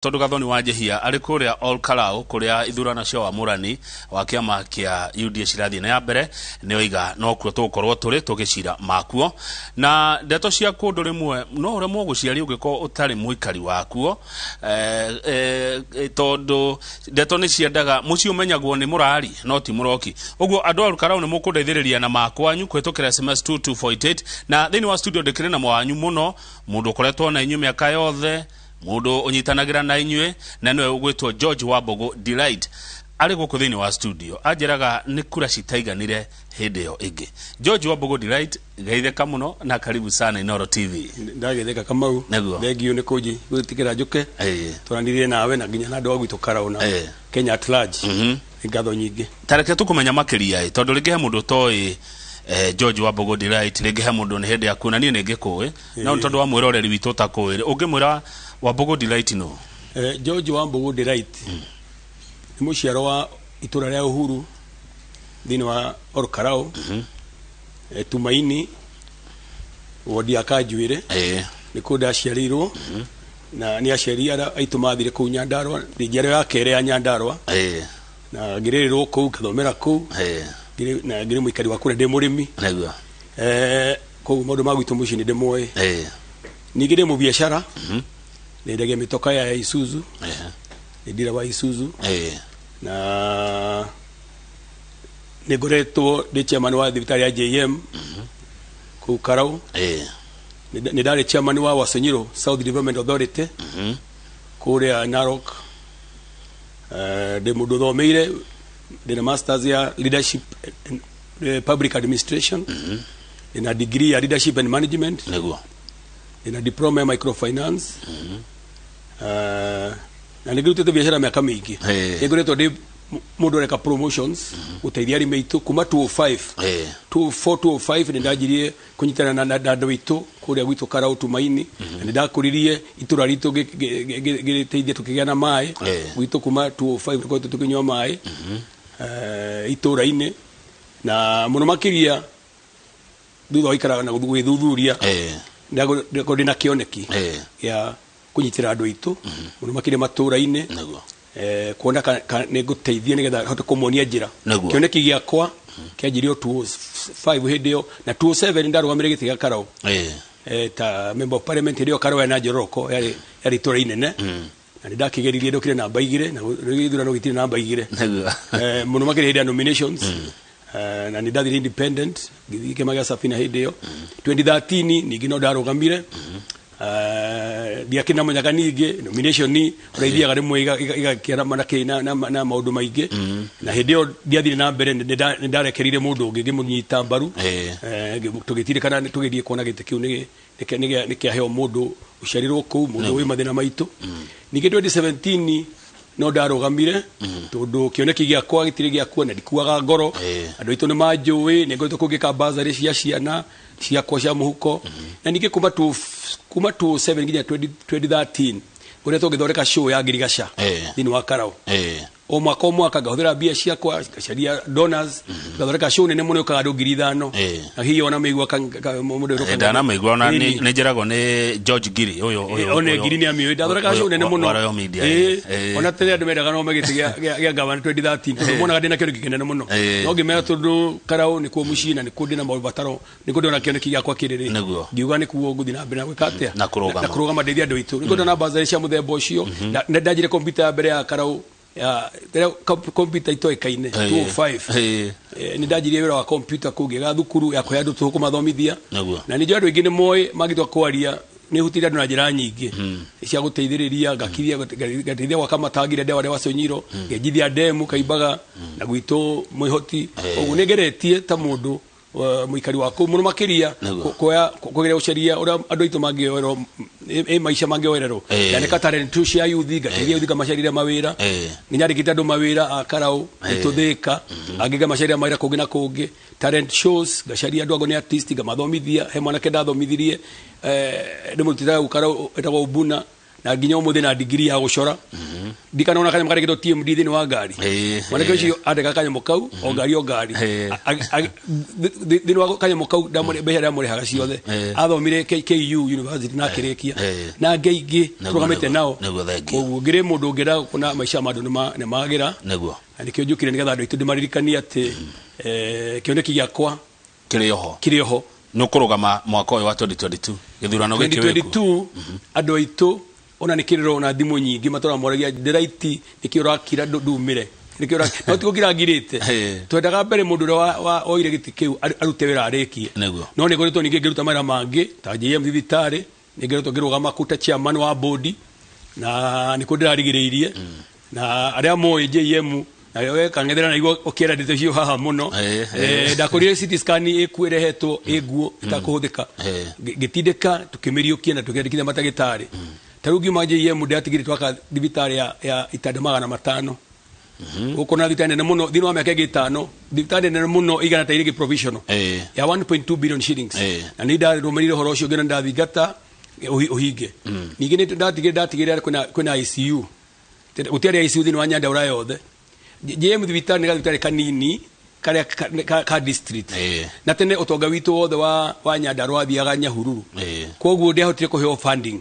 Tondu Gathoni wa Njihia arĩ kũrĩa Ol Kalou, kũrĩa ithurano cia wamũrani wa kĩama kĩa UDA cirathiĩ na ya mbere, nĩ oiga nokuo tũgũkorwo tũrĩ tũgĩcira makuo. Na ndeto cia kũndũ rĩmwe no ũremwo gũciaria ũngĩkorwo ũtarĩ mũikari wakuo, tondũ ndeto nĩ ciendaga mũciĩ ũmenyagwo nĩ mũrari no ti mũroki. Ũguo andũ a Ol Kalou nĩ mũkũndeithĩrĩria na makwanyu kũhĩtũkĩra SMS 2248. Na thĩinĩ wa studio ndĩkĩrĩ na mwanyu mũno, mũndũ ũkoretwo na inyuĩ mĩaka yothe, mũndũ ũnyitanagĩra na inyuĩ, na nĩwe ũgwĩtwo George Wambugu Delight, arĩ gũkũ thĩinĩ wa studio. Anjĩraga nĩ kura citaiganire hĩndĩ ĩyo ĩngĩ. George Wambugu Delight, geithĩka mũno na karibu sana Inooro TV. Ndagetheka, Kamau. Nĩguo. Thengiũ nĩ kũnji gwĩtĩkĩra njũke tũranirie nawe na nginya na andũ a gwitũ Karau na Kenya at large. Nĩ ngatho nyingĩ. Tareke tũkũmenya makĩria ĩ, tondũ rĩngĩ he mũndũ ũtoĩ George Wambugu Delight, rĩngĩ he mũndũ nĩ hĩndĩ ya kuona, niĩ nĩ ngĩkũĩ, no nĩ tondũ wa mwĩroreri witũ ũtakũĩ, ũngĩmwĩra Wambugu Delight no? George Wambugu Delight nĩ mũciaro wa itũra rĩa Uhuru thĩinĩ wa Ol Kalou, Tumaini, wodi ya Kanjuĩrĩ. Nĩ kũu ndaciarĩirwo na nĩ aciari arĩa aitũ mathire kũu Nyandarũa. Ndĩ njiaro ya kerĩ ya Nyandarũa na ngĩrĩrĩrwo kũu, ngathomera kũu, na ngĩrĩ mũikari wa kũrĩa, ndĩ mũrĩmi. Koguo maũndũ ma gwitũ mũciĩ nĩ ndĩmoĩ. Ningĩ ndĩ mũbiacara, nyendagia mĩtoka ya Isuzu, nĩ ndira wa Isuzu, na nĩ ngoretwo ndĩ chairman wa thibitarĩ ya JM kũu Karau. Nĩ ndarĩ chairman wa Wasonyiro South Development Authority kũrĩa Narok. Ndĩ mũndũ ũthomeire, ndĩna masters ya leadership and public administration, ndĩna degree ya leadership and management, ndĩna diploma ya microfinance, na nĩ ngĩrutĩte biacara mĩaka mĩingĩ. Nĩ ngoretwo ndĩ mũndũ ũreka promotions, gũteithia arĩmi aitũ kuma 205, 24, 205 nĩ ndanjirie kũnyitana na andũ aitũ kũrĩa gwitũ Karau Tumaini, na nĩ ndakũririe itũra ritũ, ngĩrĩteithia tũkĩgĩa na maĩ gwitũ. Kuma 205 tũkoretwo tũkĩnyua maĩ itũra-inĩ, na mũno makĩria thutha wa ikara na gwĩthuthuria, ndakorwo ndĩna kĩoneki gĩa kũnyitĩra andũ aitũ mũno makĩria matũra-inĩ, kuona ka nĩ ngũteithia nĩgetha hote kũmonia njĩra. Kĩoneki gĩakwa kĩanjirio 205 hĩndĩ ĩyo, na 207 ndarũgamĩre gĩtĩ gĩa Karau ta member of parliament. Hĩndĩ ĩyo Karau yarĩ na Njoroko, yarĩ itũra inene, na nĩ ndakĩgeririe, ndokire namba 2, na gĩthurano gĩtirĩ namba 2. Mũno makĩria hĩndĩ ya nominations. Na nĩ ndathire independent, ngĩthiĩ kĩama gĩa Safina hĩndĩ ĩyo. 2013 ningĩ no ndarũgamire. Ndiakĩnamenyaga ningĩ nomination ũrĩa ithiaga, rĩmwe igakĩarama na kĩ na maũndũ maingĩ, na hĩndĩ ĩyo ndiathire na mbere, nĩ ndarekerire mũndũ ũngĩ, ngĩmũnyita mbaru. Tũgĩtirĩkana tũgĩthiĩ kuona gĩtĩ kĩu nĩ kĩaheo mũndũ ũciarirwo kũu, mũndũ wĩ mathĩna maitũ. Ningĩ 2017 no ndarũgamire, tondũ kĩoneki gĩakwa gĩtirĩ gĩakua na ndikuaga ngoro. Andũ aitũ nĩ manjũĩ, nĩ ngoretwo kũngĩka bursary cia ciana ciakwa cia mũhuko, na ningĩ kuma 27 nginya 20 2013 ngoretwo ngĩthondeka show ya ngirigaca thĩinĩ wa Karau. O mwaka o mwaka ngahũthĩra mbia ciakwa, ngacaria donors, ngathondeka show nene mũno yũkaga andũ 5,000. Na hihi ona mĩigua mũndũ ũrĩa Ndanamĩigua ona. Nĩ njĩragwo nĩ George Ngiri ũyũ one Ngiri nĩ amĩũĩ, ndathondeka show nene mũno. Wa Royal Media. Ona tene andũ mendaga no gĩtĩ gĩa gavana 2013, tondũ monaga ndĩna kĩoneki kĩnene mũno. No ngĩmera tondũ Karau nĩkuo mũciĩ na nĩkuo ndĩna mabataro, nĩkuo ndĩrona kĩoneki gĩakwa kĩrĩ rĩ, ngiuga nĩkuo ngũthiĩ na mbere na gwĩka atĩa? Na kũrũgama. Na kũrũgama ndeithie andũ aitũ. Nĩkuo ndona bursary cia mũthemba ũcio. Na ndanjire kompyuta ya mbere ya Karau ya rĩrĩa kompyuta itoĩkaine 205. Nĩ ndanjirie wĩra wa kompyuta kũu, ngĩga thukuru ya kũhe andũ tũhũ kũmathomithia. Na nĩ njũĩ andũ aingĩ nĩ moĩ mangĩtua kwaria, nĩ hutirie andũ na njĩra nyingĩ cia gũteithĩrĩria, ngakiria, ngateithia gwaka matangi rĩa ndewa Wasonyiro, ngenjithia ndemu kaimbaga na gwitũ mwĩhoti. Ũguo nĩ ngeretie ta mũndũ mũikari wa kũu mũno makĩria kuoya kũgeria gũcaria ũrĩa andũ aitũ mangĩoerwo ĩ maica mangĩoererwo. Ndanĩka talent tu cia youth, ngateithia youth, ngamacarĩria mawĩra. Nĩ nyandĩkĩte andũ mawĩra a Karau itũthĩka, angĩ ngamacarĩria mawĩra kũngĩ na kũngĩ. Talent shows, ngacaria andũ angĩ nĩ artist, ngamathomithia. He mwanake ndathomithirie, ndĩmũrutĩte gũkara, etagwo Ubuna, na nginya ũmũthĩ na degree ya gũcora. Ndikanona kanyamũ karĩkĩtwo TMD thĩinĩ wa ngari. Mwanake ũcio andĩka kanyamũ kau o ngari o ngari. Thĩinĩ wa kanyamũ kau mbeca ndamũrĩhaga ciothe. Athomire KU University na akĩrĩkia. Na angĩ aingĩ tũrũgamĩte nao. Nĩguo, thengiũ. Koguo ngĩrĩ mũndũ ũngĩenda kuona maica ma andũ nĩ magĩra. Na nĩkĩo njũkire nĩgetha andũ aitũ ndĩmaririkanie atĩ kĩoneki gĩakwa kĩrĩ oho. Kĩrĩ oho. Nĩ ũkũrũgama mwaka ũyũ wa 2022 gĩthurano gĩkĩ wĩkuo? 2022, andũ aitũ ona nĩ kĩrĩro na thimũ nyingĩ matũra moragia ndĩraiti nĩkĩ ũrakira ndumĩre nĩkĩ no ti gũkira ngirĩte. Twendaga mbere mũndũ ũrĩa oire gĩtĩ kĩu arute wĩra arĩkie. No nĩ ngoretwo ningĩ ngĩruta mawĩra mangĩ ta JM thibitarĩ, nĩ ngoretwo ngĩrũgama kũu ta chairman wa board na nĩkuo ndĩrarigĩrĩirie na arĩa moĩ JM na we kang'ethera na igua ũkĩera ndeto icio haha mũno. Ndakorire CT scan ĩkuo ĩrehetwo ĩnguo ĩtakũhũthĩka. Ngĩtindĩka tũkĩmĩriũkia na tũkĩandĩkithia matagĩtarĩ. Ta rĩu ngiuma JM ndĩratigire twaka thibitarĩ ya itanda 500 gũkũ na thibitarĩ nene mũno thĩinĩ wa mĩaka ĩngĩ 5, thibitarĩ nene mũno igana ta irĩngĩ provisional ya 1.2 billion shillings. Na nĩ ndarũmĩrĩire ũhoro ũcio ngĩona ndathingata ũhinge. Ningĩ nĩ ndatigĩrĩra kwĩna ICU. Gũtiarĩ ICU thĩinĩ wa Nyandarua yothe. JM thibitarĩ nĩ gathibitarĩ kanini karĩa ka district. Na tene ũtonga witũ wothe wa Nyandarua wathiaga Nyahururu. Koguo ndiahotire kũheo funding.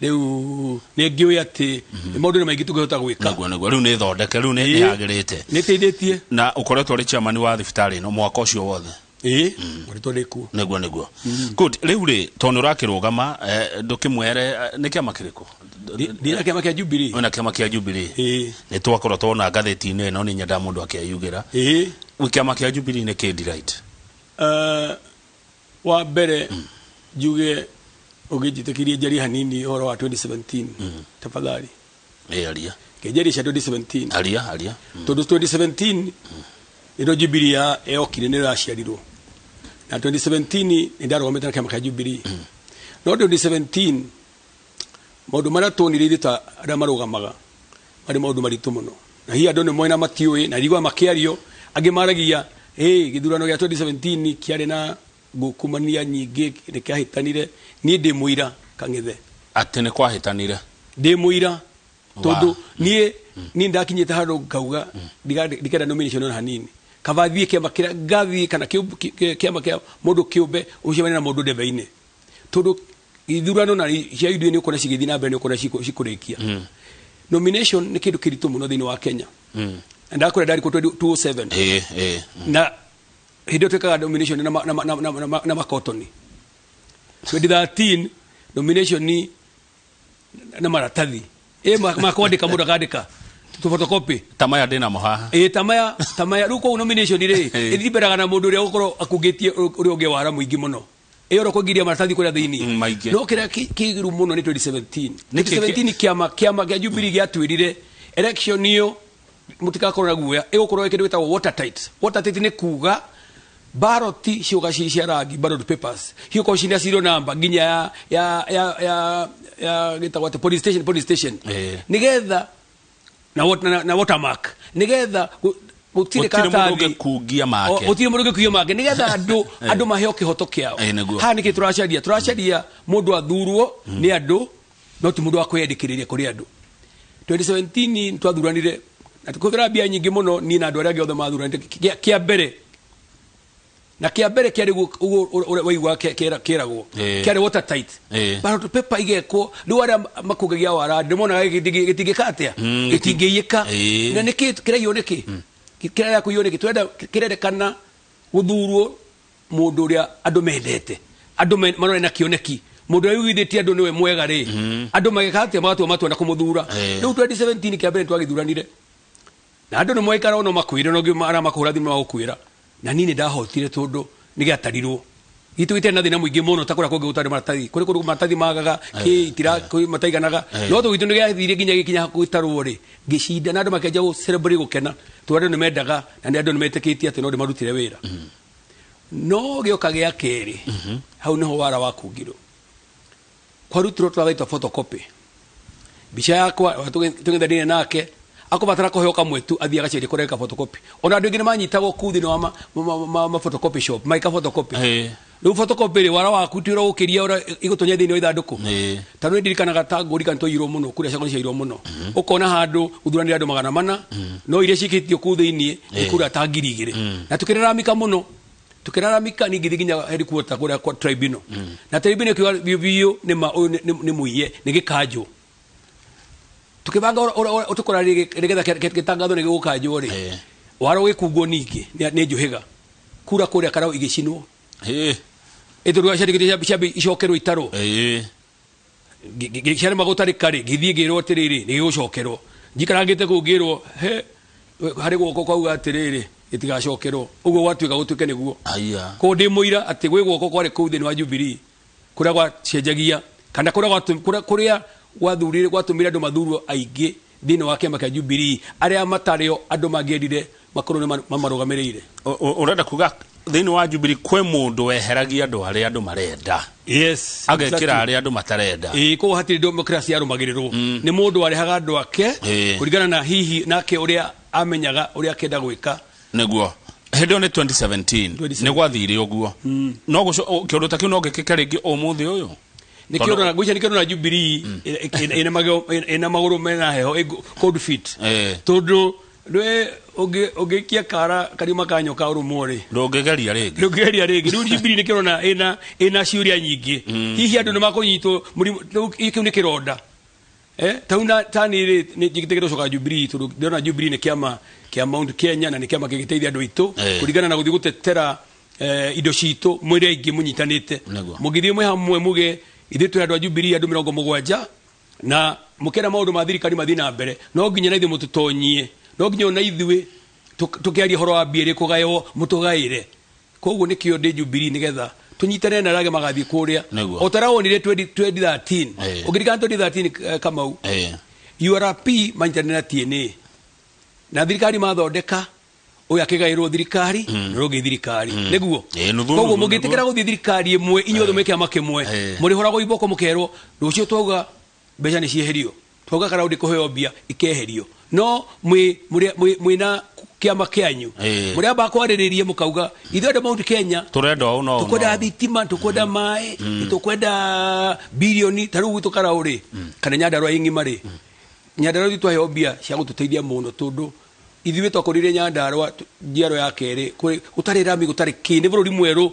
Rĩu nĩ ngĩũĩ atĩ maũndũ nĩ maingĩ tũngĩhota gwĩka. Nĩguo, rĩu nĩ thondeke, rĩu nĩ yagĩrĩte. Nĩ ĩteithĩtie. Na ũkoretwo ũrĩ chairman wa thibitarĩ ĩno mwaka ũcio wothe? Ĩĩ, ngoretwo ndĩ kuo. Nĩguo, good. Rĩu rĩ, tondũ nĩ ũrakĩrũgama, ndũkĩmwere nĩ kĩama kĩrĩkũ? Ndĩ na kĩama kĩa Jubilee. Wĩna kĩama kĩa Jubilee. Ĩĩ. Nĩ twakorwo twona ngathĩti-inĩ ĩno, nĩ nyendaga mũndũ akĩyugĩra. Kĩama kĩa Jubilee nĩ kĩ Delight? Wa mbere njuge ũngĩnjĩtĩkĩrie njarie hanini ũhoro wa 2017 tafadhali. Ĩ, aria. Kĩnjarie cia 2017. Aria, aria. Tondũ 2017 nĩrĩo Jubilee yokire, nĩrĩo yaciarirwo, na 2017 nĩ ndarũgamĩte na kĩama kĩa Jubilee. No 2017 maũndũ marĩa tuonire ithuĩ ta arĩa marũgamaga marĩ maũndũ maritũ mũno, na hihi andũ nĩ moĩ na matiũĩ na irigua makĩario angĩ maragia hey, gĩthurano gĩa 2017 kĩarĩ na ngukumania nyingĩ, nĩ kĩahĩtanire. Niĩ ndĩ mũira, Kang'ethe. Atĩ nĩ kwahĩtanire? Ndĩ mũira tondũ niĩ ndakinyĩte handũ ngauga ndikenda nomination ona hanini, kaba thiĩ kĩama kĩrĩa ngathiĩ kana kĩama kĩa mũndũ kĩũmbe ũcemanie na mũndũ ndebe-inĩ, tondũ ithurano na cia UDA nĩ ũkuona cigĩthiĩ na mbere, nĩ ũkuona cikũrĩkia. Nomination nĩ kĩndũ kĩritũ mũno thĩinĩ wa Kenya. Na ndakwĩra ndarĩ kuo 2007. ĩ ĩ Na hĩndĩ ĩyo twĩkaga nomination na makotoni. 2013 nomination ni na maratathi ĩ makwandĩka, mũndũ akandĩka tu photocopy. Ta maya ndĩ namo haha. Ĩ, ta maya rĩu. Koguo nomination rĩ ĩthiberaga na mũndũ ũrĩa ũgũkorwo akungĩtie ũrĩa ũngĩ wara mũingĩ mũno ĩyo ro kũingĩria maratathi kũrĩa thĩinĩ. Maingĩ. No kĩrĩa kĩgiru mũno nĩ 2017. Nĩkĩ? 2017 kĩama kĩa Jubilee gĩatwĩrire election ĩyo mũtigakorwo na guoya, ĩgũkorwo kĩndũ gĩtagwo watertight. Watertight nĩ kuga ballot ciũka ci cia rangi, ballot papers ciũkorwo cina serial number nginya ya gĩtagwo atĩ police station, police station, nĩgetha na watermark, nĩgetha gũtirĩ gũtirĩ mũndũ karatathi ũngĩkungia make. Gũtirĩ mũndũ ũngĩkungia make, nĩgetha andũ maheo kĩhoto kĩao. Nĩguo. Haha nĩkĩ tũracaria mũndũ athurwo nĩ andũ, no ti mũndũ wa kwĩyandĩkĩrĩria kũrĩ andũ. 2017 nĩ twathuranire na tũkĩhũthĩra mbia nyingĩ mũno, niĩ na andũ arĩa angĩ othe mathuranĩte. Kĩa mbere na kĩa mbere kĩarĩ ũguo waigua kĩragwo kĩarĩ watertight. Ballot paper igekwo rĩu arĩa makungagia wara ndĩmonaga gĩtingĩka atĩa, gĩtingĩiyĩka. Na nĩkĩ kĩraiywo, nĩkĩ kĩraya kũiywo, nĩkĩ tũrenda kĩrendekana gũthurwo mũndũ ũrĩa andũ mendete, andũ marore na kĩoneki, mũndũ ũrĩa wĩiguithĩtie andũ nĩwe mwega rĩ, andũ magĩka atĩa, magatua matua na kũmũthura. Rĩu 2017 kĩa mbere nĩtwagĩthuranire na andũ nĩ moĩkara no makwĩre no arĩa makũhũra thimũ magũkwĩra, na niĩ nĩ ndahotire tondũ nĩ gĩatarirwo gitũ gĩtarĩ na thĩna mũingĩ mũno ta kũrĩa kũngĩ gũtarĩ maratathi, kũrĩ kũndũ maratathi magaga kĩ itira kwĩ mataiganaga. No tũ gitũ nĩ gĩathire nginya gĩkinya gwĩtarwo rĩ, ngĩcinda na andũ makĩanjia gũ celebrate, gũkena, tondũ andũ nĩ mendaga na nĩ andũ nĩ metĩkĩtie atĩ no ndĩmarutire wĩra. No gĩoka gĩa kerĩ, hau nĩho wara wakungirwo, kwarutirwo tũrathaitwa photocopy mbica yakwa tũng'ethanĩire nake akũbatara kũheo kamwe tu athiĩ agacarie kũreka photocopy. Ona andũ aingĩ nĩ manyitagwo kũu thĩinĩ wa ma photocopy shop magĩka photocopy. Rĩu photocopy rĩ, wara waku ti ũragũkĩria ũrĩa igũtonya thĩinĩ wa ithandũkũ. Ta rĩu ndirikanaga ta ngũrika nĩtwaiyirwo mũno, kura ciakwa nĩciaiyirwo mũno. Ũkona handũ gũthuranĩra andũ 400, no iria cikĩtio kũu thĩinĩ nĩ kura ta 2000. Na tũkĩraramika mũno, tũkĩraramika niĩ ngĩthiĩ nginya headquarter kũrĩa kwa tribunal. Na tribunal ĩkiuga biũ biũ nĩ ma ũyũ nĩ mũiye, nĩ gĩkanjũ. Tukibanga tukora nigetha gitangatho ni gigukanjwo ri, waro gikungwo ningi ni njuhiga kura kuria Karau igicinwo. Ithurwa ciandikite ciambe icokerwo itarwo. Ciarema gutarika ri, ngithie ngirwo atiriri ni gigucokerwo. Njikarangite kuu ngirwo he hari guoko kwauga atiriri gitigacokerwo. Uguo gwatuika gutuike niguo. Koguo ndi muira ati gwi guoko kwari kuu thiini wa Jubilee kuria gwacenjagia kana kuria kuria gwathurire gwatumire andu mathurwo aingi thiini wa kiama kia Jubilee aria matario andu mangierire makorwo ni mamarugamireire. Urenda kuga thiini wa Jubilee kwi mundu weheragia andu aria andu marenda. Yes, agekira aria andu matarenda. Koguo hatiri democracy yarumagirirwo. Ni mundu warehaga andu ake kuringana na hihi nake uria amenyaga uria akenda gwika. Niguo hindi yo ni 2017 ni gwathire uguo. No kiundu ta kiu no gikike ringi umuthi uyu. Nikio ngwicia nikio na Jubilee ina maguru mena heho cold feet. Tondu rwe ungikia kara karima ka nyoka urumwo ri, ndungigeria ringi. Ndungigeria ringi. Riu Jubilee nikio na ina ciuria nyingi. Hihi andu ni makunyitwo murimu kiu ni kironda. Tauna tani ri ni njigite gucoka Jubilee tondu ndona Jubilee ni kiama kia Mount Kenya na ni kiama kigiteithia andu aitu kuringana na guthii gutetera indo citu mwiri aingi munyitanite. Mungithii mwi hamwe muge ithuĩ twĩ andũ a Jubilee andũ 70 na mukera maundu ma thirikari mathi na mbere, no nginya na ithuĩ mũtũtonyie, no nginya ona ithuĩ tũkĩaria ũhoro wa mbia iria ikũgaywo mũtũgaĩre. Koguo nĩkĩo ndĩ Jubilee nigetha tũnyitane na arĩa magathiĩ kũrĩa. O ta ũrĩa wonire 2013. Ũngĩririkana 2013, Kamau, URP manyitanĩre na TNA na thirikari mathondeka ũyũ akĩgaĩrwo thirikari na ũngĩ thirikari. Nĩguo. Koguo mũngĩtĩkĩra gũthiĩ thirikari ĩmwe inyuothe mwĩ kĩama kĩmwe, mũrĩhũragwo iboko mũkerwo rũciũ twauga mbeca nĩ cieherio, twauga Karau ndĩkũheo mbia ikeherio. No mwĩna kĩama kĩanyu mũrĩamba kwarĩrĩria mũkauga ithuĩ andũ Mount Kenya tũrenda ũũ na ũũ, tũkwenda thitima, tũkwenda maĩ, tũkwenda bilioni. Ta rĩu gwitũ Karau rĩ, kana Nyandarua ĩ ng'ima rĩ, Nyandarua ithuĩ twaheo mbia cia gũtũteithia mũno tondũ ithuĩ twakũrire Nyandarua njiaro ya kerĩ, gũtarĩ rami, gũtarĩ kĩ, nĩ bũrũri mwerũ,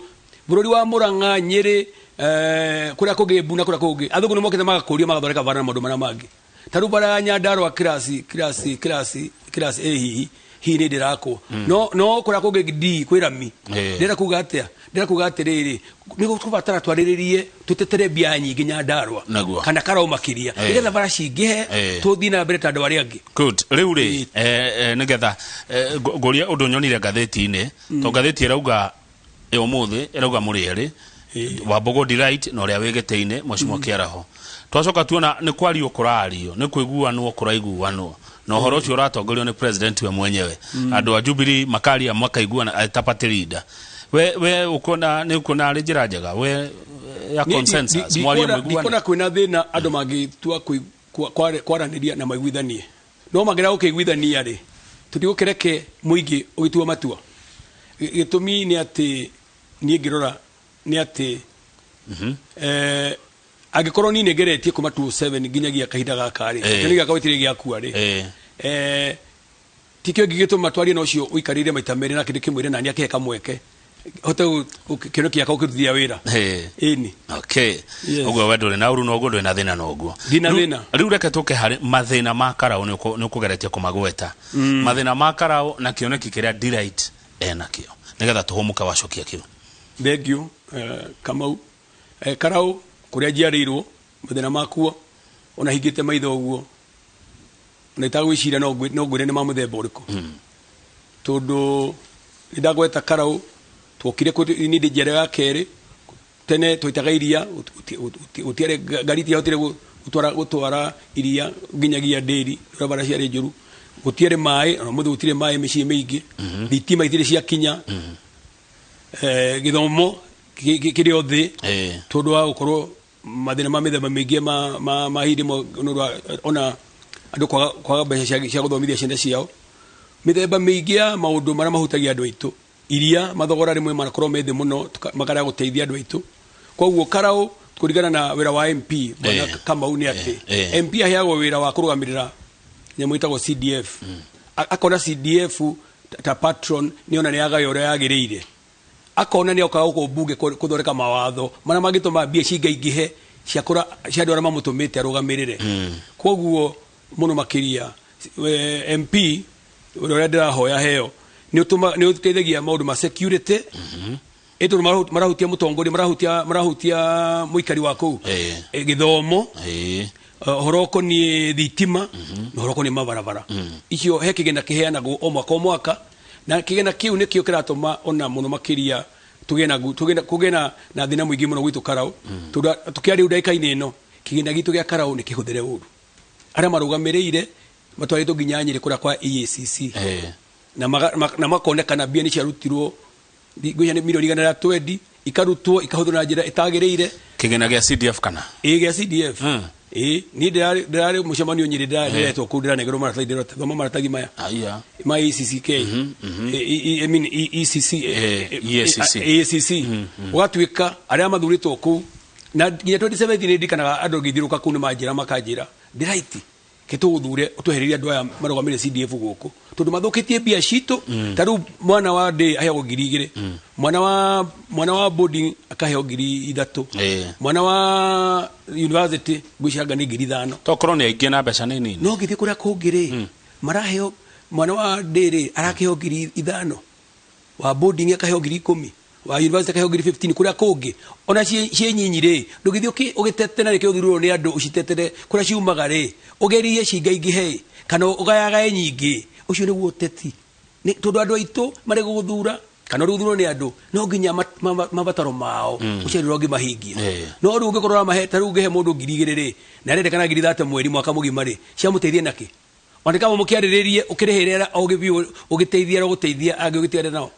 bũrũri wa Murang'a, Nyĩrĩ, kũrĩa kũngĩ Embu na kũrĩa kũngĩ. Athũngũ nĩ mokĩte magakũria magathondeka bara na maũndũ marĩa mangĩ. Ta rĩu bara ya Nyandarua class A hihi, hihi nĩ ndĩrakwo. No kũrĩa kũngĩ D kwĩ rami. Ndĩrenda kuga atĩa? Ndĩrenda kuga atĩrĩrĩ, nĩ gũkũbatara twarĩrĩrie tũtetere mbia nyingĩ Nyandarua. Kana Karau makĩria. Nĩgetha bara cingĩhe, tũthiĩ na mbere ta andũ arĩa angĩ. Good. Rĩu rĩ, nĩgetha ngũrie ũndũ nyonire ngathĩti-inĩ, tondũ ngathĩti ĩrauga ũmũthĩ, ĩrauga mũrĩ erĩ, Wambugu Delight na ũrĩa wĩ gĩtĩ-inĩ, Mheshimiwa Kĩaraho. Twacoka tuona nĩ kwario kũrario, nĩ kũiguanwo kũraiguanwo. Na ũhoro ũcio ũratongorio nĩ president we mwenyewe. Andũ a Jubilee makaria makaiguana ta party leader. We ukona nĩ ukuona arĩ njĩra njega we ya consensus, mwarie mũiguane. Ndikuona kwĩna thĩna andũ mangĩtua kwaranĩria na maiguithanie. No mangĩrega gũkĩiguithania rĩ, tũtigũkĩreke mũingĩ ũgĩtua matua. Gĩtũmi nĩ atĩ niĩ ngĩrora nĩ atĩ, angĩkorwo niĩ nĩngeretie kuma 27 nginyagia kahinda gaka rĩ, kĩndũ gĩakwa gĩtirĩ gĩakua rĩ, ti kĩo gĩgĩtũma twarie na ũcio ũikarĩire maita merĩ na kĩndũ kĩmwĩre na nĩ akĩhe kamweke hote kĩndũ gĩakwa gũkĩrutithia wĩra. Ĩni. Yes. Ũguo we ndũrĩ na ũru na ũguo ndũrĩ na thĩna na ũguo. Ndina thĩna. Rĩu reke tũke harĩ mathĩna ma Karau, nĩ ũkũgeretie kũmagweta. Mathĩna ma Karau na kĩoneki kĩrĩa Delight enakĩo nĩgetha tũhũmũke wacokia kĩu. Thank you, Kamau. Karau kũrĩa njiarĩirwo mathĩna makuo ona hingĩte maitho ũguo na itagwĩciria no ngwĩre nĩ ma mũthemba ũrĩkũ. Tondũ nĩ ndagweta Karau twokire kũ-, niĩ ndĩ njiarwa ya kerĩ, tene twaitaga iria, gũtiarĩ ngari itiahotire gũtwara iria nginyagia ndĩri, ũrĩa bara ciarĩ njũru. Gũtiarĩ maĩ, ona ũmũthĩ gũtirĩ maĩ mĩciĩ mĩingĩ. Thitima itirĩ ciakinya. Gĩthomo kĩrĩ o thĩ. Tondũ wa gũkorwo mathĩna ma mĩthemba mĩingĩ ma hĩndĩ ĩmwe, nĩ ũndũ wa, ona andũ kwaga mbeca cia gũthomithia ciana ciao. Mĩthemba mĩingĩ ya maũndũ marĩa mahutagia andũ aitũ. Iria mathogora rĩmwe manakorwo me thĩ mũno, makarega gũteithia andũ aitũ. Koguo Karau kũringana na wĩra wa MP bwana Kamau nĩ atĩ MP aheagwo wĩra wa kũrũgamĩrĩra nyamũ ĩtagwo CDF. Akona CDF ta patron nĩona nĩ yagayo ũrĩa yagĩrĩire, akona nĩ okaga gũkũ mbunge kũthondeka mawatho marĩa mangĩtũma mbia cingaingĩhe cia cia andũ arĩa mamũtũmĩte arũgamĩrĩre. Koguo mũno makĩria MP ũrĩa ndĩrahoya heo nĩ ũteithagia maũndũ ma security, ĩ tondũ marahutia mũtongoria, marahutia mũikari wa kũu, gĩthomo, ũhoro ũkoniĩ thitima na ũhoro ũkoniĩ mabarabara. Icio he kĩgĩna kĩheanagwo o mwaka o mwaka, na kĩgĩna kĩu nĩkĩo kĩratũma ona mũno makĩria tũgĩe na kũgĩe na thĩna mũingĩ mũno gwitũ Karau, tondũ tũkĩaria rĩu ndagĩka-inĩ ĩno kĩgĩna gitũ gĩa Karau nĩ kĩhũthĩre ũru. Arĩa marũgamĩrĩire matwarĩtwo nginya Nyĩrĩ kũrĩa kwa EACC, na makonekana mbia nĩ ciarutirwo, ngwĩciria nĩ milioni 120 ikarutwo ikahũthĩrwo na njĩra ĩtagĩrĩire. Kĩgĩna gĩa CDF kana? Ĩĩ, gĩa CDF. Ĩĩ, niĩ ndĩrarĩ mũcemanio Nyĩrĩ, ndĩretwo kũu, ndĩranengerwo maratathi, ndĩrathoma maratathi maya ma ECCK, I mean ECC, EACC. EACC. Ũgatuĩka arĩa mathurĩtwo kũu na nginya 2017 nĩ ndirikanaga andũ ngĩthiũrũrũka kũu nĩ manjĩra makanjĩra ndĩraiti ke tũgũthure ũtwehererie andũ aya marũgamĩrĩre CDF gũkũ tondũ mathũkĩtie mbia citũ. Ta rĩu mwana wa ndĩ aheagwo 2000, mwana wa boarding akaheo 3000, mwana wa university ngwĩciria nĩ 5000. Tokorwo nĩ aingĩ na mbeca nĩ nini. No ngĩthiĩ kũrĩa kũngĩ rĩ, maraheo mwana wa ndĩ rĩ arakĩheo 5000, wa boarding akaheo 10,000, wa university akaheo 15,000. Kũrĩa kũngĩ ona ciĩ nyinyi rĩ, ndũgĩthiĩ ũgĩtete na nĩkĩo ũthurirwo nĩ andũ ũcitetere kũrĩa ciumaga rĩ, ũgerie cingaingĩhe kana ũgayagaye nyingĩ. Ũcio nĩguo ũteti. Nĩ tondũ andũ aitũ marĩ gũgũthura kana ũrĩ gũthurwo nĩ andũ no nginya mabataro mao ũcio ũngĩmahingia. No rĩu ũngĩkorwo ũramahe, ta rĩu ũngĩhe mũndũ 2000 rĩ, na arendekana 30,000 mweri mwaka mũgima rĩ, ciamũteithia nakĩ? Ona kama mũkĩarĩrĩrie ũkĩrĩhĩrĩra o ũgĩthiĩ ũgĩteithia arĩa ũgũteithia angĩ ũgĩtigane nao.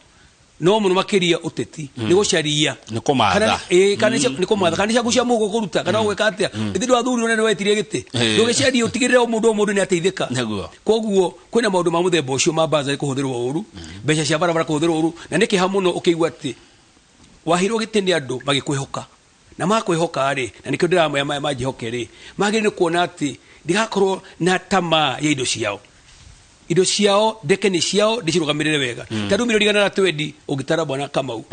No mũno makĩria ũteti nĩ gũcaria. Nĩ kũmatha. Kana nĩ kũmatha, kana nĩ ciaku cia mũhuko kũruta, kana ũgwĩka atĩa. Ĩthĩ ndwathurirwo na nĩ wetirie gĩtĩ, ndũgĩcarie ũtigĩrĩre o mũndũ o mũndũ nĩ ateithĩka. Koguo kwĩna maũndũ ma mũthemba ũcio ma bursary kũhũthĩrwo ũru, mbeca cia barabara kũhũthĩrwo ũru, na nĩ kĩeha mũno ũkĩigua atĩ waheirwo gĩtĩ nĩ andũ magĩkwĩhoka, na makwĩhoka rĩ, na nĩkĩo ndĩramaya maya manjĩhoke rĩ, magĩrĩire nĩ kuona atĩ ndigakorwo na tamaa ya indo ciao, indo ciao ndeke nĩ ciao ndĩcirũgamĩrĩre wega. Ta rĩu milioni 120 ũngĩtara bwana Kamau,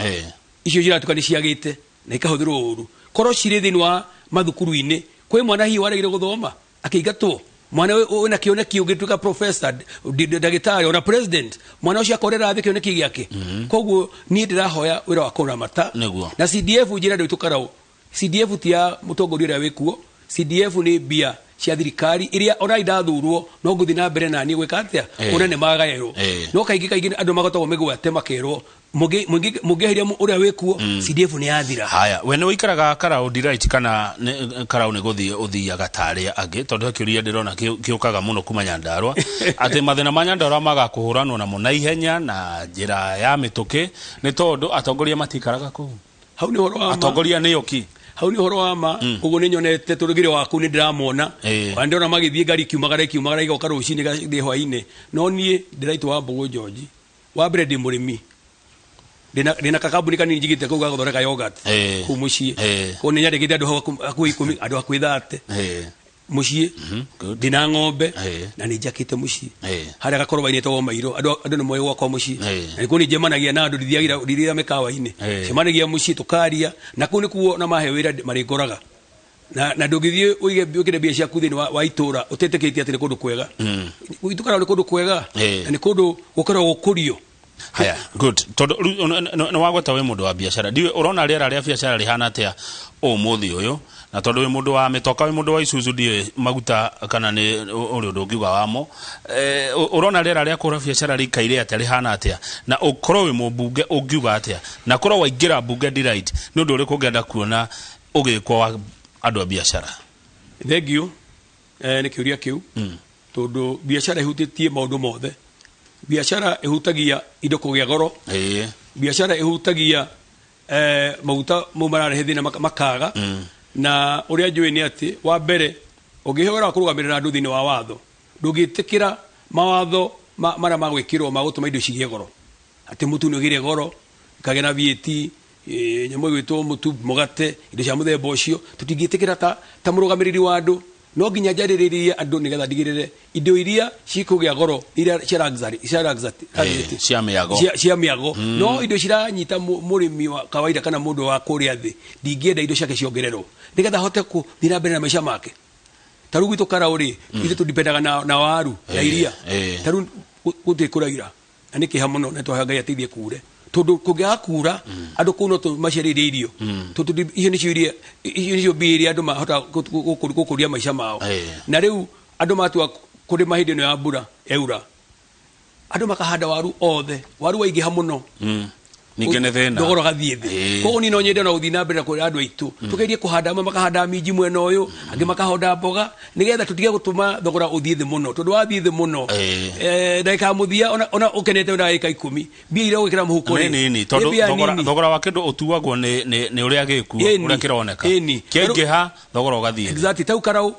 icio ciratuĩka nĩ ciagĩte na ikahũthĩrwo ũru, korwo cirĩ thĩinĩ wa mathukuru-inĩ kwĩ mwana hihi waregire gũthoma akĩingatwo, mwana wĩna kĩoneki ũngĩtuĩka professor, ndagĩtarĩ, ona president, mwana ũcio akorera thĩ kĩoneki gĩake. Koguo niĩ ndĩrahoya wĩra wa kũramata na CDF. Njĩra andũ aitũ Karau, CDF ti ya mũtongoria ũrĩa wĩkuo. CDF nĩ mbia cia thirikari iria ona indathurwo no ngũthiĩ na mbere na niĩ gwĩka atĩa, kuona nĩ magaĩrwo. No kaingĩ kaingĩ andũ magotagwo mĩgwate makerwo mũngĩeheria ũrĩa wĩkuo, CDF nĩ yathira. Haya, we nĩ ũikaraga Karau Delight kana Karau nĩ gũthiĩ ũthiaga ta arĩa angĩ? Tondũ he kĩũria ndĩrona kĩũkaga mũno kuma Nyandarũa atĩ mathĩna ma Nyandarũa maga kũhũranwo namo na ihenya na njĩra ya mĩtũkĩ nĩ tondũ atongoria matikaraga kũu. Hau nĩ ũhoro wa ma. Atongoria nĩo ki. Hau nĩ ũhoro wa ma. Ũguo nĩ nyonete tondũ ngĩrĩ waku nĩ ndĩramona. Ona ndĩrona magĩthiĩ ngari ikiumagara ikiumagara igoka rũcinĩ igathiĩ hwainĩ. No niĩ ndĩraitwo wa Mbũgũ George, wa mbere ndĩ mũrĩmi. Ndĩna kakambuni kanini njigĩte kũu ga gũthondeka yogurt kũu mũciĩ. Kũu nĩ nyandĩkĩte andũ hakuhĩ 10, andũ hakuhĩ 30 mũciĩ. Good. Ndĩna ng'ombe na nĩ njakĩte mũciĩ harĩa gakoroba-inĩ etagwo Mairũ. Andũ nĩ moĩ gwakwa mũciĩ. Na nĩkuo nĩ njemanagia na andũ, ndithiagĩra mĩkawa-inĩ, cemanagia mũciĩ tũkaria, na kũu nĩkuo na mahe wĩra marĩngoraga na ndũngĩthiĩ ũige wĩkĩre mbia ciaku thĩinĩ wa itũra ũtetĩkĩtie atĩ nĩ kũndũ kwega. Itũkara nĩ kũndũ kwega na nĩ kũndũ gũkoragwo gũkũrio. Haya, good. Tondũ rĩu nĩ wagweta wĩ mũndũ wa biacara, ndiũĩ ũrona rĩera rĩa biacara rĩhana atĩa ũmũthĩ ũyũ? Na tondũ wĩ mũndũ wa mĩtoka, wĩ mũndũ wa Isuzu, ndiũĩ maguta kana nĩ ũrĩ ũndũ ũngiuga wamo. Ũrona rĩera rĩa kũhũra biacara rĩikaire atĩa, rĩhana atĩa? Na ũkorwo wĩ mũmbunge ũngiuga atĩa? Na korwo waingĩra mbunge Delight, nĩ ũndũ ũrĩkũ ũngĩenda kuona ũgĩkwo wa andũ a biacara? Thank you nĩ kĩũria kĩu, tondũ biacara ĩhutĩtie maũndũ mothe. Biacara ĩhutagia indo kũgĩa goro, biacara ĩhutagia maguta mau mararehe thĩna makaga. Na ũrĩa njũĩ nĩ atĩ wa mbere ũngĩheo wĩra wa kũrũgamĩrĩra andũ thĩinĩ wa watho, ndũngĩtĩkĩra mawatho marĩa magwĩkĩrwo ma gũtũma indo cigĩe goro. Atĩ mũtu nĩ ũgĩire goro, ĩkagĩa na VAT, nyamũ ĩgwĩtwo mũtu, mũgate, indo cia mũthemba ũcio. Tũtingĩtĩkĩra ta mũrũgamĩrĩri wa andũ, no nginya njarĩrĩrie andũ nĩgetha ndigĩrĩre indo iria cikũgĩa goro iria cia luxury, cia luxury, luxury. Cia mĩago. Cia mĩago. No indo ciranyita mũrĩmi wa kawaida kana mũndũ wa kũrĩa thĩ, ndingĩenda indo ciake ciongererwo nĩgetha ahote kũthiĩ na mbere na maica make. Ta rĩu gwitũ Karau rĩ, ithuĩ tũdipendaga na waru na iria. Ta rĩu gũtirĩ kũraira na nĩ kĩeha mũno, na twahoya Ngai ateithie kure, tondũ kũngĩaga kura andũ kũu no tũmaciarĩire irio. Tondũ icio nĩcio iria, icio nĩcio mbia iria andũ mahota gũkũria maica mao. Na rĩu andũ matua kũrĩma hĩndĩ ĩno ya mbura yaura, andũ makahanda waru othe, waru waingĩha mũno. Ningĩ nĩ thĩna. Thogora ũgathiĩ thĩ. Koguo niĩ no nyende ona gũthiĩ na mbere na kwĩra andũ aitũ tũgerie kũhanda, amwe makahanda minji mwena ũyũ, angĩ makahanda mboga, nĩgetha tũtige gũtũma thogora ũthiĩ thĩ mũno, tondũ wathiĩ thĩ mũno, ndagĩka ya mũthia ona ũkenete ndagĩka 10, mbia iria ũgwĩkĩra mũhuko rĩ, Nĩ nini, nĩ tondũ mbia nini. Thogora wa kĩndũ ũtuagwo nĩ ũrĩa gĩkuo, ũrĩa kĩroneka. Kĩaingĩha, thogora ũgathiĩ thĩ. Exactly. Tau Karau,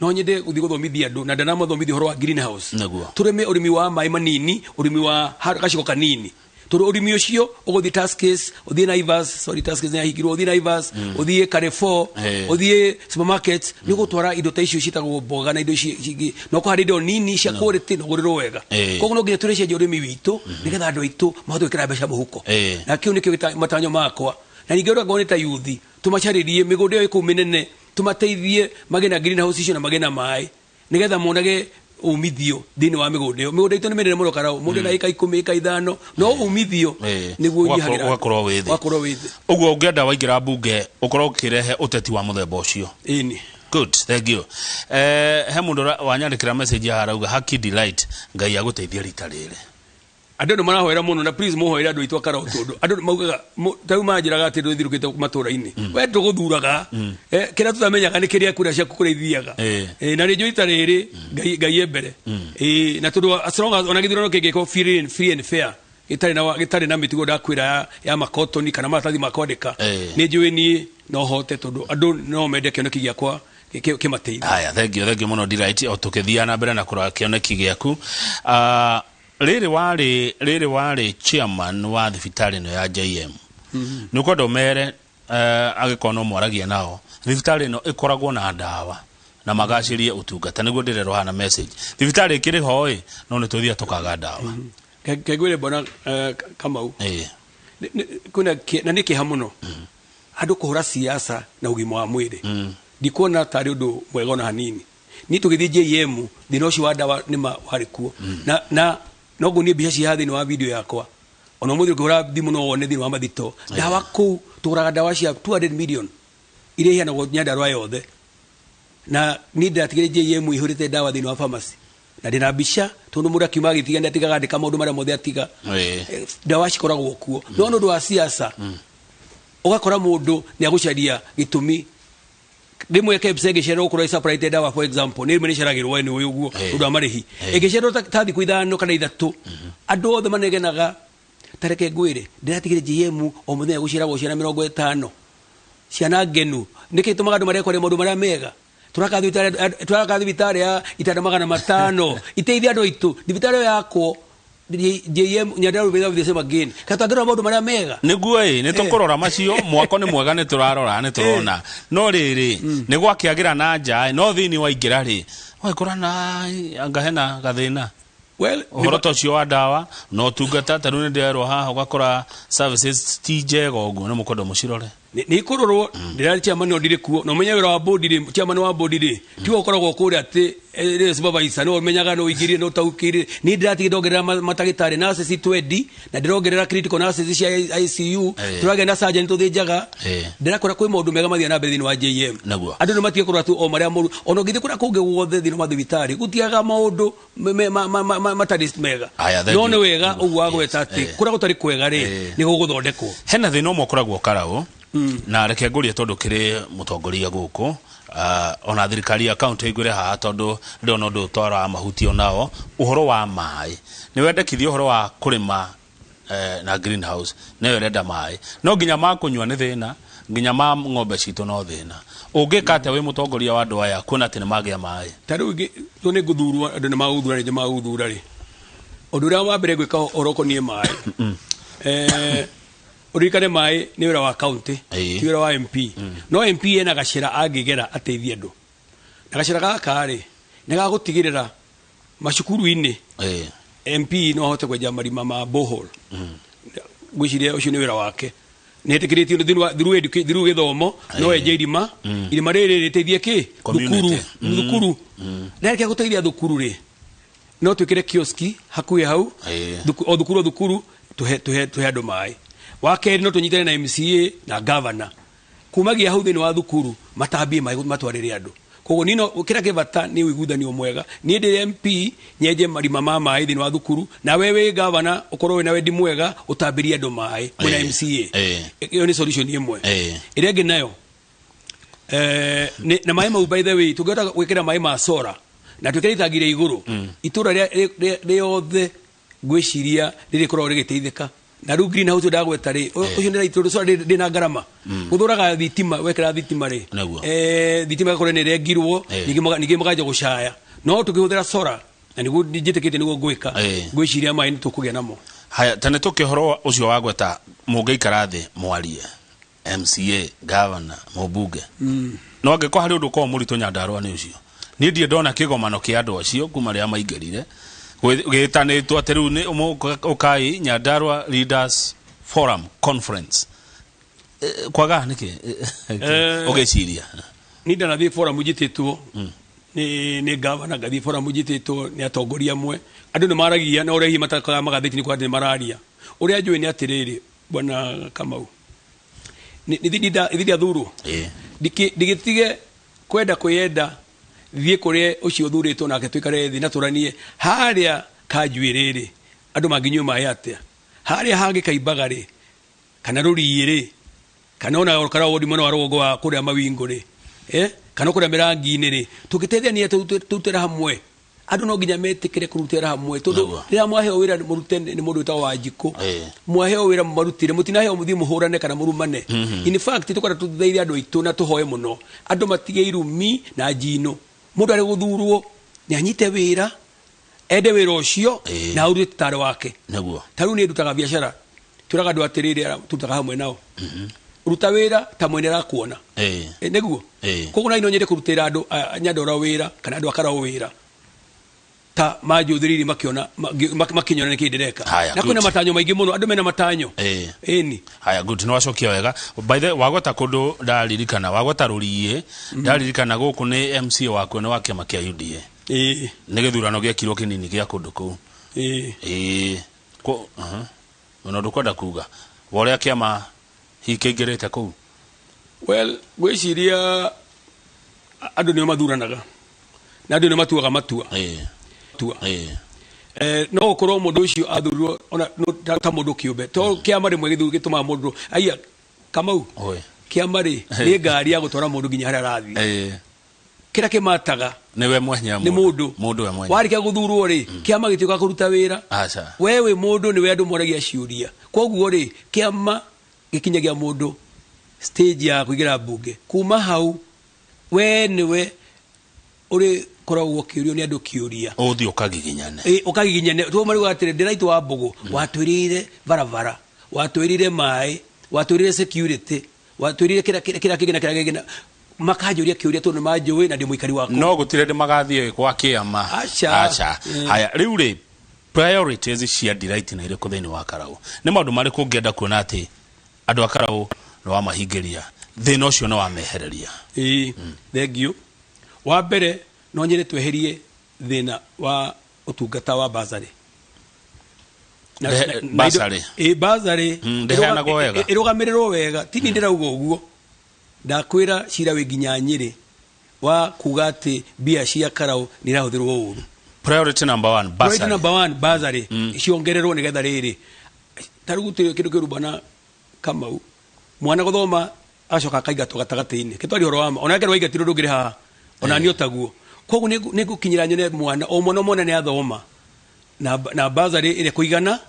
no nyende gũthiĩ gũthomithia andũ, na ndanamathomithia ũhoro wa greenhouse. Nĩguo. Tũrĩme ũrĩmi wa maĩ manini, ũrĩmi wa gacigo kanini. Tondũ ũrĩmi ũcio ũgũthiĩ Tuskys, ũthiĩ Naivas, sorry, Tuskys nĩ yahingirwo, ũthiĩ Naivas, ũthiĩ Carrefour, ũthiĩ supermarket, nĩ ũgũtwara indo ta icio ciĩtagwo mboga na indo ici ingĩ, na ũkũhanda indo nini cia quality na ũgũrĩrwo wega. Koguo no nginya tũrĩcenjia ũrĩmi witũ nĩgetha andũ aitũ mahote gwĩkĩra mbeca mũhuko. Na kĩu nĩkĩo matanyo makwa. Na ningĩ ũrĩa ngorwo nĩ ta youth, tũmacarĩrie mĩgũnda ĩyo ĩ kũu mĩnene, tũmateithie magĩe na greenhouse icio na magĩe na maĩ, nĩgetha monage umithio thĩinĩ wa mĩgũnda ĩyo. Mĩgũnda itũ nĩ mĩnene mũno Karau, mũndũ ena ĩka 10, ĩka 5, no umithio nĩguo ũnyihagĩra. Ũgakorwo wĩ thĩ. Ũgakorwo wĩ thĩ. Ũguo ũngĩenda waingĩra mbunge ũkorwo ũkĩrehe ũteti wa mũthemba ũcio. Ĩni. Good, thank you. He mũndũ wanyandĩkĩra message haha arauga Haki Delight, Ngai agũteithie rita rĩrĩ. Andũ nĩ marahoera mũno, na please mũhoere andũ aitũ a Karau, tondũ andũ maugaga, ta rĩu manjĩraga atĩ ndũthirũkĩte matũra-inĩ. We ndũgũthuraga. Kĩrĩa tũtamenyaga nĩ kĩrĩa kura ciaku kũrĩa ithiaga. Na nĩ njũĩ rita rĩrĩ, Ngai e mbere. Na tondũ as long as ona gĩthurano kĩngĩkorwo free and fair, gĩtarĩ na mĩtugo ndakwĩra ya makotoni kana maratathi ma kwandĩka, nĩ njũĩ niĩ no hote, tondũ andũ no mende kĩoneki gĩakwa kĩmateithie. Haya, thank you, thank you mũno Delight, o tũkĩthiaga na mbere na kũrora kĩoneki gĩaku. Rĩrĩ warĩ chairman wa thibitarĩ ĩno ya JM. Nĩ ũkwenda ũmere, angĩkorwo no mwaragia nao, thibitarĩ ĩno ĩkoragwo na ndawa na magacĩrie ũtungata, nĩguo ndĩrerwo haha na message. Thibitarĩ ĩkĩrĩ ho ĩ, no nĩ tũthiaga tũkaga ndawa. Kengwĩre bwana, Kamau. Kwĩna na nĩ kĩeha mũno. Andũ kũhũra siasa na ũgima wa mwĩrĩ. Ndikuona tarĩ ũndũ mwega ona hanini. Niĩ tũgĩthiĩ JM, thĩna ũcio wa ndawa nĩ ma warĩ kuo. Na no nguonie mbica cia thĩinĩ wa video yakwa. Ona ũmũthĩ ũkĩhũra thimũ no wone thĩinĩ wa mathito. Ndawa kũu tũgũraga ndawa cia 200 million iria iheanagwo Nyandarua yothe. Na niĩ ndĩratigire JM ĩihũrĩte ndawa thĩinĩ wa pharmacy. Na ndĩna mbica, tondũ mũndũ akiuma agĩtiga nĩ atigaga andĩka maũndũ marĩa mothe atiga. Ndawa cikoragwo kuo. No nĩ ũndũ wa siasa, ũgakora mũndũ nĩ agũcaria gĩtũmi. Rĩmwe KEBS ĩngĩcererwo gũkorwo ĩsupplyte ndawa, for example, nĩ rĩmwe nĩ ĩceragĩrwo nĩ ũyũ ũguo, ũndũ wa marĩhi. Ĩngĩcererwo ta thikũ 5 kana 3, andũ othe manegenaga. Ta reke ngwĩre, ndĩratigire JM o mũthenya gũciaragwo ciana 50. Ciana ngenu. Nĩkĩ gĩtũmaga andũ mareke kwaria maũndũ marĩa mega? Tũraka thibitarĩ ya itanda 500. Iteithie andũ aitũ. Thibitarĩ ĩyo yakwo, JM Nyandarua will be the same again. Ka twangĩrora maũndũ marĩa mega. Nĩguo ĩ, nĩ tũkũrora macio, mwako nĩ mwega, nĩ tũrarora, nĩ tũrona. No rĩrĩ, nĩ gwakĩagĩra na nja, no thĩinĩ waingĩra rĩ, ũgakora na anga hena gathĩna. Well, ũhoro ta ũcio wa ndawa na ũtungata, ta rĩu nĩ ndĩrerwo haha ũgakora services ti njega ũguo, nĩ mũkwenda mũcirore. Nĩ ikũrorwo, ndĩrarĩ chairman no ndirĩ kuo, na ũmenye wĩra wa board rĩ, chairman wa board rĩ, tiwe ũkoragwo kũrĩa atĩ, rĩrĩ supervisor, nĩwe ũmenyaga, nĩwe ũingĩrire, nĩwe ũtaũkĩire. Niĩ ndĩratigire ndongerera matagĩtarĩ, nurses 20, na ndĩrongerera critical nurses cia ICU, tũragĩa na surgeon tũthĩnjaga. Ndĩrakora kwĩ maũndũ mega mathiaga na mbere thĩinĩ wa JM. Andũ nĩ matige kũrora tu o marĩa moru. Ona ũngĩthiĩ kũrĩa kũngĩ guothe thĩinĩ wa thibitarĩ, gũtiagaga maũndũ matarĩ mega. Aya, thank No you. nĩ wega ũguo wagweta atĩ kũrĩa gũtarĩ kwega rĩ, nĩ gũgũthondekwo. Hena thĩna ũmwe ũkoragwo Karau, na reke ngũrie tondũ kĩrĩ mũtongoria gũkũ, ona thirikari ya county ĩngwĩre haha tondũ ndĩrona ũndũ ũtwaraga mahutio nao, ũhoro wa maĩ. Nĩ wendekithia ũhoro wa kũrĩma, na greenhouse, nayo ĩrenda maĩ. No nginya ma kũnyua nĩ thĩna, nginya ma ng'ombe citũ no thĩna. Ũngĩka atĩa wĩ mũtongoria wa andũ aya kuona atĩ nĩ magĩa maĩ? Ta rĩu tondũ nĩ ngũthurwo, andũ nĩ magũthura, nĩ magũthura rĩ. Ũndũ ũrĩa wa mbere gwĩka ũhoro ũkoniĩ maĩ, ũririkane maĩ nĩ wĩra wa county, ti wĩra wa MP. No MP ena gacĩra angĩgera ateithie andũ, na gacĩra gaka rĩ nĩ gagũtigĩrĩra macukuru-inĩ MP no ahote kwenja marima ma borehole. Ngwĩciria ũcio nĩ wĩra wake, nĩ etĩkĩrĩtio through gĩthomo, no enje irima, irima rĩrĩ rĩteithie kĩ thukuru. Thukuru rĩarĩkia gũteithia thukuru rĩ, no twĩkĩre kioski hakuhĩ hau, o thukuru o thukuru, tuhe tuhe tuhe andũ maĩ. Wa kerĩ, no tũnyitane na MCA na governor kumagia hau thĩinĩ wa thukuru matambie maĩ matwarĩre andũ. Koguo nino kĩrĩa kĩ bata nĩ ũiguithanio mwega. Niĩ ndĩ MP nyenje marima ma maĩ thĩinĩ wa thukuru, nawe wĩ governor ũkorwo wĩna wendi mwega ũtambĩrie andũ maĩ mwĩna MCA. Ĩyo nĩ solution ĩmwe. Ĩrĩa ĩngĩ nayo, na maĩ mau, by the way, tũngĩhota gwĩkĩra maĩ ma solar na twĩkĩre itangi rĩa igũrũ, itũra rĩothe ngwĩciria rĩrĩkoragwo rĩgĩteithĩka. Na rĩu greenhouse ndagweta rĩ, ũcio nĩ right, tondũ solar ndĩ na ngarama gũthũraga thitima. Wekĩra thitima rĩ, thitima ĩgakorwo nĩ ĩrengirwo, ningĩ makanja gũcaya. No tũkĩhũthĩra solar, na nĩguo njĩtĩkĩtie nĩguo ngwĩka, ngwĩciria maĩ nĩ tũkũgĩa namo. Haya, tene tũkĩhoro ũcio wa gweta mũngĩikara thĩ mwarie MCA, governor, mũmbunge, no angĩkorwo harĩ ũndũ ũkoragwo mũritũ Nyandarũa nĩ ũcio. Niĩ ndirĩ ndona kĩgomano kĩa andũ acio kuma rĩrĩa maingĩrire gĩtanĩtwo atĩ rĩu nĩ ũkai Nyandarũa Leaders Forum Conference. Kwaga nĩkĩ ũgĩciria? Niĩ ndanathiĩ forum njĩtĩtwo nĩ gavana, ngathiĩ forum njĩtĩtwo nĩ atongoria amwe. Andũ nĩ maragia na ũrĩa hihi matakaga magathĩti nĩ kuga atĩ nĩ mararia. Ũrĩa njũĩ nĩ atĩrĩrĩ, bwana Kamau, nĩ ndathurwo, ndigĩtige kwenda kwĩyenda, thiĩ kũrĩa ũcio ũthurĩtwo nake, tũikare thĩ na tũranie harĩa kanjuĩ rĩrĩ andũ mangĩnyua maĩ atĩa, harĩa hangĩ kaimbaga rĩ, kana rũriĩ rĩ, kana ona kana wodi mwena wa rũgongo wa kũrĩa mawingo rĩ, kana kũrĩa mĩrangi-inĩ rĩ, tũngĩteithania tũrutĩre hamwe. Andũ no nginya metĩkĩre kũrutĩra hamwe, tondũ rĩrĩa mwaheo wĩra mũrute nĩ mũndũ wĩtagwo Wanjikũ, mwaheo wĩra marutire, mũtinaheo mũthiĩ mũhũrane kana mũrumane. In fact, tũkwenda tũteithie andũ aitũ na tũhoe mũno andũ matige irumi na njino. Mũndũ arĩ gũthurwo nĩ anyite wĩra, ende wĩra ũcio na aũrute tarĩ wake. Ta rĩu niĩ ndutaga biacara, twĩraga andũ atĩrĩrĩ, tũrutaga hamwe nao, ruta wĩra ta mwene arakuona. Nĩguo. Koguo na no nyende kũrutĩra andũ a Nyandarũa wĩra kana andũ a Karau wĩra ta manjũthĩrĩirie makiona makinyona nĩkĩ ndĩreka. Haya, Na kwĩna good. Matanyo maingĩ mũno, andũ mena matanyo. Ĩni. Haya, good, nĩ wacokia wega. By the way, wagweta kũndũ ndaririkana, wagweta rũriĩ ndaririkana gũkũ nĩ MCA wakuo nĩ wa kĩama kĩa UDA. Nĩ gĩthurano gĩekirwo kĩnini gĩa kũndũ kũu. Ĩĩ. Aha. Ona ndũkwenda kuga wa ũrĩa kĩama hihi kĩingĩrĩte kũu? Well, ngwĩciria andũ nĩo mathuranaga na andũ nĩo matuaga matua. Tua. No gũkorwo mũndũ ũcio athurirwo ona ta mũndũ kĩũmbe, to kĩama rĩmwe gĩtũmaga mũndũ aiya Kamau. Oi. Kĩama rĩ, nĩ ngari ya gũtwara mũndũ nginya harĩa arathiĩ. Kĩrĩa kĩmataga nĩwe mwenyewe. Nĩ mũndũ. Mũndũ we mwenyewe. Warĩkia gũthurwo rĩ, kĩama gĩtuĩka kũruta wĩra. Aca. We wĩ mũndũ, nĩwe andũ moragia ciũria. Koguo rĩ, kĩama gĩkinyagia mũndũ stage ya kũingĩra mbunge. Kuma hau we nĩwe ũrĩkoragwo ũkĩũrio nĩ andũ kĩũria. Ũthiĩ ũkagiginyane. Ĩ, ũkagiginyane tuo marauga atĩrĩ, ndĩraitũ wa mbũgũ, watwĩrĩire barabara, watwĩrĩire maĩ, watwĩrĩire security, watwĩrĩire kĩrĩa kĩrĩa kĩrĩa kĩngĩ na kĩrĩa kĩngĩ, na makanjũria kĩũria tondũ nĩ manjũĩ na ndĩ mũikari wa kũu. No gũtirĩ ndĩ magathiĩ kwa kĩama. Aca. Aca. Haya, rĩu rĩ, priorities cia Delight nĩ irĩkũ thĩinĩ wa Karau? Nĩ maũndũ marĩkũ ũngĩenda kuona atĩ andũ a Karau nĩ wamahingĩria, thĩna ũcio nĩ wamehereria? Ĩĩ, thank you. Wa mbere, no nyende tweherie thĩna wa ũtungata wa bursary. Bursary? Ĩ, bursary. Ndĩheanagwo wega? Ĩrũgamĩrĩrwo wega. Ti niĩ ndĩrauga ũguo, ndakwĩra cira wĩ nginya Nyĩrĩ wa kuga atĩ mbia cia Karau nĩ irahũthĩrwo ũru. Priority number one, Priority bursary. number one, bursary ciongererwo nĩgetha rĩrĩ, ta rĩu gũtirĩ kĩndũ kĩũru, bwana Kamau, mwana gũthoma agacoka akaingatwo gatagatĩ-inĩ. Kĩtwari ũhoro wa ma, ona kerwo aingatirwo ndũngĩrĩ haha ona niĩ otaguo. Koguo nĩ ngũkinyĩra nyone mwana o mwana o mwana nĩ athoma na bursary ĩrĩa kũigana,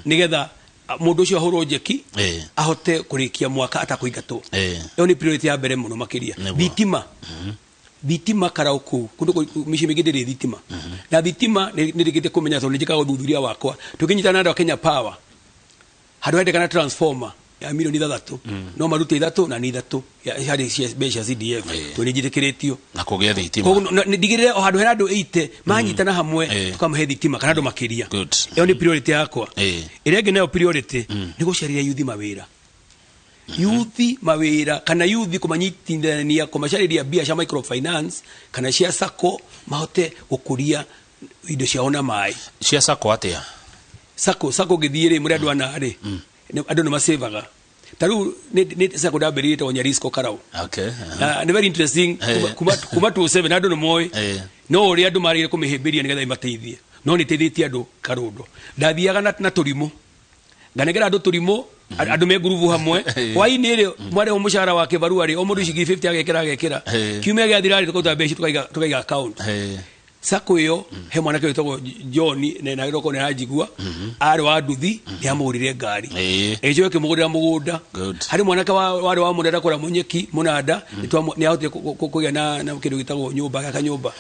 nĩgetha mũndũ ũcio ahũrwo njeki, ahote kũrĩkia mwaka atakũingatwo. Ĩyo nĩ priority ya mbere mũno makĩria. Nĩguo. Thitima. Thitima Karau kũu kũndũ mĩciĩ mĩingĩ ndĩrĩ thitima, na thitima nĩ rĩkĩte kũmenya tondũ nĩ njĩkaga ũthuthuria wakwa. Tũkĩnyitana na andũ a Kenya Power, handũ hendekana transformer ya milioni 6, no marute 3 na nĩ 3 harĩ mbeca cia CDF, tondũ nĩ njĩtĩkĩrĩtio. Na kũgĩa thitima. Koguo ndigĩrĩre o handũ hena andũ 80 manyitana hamwe, tũkamahe thitima kana andũ makĩria. Ĩyo nĩ priority yakwa. Ĩrĩa ĩngĩ nayo priority nĩ gũcarĩria yuthi mawĩra, yuthi mawĩra, kana yuthi kũmanyitithania, kũmacarĩria mbia cia microfinance kana cia sacco, mahote gũkũria indo ciao na maĩ. Cia sacco atĩa? Sacco ngĩthiĩ rĩ, mũrĩ andũ ana rĩ, andũ nĩ masevaga. Ta rĩu nĩ sacco ndambĩrĩirie ĩtagwo Nyarisco Karau. Na nĩ very interesting, kuma 27 andũ nĩ moĩ, no ũrĩa andũ marĩire kũmĩhĩmbĩria nĩgetha ĩmateithie, no nĩ ĩteithĩtie andũ Karũndo. Ndathiaga na tũrimũ, nganengera andũ tũrimũ, andũ me ngurubu hamwe. Hwaĩ-inĩ rĩ, mwarĩhwo mũcara wa kĩbarua rĩ, o mũndũ ciringi 50 agekĩra. Kiumia gĩathira rĩ, tũkaruta mbeca tũkaiga account. Sacco ĩyo he mwanake wĩtagwo John na gĩroko nĩ aranjigua, arĩ wa nduthi, nĩ amũgũrire ngari, ĩgĩcoka ĩkĩmũgũrĩra mũgũnda. Harĩ mwanake warĩ wa mũnanda kũrĩa Mũnyeki mũnanda, nĩ ahotire kũgĩa na kĩndũ gĩtagwo nyũmba, gaka nyũmba.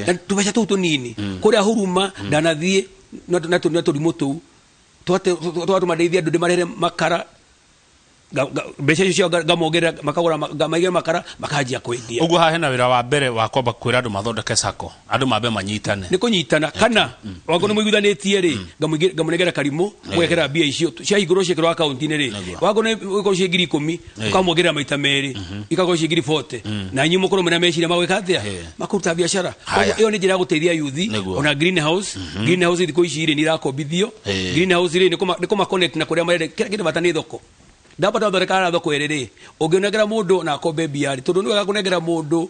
Na tũbeca tũu tũnini kũrĩa Huruma ndanathiĩ na tũrimũ tũu twatũma ndeithie andũ, ndĩmarehere makara, mbeca icio ciao ngamongerera, makagũra ngamaigĩra makara, makanjia kwendia. Ũguo haha hena wĩra wa mbere wa kwamba kwĩra andũ mathondeke sacco, andũ mambe manyitane. Nĩ kũnyitana, kana wakorwo nĩ mũiguithanĩtie rĩ, ngamũnengera karimũ, mũgekĩra mbia icio ciahingũrwo, ciekĩrwo akaunti-inĩ rĩ, wakorwo nĩ ikorwo ciĩ 10,000, ũkamwongerera maita merĩ, ikakorwo ciĩ 40,000, na inyuĩ mũkorwo mwĩna meciria ma gwĩka atĩa, makũruta biacara. Koguo ĩyo nĩ njĩra ya gũteithia yuthi. Ona greenhouse, greenhouse thikũ ici rĩ, nĩ irakombithio. Greenhouse rĩ, nĩ kũma connect na kũrĩa marenda. Kĩrĩa kĩndũ bata nĩ thoko. Ndamba twathondeka harĩa thoko ĩrĩ rĩ, ũngĩnengera mũndũ na akombe mbia rĩ, tondũ nĩ wega kũnengera mũndũ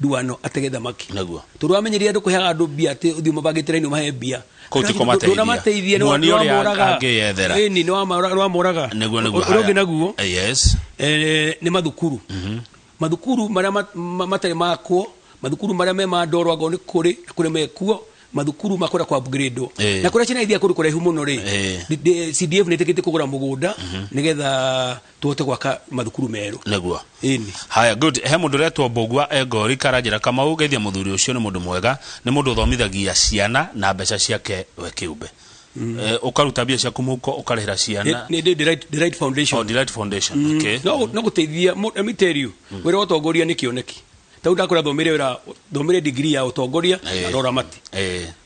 nduano atege thamaki, tondũ wamenyeria andũ kũheaga andũ mbia atĩ ũthiĩ ũmabangĩte raini ũmahe mbia. Kũu ti kũmateithia. Ndũnamateithia, nĩ Muonie ũrĩa nĩwamoraga. angĩyethera. Ĩni, nĩwamoraga. Nĩguo. Ũrĩa ũngĩ naguo, nĩ mathukuru, mathukuru marĩa matarĩ makwo, mathukuru marĩa me ma ndoro, angorwo nĩ kũrĩ na kũrĩ mekuo mathukuru makwenda kwa upgrade, na kũrĩa ciana ithiaga kũndũ kũraihu mũno rĩ, CDF nĩ ĩtĩkĩtie kũgũra mũgũnda nĩgetha tũhote gwaka mathukuru merũ. Ĩni. Haya, good. He mũndũ ũretwo Mbũgua Engori Karanjĩra Kamau, geithia mũthuri ũcio, nĩ mũndũ mwega, nĩ mũndũ ũthomithagia ciana na mbeca ciake we kĩũmbe. Ũkaruta mbia ciaku mũhuko ũkarĩhĩra ciana? Nĩ Delight Foundation. Oh, Delight Foundation, okay. No gũteithia let me tell you, wĩra wa ũtongoria nĩ kĩoneki. Ta rĩu ndakwĩra thomire wĩra, thomire degree ya ũtongoria na ũramati.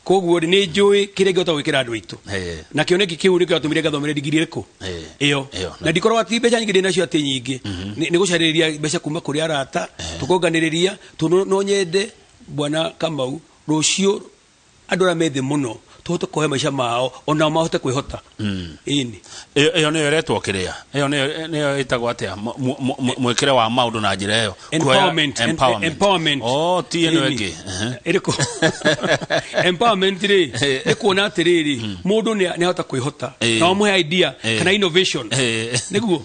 Koguo rĩ, nĩ njũĩ kĩrĩa ingĩhota gwĩkĩra andũ aitũ, na kĩoneki kĩu nĩkĩo gĩatũmire ngathomere degree ĩrĩkũ ĩyo. Ĩyo. Na ndikoragwo atĩ mbeca nyingĩ ndĩ nacio atĩ nyingĩ, nĩ gũcarĩria mbeca kuma kũrĩ arata, tũkonganĩrĩria, tondũ no nyende bwana Kamau rũciũ andũ arĩa me thĩ mũno tũhote kũhe maica mao, onao mahote kwĩhota. Ĩni. Ĩyo nĩyo ĩretwo kĩrĩa, ĩyo nĩyo ĩtagwo atĩa, mwĩkĩre wa maũndũ na njĩra ĩyo? Empowerment. Empowerment. Empowerment. Oh, ti ĩno Ĩni. ĩngĩ. Ĩrĩkũ? Empowerment rĩ, nĩ kuona atĩrĩrĩ, mũndũ nĩ ahota kwĩhota na wamũhe idea kana innovation. Nĩguo.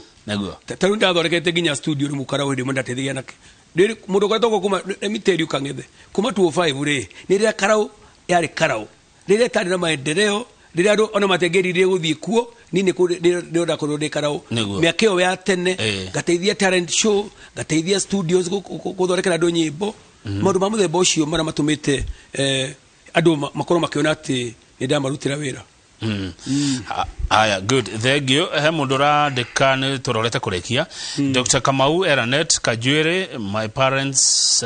Ta rĩu ndathondekete nginya studio rĩ, mũkarau hĩndĩ ĩmwe ndateithagia anake. Rĩrĩ mũndũ ũkoretwo gũkũ kuma, let me tell you, Kang'ethe, kuma 205 rĩ, nĩ rĩrĩa Karau yarĩ Karau, rĩrĩa ĩtarĩ na maendeleo, rĩrĩa andũ ona matengeririe gũthiĩ kuo, niĩ nĩ kũ ndakorirwo ndĩ Karau mĩaka ĩyo ya tene, ngateithia talent show, ngateithia studios, gũthondekera andũ nyĩmbo, maũndũ ma mũthemba ũcio marĩa matũmĩte andũ makorwo makĩona atĩ nĩ ndamarutĩra wĩra. Haya, good, thank you. He mũndũ ũrandĩka, nĩ tũrorete kũrĩkia. Dr. Kamau Eranet Kajuere, my parents,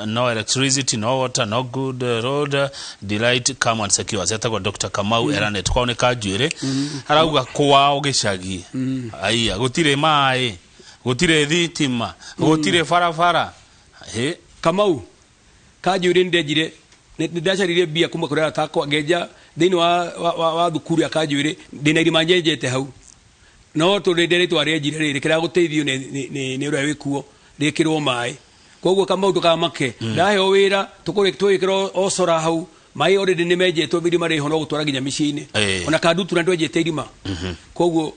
no electricity, no water, no good road, Delight come and secure. Etagwo Dr. Kamau Eranet, kwao nĩ Kajuere. Arauga kwao gĩcagi aiya gũtirĩ maĩ, gũtirĩ thitima, gũtirĩ barabara. Hĩ. Kamau Kanjũrĩ, nĩ ndenjire, nĩ ndacaririe mbia kuma kũrĩ arata akwa, ngenja thĩinĩ wa thukuru ya Kanjũrĩ, ndĩna irima nyenjete hau, no tondũ rĩrĩa rĩenjire rĩ, rĩkĩrega gũteithio nĩ ũrĩa wĩkuo rĩkĩrwo maĩ. Koguo Kamau, ndũkamake, ndaheo wĩra tũgĩkĩra o cora hau maĩ, already nĩ menjetwo irima rĩho, no gũtwara nginya mĩciĩ-inĩ. Ona Kandutura ndwenjete irima. Koguo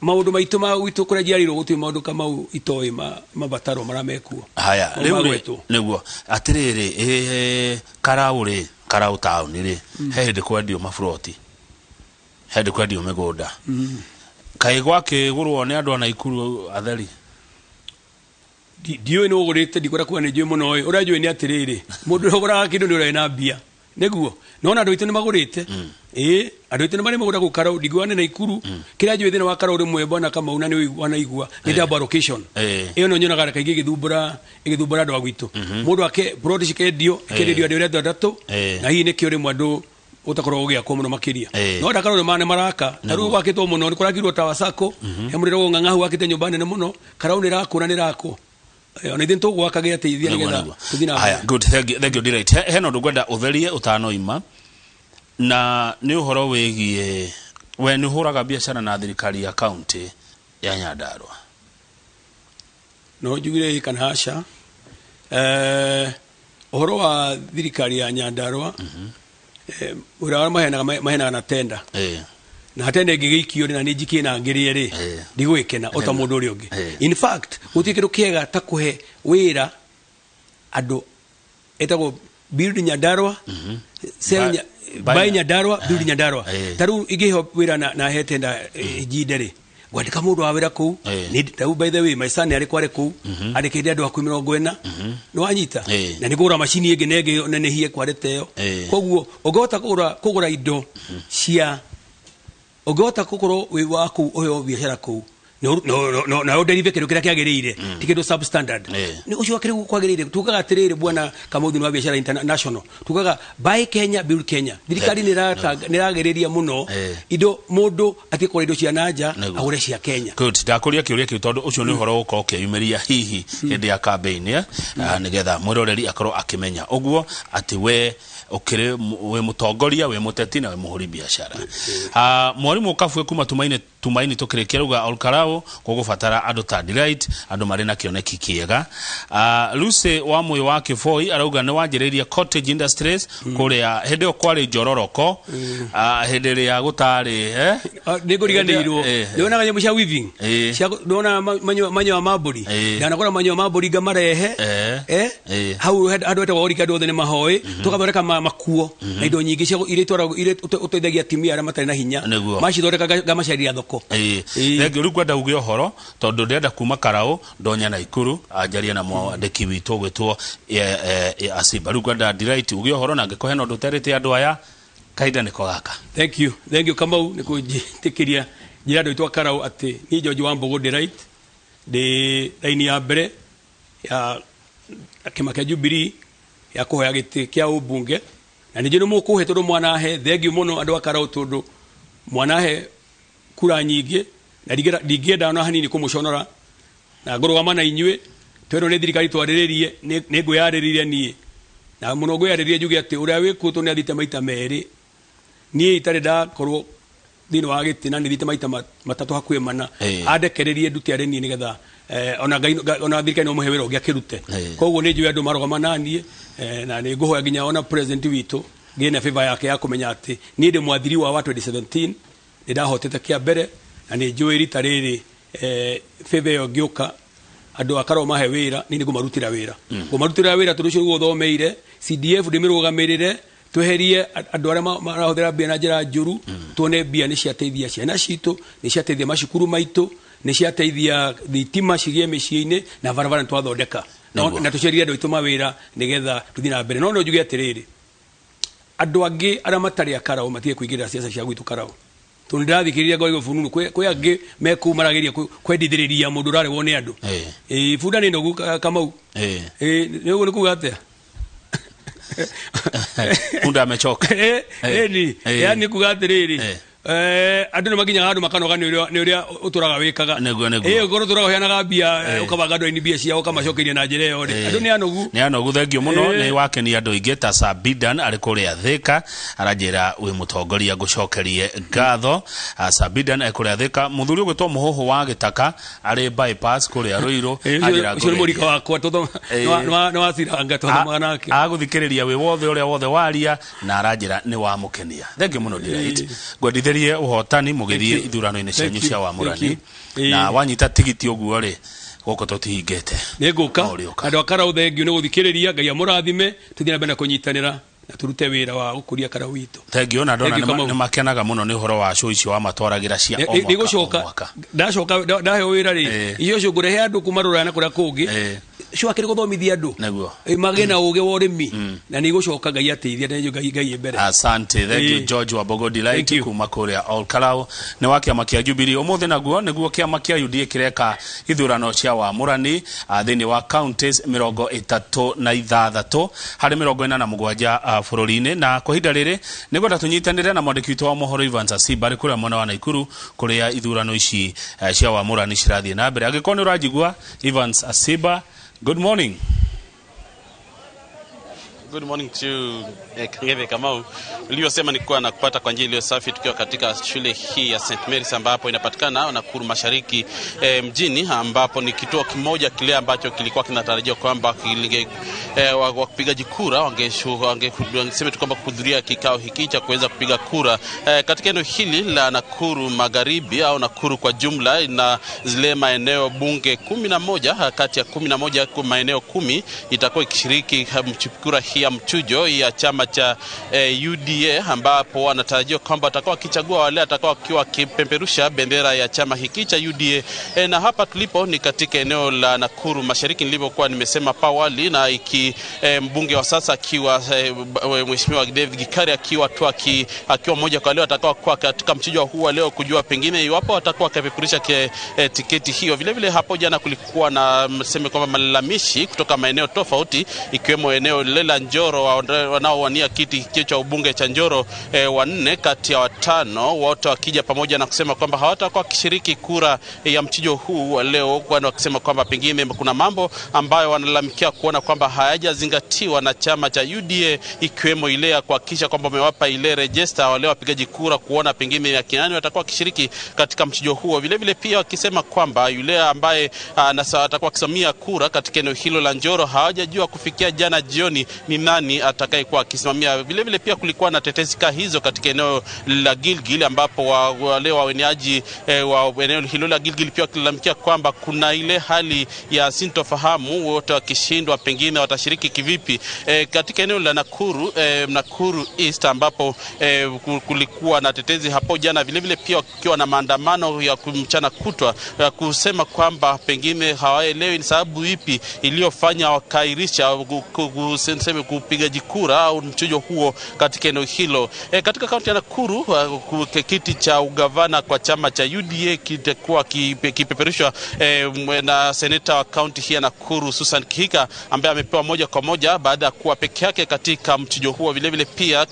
maũndũ maitũ ma gwitũ kũrĩa njiarĩirwo gũtirĩ maũndũ Kamau itoĩ mabataro marĩa mekuo. Haya. Mau Rĩu rĩ, magwetwo. Nĩguo atĩrĩrĩ, Karau rĩ, Karau taũni rĩ, he hĩndĩ kwendio maburoti, he hĩndĩ kwendio mĩgũnda, kaĩ gwakĩgũrwo nĩ andũ a Naikuru atheri? Ndiũĩ nĩ ũgũrĩte, ndikwenda kuga nĩ njũĩ mũno ĩ. Ũrĩa njũĩ nĩ atĩrĩrĩ, mũndũ ũrĩa ũgũraga kĩndũ nĩ ũrĩa wĩna mbia, nĩguo nona andũ aitũ nĩ magũrĩte. Ĩĩ, andũ aitũ nĩ marĩ mũgũnda kũu Karau, ndingiuga nĩ Naikuru. Kĩrĩa njũĩ thĩinĩ wa Karau rĩmwe, bwana Kamau, na nĩ wanaigua nĩ double allocation. Ĩyo nĩyo nyonaga kaingĩ ĩgĩthumbũra andũ a gwitũ. Mũndũ ake plot cikendio, ikenderio andũ arĩa atandatũ, na hihi nĩkĩo rĩmwe andũ ũtakoragwo ũgĩakwo mũno makĩria. No ndakarwo nĩ maraka ta rĩu gwakĩtwo mũno, nĩ kũrakirwo Tower Sacco, he mũrĩro ng'ang'ahu wakĩte nyũmba nene mũno. Karau nĩ ĩrakwo na nĩ ĩrakwo. Ona ithuĩ nĩtũgwaka gĩateithia nĩgetha tũthiĩ na Haya, mbere. Good, thank you, thank you, Delight. Hena ũndũ ngwenda ũtherie ũtanoima, na nĩ ũhoro wĩgiĩ we nĩ ũhũraga biacara na thirikari ya kaunti ya Nyandarua. No njugire ĩ kana aca. Ũhoro wa thirikari ya Nyandarua, wĩra ũrĩa maheanaga na tenda, na tenda ĩngĩgĩikio rĩ, na nĩ njikie na ngĩrĩe rĩ, ndigũgĩkena o ta mũndũ ũrĩa ũngĩ. In fact, gũtirĩ kĩndũ kĩega ta kũhe wĩra andũ etagwo build Nyandarua, sell buy Nyandarua, build Nyandarua. Ta rĩu ingĩheo wĩra na he tenda, njinde rĩ, ngwandĩka mũndũ wa wĩra kũu. Ta rĩu, by the way, my son arĩ kware kũu, andĩkĩte andũ hakuhĩ 40, nĩ wanyita? Na nĩ kũgũra macini ĩngĩ na ĩngĩ nenehie kware ta ĩyo. Koguo ũngĩhota kũgũra indo cia, ũngĩhota gũkorwo wĩ wa kũu, ũheo biacara kũu na ũnderive kĩndũ kĩrĩa kĩagĩrĩire, ti kĩndũ substandard. Nĩ ũcio kĩrĩa kwagĩrĩire. Tugaga atĩrĩrĩ, bwana Kamau, thĩinĩ wa biacara international tugaga buy Kenya, build Kenya. Thirikari nĩ ĩragĩrĩria mũno indo, mũndũ atige kũgũra indo cia nanja, agũre cia Kenya. Good, ndakũria kĩũria kĩu tondũ ũcio nĩ ũhoro ũgũkorwo ũkĩyumĩria hihi hĩndĩ ya campaign, nĩgetha mwĩroreri akorwo akĩmenya ũguo atĩ we ũkĩrĩ wĩ mũtongoria, wĩ mũteti na wĩ mũhũri biacara. Mwarimũ Kabue kuma Tumaini, Tumaini, tũkĩrĩkia ruga Olkarau gũgũbatara andũ ta Delight, andũ marĩ na kĩoneki kĩega. Lucy wa Mũyũ wa Kĩboi arauga nĩ wanjĩrĩirie Cottage Industries kũrĩa hĩndĩ ĩyo kwarĩ njororoko, hĩndĩ ĩrĩa gũtarĩ, eh? Nĩ ngũriganĩirwo. Nĩwonaga nyamũ cia weaving, nĩwonaga manyoya ma mbũri? Ndanagũra manyoya ma mbũri ngamarehe, hau handũ hetagwo Orika, andũ othe nĩ mahoĩ, tũgathondeka makuo na indo nyingĩ cia iria itwaragwo, iria ũteithagia atumia arĩa matarĩ na hinya. Macithondeka ngamacaria thoko. Thengiũ. Rĩu ngwenda uge ũhoro tondũ ndĩrenda kuma Karau ndonya Naikuru, njarie na mwandĩki witũ ũgwĩtwo Asimba. Rĩu ngwenda Delight uge ũhoro, na angĩkorwo hena ũndũ ũterĩte andũ aya, kahinda nĩko gaka. Thank you, thank you, Kamau, nĩ kũnjĩtĩkĩria njĩra andũ aitũ a Karau atĩ niĩ George wa Mbũgũ Delight ndĩ raini ya mbere ya kĩama kĩa Jubilee ya kũhoya gĩtĩ kĩa ũmbunge, na ningĩ nĩ mũkũhe tondũ mwanahe. Thengiũ mũno andũ a Karau tondũ mwanahe kura nyingĩ, na ndingĩenda ona hanini kũmũconora, na ngũrũgama na inyuĩ. Twerwo nĩ thirikari twarĩrĩrie, nĩ ngwĩyarĩrĩria niĩ na mũno ngwĩyarĩrĩria njuge atĩ ũrĩa wĩkuo tondũ nĩ athiĩte maita merĩ, niĩ itarĩ ndakorwo thĩinĩ wa gĩtĩ, na nĩ thiĩte maita matatũ hakuhĩ mana. Andekererie ndute arĩ niĩ nĩgetha ona Ngai ona thirikari no mũhe wĩra ũngĩ akĩrute. Koguo nĩ njũĩ andũ marũgama na niĩ, na nĩ ngũhoya nginya ona president witũ ngĩe na favor yake ya kũmenya atĩ niĩ ndĩ mwathiri wa 2017, nĩ ndahotete kĩa mbere, na nĩ njũĩ rita rĩrĩ, favor ĩyo ngĩũka andũ a Karau mahe wĩra, niĩ nĩ ngũmarutĩra wĩra, ngũmarutĩra wĩra tondũ ũcio nĩguo thomeire. CDF ndĩmĩrũgamĩrĩre, tweherie andũ arĩa marahũthĩra mbia na njĩra njũru, tuone mbia nĩ ciateithia ciana citũ, nĩ ciateithia macukuru maitũ, nĩ ciateithia thitima cigĩe mĩciĩ-inĩ, na barabara nĩ twathondeka. Na tũcarie andũ aitũ mawĩra nĩgetha tũthiĩ na mbere. No no njuge atĩrĩrĩ, andũ angĩ arĩa matarĩ a Karau matige kũingĩrĩra ciaca cia gwitũ Karau, tondũ nĩndĩrathikĩrĩria ngorigwo fununu kwĩ angĩ mekũu marageria kwendithĩrĩria mũndũ ũrarĩwwo nĩ andũ. Ĩĩ, bunda nĩ nogu, Kamau. Ĩĩ, nĩ ũguo nĩ kuga atĩa? Punda amechoka. Ĩni. Yani kuga atĩrĩrĩ, andũ nĩ makinyaga handũ makanoga nĩ ũrĩa ũtũraga wĩkaga. Nĩguo, nĩguo. Ũkorwo ũtũraga ũheanaga mbia, ũkabanga andũ aini mbia ciao, ũkamacokeria na njĩra ĩyo rĩ, andũ nĩ anogu. Nĩ anogu. Thengio mũno. Nĩ wakenia andũ aingĩ ta Sabidan arĩ kũrĩa Thĩka, aranjĩra wĩ mũtongoria, ngũcokerie ngatho. Sabidan arĩ kũrĩa Thĩka. Mũthuri ũgwĩtwo Mũhũhũ wa Gĩtaka arĩ bypass kũrĩa Rũirũ, anjĩra Ũcio nĩ mũrika ngũgeithie. wakwa, nĩ wa ciranga twathomaga nake. Agũthikĩrĩria wĩ wothe ũrĩa wothe waria, na aranjĩra nĩ wamũkenia. Thengio mũno, Delight, ngwendithĩrie ũhotani mũgĩthiĩ ithurano-inĩ cianyu Thank you. cia wamũrani. Thank you. Na wanyita tigiti ũguo rĩ, gũkũ tũtihingĩte. Nĩ ngũka. No ũrĩũka. Andũ a Karau, thengio nĩ gũthikĩrĩria. Ngai amũrathime, tũthiĩ na mbere na kũnyitanĩra. Na turute wira wa gukuria Karau witũ. Thank you. Na ndona Thank you, Kamau. nĩ makenaga mũno nĩ ũhoro wa show icio wamatwaragĩra cia o mwaka, o Nĩgũcoka mwaka. Ndacoka ndaheo wĩra rĩ, icio cio ngũrehe andũ kuma rũraya na kũrĩa kũngĩ. Cio akĩrĩ gũthomithia andũ. Magĩe na ũgĩ wa ũrĩmi na nĩ igũcoka. Ngai ateithia na Ngai ĩ mbere. Asante, thank you. George Wambogo Delight Thank you. kuma kũrĩa Olkalou nĩ wa kĩama kĩa Jubilee. Ũmũthĩ naguo nĩguo kĩama kĩa UDA kĩreka ithurano cia wamũrani thĩinĩ wa counties 36 harĩ 47 bũrũri-inĩ. Na kwa ihinda rĩrĩ nĩngwenda tũnyitanĩre na mwandĩki witũ wa mohoro Evans Asimba arĩ kũrĩa mwena wa Naikuru kũrĩa ithurano ici cia wamũrani cirathiĩ na mbere. Angĩkorwo nĩ ũranjigua, Evans Asimba, good morning. Good morning to you, Kangeve Kamau. Ulivyosema ni kuwa nakupata kwa njia iliyo safi tukiwa katika shule hii ya St Mary's ambapo inapatikana Nakuru Mashariki mjini, ambapo ni kituo kimoja kile ambacho kilikuwa kinatarajiwa kwamba wapigaji kura wangesema tu kwamba kuhudhuria kikao hiki cha kuweza kupiga kura katika eneo hili la Nakuru Magharibi au Nakuru kwa jumla, na zile maeneo bunge 11 kati ya 11 kwa maeneo 10 itakuwa ikishiriki kura hii ya mchujo ya chama cha UDA, ambapo wanatarajiwa kwamba watakuwa wakichagua wale watakao wakiwa wakipeperusha bendera ya chama hiki cha UDA. Na hapa tulipo ni katika eneo la Nakuru Mashariki nilivyokuwa nimesema hapo awali, na iki mbunge wa sasa akiwa Mheshimiwa David Gikaria akiwa tu akiwa mmoja kwa leo atakao kuwa katika mchujo huu wa leo kujua pengine iwapo watakuwa wakipeperusha tiketi hiyo. Vile vile hapo jana kulikuwa na mseme kwamba malalamishi kutoka maeneo tofauti ikiwemo eneo lile la Njoro, wanaowania kiti hiki cha ubunge cha Njoro, wanne kati ya watano wote wakija pamoja na kusema kwamba hawatakuwa wakishiriki kura ya mchujo huu wa leo, kwani wakisema kwamba pengine kuna mambo ambayo wanalalamikia kuona kwamba hayajazingatiwa na chama cha UDA, ikiwemo ile ya kuhakikisha kwamba wamewapa ile rejista wale wapigaji kura kuona pengine akina nani watakuwa wakishiriki katika mchujo huo. Vile vile pia wakisema kwamba yule ambaye atakuwa akisimamia kura katika eneo hilo la Njoro hawajajua kufikia jana jioni ni nani atakayekuwa akisimamia. Vile vile pia kulikuwa na tetesi kaa hizo katika eneo la Gilgil, ambapo wale waweneaji wa eneo hilo la Gilgil pia wakilalamikia kwamba kuna ile hali ya sintofahamu, wote wakishindwa pengine watashiriki kivipi. Katika eneo la Nakuru, Nakuru East, ambapo kulikuwa na tetezi hapo jana, vile vile pia wakiwa na maandamano ya mchana kutwa ya kusema kwamba pengine hawaelewi ni sababu ipi iliyofanya wakairisha niseme kupigaji kura au mchujo huo katika eneo hilo. Katika kaunti ya Nakuru, kiti cha ugavana kwa chama cha UDA kitakuwa kipeperushwa na seneta wa kaunti hii ya Nakuru Susan Kihika, ambaye amepewa moja kwa moja baada ya kuwa peke yake katika mchujo huo. Vile vile pia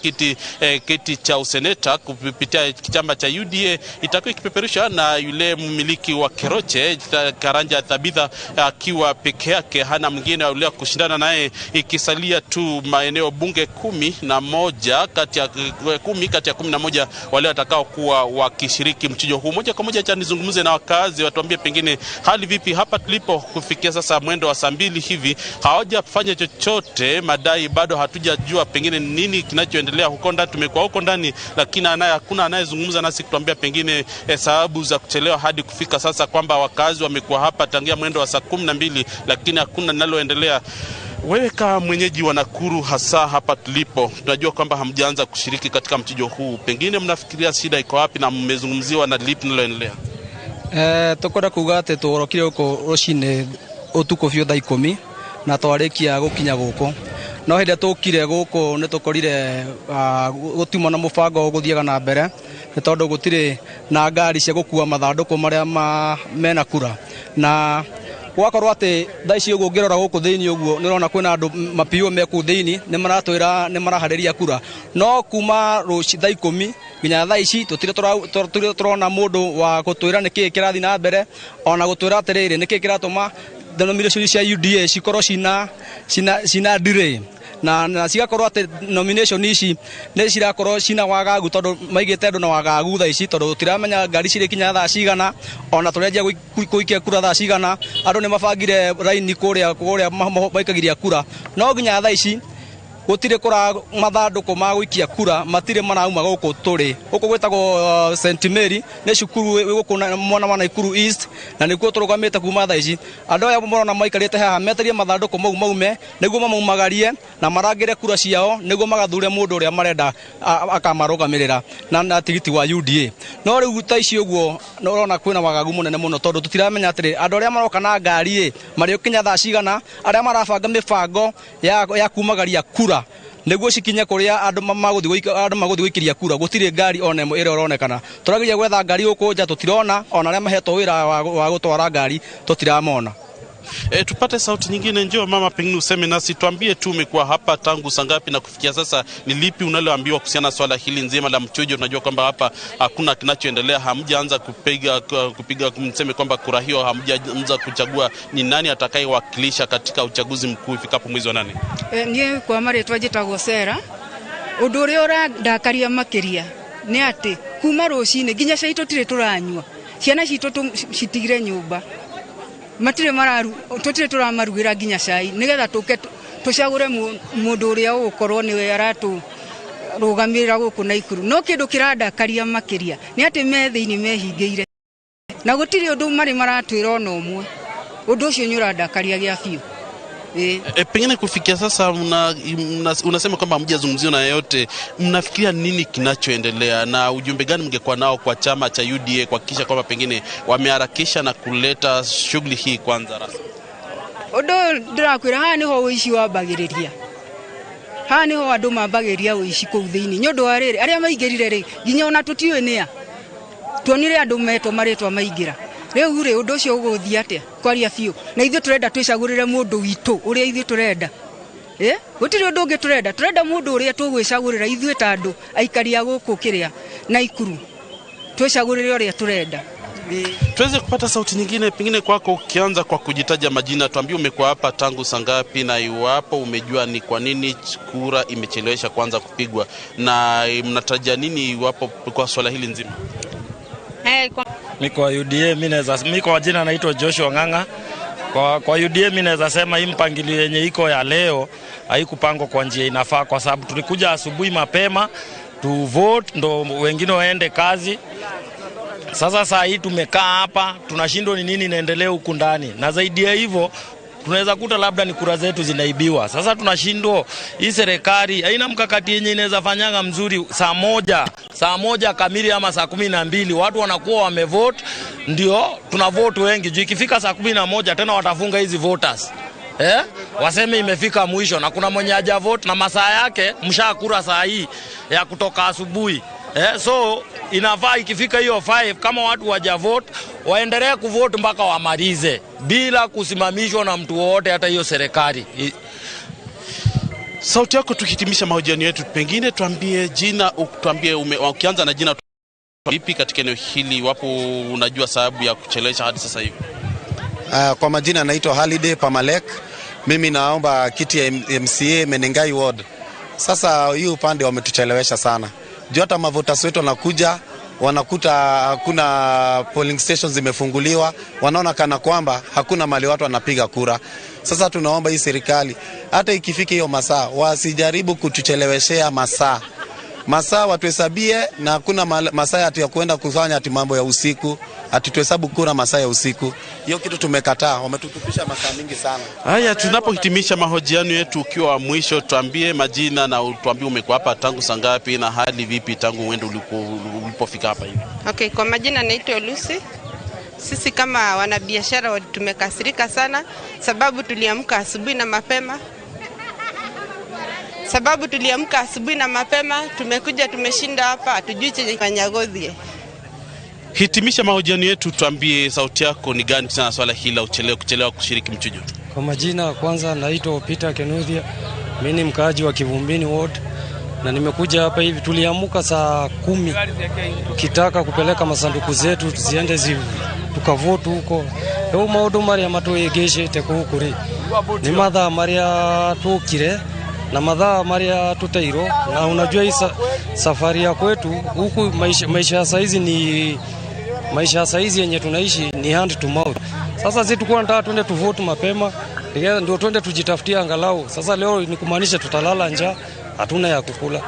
kiti cha useneta kupitia chama cha UDA itakuwa ikipeperushwa na yule mmiliki wa Keroche Karanja Tabitha akiwa peke yake, hana mwingine yule kushindana naye, ikisalia tu maeneo bunge 11 kati ya 10 kati ya 11 wale watakao kuwa wakishiriki mchujo huu. Moja kwa moja acha nizungumze na wakazi watuambie pengine hali vipi hapa tulipo kufikia sasa mwendo wa saa 2 hivi, hawajafanya chochote, madai bado hatujajua pengine nini kinachoendelea huko ndani. Tumekuwa huko ndani, lakini hakuna anayezungumza nasi kutuambia pengine sababu za kuchelewa hadi kufika sasa, kwamba wakazi wamekuwa hapa tangia mwendo wa saa 12, lakini hakuna linaloendelea. Wewe kama mwenyeji wa Nakuru, hasa hapa tulipo, tunajua kwamba hamjaanza kushiriki katika mchujo huu, pengine mnafikiria shida iko wapi na mmezungumziwa na lipi linaloendelea? Tukwenda kuga atä tårokire gå kå rå cinä å tukå biå thaa 10 na twarä gå kinya gå kå no hä ndä ä tå kire gå kå nä tå korire gå tiuma na må bango gå thiaga na mbere nä tondå gå tirä na ngari cia gå kua mathandå marä a mena kura na gwakorwo atä thaa ici ũguo ũngĩrora gũkũ thĩinĩ ũguo nĩ ũrona kwĩna andũ mapiũ me kũu thĩinĩ nĩ maratwĩra nĩ maraharĩria kura no kuma rũci thaa 10 nginya thaa ici tũtirĩ tũrona mũndũ wa gũtwĩra nĩ kĩĩ kĩrathiĩ na mbere ona gũtwĩra atĩrĩrĩ nĩ kĩĩ kĩratũma nomination cia UDA cikorwo cina delay na cigakorwo atĩ nomination ici nĩ cirakorwo cina wagagu tondũ maigĩte andũ na wagagu thaa ici tondũ tũtiramenya ngari cirĩkinya thaa cigana ona tũrenjia gũikia kura thaa cigana. Andũ nĩ mabangire raini kũrĩa kũrĩa maikagiria kura no nginya thaa ici. Gũtirĩ kũra mathandũkũ ma gũikia kura matirĩ marauma gũkũ tũrĩ. Gũkũ gwĩtagwo St Mary, nĩ cukuru wĩ gũkũ mwena wa Nakuru East, na nĩkuo tũrũgamĩte kuma thaa ici. Andũ aya mũrona maikarĩte haha metereire mathandũkũ mau maume nĩguo mamaumagarie na marangĩre kura ciao nĩguo magathure mũndũ ũrĩa marenda akamarũgamĩrĩra na tigiti wa UDA. No rĩu ta ici ũguo ũrona kwĩna wagagu mũnene mũno, tondũ tũtiramenya atĩrĩ andũ arĩa maroka na ngari ĩ marĩũkinya thaa cigana, arĩa marabanga mĩbango ya kumagaria kura nĩguo cikinye kũrĩa andũ magũthiĩ gũikĩria kura. Gũtirĩ ngari ona ĩmwe ĩrĩa ũronekana. Tũrageria gwetha ngari gũkũ nja tũtirona, ona arĩa mahetwo wĩra wa gũtwara ngari tũtiramona. Tupate sauti nyingine. Njoo mama, pengine useme nasi, tuambie tu umekuwa hapa tangu saa ngapi na kufikia sasa ni lipi unaloambiwa kuhusiana na swala hili nzima la mchujo? Tunajua kwamba hapa hakuna kinachoendelea, hamjaanza kupiga mseme kwamba kura hiyo, hamjaanza kuchagua ni nani atakayewakilisha katika uchaguzi mkuu ifikapo mwezi wa 8. Niĩ kwa marĩtwa njĩtagwo Sera. Ũndũ ũrĩa ũrandakaria makĩria nĩ atĩ kuma rũcinĩ nginya cai tũtirĩ tũranyua, ciana citũ citigire nyũmba, matirĩ mararu, tũtirĩ tũramarugĩra nginya cai nĩgetha tũke tũcagũre mũndũ ũrĩa ũgũkorwo nĩwe aratũrũgamĩrĩra gũkũ Naikuru. No kĩndũ kĩrandakaria makĩria nĩ atĩ me thĩinĩ mehingĩire na gũtirĩ ũndũ marĩ maratwĩra ona ũmwe. Ũndũ ũcio nĩ ũrandakaria gĩa biũ. Pengine kufikia sasa unasema kwamba hamjazungumziwa na yeyote, mnafikiria nini kinachoendelea na ujumbe gani mngekuwa nao kwa chama cha UDA kuhakikisha kwamba pengine wameharakisha na kuleta shughuli hii kwanza rasmi? Ũndũ ndĩrakwĩra haha nĩho ũici wambagĩrĩria, haha nĩho andũ mambagĩrĩria ũici kũu thĩinĩ. Nĩ ũndũ wa rĩrĩ, arĩa maingĩrire rĩ nginya ona tũtiũĩ nĩa, tuonire andũ metwo marĩtwa maingĩra. Rĩu rĩ ũndũ ũcio ũgũthiĩ atĩa kwaria biũ? Na ithuĩ tũrenda twĩcagũrĩre mũndũ witũ ũrĩa ithuĩ tũrenda. Gũtirĩ ũndũ ũngĩ tũrenda, tũrenda mũndũ ũrĩa tũgwĩcagũrĩra ithuĩ ta andũ aikari a gũkũ kĩrĩa Naikuru, twĩcagũrĩre ũrĩa tũrenda. Tuweze kupata sauti nyingine pengine kwako, ukianza kwa kujitaja majina, tuambie umekuwa hapa tangu saa ngapi na iwapo umejua ni kwa nini kura imechelewesha kwanza kupigwa na mnatarajia nini iwapo kwa swala hili nzima? Mi kwa UDA mi kwa jina naitwa Joshua Ng'ang'a. Kwa UDA mimi naweza sema hii mpangilio yenye iko ya leo haikupangwa kwa njia inafaa, kwa sababu tulikuja asubuhi mapema tu vote ndo wengine waende kazi. Sasa saa hii tumekaa hapa tunashindwa ni nini inaendelea huku ndani, na zaidi ya hivyo tunaweza kuta labda ni kura zetu zinaibiwa. Sasa tunashindwa, hii serikali haina mkakati yenye inaweza fanyanga mzuri. Saa 1 kamili ama saa 12 watu wanakuwa wamevote, ndio tuna vote wengi. Juu ikifika saa 11 tena watafunga hizi voters. Waseme imefika mwisho na kuna mwenye haja vote na masaa yake mshakura saa hii ya kutoka asubuhi. So inafaa ikifika hiyo 5 kama watu waja vote waendelee kuvote mpaka wamalize bila kusimamishwa na mtu wote, hata hiyo serikali. Sauti yako tukihitimisha mahojiano yetu, pengine tuambie jina, tuambie ukianza na jina vipi katika eneo hili, wapo unajua sababu ya kuchelewesha hadi sasa hivi? Kwa majina naitwa Holiday Pamalek. Mimi naomba kiti ya MCA Menengai Ward. Sasa hii upande wametuchelewesha sana. Juu hata mavoters wetu wanakuja wanakuta hakuna polling stations zimefunguliwa, wanaona kana kwamba hakuna mali watu wanapiga kura. Sasa tunaomba hii serikali hata ikifika hiyo masaa wasijaribu kutucheleweshea masaa. Masaa watuhesabie, na hakuna masaa ati ya kuenda kufanya ati mambo ya usiku, ati tuhesabu kura masaa ya usiku. Hiyo kitu tumekataa, wametutupisha masaa mingi sana. Haya, tunapohitimisha mahojiano yetu, ukiwa wa mwisho, tuambie majina na tuambie umekuwa hapa tangu saa ngapi na hali vipi tangu uende ulipofika hapa hivi. Okay, kwa majina naitwa Lucy. Sisi kama wanabiashara tumekasirika sana sababu tuliamka asubuhi na mapema. Sababu tuliamka asubuhi na mapema, tumekuja tumeshinda hapa, hatujui chenye kanyagozie. Hitimisha mahojiano yetu, tuambie sauti yako ni gani sana swala hili la kuchelewa kushiriki mchujo. Kwa majina kwanza naitwa Peter Kenuthia, mimi ni mkaaji wa Kivumbini Ward na nimekuja hapa hivi. Tuliamuka saa 10 tukitaka kupeleka masanduku zetu ziende tukavote huko. Rĩu maũndũ marĩa matwĩgĩcĩte gũkũ rĩ ni mathaa marĩa tũkire na mathaa marĩa tũteirwo, na unajua hii safari ya kwetu huku maisha ya saizi ni maisha ya saizi yenye tunaishi ni hand to mouth. Sasa sisi tulikuwa tunataka tuende tuvote mapema Ndio twende tujitafutie angalau. Sasa leo ni kumaanisha tutalala njaa, hatuna ya kukula.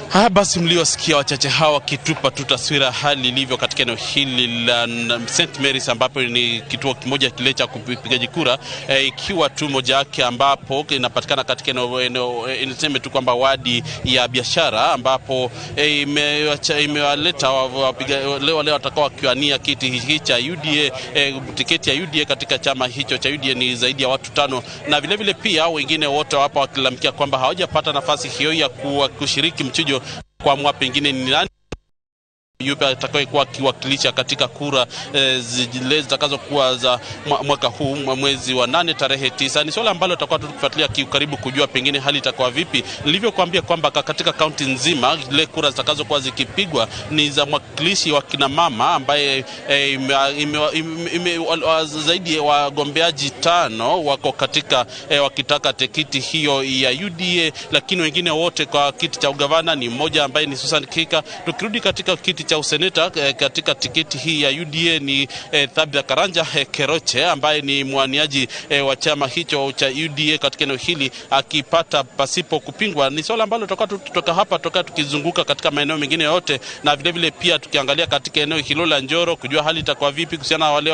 Haya basi, mliosikia wachache hawa wakitupa tu taswira hali ilivyo katika eneo hili la St Mary's, ambapo ni kituo kimoja kile cha kupigaji kura, ikiwa tu moja yake ambapo inapatikana katika eneo niseme tu kwamba wadi ya biashara, ambapo imewaleta leo watakao wakiwania kiti hiki cha UDA, tiketi ya UDA katika chama hicho cha UDA ni zaidi ya watu 5, na vile vile pia wengine wote hapa wakilalamikia kwamba hawajapata nafasi hiyo ya kushiriki mchujo kuamua pengine ni nani yupi atakayekuwa akiwakilisha katika kura zile zitakazokuwa za mwaka huu mwezi wa 8 tarehe 9. Ni swala ambalo tutakuwa tukifuatilia karibu kujua pengine hali itakuwa vipi. Nilivyokuambia kwamba katika kaunti nzima zile kura zitakazokuwa zikipigwa ni za mwakilishi wa kina mama ambaye zaidi ya wagombeaji 5 wako katika wakitaka tikiti hiyo ya UDA, lakini wengine wote kwa kiti cha ugavana ni mmoja ambaye ni Susan Kika. Tukirudi katika kiti cha useneta katika tiketi hii ya UDA ni Thabitha Karanja Keroche ambaye ni mwaniaji wa chama hicho cha UDA katika eneo hili akipata pasipo kupingwa. Ni swala ambalo tutakuwa tutoka hapa toka tukizunguka katika maeneo mengine yote, na vile vile pia tukiangalia katika eneo hilo la Njoro kujua hali itakuwa vipi kuhusiana na wale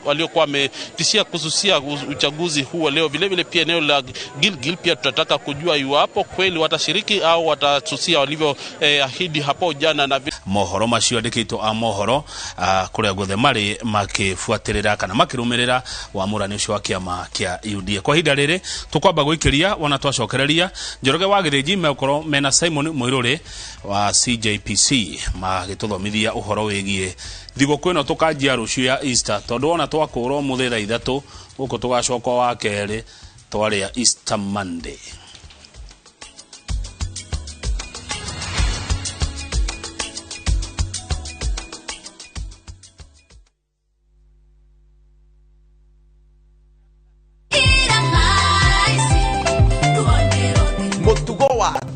waliokuwa wametishia kususia uchaguzi huu leo. Vile vile pia eneo la Gilgil pia tutataka kujua iwapo kweli watashiriki au watasusia walivyo ahidi hapo jana. Na mohoro macio andikitwo a mohoro kuria guothe mari makibuatirira kana makirumirira wamurani ucio wa kiama kia UDA. Kwa ihinda riri tukwamba gwikiria wona twacokereria Njoroge wa Githinji megukorwo mena Simon Muiruri wa CJPC magituthomithia uhoro wigie thigũkũ ĩno tũkanjia rũciũ ya Easter, tondũ wona twakũrwo mũthĩ thaa 3 gũkũ tũgacoka wa kerĩ twarĩa Easter Monday.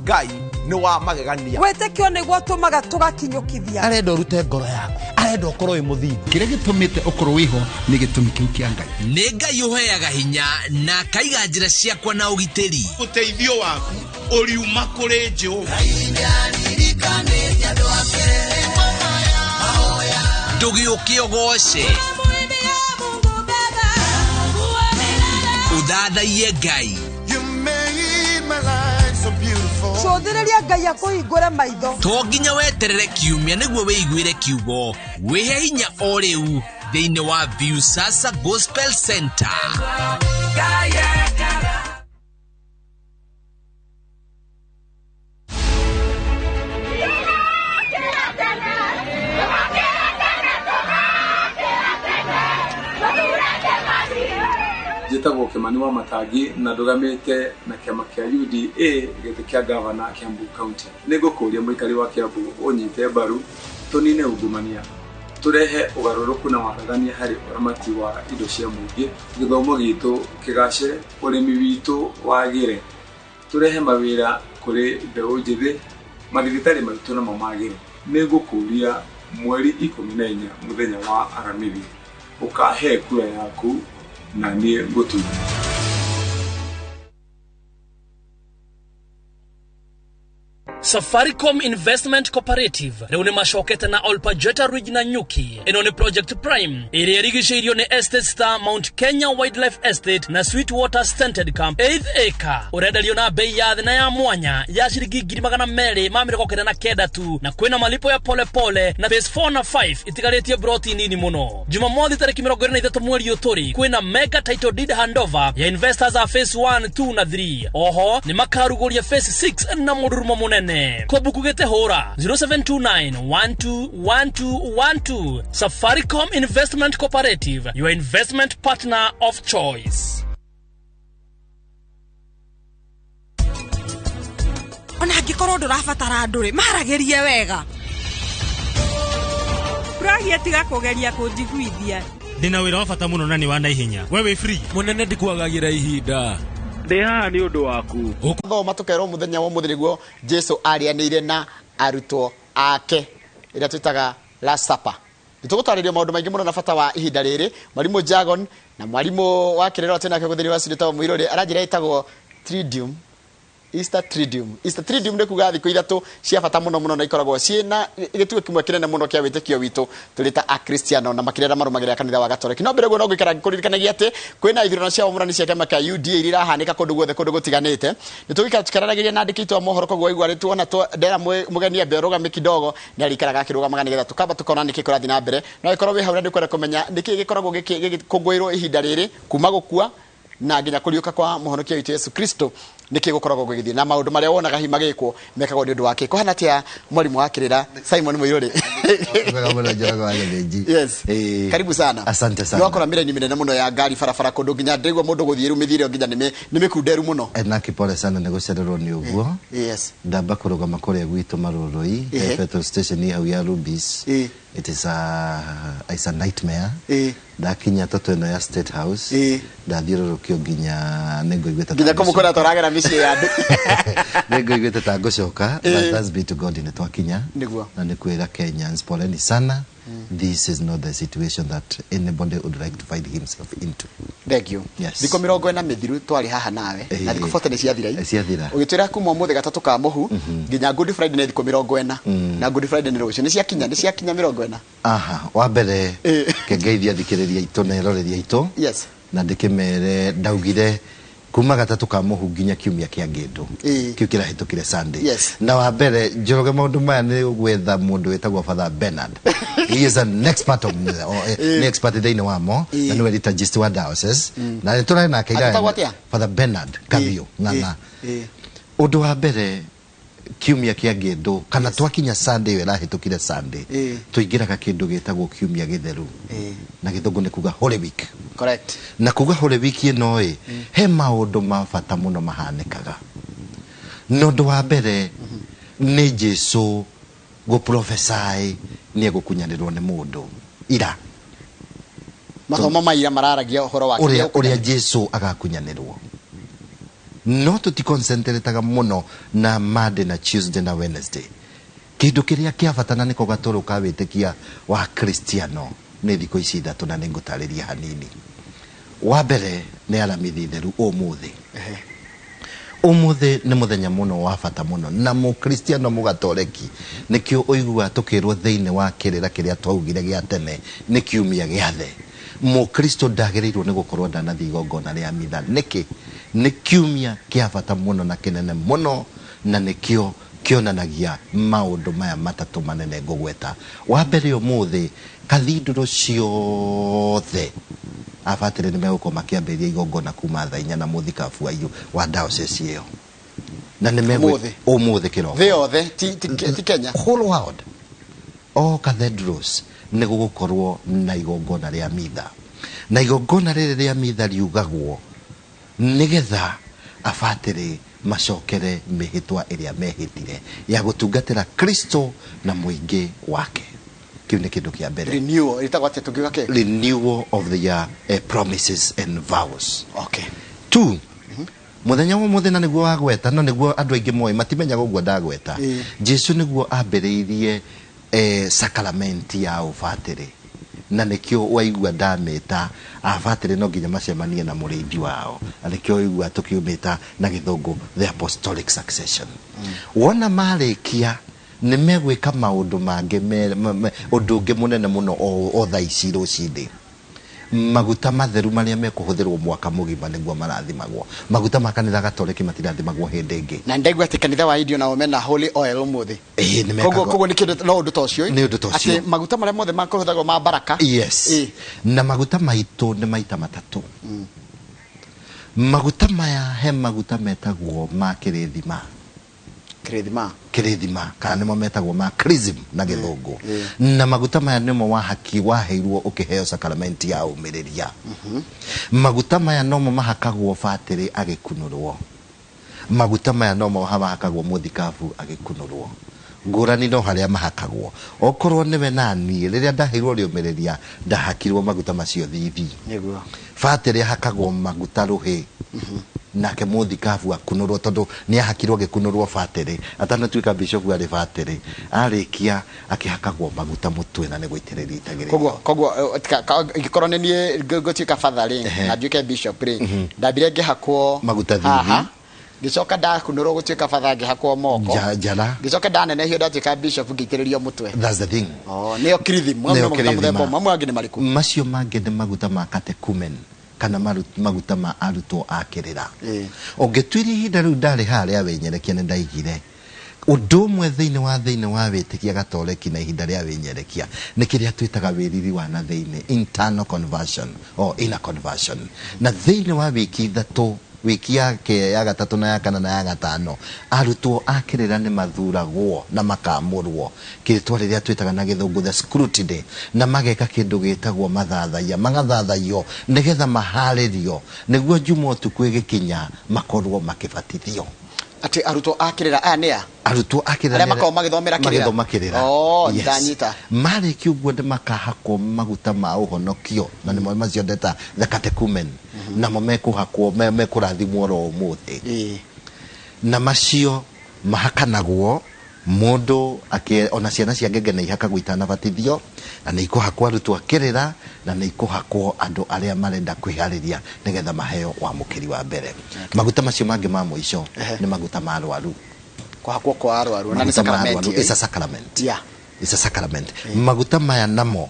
Ngai ni wa magegania witikio niguo tumaga tugakinyukithia. Arenda urute ngoro yaku, arenda ukorwo wi muthingu. Kiria gitumite ukorwo wiho ni gitumi kiu kia Ngai. Ni Ngai uheaga hinya na akaiga njira ciakwa na ugitiri. Uteithio waku uriuma kuri Jehova. Ndugiuke ugoce uthathaiye Ngai. Cũthĩrĩria Ngai akũhingũre maitho. To nginya weterere kiumia nĩguo wĩiguĩre kiugo. Wĩhe hinya o rĩu thĩinĩ wa Viusasa Gospel Center. Njĩtagwo Kimani wa Matangi na ndũgamĩte na kĩama kĩa UDA gĩtĩ kĩa gavana Kiambu County. Nĩngũkũria mũikari wa Kiambu ũnyite mbaru tũnine ungumania, tũrehe ũgarũrũku na waragania harĩ ũramati wa indo cia mũingĩ, gĩthomo gitũ kĩgacĩre, ũrĩmi witũ wagĩre, tũrehe mawĩra kũrĩ mbeũ njĩthĩ, mathibitarĩ maitũ namo magĩre. Nĩngũkũria mweri 14 mũthenya wa Aramithi ũkahe kura yaku na niĩ ngũtunya. Safaricom Investment Cooperative rĩu nĩ macokete na Olpajeta Ridge na Nyuki. Ĩno nĩ Project Prime ĩrĩa ĩrigicĩirio nĩ Estate Star, Mount Kenya Wildlife Estate na Sweetwater Scented Camp 8th acre. Ũrenderio na bei ya thĩ na ya mwanya ya ciringi 299 tu, na kwĩna malipo ya pole pole na phase 4 na 5 itigarĩtie broti nini mũno. Jumamothi tarĩki 23 mweri ũyũ tũrĩ kwĩna mega title deed handover ya investors a phase 1, 2 na 3. Oho nĩ makarugũria phase 6 na mũrurumo mũnene. Kobuku gete hora 0729121212. Safaricom Investment Cooperative, your investment partner of choice. Ona angĩkorwo ndũrabatara andũ rĩ, maragĩrie wega. Ũragia tiga kũgeria kũnjiguithia. Ndĩna wĩra wa bata mũno na nĩ wa naihenya. We wĩ free? Mũnene ndikuagagĩra ihinda. Ndĩ haha nĩ ũndũ waku. Thoma tũkerwo mũthenya wa ũmũthĩ nĩguo Jesu arianĩire na arutwo ake ĩrĩa twĩtaga Last Supper. Nĩ tũgũtarĩrio maũndũ maingĩ mũno na bata wa ihinda rĩrĩ. Mwarimu Jagon na mwarimu wa kĩrĩro atĩ nake gũthĩri wa studio tagwo Mũirũrĩ aranjĩra ĩtagwo Triduum. Easter Triduum. Easter Triduum nĩ kuga thikũ ithatũ cia bata mũno mũno na ikoragwo ciĩna gĩtugĩ kĩmwe kĩnene mũno kĩa wĩtĩkio witũ tũrĩ ta Akristiano na makĩria arĩa marũmagĩrĩra kanitha wa Gatoreki. No mbere ũguo no ngũikara ngĩkũririkanagia atĩ kwĩna ithurano cia wamũrani cia kĩama kĩa UDA iria irahanĩka kũndũ guothe kũndũ gũtiganĩte. Nĩ tũgũikara tũkĩaranagĩria na andĩki aitũ a mohoro koguo waigua tuona ndera mũgeni ambe arũgame kidogo nĩ arĩikaraga akĩrũgamaga nĩgetha tũkamba tũkona nĩkĩ kũrathiĩ na mbere. No angĩkorwo wĩ hau na nĩ ũkwenda kũmenya nĩkĩ gĩkoragwo gĩgĩkũngũĩrwo ihinda rĩrĩ kuma gũkua na nginya kũriũka kwa mũhonokia witũ Yesu Kristo nĩkĩ gũkoragwo gũgĩthiĩ na maũndũ marĩa wonaga hihi magĩkwo mekagwo nĩ ũndũ wa kĩ. Kũhana atĩa mwarimũ wa kĩrĩra Simon Mũirũrĩ? Wega mũno Njoroge wa Gĩthĩnji. Yes. Ĩĩ. Karibu sana. Asante sana. Nĩwakora mĩraini mĩnene mũno ya ngari barabara kũndũ nginya ndĩraigua mũndũ gũthiĩ rĩu mĩthiĩre nginya nĩ mĩkunderu mũno. Naki pole sana nĩ gũcererwo nĩ ũguo. Yes. Ndamba kũrũgama kũrĩa gwitũ Marũrũi, Ehe. petrol station hau ya Rubis. It is a, it's a nightmare. Ndakinya toto ĩno ya State House, ndathiũrũrũkio nginya nĩngũiguĩte Nginya kũmũkora tũragera mĩciĩ ya andũ. Nĩngũiguĩte ta ngũcoka, but thanks be to God nĩ twakinya. Nĩguo. Na nĩ kwĩra Kenyans poleni sana. This is not the situation that anybody would like to find himself into. Thank you. Yes. Thikũ 40 mĩthiru twarĩ haha nawe na thikũ 40 nĩ ciathira. Ciathira. Ũgĩtwĩra kuma ũmũthĩ gatatũ ka mũhu nginya Good Friday nĩ thikũ 40 na Good Friday nĩ rũciũ. Nĩ ciakinya, nĩ ciakinya 40. Aha, wa mbere kengeithia thikĩrĩria aitũ na eroreria aitũ. Yes. Na ndĩkĩmere ndaugire kuma gatatũ ka mũhu nginya kiumia kĩa ngĩndũ kĩu kĩrahĩtũkire Sunday. Yes. Na wa mbere Njoroge maũndũ maya nĩ gwetha mũndũ wĩtagwo Father Bernard. He is an expert of nĩ expert thĩinĩ wamo na nĩwe liturgist wa diocese na nĩ tũrarĩ nake ira. Atĩtagwo atĩa? Father Bernard Kabiũ Ng'ang'a. Ũndũ wa mbere kiumia kĩa ngĩndũ kana twakinya Sunday ĩyo ĩrahĩtũkire Sunday tũingĩraga kĩndũ gĩtagwo kiumia gĩtheru na gĩthũngũ nĩ kuga Holy Week. Correct. Na kuga Holy Week ĩno ĩ he maũndũ ma bata mũno mahanĩkaga. Na ũndũ wa mbere nĩ Jesu gũprophesy nĩ egũkunyanĩrwo nĩ mũndũ ira. Mathomo ma ira mararagia ũhoro wa ũrĩa ũrĩa Jesu agakunyanĩrwo. No tũticoncentrataga mũno na Monday na Tuesday na Wednesday. Kĩndũ kĩrĩa kĩa bata na nĩko gatũrũ ka wĩtĩkia wa Kristiano nĩ thikũ ici ithatũ na nĩngũtarĩria hanini. Wa mbere nĩ Aramithi theru ũmũthĩ. Ũmũthĩ nĩ mũthenya mũno wa bata mũno na mũkristiano mũgatoreki nĩkĩo ũiguaga tũkĩrwo thĩinĩ wa kĩrĩra kĩrĩa twaugire gĩa tene nĩ kiumia gĩathe. Mũkristo ndagĩrĩirwo nĩ gũkorwo ndanathiĩ igongona rĩa mitha. Nĩkĩ? Nĩ kiumia kĩa bata mũno na kĩnene mũno na nĩkĩo kĩonanagia maũndũ maya matatũ manene ngũgweta. Wa mbere ũmũthĩ kathindũro ciothe abatĩrĩ nĩ megũkorwo makĩambĩrĩria igongona kuma thaa inya na mũthikabu wa wa diocese ĩyo. Na nĩ Ũmũthĩ? Ũmũthĩ kĩroko. Thĩ yothe ti Kenya. Whole world. All cathedrals nĩ gũgũkorwo na igongona rĩa mitha. Na igongona rĩrĩ rĩa mitha riugagwo nĩgetha abatĩrĩ macokere mĩhĩtwa ĩrĩa mehĩtire ya gũtungatĩra Kristo na mũingĩ wake. Kĩu nĩ kĩndũ kĩa mbere. Renewal ĩtagwo atĩa tũngiuga kĩ? Renewal of the promises and vows. Okay. Two, mũthenya wa ũmũthĩ na nĩguo wagweta no nĩguo andũ aingĩ moĩ matimenyaga ũguo ndagweta. Jesu nĩguo ambĩrĩirie sacrament ya ũbatĩrĩ na nĩkĩo waigua ndamĩta abatĩrĩ no nginya macemanie na mũrĩithi wao na nĩkĩo waigua tũkĩũmĩta na gĩthũngũ the apostolic succession. Wona marĩkia nĩ megwĩka maũndũ mangĩ ũndũ ũngĩ mũnene mũno o thaa ici rũcinĩ. Maguta matheru marĩa mekũhũthĩrwo mwaka mũgima nĩguo marathimagwo. Maguta ma kanitha Gatoreki matirathimagwo hĩndĩ ĩngĩ. Na ndaigua atĩ kanitha wa India nao mena holy oil ũmũthĩ. Ĩĩ, nĩ mekaga. Koguo nĩ kĩndũ no ũndũ ta ũcio. Nĩ ũndũ ta ũcio. Atĩ maguta marĩa mothe makũhũthagwo ma baraka. Yes. Na maguta maitũ nĩ maita matatũ. Maguta maya he maguta metagwo ma kĩrĩthima. Kĩrĩthima. Kĩrĩthima kana nĩmo metagwo ma chrism na gĩthũngũ. Na maguta maya nĩmo wahaki waheirwo ũkĩheo sacrament ya ũmĩrĩria. Maguta maya nomo mahakagwo batĩrĩ agĩkunũrwo. Maguta maya nomo mahakagwo mũthikabu agĩkunũrwo. Ngũrani no harĩa mahakagwo. Okorwo nĩwe naniĩ, rĩrĩa ndaheirwo rĩũmĩrĩria, ndahakirwo maguta macio thithi. Nĩguo. Batĩrĩ ahakagwo maguta rũhĩ. Nake mũthikabu akunũrwo tondũ nĩ ahakirwo agĩkunũrwo batĩrĩ. Atanatuĩka bishopu arĩ batĩrĩ. Arĩkia akĩhakagwo maguta mũtwe na nĩ gũitĩrĩrio itagĩrĩrio. Koguo koguo eh, tika- ka- ingĩkorwo nĩ niĩ ngũtuĩka father rĩ na nduĩke bishop rĩ, ndambire ngĩhakwo Maguta thithi. haha, ngĩcoka ndakunũrwo gũtuĩka batha ngĩhakwo moko. Njara. Ngĩcoka ndanenehio ndatuĩka bishop ngĩitĩrĩrio mũtwe. That's the thing. Oh, nĩyo kirithim. Nĩyo Nĩyo maguta mũthemba kĩrĩthima. ũmwe. Mamwe angĩ nĩ marĩkũ? Macio mangĩ nĩ maguta ma catechumen kana maguta ma arutwo a kĩrĩra. Ũngĩtuĩria ihinda rĩu ndarĩ harĩa wĩnyerekia nĩ ndaigire ũndũ ũmwe thĩinĩ wa wĩtĩkia gatoreki na ihinda rĩa wĩnyerekia nĩ kĩrĩa twĩtaga wĩriri wa na thĩinĩ, internal conversion or inner conversion. Na thĩinĩ wa wiki ithatũ, wiki ya gatatũ na ya kana na ya gatano, arutwo a kĩrĩra nĩ mathuragwo na makamũrwo kĩrĩtwa rĩrĩa twĩtaga na gĩthũngũ the scrutiny, na mageka kĩndũ gĩtagwo mathathaiya, magathathaiyo nĩgetha maharĩrio nĩguo Juma ũtukũ ĩgĩkinya makorwo makĩbatithio. Atĩ arutwo a kĩrĩra aya nĩ a? Arutwo a kĩrĩra Arĩa nĩ makoragwo magĩthomera kĩrĩra. Magĩthoma kĩrĩra. Oh, Yes. ndanyita. Marĩkia ũguo nĩ makahakwo maguta ma ũhonokio, na nĩmo macio ndeta the catechumen. Namo mekũhakwo, mekũrathimwo oro ũmũthĩ. Na macio mahakanagwo mũndũ ona ciana cia ngenge nĩ ihakagwo itanabatithio, na nĩ ikũhakwo arutwo a kĩrĩra, na nĩ ikũhakwo andũ arĩa marenda kwĩharĩria nĩgetha maheo wamũkĩri wa mbere. Maguta macio mangĩ ma mũico nĩ maguta ma arwaru. Kũhakwo kwa arwaru, na nĩ Maguta ma sacrament arwaru, ĩyo. it's a sacrament. Yeah. It's a sacrament. Maguta maya namo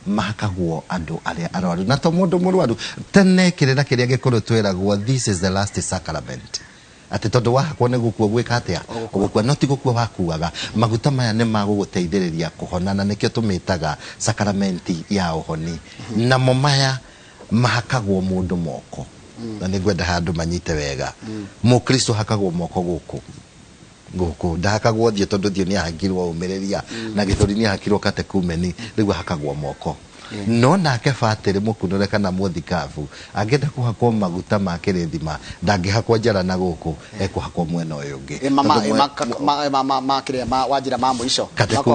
mahakagwo andũ arĩa arwaru, na to mũndũ mũrwaru. Tene kĩrĩra kĩrĩa gĩkũrũ twĩragwo this is the last sacrament, atĩ tondũ wahakwo nĩ gũkua gwĩka atĩa, gũkua, no ti gũkua wakuaga. Maguta maya nĩ magũgũteithĩrĩria kũhona, na nĩkĩo tũmĩtaga sakramenti ya ũhoni. Namo maya mahakagwo mũndũ moko, na nĩ ngwenda handũ manyite wega. Mũkristo hakagwo moko gũkũ gũkũ, ndahakagwo thiũ tondũ thiũ nĩ ahakirwo ũmĩrĩria, na gĩthũri nĩ ahakirwo katekumeni, rĩu ahakagwo moko. No nake batĩrĩ mũkunũre kana mũthikabu angĩenda kũhakwo maguta ma kĩrĩthima, ndangĩhakwo njara na gũkũ, ekũhakwo mwena ũyũ ũngĩ. Mama, Tondũ ma, ka- ma, ma, ma, ma, kĩrĩa, ma, wanjĩra ma mũico.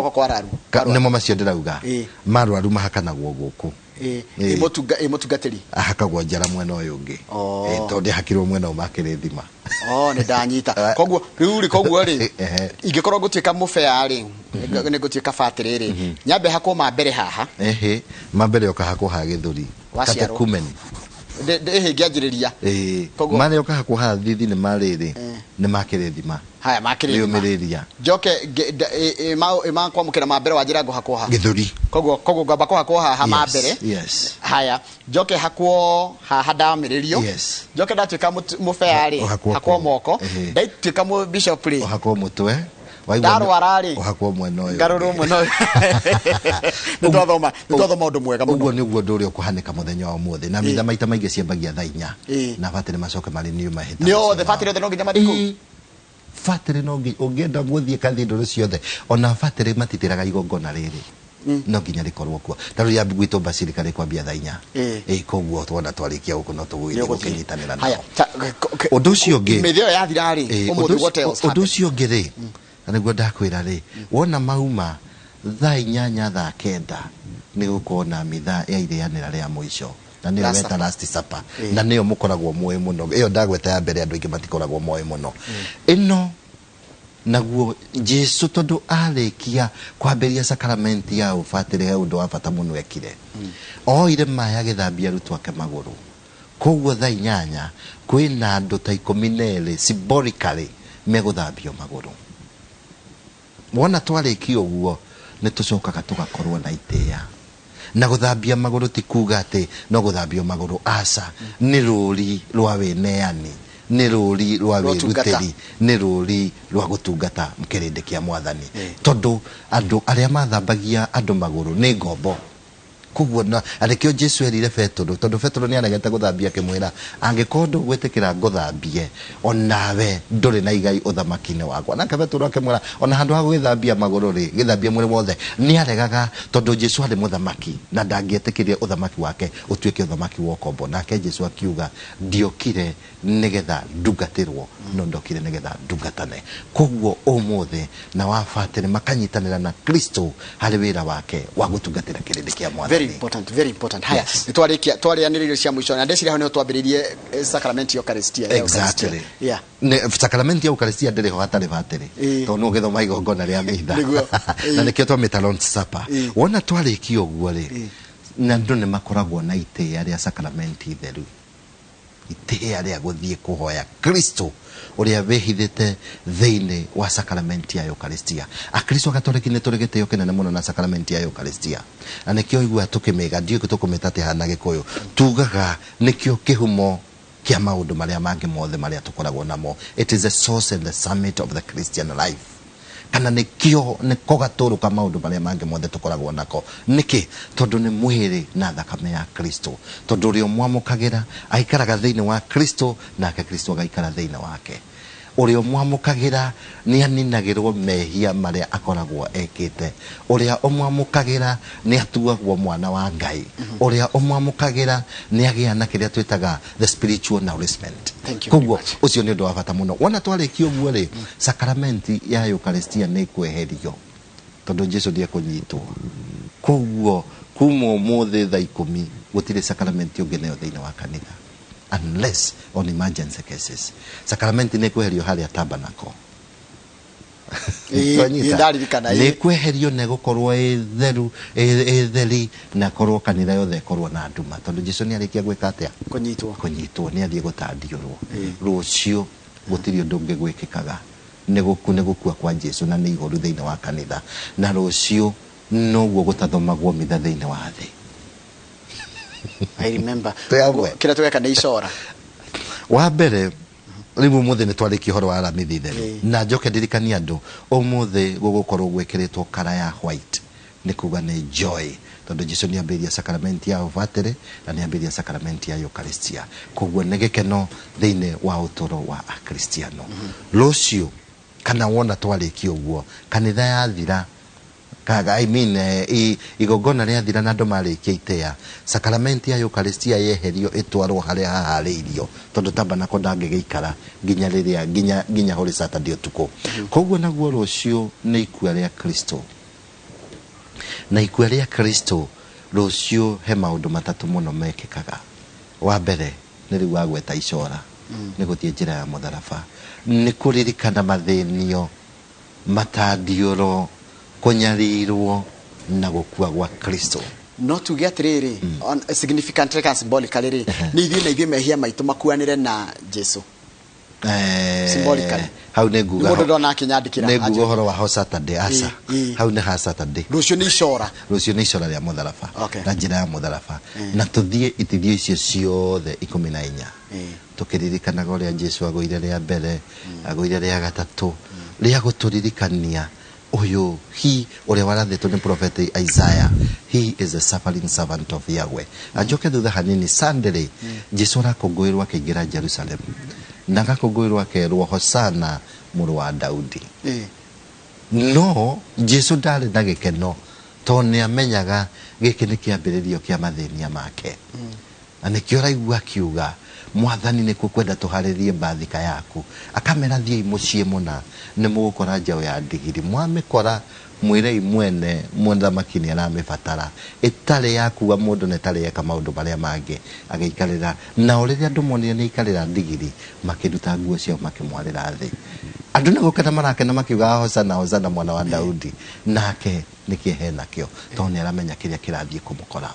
Ma kwa araru. Nĩmo macio ndĩrauga. Marwaru mahakanagwo gũkũ. Mũtungatĩri ahakagwo njara mwena ũyũ ũngĩ. Tondũ ndĩhakirwo mwena ũyũ ma kĩrĩthima. Oh, nĩ ndanyita. Koguo rĩu rĩ, koguo rĩ, ingĩkorwo ngũtuĩka mũbea rĩ, nĩ ngũtuĩka batĩrĩ rĩ, nyambe hakwo ma mbere haha. Ehe, ma mbere ũkahakwo ha gĩthũri. Waciarwo. Catechumen. Ĩhĩ ngĩanjĩrĩria. Marĩa ũkahakwo haha thithi nĩ ma rĩrĩ, nĩ ma kĩrĩthima. Haya, ma kĩrĩthima. Rĩũmĩrĩria. Njoke ĩ kwamũkĩra ma mbere wanjĩra ngũhakwo ha? Gĩthũri. Koguo ngwamba kũhakwo haha ma mbere. Yes. Haya, njoke hakwo haha ndamĩrĩrio. Yes. Njoke ndatuĩka mũbea rĩ, Ũhakwo hakwo kũu. moko. Ndatuĩka mũ bishop rĩ, ũhakwo mũtwe. Waigua Ndarwara rĩ, ũhakwo mwena ũyũ. Ngarũrwo mwena ũyũ. Nĩ twathoma ũndũ mwega mũno. Ũguo nĩguo ũndũ ũrĩa ũkũhanĩka mũthenya wa ũmũthĩ. Na mitha maita maingĩ ciambagia thaa 4. Na batĩrĩ macoke marĩ niũ mahĩta. Nĩ othe batĩrĩ othe no nginya mathiĩ kũu? Batĩrĩ no nginya, ũngĩenda gũthiĩ kathindũrũ ciothe, ona batĩrĩ matitĩraga igongona rĩrĩ. No nginya rĩkorwo kuo. Ta rĩu rĩa gwitũ Basilica rĩkwambia thaa 4. Koguo tuona twarĩkia gũkũ no tũgũgĩthiĩ Nĩ ũgũthiĩ. gũkĩnyitanĩra Haya, nao. Ũndũ ũcio ũngĩ. Mĩthia ĩyo yathira rĩ, ũmũthĩ what else Ũndũ happened? ũcio ũngĩ rĩ, na nĩguo ndakwĩra rĩ, wona mauma thaa 8 thaa 9 nĩ gũkorwo na mitha ya irĩanĩra rĩa mũico, na nĩyo Last weta supper. last supper. Na nĩyo mũkoragwo mũĩ mũno. Ĩyo ndagweta ya mbere andũ aingĩ matikoragwo moĩ mũno. Ĩno naguo Jesu tondũ arĩkia kwambĩrĩria sakramenti ya ũbatĩrĩ he ũndũ wa bata mũno ekire. Oire maĩ agĩthambia arutwo ake magũrũ. Koguo thaa 8 kwĩna andũ ta 12 symbolically megũthambio magũrũ. Wona twarĩkia ũguo nĩ tũcokaga tũgakorwo na itĩĩa. Na gũthambia magũrũ ti kuga atĩ no gũthambio magũrũ, aca, nĩ rũri rwa wĩneani, nĩ rũri rwa Rwa ũtungata. wĩrutĩri, nĩ rũri rwa gũtungata kĩrĩndĩ kĩa mwathani. Tondũ andũ arĩa mathambagia andũ magũrũ nĩ ngombo. Koguo na arĩkĩo Jesu erire Petero, tondũ Petero nĩ aregete gũthambia, akĩmwĩra angĩkorwo ndũgwĩtĩkĩra ngũthambie, onawe ndũrĩ na igai ũthamaki-inĩ wakwa. Nake Petero akĩmwĩra ona handũ ha gũgĩthambia magũrũ rĩ, gĩthambie mwĩrĩ wothe. Nĩ aregaga tondũ Jesu arĩ mũthamaki na ndangĩetĩkĩria ũthamaki wake ũtuĩke ũthamaki wa ũkombo. Nake Jesu akiuga ndiokire nĩgetha ndungatĩrwo, no ndokire nĩgetha ndungatane. Koguo ũmũthĩ na wabatĩrĩ makanyitanĩra na Kristo harĩ wĩra wake wa gũtungatĩra kĩrĩndĩ kĩa Very Mwathani. important, very important. Haya, Yes. nĩ twarĩkia twarĩanĩrĩire irio cia mũico na ndeciria hau nĩho twambĩrĩirie sacrament ya Eucharistia. Ya Exactly. Eucharistia. Yeah. Ne, sakramenti ya Eucharistia ndĩrĩ ho hatarĩ batĩrĩ, tondũ nĩ ũgĩthoma igongona rĩa mitha. Nĩguo. Na nĩkĩo twamĩta Lord's Supper. Wona twarĩkia ũguo rĩ, na andũ nĩ makoragwo na itĩĩa rĩa sakramenti theru, itĩĩa rĩa gũthiĩ kũhoya Kristo ũrĩa wĩhithĩte thĩinĩ wa sakramenti ya Eucharistia. Akristo Gatoreki nĩ tũrĩ gĩtĩo kĩnene mũno na sakramenti ya Eucharistia, na nĩkĩo iguaga tũkĩmĩga, ndiũĩ tũkũmĩta atĩa haha na Gĩkũyũ, tugaga nĩkĩo kĩhumo kĩa maũndũ marĩa mangĩ mothe marĩa tũkoragwo namo. It is the source and the summit of the Christian life, kana nĩkĩo nĩko gatũrũ ka maũndũ marĩa mangĩ mothe tũkoragwo nako. Nĩkĩ? Tondũ nĩ mwĩrĩ na thakame ya Kristo, tondũ ũrĩa ũmwamũkagĩra aikaraga thĩinĩ wa Kristo, nake Kristo agaikara thĩinĩ wake. Ũrĩa ũmwamũkagĩra nĩ aninagĩrwo mehia marĩa akoragwo ekĩte. Ũrĩa ũmwamũkagĩra nĩ atuagwo mwana wa Ngai. Ũrĩa ũmwamũkagĩra nĩ agĩa na kĩrĩa twĩtaga the spiritual nourishment. Thank you very Koguo ũcio nĩ ũndũ wa bata mũno. Wona twarĩkia ũguo rĩ, sakramenti ya Eucharistia nĩ ĩkweherio tondũ Jesu ndĩekũnyitwo. Koguo kuma ũmũthĩ thaa 10 gũtirĩ sakramenti ũngĩ nayo thĩinĩ wa kanitha unless on emergency cases. Sakramenti nĩ ĩkweherio harĩa tabernacle. Ĩĩ, Twanyita? ĩĩ, ndaririkana, Nĩ ĩĩ. ĩkweherio na ĩgũkorwo ĩ theru, ĩ theri, na korwo kanitha yothe ĩkorwo na nduma, tondũ Jesu nĩ arĩkia gwĩka atĩa? Kũnyitwo. Kũnyitwo, nĩ athiĩ gũtandiũrwo. Rũciũ gũtirĩ ũndũ ũngĩ gwĩkĩkaga, nĩ gũkua kwa Jesu na nĩ ihoru thĩinĩ wa kanitha, na rũciũ noguo gũtathomagwo mitha thĩinĩ wa thĩ. I remember. Twĩ hamwe? Kĩrĩa tũgeka nĩ icora. Wa mbere rĩu ũmũthĩ nĩ twarĩkia ũhoro wa Aramithi theru, na njoke ndirikanie andũ ũmũthĩ gũgũkorwo gwĩkĩrĩtwo kara ya white, nĩ kuga nĩ joy, tondũ Jesu nĩ ambĩrĩria sakramenti ya ũbatĩrĩ na nĩ ambĩrĩria sakramenti ya Eucharistia. Koguo nĩ gĩkeno thĩinĩ wa ũtũro wa Akristiano. Rũciũ kana wona twarĩkia ũguo kanitha yathira, kaga, I mean, igongona rĩathira na andũ marĩkia itĩa, sakramenti ya Eucharistia yeherio ĩtwarwo harĩa haharĩirio, tondũ tabernacle ndangĩgĩikara nginya rĩrĩa nginya Holy Saturday ũtukũ. Koguo naguo rũciũ nĩ ikua rĩa Kristo, na ikua rĩa Kristo rũciũ he maũndũ matatũ mũno mekĩkaga. Wa mbere nĩ rĩu wagweta icora, nĩ gũthiĩ njĩra ya mũtharaba, nĩ kũririkana mathĩnio, matandiũro, kũnyarirwo na gũkua gwa Kristo. No tuge atĩrĩrĩ, significantly kana symbolically rĩ, nĩ ithuĩ na ithuĩ mehia maitũ makuanĩre na Jesu. Symbolically. Hau nĩ nguga Nĩ mũndũ ndona akĩnyandĩkĩra. Nĩ nguga ũhoro wa ho Saturday, aca. Ĩĩ. Hau nĩ ha Saturday. Rũciũ nĩ icora. Rũciũ nĩ icora rĩa mũtharaba. Okay. Na njĩra ya mũtharaba. Na tũthiĩ itithio icio ciothe 14. Tũkĩririkanaga ũrĩa Jesu agũire rĩa mbere, agũire rĩa gatatũ, rĩa gũtũririkania ũyũ he ũrĩa warathĩtwo nĩ prophet Isaiah, he is a suffering servant of Yahweh. Anjoke thutha hanini, Sunday rĩ, Jesu arakũngũĩrwo akĩingĩra Jerusalem, na agakũngũĩrwo akerwo Hosana mũrũ wa Daudi. No Jesu ndarĩ na gĩkeno tondũ nĩ amenyaga gĩkĩ nĩ kĩambĩrĩrio kĩa mathĩnia make. Na nĩkĩo ũraigua akiuga Mwathani nĩkuo kwenda tũharĩrie mbathika yaku. Akamera thiĩi mũciĩ mũna nĩ mũgũkora njaũ ya ndigiri, mwamĩkora mwĩrei mwene mũthamaki nĩ aramĩbatara, ĩtarĩ yakua mũndũ na ĩtarĩ yeka maũndũ marĩa mangĩ. Agĩikarĩra, nao rĩrĩa andũ monire nĩ aikarĩra ndigiri, makĩruta nguo ciao makĩmwarĩra thĩ. Andũ nĩ gũkena marakena makiuga Hosana, Hosana mwana wa Daudi. Nake nĩ kĩehe nakĩo tondũ nĩ aramenya kĩrĩa kĩrathiĩ kũmũkora.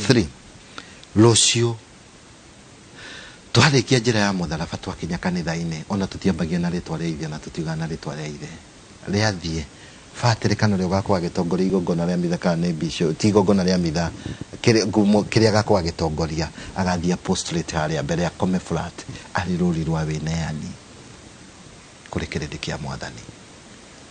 3, rũciũ twarĩkia njĩra ya mũtharaba twakinya kanitha-inĩ, ona tũtiambagia na rĩtwa rĩa ithe na tũtiugaga na rĩtwa rĩa ithe. Rĩathiĩ batĩrĩ kana ũrĩa ũgakorwo agĩtongoria igongona rĩa mitha, kana nĩ bishop, ti igongona rĩa mitha, kĩrĩa agakorwo agĩtongoria, agathiĩ apostolate harĩa mbere, akome flat, arĩ rũri rwa wĩneani kũrĩ kĩrĩndĩ kĩa Mwathani.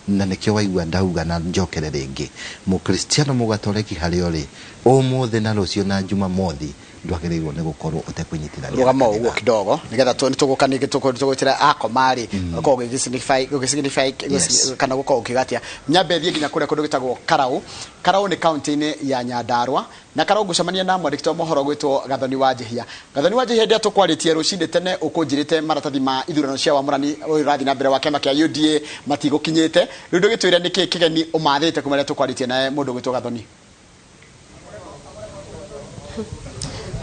Na nĩkĩo waigua ndauga na njokere rĩngĩ, mũkristiano mũgatoreki harĩa ũrĩ ũmũthĩ na rũciũ na Jumamothi ndwagĩrĩirwo nĩ gũkorwo ũtekũnyitithania. Rũgama ũguo kidogo nĩgetha tũgũka ningĩ tũgwĩtĩra akoma-rĩ ũkorwo ũgĩsignify kana gũkorwo ũkiuga atĩa. Nyambe thiĩ nginya kũrĩa kũndũ gwĩtagwo Karau. Karau nĩ kaunti-inĩ ya Nyandarua, na Karau ngũcemania na mwandĩki wa mohoro gwĩtwo Gathoni wa Njihia. Gathoni wa Njihia, hĩndĩ ĩrĩa tũkwarĩtie rũcinĩ tene ũkũnjĩrĩte maratathi ma ithurano cia wamũrani ũyũ ũrathiĩ na mbere wa kĩama kĩa UDA matigũkinyĩte. Rĩu ndũgĩtwĩre nĩkĩ kĩgeni ũmathĩte kuma rĩrĩa tũkwarĩtie nawe mũndũ gwĩtwo Gathoni.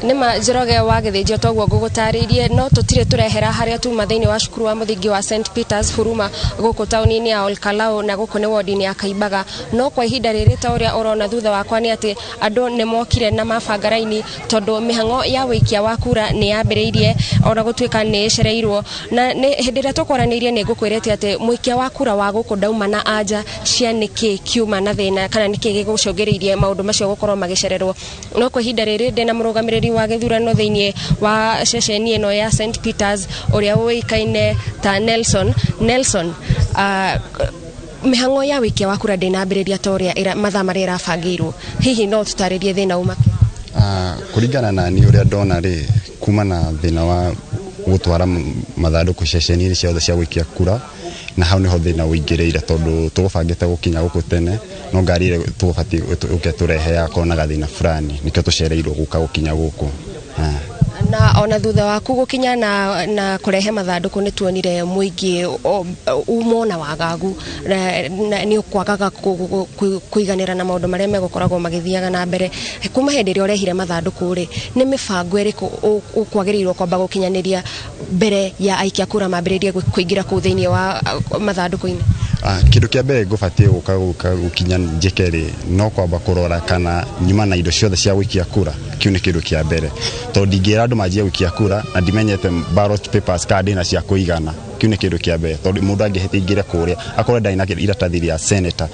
Nĩma Njoroge wa Gĩthĩnjio, toguo ngũgũtarĩirie, no tũtirĩ tũrehera harĩa tuma thĩinĩ wa cukuru wa mũthingi wa St Peters Huruma gũkũ taũni-inĩ ya Olkalau, na gũkũ nĩ wodi-inĩ ya Kaimbaga. No kwa ihinda rĩrĩ, ta ũrĩa ũrona thutha wakwa, nĩ atĩ andũ nĩ mokire na mabanga raini tondũ mĩhang'o ya wĩikia wa kura nĩ yambĩrĩirie ona gũtuĩka nĩ ĩcereirwo. Na nĩ hĩndĩ ĩrĩa tũkwaranĩirie nĩ ngũkwĩrĩte atĩ mũikia wa kura wa gũkũ ndauma na anja cia nĩkĩ kiuma na thĩna kana nĩkĩ gĩgũcũngĩrĩirie maũndũ macio gũkorwo magĩcererwo. No kwa ihinda rĩrĩ ndĩna mũrũgamĩrĩri wa gĩthurano thĩinĩ wa ceceni ĩno ya St Peters ũrĩa ũĩkaine ta Nelson. Nelson, mĩhang'o ya wĩikia wa kura ndĩnambĩrĩria ta ũrĩa mathaa marĩa ĩrabangĩirwo, hihi no tũtarĩrie thĩna uma? Kũringana na niĩ ũrĩa ndona rĩ, kuma na thĩna wa gũtwara mathandũkũ ceceni-inĩ ciothe cia gũikia kura, na hau nĩho thĩna ũingĩrĩire, tondũ tũgũbangĩte gũkinya gũkũ tene, no ngari ĩrĩa tũgũbatiĩ ũke tũrehe yakorwo na gathĩna fulani, nĩkĩo tũcereirwo gũka gũkinya gũkũ. Na ona thutha waku gũkinya na kũrehe mathandũkũ nĩ tuonire mũingĩ umwo na wagagu nĩ ũkwagaga kũiganĩra na maũndũ marĩa megũkoragwo magĩthiaga na mbere. Kuma hĩndĩ ĩrĩa ũrehire mathandũkũ rĩ, nĩ mĩbango ĩrĩkũ ũkwagĩrĩirwo kwamba gũkinyanĩria mbere ya aikia kura mambĩrĩrie kũingĩra kũu thĩinĩ wa mathandũkũ-inĩ? Kĩndũ kĩa mbere ngũbatiĩ gũka gũkinya njĩke rĩ, no kwamba kũrora kana nyuma na indo ciothe cia gũikia kura. Kĩu nĩ kĩndũ kĩa mbere, tondũ ndingĩra andũ manjie gũikia kura na ndimenyete ballot papers kana ndĩna cia kũigana. Kĩu nĩ kĩndũ kĩa mbere, tondũ mũndũ angĩhĩtia aingĩre kũrĩa akorwo ndarĩ na iratathi rĩa senator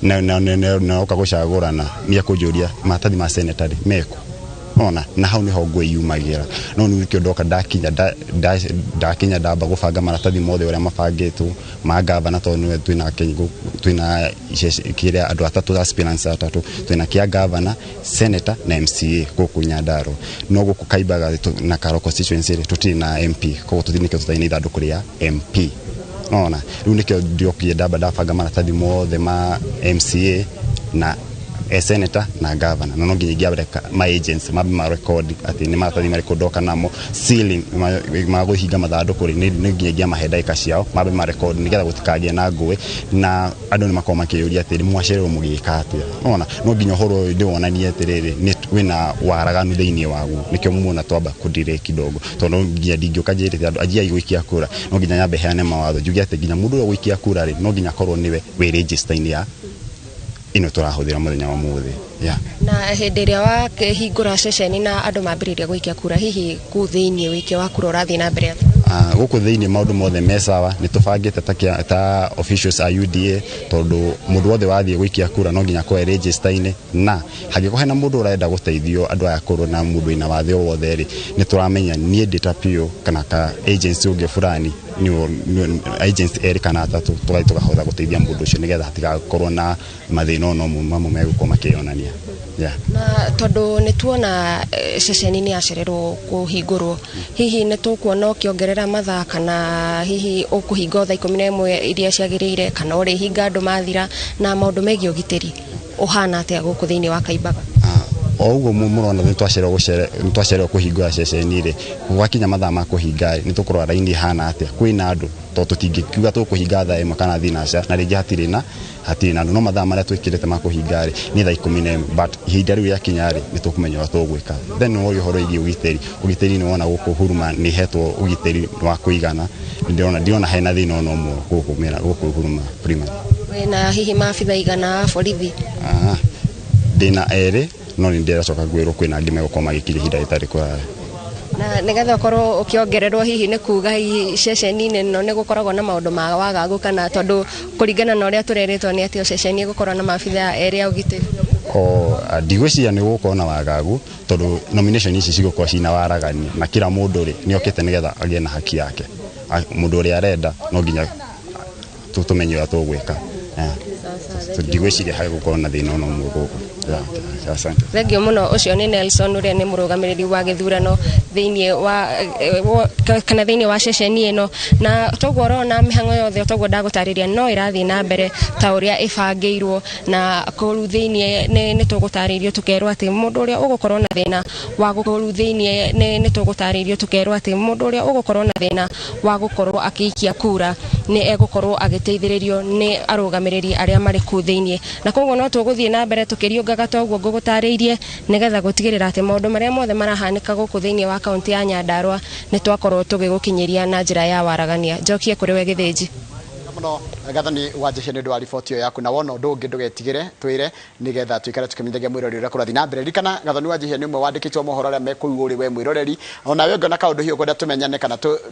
na oka gũcagũrana, nĩ ekũnjũria maratathi ma senator rĩ mekũ ona, na hau niho ngũĩ yumagĩra. No nĩ nĩkĩo ndoka ndakinya ndakinya ndamba gũbanga maratathi mothe ũrĩa mabangĩtwo ma gavana, tondũ nĩwe twĩna twĩna kĩrĩa andũ atatũ, aspirants atatũ twĩna kĩa gavana, senator na MCA gũkũ Nyandarua. No gũkũ Kaimbaga na Karo constituency rĩ, tũtirĩ na MP, koguo tũtirĩ, nĩkĩo tũtarĩ na ithandũkũ rĩa MP. Nona rĩu nĩkĩo ndiokire ndamba ndabanga maratathi mothe ma MCA na senator na governor, na no nginya ingĩareka ma agents mambe ma record atĩ nĩ maratathi marĩkũ ndoka namo, sealing ma kũhinga mathandũkũ rĩ, nĩ nginya ingĩamahe ndagĩka ciao mambe ma record nĩgetha gũtikagĩe na ngũĩ na andũ nĩ makorwo makĩyũria atĩrĩ, mwacererwo mũgĩka atĩa? Nona no nginya ũhoro ũyũ ndĩwonanie atĩrĩrĩ, nĩ wĩna waraganu thĩinĩ waguo. Nĩkĩo muona twamba kũdelay kidogo, tondũ no nginya ndingĩũka njĩrĩte andũ anjiai gũikia kura, no nginya nyambe heane mawatho njuge atĩ nginya mũndũ ũrĩa ũgũikia kura rĩ, no nginya akorwo nĩwe wĩ register-inĩ ya ĩno tũrahũthĩra mũthenya wa ũmũthĩ. Yeah. Na hĩndĩ ĩrĩa wakĩhingũra ceceni na andũ mambĩrĩria gũikia kura, hihi kũu thĩinĩ wĩikia wa kura ũrathiĩ na mbere atĩa? Gũkũ thĩinĩ maũndũ mothe me sawa, nĩ tũbangĩte ta officials a UDA, tondũ mũndũ wothe wathiĩ gũikia kura no nginya akorwo register-inĩ, na hangĩkorwo hena mũndũ ũrenda gũteithio, andũ aya akũrũ na mũndũ wĩna wathe o wothe rĩ, nĩ tũramenya niĩ ndĩ ta PO kana ka agency ũngĩ fulani, agents erĩ kana atatũ, tũgathiĩ tũkahota gũteithia mũndũ ũcio nĩgetha hatigakorwo na mathĩna ona mamwe megũkorwo makĩyonania. Yeah. Na tondũ nĩ tuona ceceni nĩ yacererwo kũhingũrwo, hihi nĩ tũkuona ũkĩongerera mathaa, kana hihi ũkũhinga thaa 11 iria ciagĩrĩire, kana ũrĩhinga andũ mathira? Na maũndũ megiĩ ũgitĩri ũhana atĩa gũkũ thĩinĩ wa Kaimbaga? O ũguo mũrona nĩ twacererwo kũhingũra ceceni rĩ, gwakinya mathaa ma kũhinga rĩ, nĩ tũkũrora raini ĩhana atĩa, kwĩna andũ, tondũ tũtingĩkiuga tũkũhinga thaa 1 kana thinaca na rĩngĩ hatirĩ na andũ. No mathaa marĩa twĩkĩrĩte ma kũhinga rĩ nĩ thaa 11, but ihinda rĩu rĩakinya rĩ, nĩ tũkũmenya ũrĩa tũgwĩka. Then woria ũhoro wĩgiĩ ũgitĩri, ũgitĩri nĩ wona gũkũ Huruma nĩ hetwo ũgitĩri wa kũigana, ndirona hena thĩna ona ũmwe gũkũ Huruma primary. Wĩna hihi maabitha igana a borithi? Ndĩna erĩ, no nĩ ndĩracoka ngwĩrwo kwĩna angĩ megũkorwo magĩkinya ihinda rĩtarĩ kũraya. Na nĩgetha ũkorwo ũkĩongererwo, hihi nĩ kuga hihi ceceni-inĩ ĩno nĩ gũkoragwo na maũndũ ma wagagu, kana tondũ kũringana na ũrĩa tũrerĩtwo nĩ atĩ o ceceni ĩgũkorwo na maabitha erĩ a ũgitĩri? O ndigwĩciria nĩ gũgũkorwo na wagagu, tondũ nomination ici cigũkorwo cina waragani na kila mũndũ rĩ nĩ okĩte nĩgetha agĩe na haki yake. Mũndũ ũrĩa arenda no nginya tũmenye ũrĩa tũgwĩka. Ndigwĩciria hagũkorwo na thĩna ona ũmwe gũkũ. Asante. Thengio mũno. Ũcio nĩ Nelson ũrĩa nĩ mũrũgamĩrĩri wa gĩthurano thĩinĩ wa kana thĩinĩ wa ceceni ĩno, na toguo ũrona mĩhang'o yothe toguo ndagũtarĩria no ĩrathiĩ na mbere ta ũrĩa ĩbangĩirwo, na kũu thĩinĩ nĩ tũgũtarĩirio tũkerwo atĩ mũndũ ũrĩa ũgũkorwo na thĩna wa gũkũru thĩinĩ nĩ tũgũtarĩirio tũkerwo atĩ mũndũ ũrĩa ũgũkorwo na thĩna wa gũkorwo akĩikia kura nĩ egũkorwo agĩteithĩrĩrio nĩ arũgamĩrĩri arĩa marĩ kũu thĩinĩ, na koguo no tũgũthiĩ na mbere tũkĩriũngaga toguo ngũgũtarĩirie nĩgetha gũtigĩrĩra atĩ maũndũ marĩa mothe marahanĩka gũkũ thĩinĩ wa kaunti ya Nyandarua nĩ twakorwo tũgĩgũkinyĩria na njĩra ya waragania. Njokie kũrĩ we Gĩthĩnji. Muno Gathoni wa Njehia nĩ ũndũ wa riboti ĩyo yaku, na wona ũndũ ũngĩ ndũgetigĩre twĩre nĩgetha tũikare tũkĩmenyithagia mwĩroreri ũrĩa kũrathiĩ na mbere. Ririkana Gathoni wa Njehia nĩ ũmwe wandĩkĩtwo mohoro arĩa me kũu ũrĩ we mwĩroreri, ona we ũngĩona kaũndũ hihi ũkwenda tũmenyane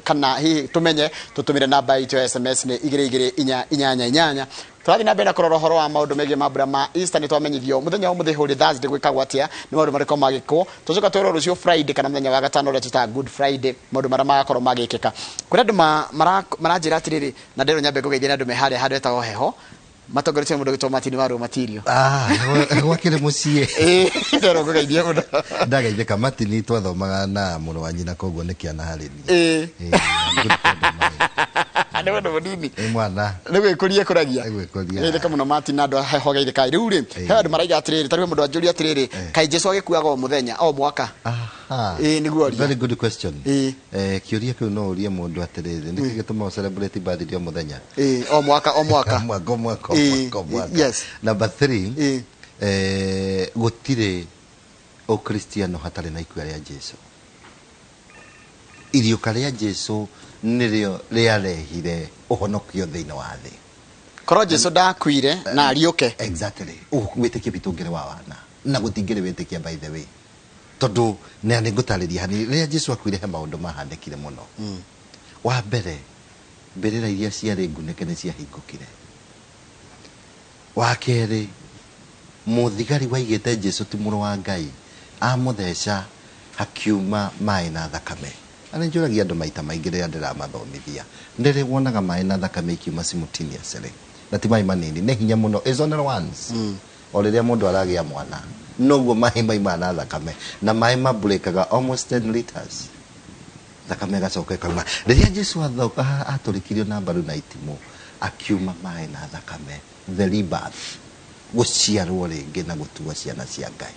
kana hihi tũmenye, tũtũmĩre namba itũ ya SMS nĩ 22488. Tũrathiĩ na mbere na kũrora ũhoro wa maũndũ megiĩ mambura ma Easter. Nĩ twamenyithio mũthenya wa ũmũthĩ Holy Thursday gwĩkagwo atĩa, nĩ maũndũ marĩkũ magĩkwo. Tũcoka twĩrwo rũciũ Friday kana mũthenya wa gatano ũrĩa twĩtaga Good Friday, maũndũ marĩa magakorwo magĩkĩka. Kũrĩ andũ maranjĩra atĩrĩrĩ, na ndĩrwo nyambe ngũgeithie nĩ andũ me harĩa handũ hetagwo heho matongoretio nĩ mũndũ gwĩtwo Martin wa Rũmatirio. Gwakĩrĩ mũciĩ. Ndĩrwo ngũgeithie mũno. Ndageithĩka. Martin twathomaga na mũrũ wa nyina, koguo nĩ kĩana harĩ niĩ. Nĩ mũndũ mũnini. Nĩ mwana. Nĩ gwĩkũria ĩkũragia. Gwĩkũria. Geithĩka mũno Martin na andũ a heho, geithĩkai. Rĩu rĩ, he andũ maraiga atĩrĩrĩ, tarĩu mũndũ anjũria atĩrĩrĩ, kaĩ Jesu agĩkuaga o mũthenya o mwaka? Ĩĩ nĩguo oria. Very good question. Kĩũria kĩu no ũrie mũndũ atĩrĩrĩ, nĩkĩ gĩtũmaga celebrate birthday o mũthenya? Ĩĩ, o mwaka o mwaka. Mwaka o mwaka o mwaka o mwaka. Number 3, gũtirĩ ũkristiano hatarĩ na ikua rĩa Jesu. Iriũka rĩa Jesu nĩrĩo rĩarehire ũhonokio thĩinĩ wa thĩ. Korwo Jesu ndakuire na ariũke. Exactly. Wĩtĩkio witũ ũngĩrĩ wa wana na gũtingĩrĩ wĩtĩkia, by the way, tondũ na nĩ ngũtarĩria hanini. Rĩrĩa Jesu akuire he maũndũ mahanĩkire mũno. Wa mbere, mbĩrĩra iria ciarĩ ngunĩke nĩ ciahingũkire. Wa kerĩ, mũthigari waigĩte Jesu ti mũrũ wa Ngai amũtheca hakiuma maĩ na thakame. Na nĩ njũragia andũ maita maingĩ rĩrĩa ndĩramathomithia, nĩrĩ wonaga maĩ na thakame ikiuma simultaneously, na ti maĩ manini, nĩ hinya mũno, is only once. O rĩrĩa mũndũ aragĩa mwana noguo maĩ maimaga na thakame, na maĩ mabreakaga almost 10 liters, thakame ĩgacoka ĩkauma. Rĩrĩa Jesu atũrĩkirio na mbaru na itimũ, akiuma maĩ na thakame, the rebirth, gũciarwo rĩngĩ na gũtuo ciana cia Ngai,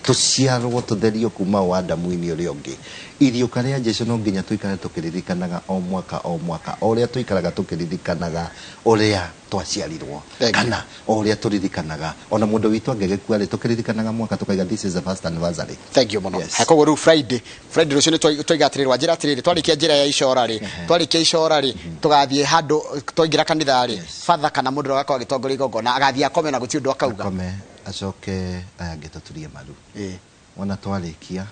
tũciarwo tũtherio kuma o Adamu-inĩ ũrĩa ũngĩ. Iriũka rĩa Jesu no nginya tũikare tũkĩririkanaga o mwaka o mwaka, o ũrĩa tũikaraga tũkĩririkanaga ũrĩa twaciarirwo, kana o ũrĩa tũririkanaga ona mũndũ witũ angĩgĩkua rĩ, tũkĩririkanaga mwaka tũkaiga this is the first anniversary. Thank you mũno. Koguo rĩu Friday rũciũ nĩ twaiga atĩrĩrĩ, wanjĩra atĩrĩrĩ, twarĩkia njĩra ya icora rĩ, twarĩkia icora rĩ, tũgathiĩ handũ twaingĩra kanitha rĩ, father kana mũndũ ũrĩa agakorwo agĩtongoria igongona agathiĩ akome na gũtirĩ ũndũ akauga. Akome acoke aya angĩ tũturie maru. Wona twarĩkia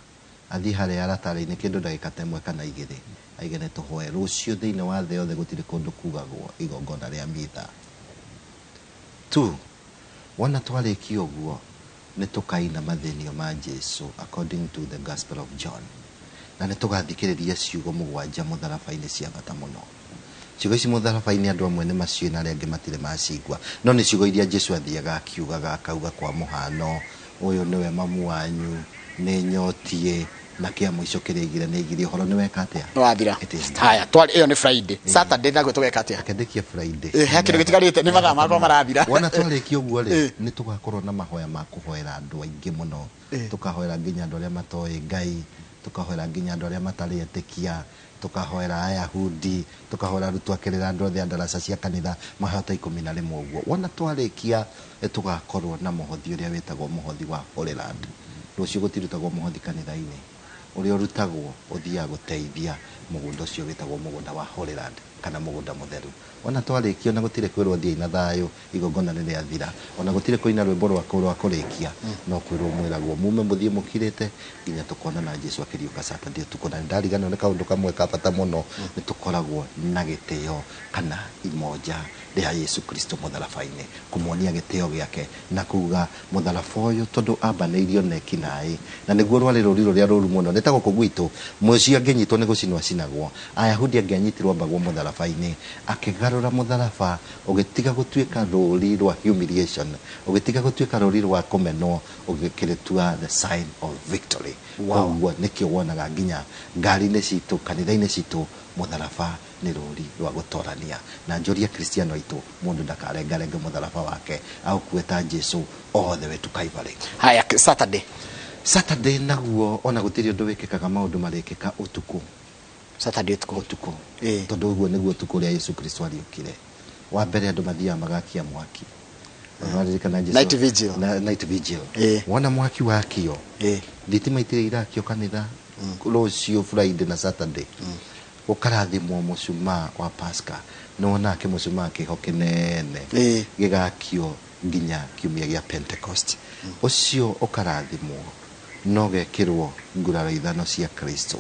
athiĩ harĩa aratarĩ-inĩ kĩndũ ndagĩka ta 1 kana 2 aige nĩ tũhoe. Rũciũ thĩinĩ wa thĩ yothe gũtirĩ kũndũ kugagwo igongona rĩa mitha tu. Wona twarĩkia ũguo nĩ tũkaina mathĩnio ma Jesu according to the Gospel of John, na nĩ tũgathikĩrĩria ciugo 7 mũtharaba-inĩ cia bata mũno. Ciugo ici mũtharaba-inĩ andũ amwe nĩ maciũĩ na arĩa angĩ matirĩ macigua, no nĩ ciugo iria Jesu athiaga akiugaga, akauga kwa mũhano, ũyũ nĩwe mamu wanyu, nĩ nyotie, na kĩa mũico kĩrĩa aigire nĩ aigire ũhoro nĩ weka atĩa? Nĩ wathira. Haya, twari ĩyo nĩ Friday. Saturday naguo tũgeka atĩa? Reke ndĩkie Friday. He kĩndũ gĩtigarĩte, nĩ mathaa makwa marathira. Wona twarĩkia ũguo rĩ, nĩ tũgakorwo na mahoya ma kũhoera andũ aingĩ mũno. Tũkahoera nginya andũ arĩa matoĩ Ngai, tũkahoera nginya andũ arĩa matarĩ etĩkia, tũkahoera Ayahudi, tũkahoera arutwo a kĩrĩra, andũ othe a ndaraca cia kanitha, mahoya ta 11 ũguo. Wona twarĩkia tũgakorwo na mũhothi ũrĩa wĩtagwo mũhothi wa Holy Land. Rũciũ gũtirutagwo mũhothi kanitha-inĩ, ũrĩa ũrutagwo ũthiaga gũteithia mũgũnda ũcio wĩtagwo mũgũnda wa Holy Land kana mũgũnda mũtheru. Wona twarĩkia, ona gũtirĩ kwĩrwo thiĩi na thayũ, igongona nĩ rĩathira, ona gũtirĩ kũina rwĩmbo rwa kũrĩkia, no kwĩrwo mwĩragwo mume mũthiĩ mũkirĩte nginya tũkonana Jesu akĩriũka Saturday ũtukũ. Na nĩndariganĩrwo nĩ kaũndũ kamwe ka bata mũno, nĩ tũkoragwo na gĩtĩo kana imoja rĩa Yesu Kristo mũtharaba-inĩ, kũmuonia gĩtĩo gĩake na kuga mũtharaba ũyũ tondũ ambanĩirio na ekinaĩ, na nĩguo rwarĩ rũri rũrĩa rũru mũno. Nĩ ta gũkũ gwitũ mũici angĩnyitwo nĩ gũcinwo acinagwo, Ayahudi angĩanyitirwo ambagwo mũtharaba. mũtharaba-inĩ, akĩgarũra mũtharaba ũgĩtiga gũtuĩka rũri rwa humiliation, ũgĩtiga gũtuĩka rũri rwa kũmenwo, ũgĩkĩrĩtua the sign of victory. Koguo nĩkĩo wonaga nginya ngari-inĩ citũ, kanitha-inĩ citũ, mũtharaba nĩ rũri rwa gũtorania. Na njũria Kristiano aitũ, mũndũ ndakarengarenge mũtharaba wake, aũkue ta Jesu all the way to Calvary. Haya, Saturday. Saturday naguo ona gũtirĩ ũndũ wĩkĩkaga, maũndũ marĩkĩka ũtukũ. Saturday ũtukũ. Ũtukũ. Tondũ ũguo nĩguo ũtukũ ũrĩa Yesu Kristo ariũkire. Wa mbere andũ mathiaga magakia mwaki. Waririkana Jesu? Night vigil. Na, night vigil. Wona mwaki wakio, thitima itirĩ irakio kanitha rũciũ Friday na Saturday. Ũkarathimwo mũcumaa wa Pasca. Nĩ wonaga kĩmũcumaa kĩho kĩnene gĩgakio nginya kiumia gĩa Pentecost. Ũcio ũkarathimwo no gekĩrwo nguraro ithano cia Kristo.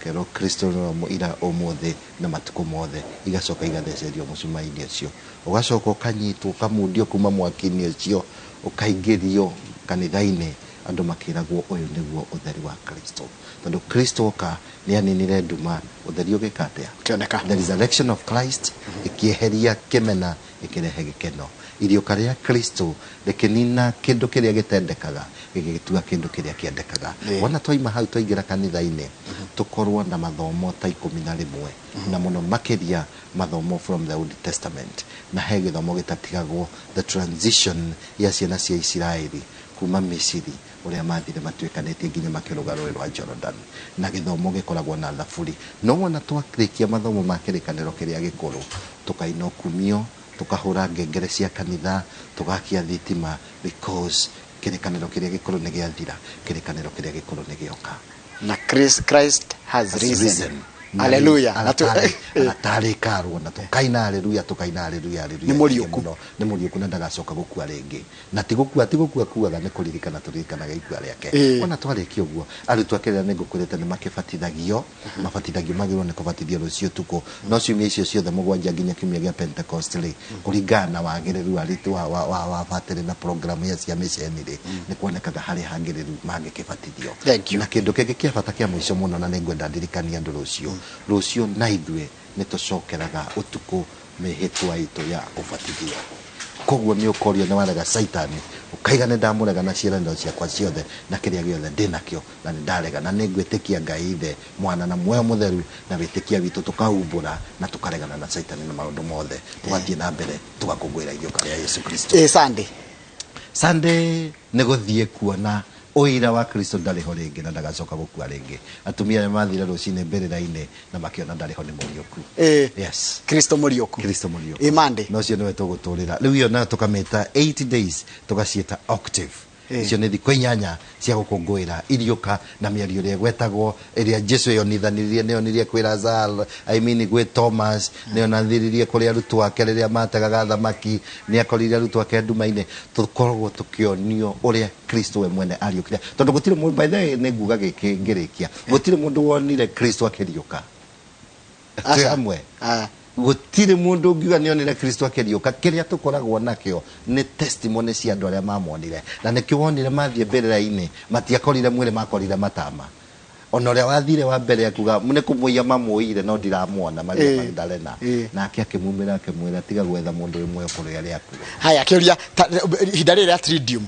Kerwo Kristo no ira ũmũthĩ na matukũ mothe, igacoka igathecerio mũcumaa-inĩ ũcio. Ũgacoka ũkanyitwo, ũkamundio kuma mwaki-inĩ ũcio, ũkaingĩrio kanitha-inĩ, andũ makĩragwo ũyũ nĩguo ũtheri wa Kristo. Tondũ Kristo oka nĩ aninire nduma, ũtheri ũgĩka atĩa? Ũkĩoneka. The resurrection of Christ ĩkĩeheria kĩmena, ĩkĩrehe gĩkeno. Iriũka rĩa Kristo rĩkĩnina kĩndũ kĩrĩa gĩtendekaga, gĩgĩtua kĩndũ kĩrĩa kĩendekaga. Wona twaima hau twaingĩra kanitha-inĩ, tũkorwo na mathomo ta 11, na mũno makĩria mathomo from the Old Testament. Na he gĩthomo gĩtatigagwo, the transition ya ciana cia Isiraeli kuma Misiri, ũrĩa mathire matuĩkanĩtie nginya makĩrũga rũĩ rwa Jordan. Na gĩthomo gĩkoragwo na thaburi. No wona twarĩkia mathomo ma kĩrĩkanĩro kĩrĩa gĩkũrũ, tũkaina ũkumio, tũkahũra ngengere cia kanitha, tũgakia thitima, because kĩrĩkanĩro kĩrĩa gĩkũrũ nĩ gĩathira, kĩrĩkanĩro kĩrĩa gĩkũrũ nĩ gĩoka. Na Christ has risen. Hallelujah. Aratarĩkarwo na tũkaina hallelujah, tũkaina hallelujah, hallelujah. Nĩ mũriũku. Nĩ mũriũku na ndagacoka gũkua rĩngĩ. Na ti gũkua, ti gũkua kuaga, nĩ kũririkana tũririkanaga ikua rĩake. Ona twarĩkia ũguo, arutwo a kĩrĩra nĩ ngũkwĩrĩte nĩ makĩbatithagio, mabatithagio magĩrĩirwo nĩ kũbatithio rũciũ ũtukũ. No ciumia icio ciothe mũgwanja nginya kiumia gĩa Pentecost rĩ, kũringana na wagĩrĩru wa batĩrĩ na programu ya cia mĩceni rĩ, nĩ kuonekaga harĩ hagĩrĩru mangĩkĩbatithio. Na kĩndũ kĩngĩ kĩa bata kĩa mũico mũno, na nĩ ngwenda ndirikanie andũ rũciũ. Rũciũ na ithuĩ nĩ tũcokeraga ũtukũ mĩhĩtwa itũ ya ũbatithio. Koguo nĩ ũkorio nĩ warega Saitani, ũkaiga nĩ ndamũrega na ciĩranĩro ciakwa ciothe na kĩrĩa gĩothe ndĩnakĩo, na nĩ ndarega, na nĩ ngwĩtĩkia Ngai Ithe, Mwana na Muoyo Mũtheru, na wĩtĩkia witũ tũkaumbũra na tũkaregana na Saitani na maũndũ mothe, tũgathiĩ na mbere tũgakũngũĩra iriũka rĩa Yesu Kristo. Sunday. Sunday nĩ gũthiĩ kuona ũira wa Kristo ndarĩ ho rĩngĩ na ndagacoka gũkua rĩngĩ. Atumia arĩa mathire rũcinĩ mbĩrĩra-inĩ na makĩona ndarĩ ho nĩ mũriũku. Yes. Kristo mũriũku. Kristo mũriũku. Monday. No ũcio nĩwe tũgũtũrĩra. Rĩu ĩyo nayo tũkamĩta 8 days, tũgaciĩta octave. Icio nĩ thikũ 8 cia gũkũngũĩra iriũka na mĩario ĩrĩa ĩgwetagwo, ĩrĩa Jesu eyonithanirie, nĩonirie kwĩ Lazaro, I mean gwĩ Thomas, nĩonanirie kũrĩ arutwo ake rĩrĩa mategaga thamaki, nĩakorire arutwo ake nduma-inĩ. Tũkoragwo tũkĩonio ũrĩa Kristo we mwene ariũkire. Tondũ gũtirĩ mũndũ, by the way, nĩ nguga gĩkĩ ngĩrĩkia, gũtirĩ mũndũ wonire Kristo akĩriũka. Twĩ hamwe. Gũtirĩ mũndũ ũngiuga nĩonire Kristo akĩriũka. Kĩrĩa tũkoragwo nakĩo nĩ testimony cia andũ arĩa mamuonire. Na nĩkĩo wonire mathiĩ mbĩrĩra-inĩ, matiakorire mwĩrĩ, makorire matama. Ona ũrĩa wathire wa mbere akiuga nĩ kũmũiya mamũiyire no ndiramuona, Maria Magdalena. Nake akĩmumĩra akĩmwĩra tiga gwetha mũndũ wĩ muoyo kũrĩ arĩa akuũ. Haya, kĩũria, ihinda rĩrĩ rĩa Triduum,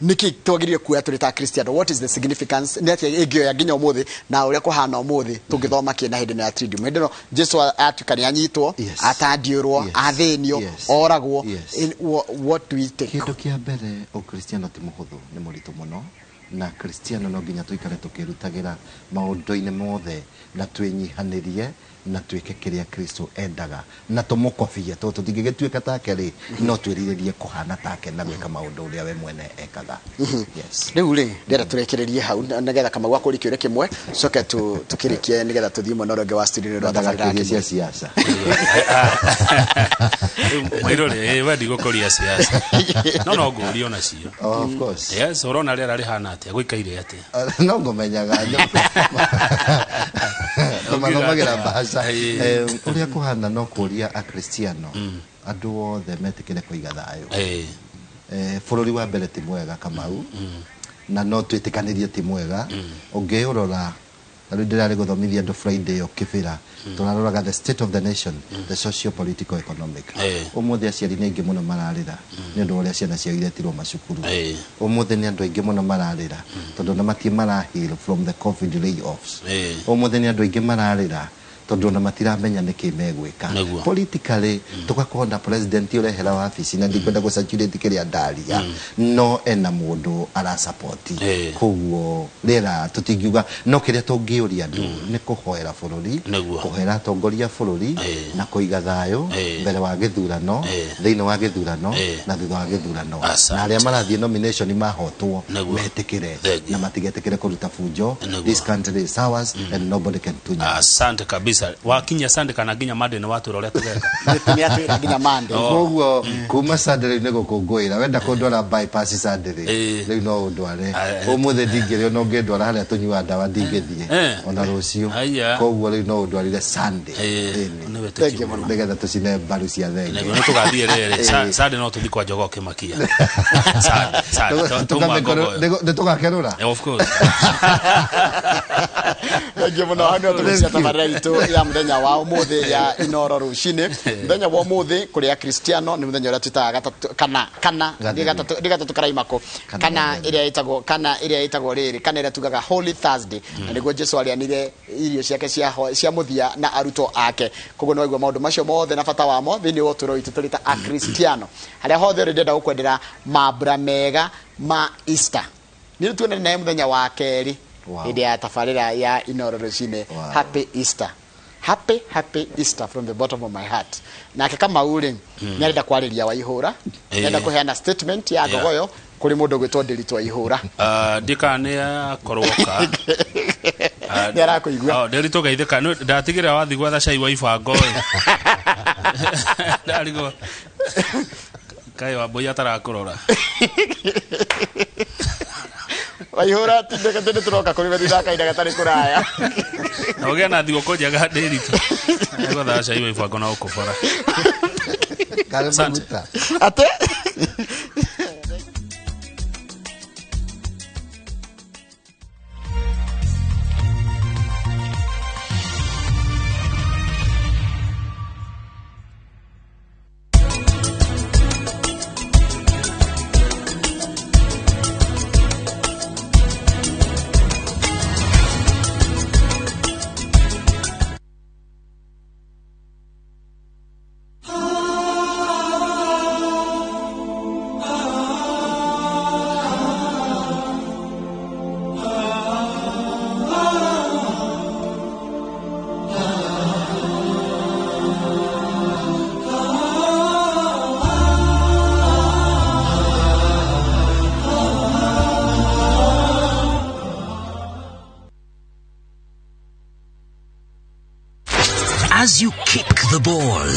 nĩkĩ twagĩrĩire kuoya tũrĩ ta Kristiano? What is the significance? Nĩ atĩa ĩngĩoya nginya ũmũthĩ na ũrĩa kũhana ũmũthĩ tũngĩthoma kĩ na hĩndĩ ĩno ya Triduum? Hĩndĩ ĩno Jesu atuĩka nĩ anyitwo, atandiũrwo, athĩnio, oragwo. What do we take? Kĩndũ kĩa mbere, Ũkristiano ti mũhũthũ, nĩ mũritũ mũno. Na Kristiano no nginya tũikare tũkĩrutagĩra maũndũ-inĩ mothe na twĩnyihanĩrie na twĩke kĩrĩa Kristo endaga na tũmũkobie, tondũ tũtingĩgĩtuĩka take rĩ, no twĩrirĩrie kũhana take na gwĩka maũndũ ũrĩa we mwene ekaga. Yes. Rĩu rĩ, ndĩrenda tũrĩkĩrĩrie hau nĩgetha Kamau akũrie kĩũria kĩmwe, coke tũkĩrĩkie nĩgetha tũthiĩ mwena ũrĩa ũngĩ wa studio nĩ ũndũ wa tabarĩra ya Ndagakĩrie cia Kĩmũrĩ. siasa. Mwĩrore, we ndigũkũria siasa. No no ngũrie ona cio. Oh, of course. Yes, ũrona rĩera rĩhana atĩa, gũikaire atĩa? No ngũmenyaga. Tũmathomagĩra mbaca. Ũrĩa kũhana no kũria Akristiano, andũ othe metĩkĩre kũiga thayũ. Bũrũri wa mbere ti mwega Kamau, na no twĩtĩkanĩrie ti mwega. Ũngĩũrora Ta rĩu ndĩrarĩ gũthomithia andũ Friday ĩyo Kĩbĩra, tũraroraga the state of the nation, the socio political economic. Ũmũthĩ aciari nĩ aingĩ mũno mararĩra nĩ ũndũ wa ũrĩa ciana ciao iretirwo macukuru. Ũmũthĩ nĩ andũ aingĩ mũno mararĩra tondũ ona matirĩ mara heal from the COVID layoffs. Ũmũthĩ nĩ andũ aingĩ mararĩra tondũ ona matiramenya nĩkĩ megwĩka. Politically, tũgakorwo na president ũrehera wabici, na ndikwenda gũ-saturate kĩrĩa ndaria, no ena mũndũ arasapoti. Koguo rĩera tũtingiuga, no kĩrĩa tũngĩũria andũ nĩ kũhoera bũrũri, kũhoera atongoria a bũrũri na kũiga thayũ mbere wa gĩthurano, thĩinĩ wa gĩthurano na thutha wa gĩthurano. Na arĩa marathiĩ nomination mahotwo metĩkĩre na matigetĩkĩre kũruta bunjo. This country is ours and nobody can tunya. Asante kabisa. Wakinya Sunday kana nginya Monday nĩ watwĩra ũrĩa tũgeka. Nĩ nginya Monday. Koguo kuma Sunday rĩu nĩ gũkũngũĩra. Wenda kũndwara bypass Sunday rĩ, rĩu no ũndware. Ũmũthĩ ndingĩrĩ, ona ũngĩndwara harĩa tũnyuaga ndawa ndingĩthiĩ ona rũciũ. Koguo rĩu no ũndwarire Sunday. Ĩni. Thank you mũno. Nĩgetha tũcine mbaru cia thenge. Nĩguo nĩ tũgathiĩ rĩrĩ. Sunday no tũthiĩ kwa Jogoo Kĩmakia. Sunday, tuma ngogoyo. Nĩ tũgakerũra. Of course. Thank you mũno. Hau nĩho tũgũcia tabarĩra itũ ya mũthenya wa ũmũthĩ ya Inoro rũcinĩ. Mũthenya wa ũmũthĩ kũrĩ Akristiano nĩ mũthenya ũrĩa twĩtaga gatatũ kana kana nĩ gatatũ, nĩ gatatũ karaimako, kana ĩrĩa ĩtagwo, kana ĩrĩa ĩtagwo rĩrĩ, kana ĩrĩa tugaga Holy Thursday, na nĩguo Jesu arĩanire irio ciake cia mũthia na arutwo ake. Koguo nĩ waigua maũndũ macio mothe na bata wamo thĩinĩ wa ũtũũro witũ tũrĩ ta Akristiano. Harĩa hothe ũrĩ, ndĩrenda gũkwendera mambura mega ma Easter. Nĩ tuonane naye mũthenya wa kerĩ hĩndĩ ya tabarĩra ya Inoro rũcinĩ. Happy Easter, happy happy Easter from the bottom of my heart. Nake Kamau rĩ, nĩ arenda kwarĩria Waihũra, nĩ kũheana statement ya ngogoyo kũrĩ mũndũ ũgwĩtwo Ndĩritũ Waihũra. Ndika nĩ akorwoka. Nĩ arakũigua. Ndĩritũ geithĩka, ndatigĩrĩra wathiĩ gwetha cai wa ibango ĩ. Ndarigwo kaĩ Wambũi atarakũrora. Waihũra, tindĩke tondũ tũroka kũrĩ we thutha wa kahinda gatarĩ kũraya. Na ũgĩe na thigũkũ njega, Ndĩritũ. Gwetha cai wa ibango na ũkũbora. Asante. Ate. As you kick the ball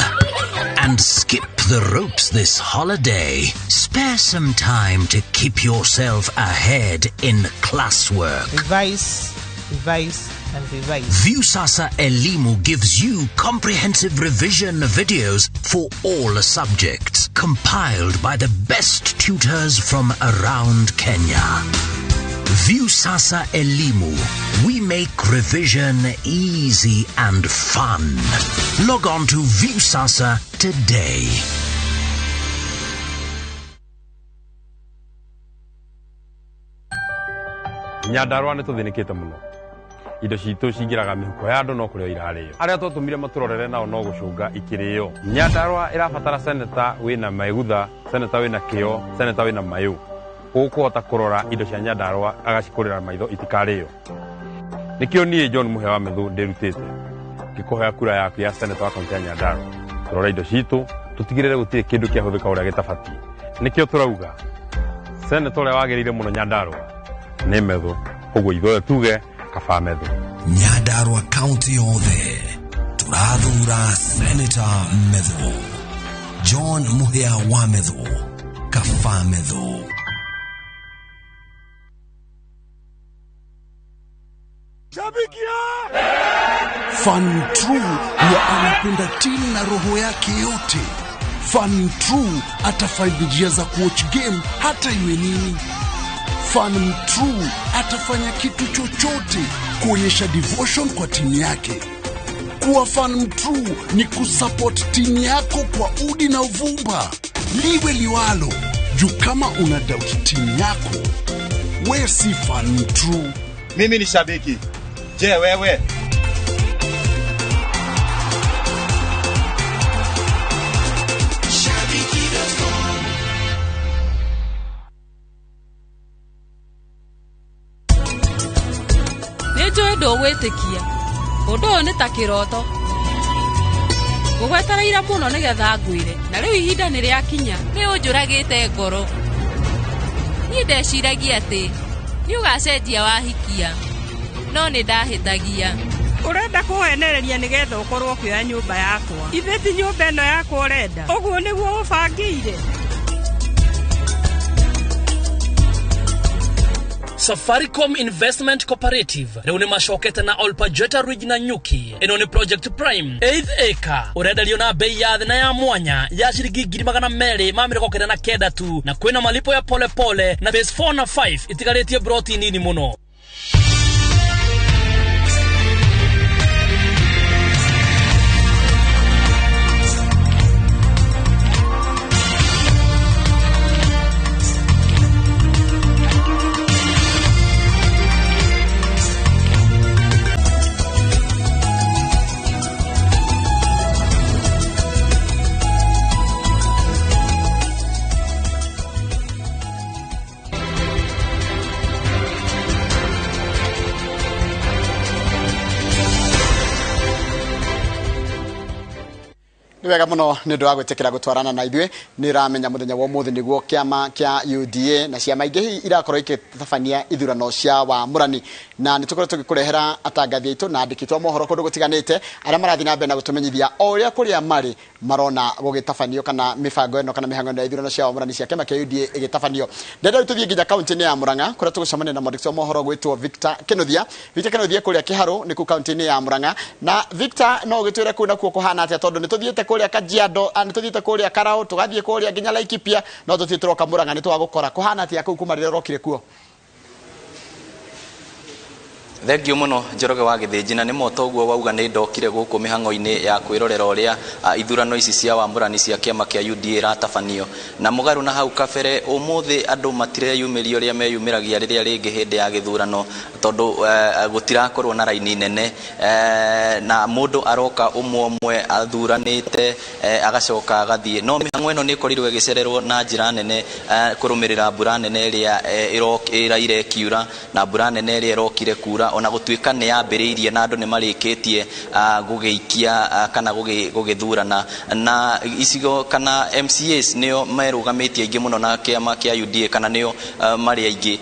and skip the ropes this holiday, spare some time to keep yourself ahead in classwork. Revise, revise, and revise. Viusasa Elimu gives you comprehensive revision videos for all subjects, compiled by the best tutors from around Kenya. Viusasa Elimu. We make revision easy and fun. Log on to Viusasa today. Nyandarua nĩ tũthĩnĩkĩte mũno, indo citũ cingĩraga mĩhuko ya andũ no kũrĩo irarĩo, arĩa twatũmire matũrorere nao no gũcũnga ikĩrĩo. Nyandarua ĩrabatara seneta wĩna maigutha, seneta wĩna kĩo, seneta wĩna mayũ ũkũhota kũrora indo cia Nyandarua agacikũrĩra maitho itikarĩo. Nĩkĩo niĩ John Mũhĩa wa Methu ndĩrutĩte ngĩkũhoya kura yaku ya seneta wa kaunti ya Nyandarua, tũrore indo citũ, tũtigĩrĩre gũtirĩ kĩndũ kĩahũthĩka ũrĩa gĩtabatiĩ. Nĩkĩo tũrauga seneta ũrĩa wagĩrĩire mũno Nyandarua nĩ Methu, ũguo ithuothe tuge kaba Methu. Nyandarua kaunti yothe tũrathura Senator Methu, John Mũhĩa wa Methu, kaba Methu. Fan True huwa anapenda timu na roho yake yote. Fan True atafind njia za kuwatch game hata iwe nini. Fan mtrue atafanya kitu chochote kuonyesha devotion kwa timu yake. Kuwa fan mtrue ni kusupport timu yako kwa udi na uvumba, liwe liwalo. Juu kama una doubt timu yako, we si fan mtrue. Mimi ni shabiki. Je, wewe? Nĩnjũĩ ndũgwĩtĩkia ũndũ ũyũ nĩ ta kĩroto ngũgwetereire mũno nĩgetha ngwĩre na rĩu ihinda nĩ rĩakinya. Nĩ ũnjũragĩte ngoro. Niĩ ndeciragia atĩ nĩ ũgacenjia wahikia, no nĩ ndahĩtagia. Ũrenda kũhenereria nĩgetha ũkorwo ũkĩoya nyũmba yakwa. Ithe ti nyũmba ĩno yakwa ũrenda. Ũguo nĩguo ũbangĩire. Safaricom Investment Cooperative rĩu nĩ macokete na Olpajeta Ridge na Nyuki. Ĩno nĩ Project Prime 8 acre ũrenderio na bei ya thĩ na ya mwanya ya ciringi 299 tu, na kwĩna malipo ya pole pole na phase 4 na 5 itigarĩtie broti nini mũno. Wega muno nĩ ũndũ wa gwĩtĩkĩra gũtwarana na ithuĩ. Nĩ ũramenya mũthenya wa ũmũthĩ nĩguo kĩama kĩa UDA na ciama ingĩ hihi irakorwo igĩtabania ithurano cia wamũrani, na nĩ tũkoretwo tũgĩkũrehera atangathi aitũ na andĩki twa mohoro kũndũ gũtiganĩte arĩa marathiĩ na mbere na gũtũmenyithia o ũrĩa kũrĩa marĩ marona gũgĩtabanio kana mĩbango ĩno kana mĩhango ĩno ya ithurano cia wamũrani cia kĩama kĩa UDA ĩgĩtabanio. Ndenda rĩu tũthiĩ nginya kaunti-inĩ ya Murang'a kũrĩa tũgũcemania na mwandĩki wa mohoro gwĩtwo Victor Kinuthia. Victor Kinuthia kũrĩa Kĩharũ nĩkuo kaunti-inĩ ya Murang'a. Na Victor, no ũgĩtwĩre kũu nakuo kũhana atĩa, tondũ nĩ tũthiĩte kũrĩa Kajiado, nĩ tũthiĩte kũrĩa Karau, tũgathiĩ kũrĩa nginya Laikipia, no tũthiĩ tũroka Murang'a nĩ twagũkora kũhana atĩa kũu kuma rĩrĩa ũrokire kuo? Thengiũ mũno Njoroge wa Gĩthĩnji, na nĩ moto ũguo wauga nĩ ndokire gũkũ mĩhang'o-inĩ ya kwĩrorera ũrĩa ithurano ici cia wamũrani cia kĩama kĩa UDA iratabanio. Na mũgarũ na hau kabere, ũmũthĩ andũ matireyumĩria ũrĩa meyumĩragia rĩrĩa rĩngĩ hĩndĩ ya gĩthurano, tondũ gũtirakorwo na raini nene, na mũndũ aroka ũmwe ũmwe athuranĩte, agacoka agathiĩ. No mĩhang'o ĩno nĩ ĩkorirwo ĩgĩcererwo na njĩra nene kũrũmĩrĩra mbura nene ĩrĩa ĩraire ĩkiura, na mbura nene ĩrĩa ĩrokire kura ona gũtuĩka nĩ yambĩrĩirie na andũ nĩ marĩkĩtie gũgĩikia kana gũgĩthurana. Na icigo kana MCAs nĩo merũgamĩtie aingĩ mũno na kĩama kĩa UDA, kana nĩo marĩ aingĩ,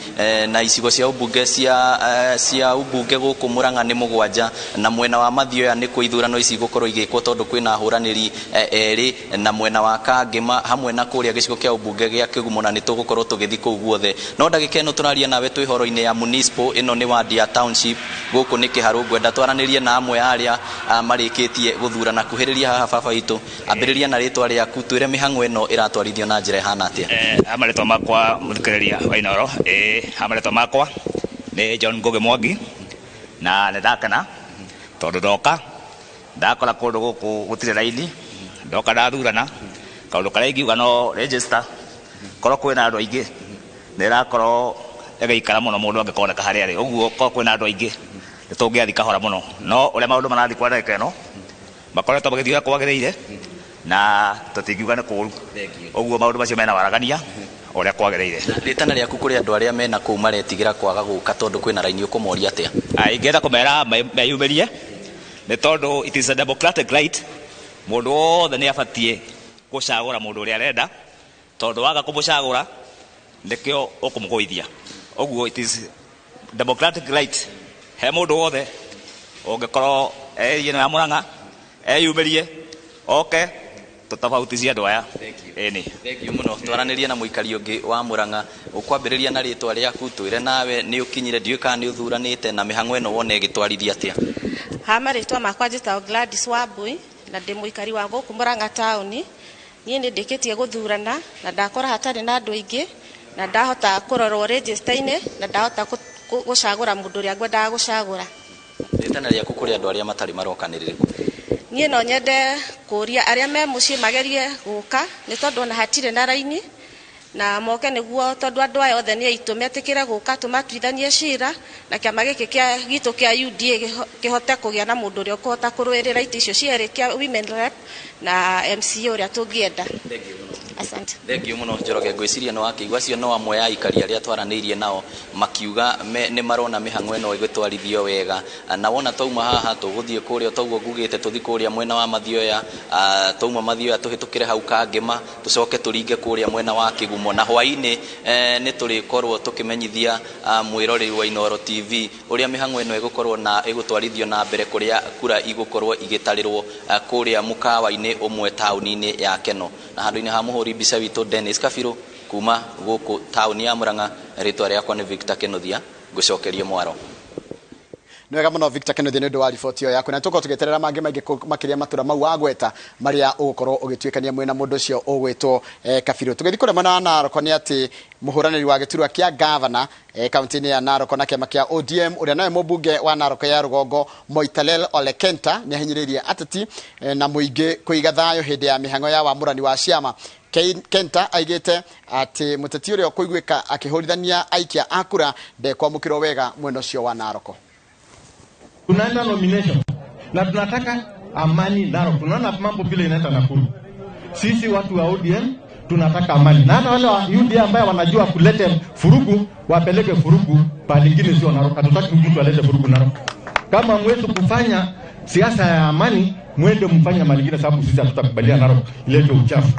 na icigo cia ũmbunge cia ũmbunge gũkũ Murang'a nĩ 7, na mwena wa Mathioya nĩkuo ithurano ici igũkorwo igĩkwo tondũ kwĩna ahũranĩri erĩ, na mwena wa Kangema hamwe na kũrĩa gĩcigo kĩa ũmbunge gĩa Kĩgumo, na nĩ tũgũkorwo tũgĩthiĩ kũu guothe. No ndagĩka ĩno tũraria nawe twĩ horo-inĩ ya municipal, ĩno nĩ wadi ya township gũkũ nĩ Kĩharũ. Ngwenda twaranĩrie na amwe arĩa marĩkĩtie gũthurana. Kuhĩrĩria haha baba witũ, ambĩrĩria na rĩtwa rĩaku, twĩre mĩhang'o ĩno ĩratwarithio na njĩra ĩhana atĩa. Marĩtwa makwa mũthikĩrĩria wa Inooro, marĩtwa makwa nĩ John Ngugi Mwangi, na nĩ ndakena tondũ ndoka ndakora kũndũ gũkũ gũtirĩ raini, ndoka ndathurana. Kaũndũ karĩa ingiuga no register, korwo kwĩna andũ aingĩ nĩ ĩrakorwo ĩgĩikara mũno mũndũ angĩkoneka harĩa arĩ, ũguo korwo kwĩna andũ aingĩ nĩ tũngĩathiĩ kahora mũno. No ũrĩa maũndũ marathiĩ kwa ndagĩka ĩno makoretwo magĩthiĩ ũrĩa kwagĩrĩire, na tũtingiuga nĩ kũũru, ũguo maũndũ macio mena waragania ũrĩa kwagĩrĩire. Rĩtana rĩaku kũrĩ andũ arĩa mena kũu maretigĩra kwaga gũka tondũ kwĩna raini, ũkũmoria atĩa? Ingĩenda kũmera meyumĩrie, nĩ tondũ it is a democratic right, mũndũ wothe nĩ abatiĩ gũcagũra mũndũ ũrĩa arenda, tondũ waga kũmũcagũra nĩkĩo ũkũmũgũithia. Ũguo it is democratic right he mũndũ wothe ũngĩkorwo area ĩno ya Murang'a eyumĩrie oke tũtofauti cia andũ aya. Ĩni thengiũ mũno. Twaranĩrie na mũikari ũngĩ wa Murang'a. Ũkwambĩrĩria na rĩtwa rĩaku, twĩre nawe nĩ ũkinyire, ndiũĩ kana nĩ ũthuranĩte, na mĩhang'o ĩno wone ĩgĩtwarithia atĩa. Ha marĩtwa makwa njĩtagwo Gladys Wambui na ndĩ mũikari wa gũkũ Murang'a taũni. Niĩ nĩ ndĩkĩtie gũthurana na ndakora hatarĩ na andũ aingĩ, Na ndahota kũrorwo register-inĩ na ndahota gũcagũra mũndũ ũrĩa ngwendaga gũcagũra. Rĩtana rĩaku kũrĩ andũ arĩa matarĩ maroka nĩ rĩrĩkũ? Niĩ no nyende kũria arĩa me mũciĩ magerie gũka nĩ tondũ ona hatirĩ na raini na moke nĩguo tondũ andũ aya othe nĩ aitũ metĩkĩre gũka tũmatuithanie cira na kĩama gĩkĩ kĩa gitũ kĩa UDA kĩhote kũgĩa na mũndũ ũrĩa ũkũhota kũrũĩrĩra itĩ icio cierĩ kĩa Women Rep na MCA ũrĩa tũngĩenda. Asante. Thengiũ mũno Njoroge, ngwĩciria nĩ wakĩigua acio no amwe a aikari arĩa twaranĩirie nao makiuga nĩ marona mĩhang'o ĩno ĩgĩtwarithio wega. Na wona twauma haha tũgũthiĩ kũrĩa toguo ngugĩte tũthiĩ kũrĩa mwena wa Mathioya, twauma Mathioya tũhĩtũkĩre hau Kangĩma tũcoke tũringe kũrĩa mwena wa Kĩgumo na hwaĩ-inĩ nĩ tũrĩkorwo tũkĩmenyithia mwĩroreri wa Inooro TV ũrĩa mĩhang'o ĩno ĩgũkorwo na ĩgũtwarithio na mbere kũrĩa kura igũkorwo igĩtarĩrwo kũrĩa mũkawa-inĩ ũmwe taũni-inĩ ya Keno. Na handũ-inĩ ha mũhũri mbica witũ Dennis Kabirũ kuma gũkũ taũni ya Murang'a, rĩtwa rĩakwa nĩ Victor Kĩnuthia, ngũcokerie mwaro. Nĩ wega mũno Victor Kĩnuthia nĩ ũndũ wa riboti ĩyo yaku, na tũkorwo tũgĩeterera mangĩ maingĩ makĩria matũra mau wagweta marĩa ũgũkorwo ũgĩtuĩkania mwĩna mũndũ ũcio ũgwĩtwo Kabirũ. Tũgĩthiĩ kũrĩa mwena wa Narok nĩ atĩ mũhũranĩri wa gĩturwa kĩa gavana kaunti-inĩ ya Narok na kĩama kĩa ODM ũrĩa nawe mũmbunge wa Narok ya rũgongo Moitalel Ole Kenta nĩ ahinyĩrĩirie ateti na mũingĩ kũiga thayũ hĩndĩ ya mĩhang'o ya wamũrani wa ciama. Kenta aigĩte atĩ mũteti ũrĩa ũkũiguĩka akĩhũrithania aikia a kura ndekwamũkĩrwo wega mwena ũcio wa Narok. Tunaenda nomination na tunataka amani Narok. Tunaona mambo vile inaenda Nakuru. Sisi watu wa ODM tunataka amani, na hata wale wa UDA ambao wanajua kulete furugu wapeleke furugu palingine, sio Narok. Hatutaki mtu alete furugu Narok. Kama mwetu kufanya siasa ya amani, mwende mfanye malingine, sababu sisi hatutakubalia Narok ilete uchafu.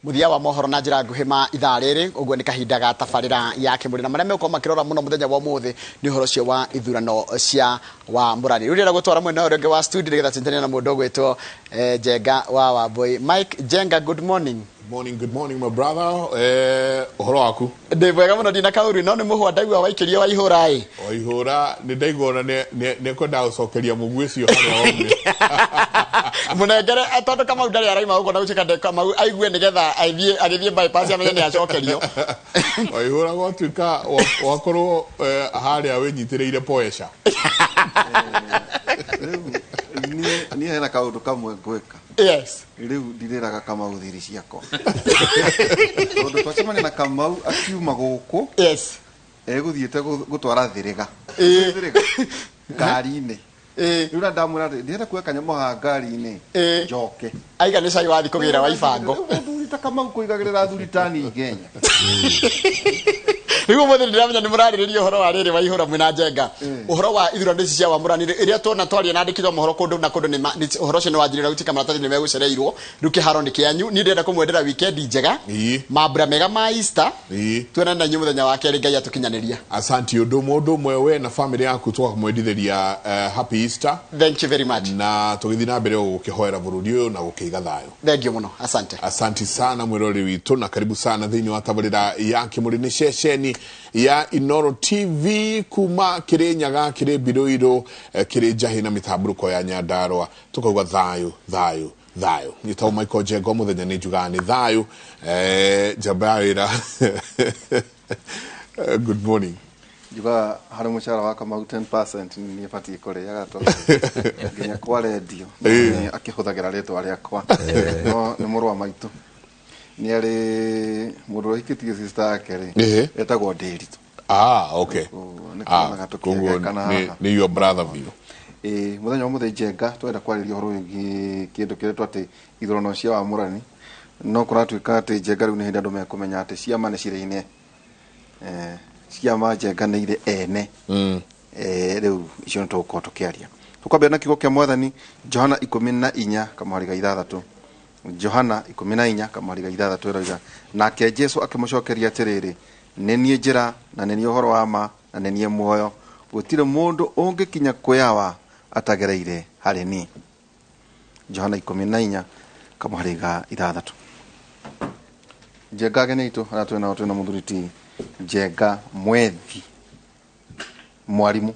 Muthia wa mohoro na njira nguhĩ ma ithaa rĩrĩ ũguo nĩ kahinda ga tabarĩra ya kĩmũrĩ na marĩa megũkorwo makĩrora mũno mũthenya wa ũmũthĩ nĩ ũhoro ũcio wa ithurano cia wamũrani. Rĩu ndĩrenda gũtwara mwena ũrĩa ũngĩ wa studio nĩgetha tũnyitanĩre na mũndũ ũgwĩtwo Njenga wa Wambui. Mike Njenga, good morning. Good morning my brother. Ũhoro waku? Ndĩ mwega mũno, ndina kaũru no nĩ mũhwa ndaigua waikĩrio waihũra ĩ. Waihũra nĩ ndaigua ona nĩ kwenda gũcokeria mũguĩ ũcio harĩa waumire. Mũnengere tondũ Kamau ndarĩ araima ũguo na gũtuĩka ndĩ Kamau aigue nĩgetha agĩthiĩ bypass amenye nĩ acokerio. Waihũra gwatuĩka wakorwo harĩa wĩnyitĩrĩire poesha. Niĩ hena kaũndũ kamwe ngwĩka. Yes. Rĩu ndirĩraga Kamau thiri ciakwa. Tondũ twacemania na Kamau akiuma gũkũ. Yes. Egũthiĩte gũtwara thĩrĩga. Thĩrĩga ngari-inĩ. Rĩu na ndamwĩra atĩ ndĩrenda kuoya kanyamũ haha ngari-inĩ njoke. Aiga nĩ cai wathiĩ kũgĩra wa ibango. Mũthuri ta Kamau kũigagĩrĩra athuri tani Kenya. Rĩu ũmũthĩ ndĩramenya nĩ mũrarĩrĩria ũhoro wa rĩrĩ waihũra mwĩna Njenga. Ũhoro wa ithurano ici cia wamũrani ĩrĩa tuona twaria na andĩkithwo mohoro kũndũ na kũndũ nĩ ũhoro ũcio nĩ wanjĩrĩra gũtuĩka maratathi nĩ megũcereirwo. Rĩu kĩharo nĩ kĩanyu. Niĩ ndĩrenda kũmwendera weekend njega. Mambura mega ma Easter. Tuonane na inyuĩ mũthenya wa kerĩ Ngai atũkinyanĩria. Asante ũndũ ũmwe ũndũ ũmwe we na family yaku tũgakwendithĩria happy Easter. Thank you very much. Na tũgĩthiĩ na mbere gũkĩhoera bũrũri ũyũ na gũkĩiga thayũ. Thank you mũno. Asante. Asante sana mwĩroreri witũ na karibu sana thĩinĩ wa tabarĩra ya Kĩmũrĩ nĩ ceceni ya Inooro TV kuma Kĩrĩnyaga, kĩrĩ Mbirũirũ, kĩrĩ Njahĩ na mĩtambũrũko ya Nyandarũa. Tũkauga thayũ, thayũ, thayũ. Njĩtagwo Michael Njenga, mũthenya nĩ njugaga nĩ thayũ. Njamba ya wĩra. Good morning. Njugaga harĩ mũcara wa Kamau 10% nĩ batiĩ kũrĩaga tondũ nginya kwa rendio nĩ akĩhũthagĩra rĩtwa rĩakwa. No nĩ mũrũ wa maitũ. Nĩ arĩ mũndũ ũrĩa ũhikĩtie sister yake rĩ, etagwo Ndĩritũ. Okay. Nĩ kuonaga tũkĩgekana haha. Nĩ your brother biũ. Mũthenya wa ũmũthĩ Njenga twenda kwarĩria ũhoro wĩgiĩ kĩndũ kĩretwo atĩ ithurano cia wamũrani. No kũratuĩka atĩ Njenga rĩu nĩ hĩndĩ andũ mekũmenya atĩ ciama nĩ cirĩ ciama Njenga nĩ irĩ ene. Rĩu icio nĩ tũgũkorwo tũkĩaria. Tũkwambia na kiugo kĩa Mwathani Johana 14 kamũhari ga 6. Johana 14 kamũhari ga 6 ĩroiga, nake Jesũ akĩmũcokeria atĩrĩrĩ, nĩ niĩ njĩra na nĩ niĩ ũhoro wa ma na nĩ niĩ muoyo, gũtirĩ mũndũ ũngĩkinya kwĩ atagereire harĩ niĩ. Johana 14 kamũhari ga 6. Njenga ageni aitũ arĩa twĩ nao twĩna mũthuri ti Njenga Mwethi, mwarimu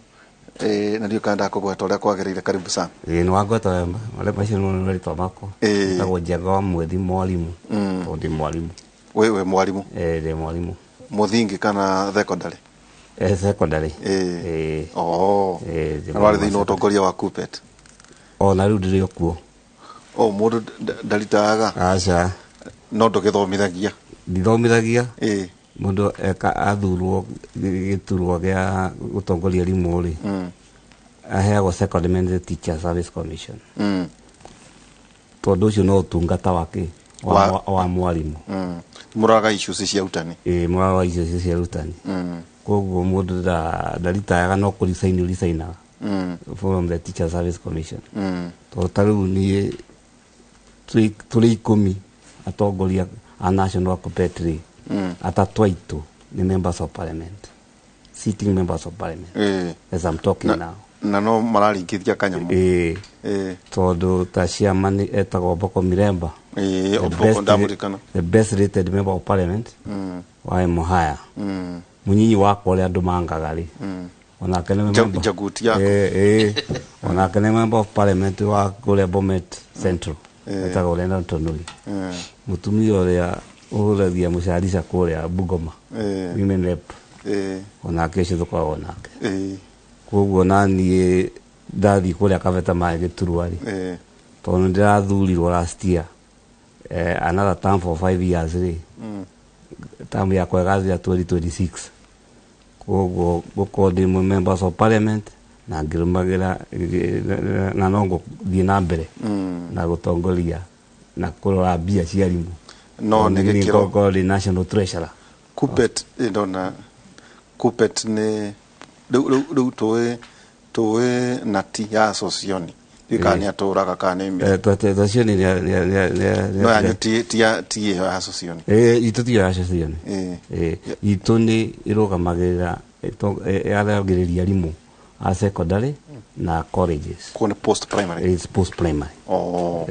Ĩĩ, na ndiũĩ kana ndakũgweta ũrĩa kwagĩrĩire. Karibu sana. Ĩĩ, nĩ wangweta wega. Macio nĩ marĩtwa makwa. Etagwo Njenga wa Mwethi Mwalimu. Tondũ ndĩ mwarimũ. Wĩ mwarimũ? Ĩĩ, ndĩ mwarimũ. Mũthingi kana secondary? Secondary. Ĩĩ. Ĩĩ. Oh. Ĩĩ, ndĩ Na warĩ mwarimũ thĩinĩ wa wa ũtongoria wa KUPPET? Ona rĩu ndĩrĩ o kuo. O mũndũ ndaritaga? Aca. No ndũgĩthomithagia? Ndithomithagia. Ĩĩ. Mũndũ eka athurwo gĩturwa gĩa gũtongoria arimũ rĩ, aheagwo secondment nĩ Teacher Service Commission. Tondũ ũcio no ũtungata wake wa mwarimũ. Mũroraga issues cia arutani? Ĩĩ, mũroraga issues cia arutani. Koguo mũndũ ndaritayaga, no kũricaini ũricainaga from the Teacher Service Commission. Tondũ ta rĩu niĩ tũrĩ 10 atongoria a national KUPPET rĩ, atatũ aitũ nĩ members of parliament, sitting members of parliament as I'm talking now. Na no mararingithia kanyamũ? Ĩĩ. Tondũ ta chairman etagwo Boko Miremba. Ĩĩ, The Oboko ndamũririkana. The best rated member of parliament wa Emuhaya. Mũnyinyi wakwa ũrĩa andũ mangaga rĩ, onake nĩ member. Njaguti yako. Ĩĩ, onake nĩ member of parliament wa kũrĩa Bomet Central. Etagwo Lendan Tonui. Mũtumia ũrĩa ũhũragia mũcarica kũrĩa Bungoma, women rep, onake ũcio tũkoragwo nake. Koguo naniĩ ndathiĩ kũrĩa Kabete maĩ gĩturwa rĩ, tondũ nĩ ndĩrathurirwo last year, another term for 5 years rĩ, term yakwa ĩgathira 2026. Koguo gũkorwo ndĩ members of parliament na ngĩrũmagĩra na no ngũthiĩ na mbere na gũtongoria na kũrora mbia cia arimũ. No nĩ gĩkĩro. Ngorwo ndĩ national treasurer. KUPPET ndona KUPPET nĩ rĩu tũĩ nati ya Sosioni, ndiũĩ kana nĩ atũraga kana nĩ Sosioni no yanyu ti ĩyo ya Sosioni? Ĩĩ, itũ tiyo ya Sosioni. Ĩĩ, itũ nĩ ĩrũgamagĩrĩra, yaragĩrĩria arimũ a secondary na colleges. Kuo nĩ post primary? It's post primary. Oh.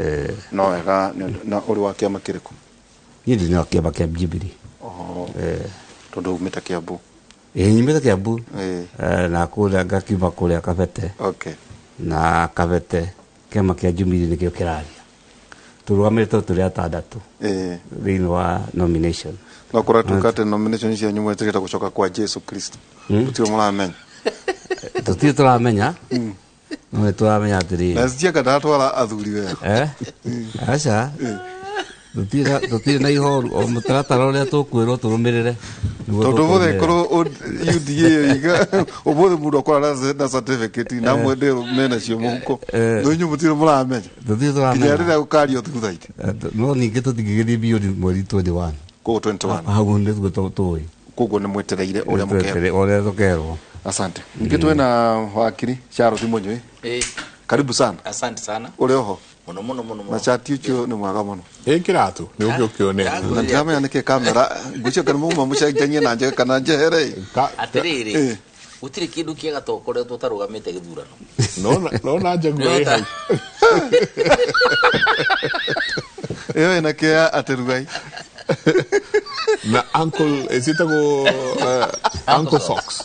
No wega. Na ũrĩ wa kĩama kĩrĩkũ? Niĩ ndĩ na kĩama kĩa Jubilee. Oh. Tondũ umĩte Kiambu? Ĩĩ, nyumĩte Kiambu. Na kũrĩa ngakiuma kũrĩa Kabete. Na Kabete kĩama kĩa Jubilee nĩkĩo kĩraria. Tũrũgamĩrĩtwo tũrĩ atandatũ thĩinĩ wa nomination. No kũratuĩka atĩ nomination cianyu mwetĩkĩte gũcoka kwa Jesu Kristo? Tũtirĩ mũramenya? Tũtirĩ tũramenya, no nĩ tũramenya atĩrĩrĩ, na cianga ndatwara athuri wega. Aca, tũtirĩ na ihoru, o mũtaratara ũrĩa tũkwĩrwo tũrũmĩrĩre nĩguo Tondũ ũmũthĩ tũkũrũmĩrĩra. Korwo UDA iga ũmũthĩ mũndũ akora na certificate na mwende menacio mũhuko, no inyuĩ mũtirĩ mũramenya? Tũtirĩ tũramenya. Nginya rĩrĩa gũkario thutha-inĩ. No ningĩ tũtingĩgĩthiĩ beyond mweri 21. Koguo 21. Hau nĩguo tũĩ. Koguo nĩ mwetereire ũrĩa mũkerwo. Ũrĩa tũkerwo. Asante. Ningĩ twĩna wakiri Charles Munyui. Karibu sana. Asante sana. Ũrĩ oho? Mũno mũno mũno mũno. Na cati ũcio nĩ mwega mũno. Ĩ, kĩratũ nĩ ũkĩ ũkĩone. Na ndiramenya nĩkĩ kamera ngwĩciria kana mauma mũcenjanie na njege kana njehere. Atĩrĩrĩ, gũtirĩ kĩndũ kĩega ta ũkoretwo ũtarũgamĩte gĩthurano. Nona njaguo ĩ hau. Ĩyo ĩna kĩa atĩrugai. Na uncle ĩcitagwo uncle socks.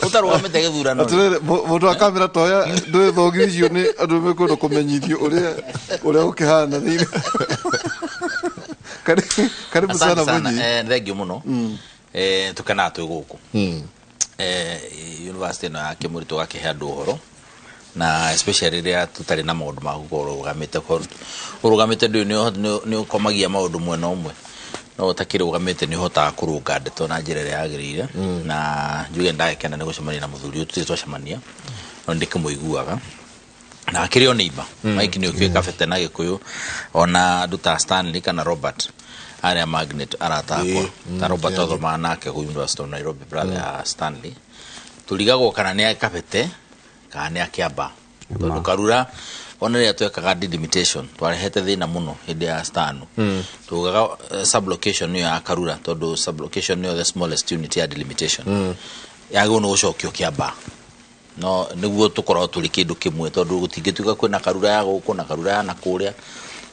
Ũtarũgamĩte gĩthurano. Atĩrĩrĩ, mũndũ wa kamera toya ndũĩ thogi icio nĩ andũ mekwenda kũmenyithio ũrĩa ũkĩhana thĩinĩ. Karibu Asante sana sana. Mũnyi. Thengiũ mũno. Tũkenaga twĩ gũkũ. University ĩno ya Kĩmũrĩ tũgakĩhe andũ ũhoro, na especially rĩrĩa tũtarĩ na maũndũ ma gũkorwo ũrũgamĩte. Ũrũgamĩte ndũĩ nĩ ũkomagia maũndũ mwena ũmwe, no ũtakĩrũgamĩte nĩ ũhotaga kũrũnga ndeto na njĩra ĩrĩa yagĩrĩire. Na njuge ndagĩkena nĩ gũcemania na mũthuri ũyũ, tũtirĩ twacemania no ndĩkĩmũiguaga na akĩrĩ o neighbor. Mike nĩ ũkĩũĩ Kabete na Gĩkũyũ, ona andũ ta Stanley kana Robert arĩa magnet arata akwa. Ta Robert twathomaga nake kũu University of Nairobi, brother ya Stanley. Tũrigagwo kana nĩ a Kabete kana nĩ a Kĩambaa, tondũ Karura ona rĩrĩa twekaga delimitation twarehete thĩna mũno hĩndĩ ya Stanu. Tugaga sublocation nĩyo ya Karura, tondũ sublocation nĩyo the smallest unit ya delimitation, yagĩrĩirwo nĩ gũcokio Kĩambaa, no nĩguo tũkorwo tũrĩ kĩndũ kĩmwe, tondũ gũtingĩtuĩka kwĩna Karura ya gũkũ na Karura ya na kũrĩa.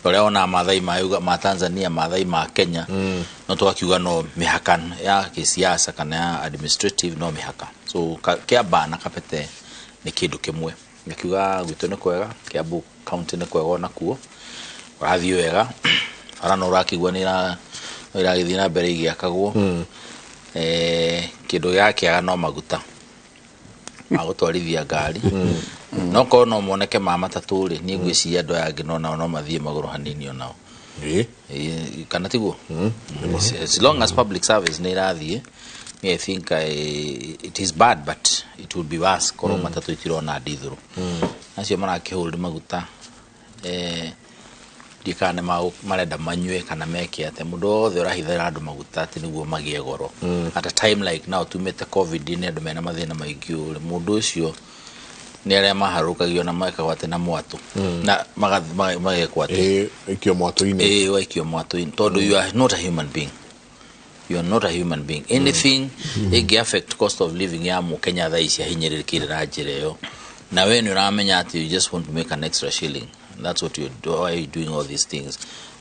Ũrĩa wonaga Maathai ma Tanzania, Maathai ma Kenya, no tũgakiuga no mĩhaka ya kĩsiasa kana ya administrative no mĩhaka. So Kĩambaa na Kabete nĩ kĩndũ kĩmwe. Ngakiuga gwitũ nĩ kwega, Kiambu county nĩ kwega onakuo, ũrathiĩ wega. Bara no ũrakĩigua nĩ iragĩthiĩ na mbere igĩakagwo. Kĩndũ gĩakĩaga no maguta ma gũtwarithia ngari. No korwo no moneke ma matatũ rĩ, niĩ ngwĩciria andũ aya angĩ no nao no mathiĩ magũrũ hanini onao. Kana tiguo? As long as public service nĩ irathiĩ, me I think it is bad, but it would be worse korwo matatũ itirona ndithũrũ. Acio marakĩhũrĩra maguta, ndiũĩ kana nĩ marenda manyue kana meke atĩa. Mũndũ wothe ũrahithĩra andũ maguta atĩ nĩguo magĩe goro. At a time like now tumĩte COVID-inĩ, andũ mena mathĩna maingĩ ũũ, mũndũ ũcio nĩ arĩa maharũkagio na mekagwo atĩ na mwatũ na magekwo atĩ Ĩkio mwatũ-inĩ. Ĩĩ, waikio mwatũ-inĩ tondũ you are not a human being. You are not a human being. Anything ĩngĩ affect cost of living ya mũkenya thaa ici ahinyĩrĩrĩkĩire na njĩra ĩyo, na we nĩ ũramenya atĩ you just want to make an extra shilling. That's what you do. Why are you doing all these things?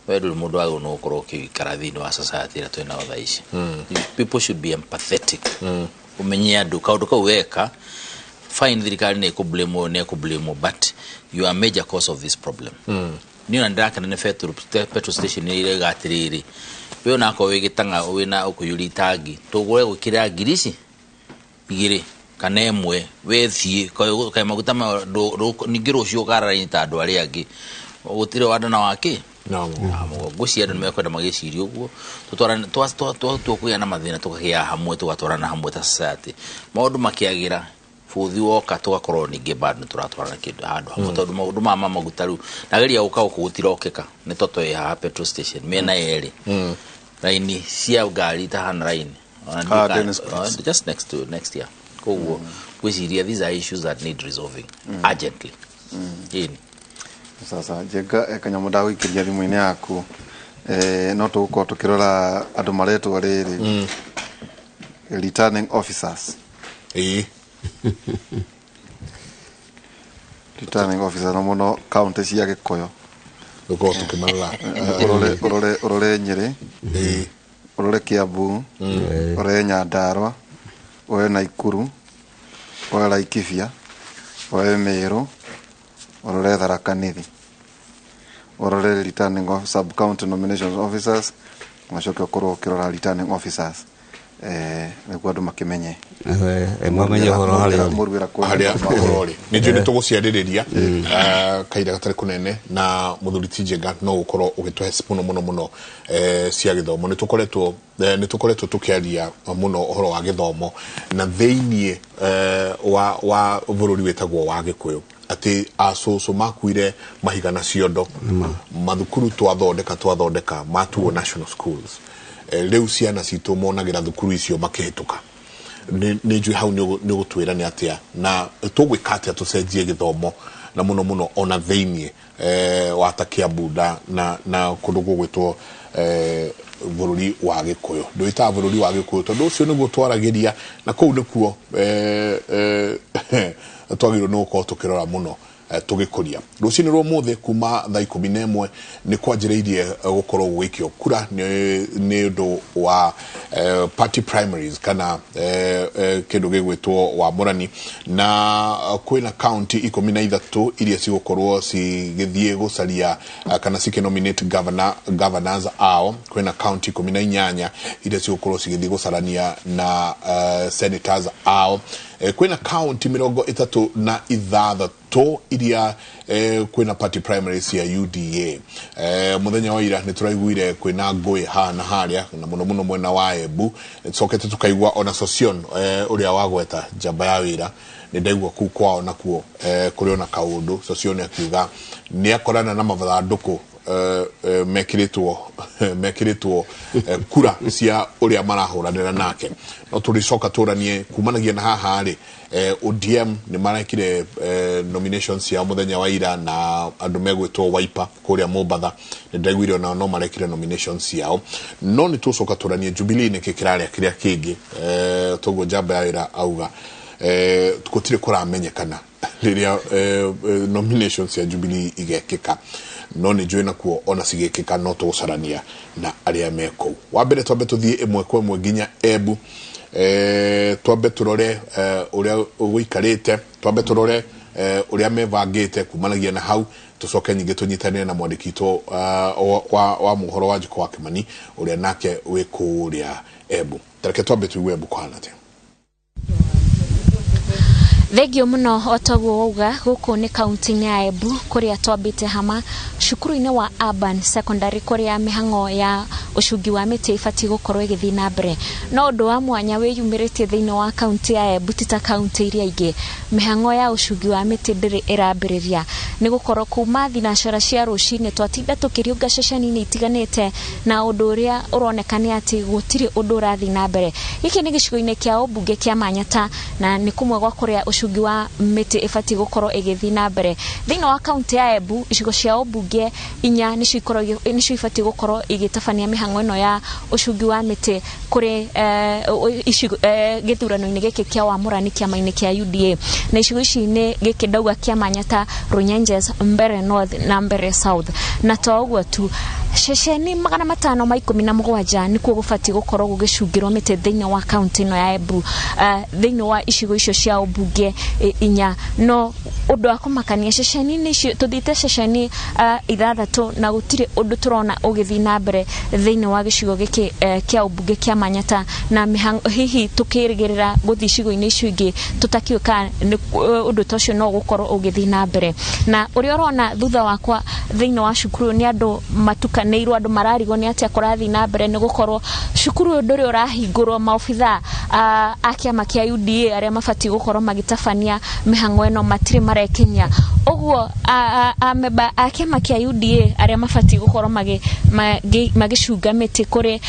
We ndũrĩ mũndũ wagĩrĩirwo nĩ gũkorwo ũkĩikara thĩinĩ wa society ĩrĩa twĩnayo thaa ici. People should be empathetic. Ũmenye andũ kaũndũ kau weka fine, thirikari nĩ ĩkũ-blame, nĩ ĩkũ-blame, but you are a major cause of this problem. Niĩ ona ndĩrakena nĩ petrol station iria irauga atĩrĩrĩ, we onakorwo wĩ gĩtang'a wĩna ũkũiyũria itangi, tũgũre gwĩkĩra ngiri ici igĩrĩ kana ĩmwe, we thiĩ kaĩ maguta mayo ningĩ rũciũ ũkara raini ta andũ arĩa angĩ, gũtirĩ wanda na wakĩ ngwĩciria andũ nĩmekwenda magĩciria ũguo. Tũkũgĩa na mathĩna tũkagĩa hamwe, tũgatwarana hamwe ta society, maũndũ makĩagĩra bũthi woka tũgakorwo ningĩ bado nĩtũratwarana kĩndũ handũ hamwe, tondũ maũndũ maya ma maguta rĩu ndageria gũka gũkũ gũtirokĩka nĩ tondũ twĩ haha petrol station mĩena yerĩ raini cia ngari itahana raini. Just next to next year. Koguo ngwĩciria these are issues that need resolving urgently. Ĩni. Sasa Njenga, kanyamũ ndagũikĩria thimũ-inĩ yaku, no tũgũkorwo tũkĩrora andũ maretwo rĩrĩ returning officers. Ĩĩ. Returning officers na mũno kaunti cia Gĩkũyũ. Tũkorwo tũkĩmarora. Ũrore Nyĩrĩ, ũrore Kiambu, ũrore Nyandarua, ũrore Naikuru, ũrore Laikipia, ũrore Meru, ũrore Tharaka Nithi, ũrore returning of sub county nomination officers, ũcoke ũkorwo ũkĩrora returning officers, nĩguo andũ makĩmenye mamenye ũhoro harĩa mũruĩra harĩa ũhoro rĩ. Nĩ njũĩ nĩ tũgũciarĩrĩria kahinda gatarĩ kũnene na mũthuri ti Njenga, no ũkorwo ũgĩtũhe mũno mũno mũno cia gĩthomo. Nĩ tũkoretwo tũkĩaria mũno ũhoro wa gĩthomo na thĩiniĩ wa bũrũri wĩtagwo wa Gĩkũyũ, atĩ acũcũ makuire mahiga na ciondo, mathukuru twathondeka matuo national schools. Rĩu ciana citũ monagĩra thukuru icio makĩhĩtũka. Nĩ njũĩ hau nĩ ũgũtwĩra nĩ atĩa na tũgwĩka atĩa tũcenjie gĩthomo na mũno mũno ona thĩiniĩ wa ta Kiambu na kũndũ gũgwĩtwo bũrũri wa Gĩkũyũ. Ndwĩtaga bũrũri wa Gĩkũyũ tondũ ũcio nĩguo twaragĩria na kũu nĩkuo twagĩrĩirwo nĩ gũkorwo tũkĩrora mũno tũgĩkũria. Rũcinĩ rwa ũmũthĩ kuma thaa 11 nĩ kwanjĩrĩirie gũkorwo gũgĩikio kura nĩ ũndũ wa party primaries kana kĩndũ gĩgwĩtwo wamũrani, na kwĩna county 13 iria cigũkorwo cigĩthiĩ gũcaria kana cikĩnominate governors ao. Kwĩna county 18 iria cigũkorwo cigĩthiĩ gũcarania na senators ao. Kwĩna county 36 iria kwĩna party primaries cia UDA. Mũthenya wa ira nĩ tũraiguire kwĩna ngũĩ haha na harĩa, na mũno mũno mwena wa Embu. Tũcokete tũkaigua ona Sosion ũrĩa wagweta njamba ya wĩra, nĩ ndaigua kũu kwao nakuo kũrĩ ona kaũndũ. Sosion akiuga nĩ akorana na mathandũkũ mekĩrĩtwo kura cia ũrĩa marahũranĩra nake. No tũrĩcoka tũranie kumanagia na haha rĩ, ODM nĩ marekire nominations ciao mũthenya wa ira, na andũ megwĩtwo Wiper kũrĩa Mombatha nĩ ndaiguire onao no marekire nominations ciao. No nĩ tũcoka tũranie Jubilee nĩkĩ kĩrarĩa kĩrĩa kĩngĩ, toguo njamba ya wĩra auga gũtirĩ kũramenyekana rĩrĩa nominations cia Jubilee igekĩka. No nĩ njũĩ nakuo ona cigĩkĩka no tũgũcarania na arĩa me kũu. Wa mbere twambe tũthiĩ ĩmwe kwa ĩmwe nginya Embu, twambe tũrore ũrĩa gũikarĩte, twambe tũrore ũrĩa mebangĩte kumanagia na hau, tũcoke nyingĩ tũnyitanĩre na mwandĩki witũ wa mohoro wa Njũkũ wa Kĩmani ũrĩa nake wĩ kũrĩa Embu. Tareke twambe tũigue Embu kũhana atĩa. Thengio muno. O toguo wauga, gũkũ nĩ kaunti-inĩ ya Embu kũrĩa twambĩte hama cukuru-inĩ wa Urban Secondary, kũrĩa mĩhang'o ya ũcungi wa mĩtĩ ĩbatiĩ gũkorwo ĩgĩthiĩ na mbere. No ũndũ wa mwanya wĩyumĩrĩtie thĩinĩ wa kaunti ya Embu, ti ta kaunti iria ingĩ, mĩhang'o ya ũcungi wa mĩtĩ ndĩrĩ ĩrambĩrĩria, nĩ gũkorwo kuma thinacara cia rũcinĩ twatinda tũkĩriũnga ceceni-inĩ itiganĩte, na ũndũ ũrĩa ũroneka nĩ atĩ gũtirĩ ũndũ ũrathiĩ na mbere. Gĩkĩ nĩ gĩcigo-inĩ kĩa ũmbunge kĩa Manyata, na nĩ kũmwe gwa kũrĩa ũcungi wa mĩtĩ ĩbatiĩ gũkorwo ĩgĩthiĩ na mbere thĩinĩ wa kaunti ya Embu. Icigo cia ũmbunge inya nĩcio ibatiĩ gũkorwo igĩtabania mĩhang'o ĩno ya ũcungi wa mĩtĩ kũrĩ icigo gĩthurano-inĩ gĩkĩ kĩa wamũrani kĩama-inĩ kĩa UDA, na icigo ici nĩ gĩkĩ ndauga kĩa Manyata, Runyenjes, Mbere North na Mbere South. Na to ũguo tu, ceceni 517 nĩkuo gũbatiĩ gũkorwo gũgĩcungĩrwo mĩtĩ thĩinĩ wa kaunti ĩno ya Embu, thĩinĩ wa icigo icio cia ũmbunge inya. No ũndũ wa kũmakania, ceceni-inĩ icio tũthiĩte ceceni ithathatũ na gũtirĩ ũndũ tũrona ũgĩthiĩ na mbere thĩinĩ wa gĩcigo gĩkĩ kĩa ũmbunge kĩa Manyata, na mĩhang'o hihi tũkĩrĩgĩrĩra gũthiĩ icigo-inĩ icio ingĩ tũtakĩũĩ kana ũndũ ta ũcio no ũgũkorwo ũgĩthiĩ na mbere. Na ũrĩa ũrona thutha wakwa thĩinĩ wa cukuru nĩ andũ matukanĩirwo, andũ mararigwo nĩ atĩa kũrathiĩ na mbere, nĩ gũkorwo cukuru ũyũ ndũrĩ ũrahingũrwo. Maobitha a kĩama kĩa UDA arĩa mabatiĩ gũkorwo magĩtabania mĩhang'o ĩno matirĩ marekinyia ũguo. Amemba a kĩama kĩa UDA arĩa mabatiĩ gũkorwo magĩcunga mĩtĩ kũrĩ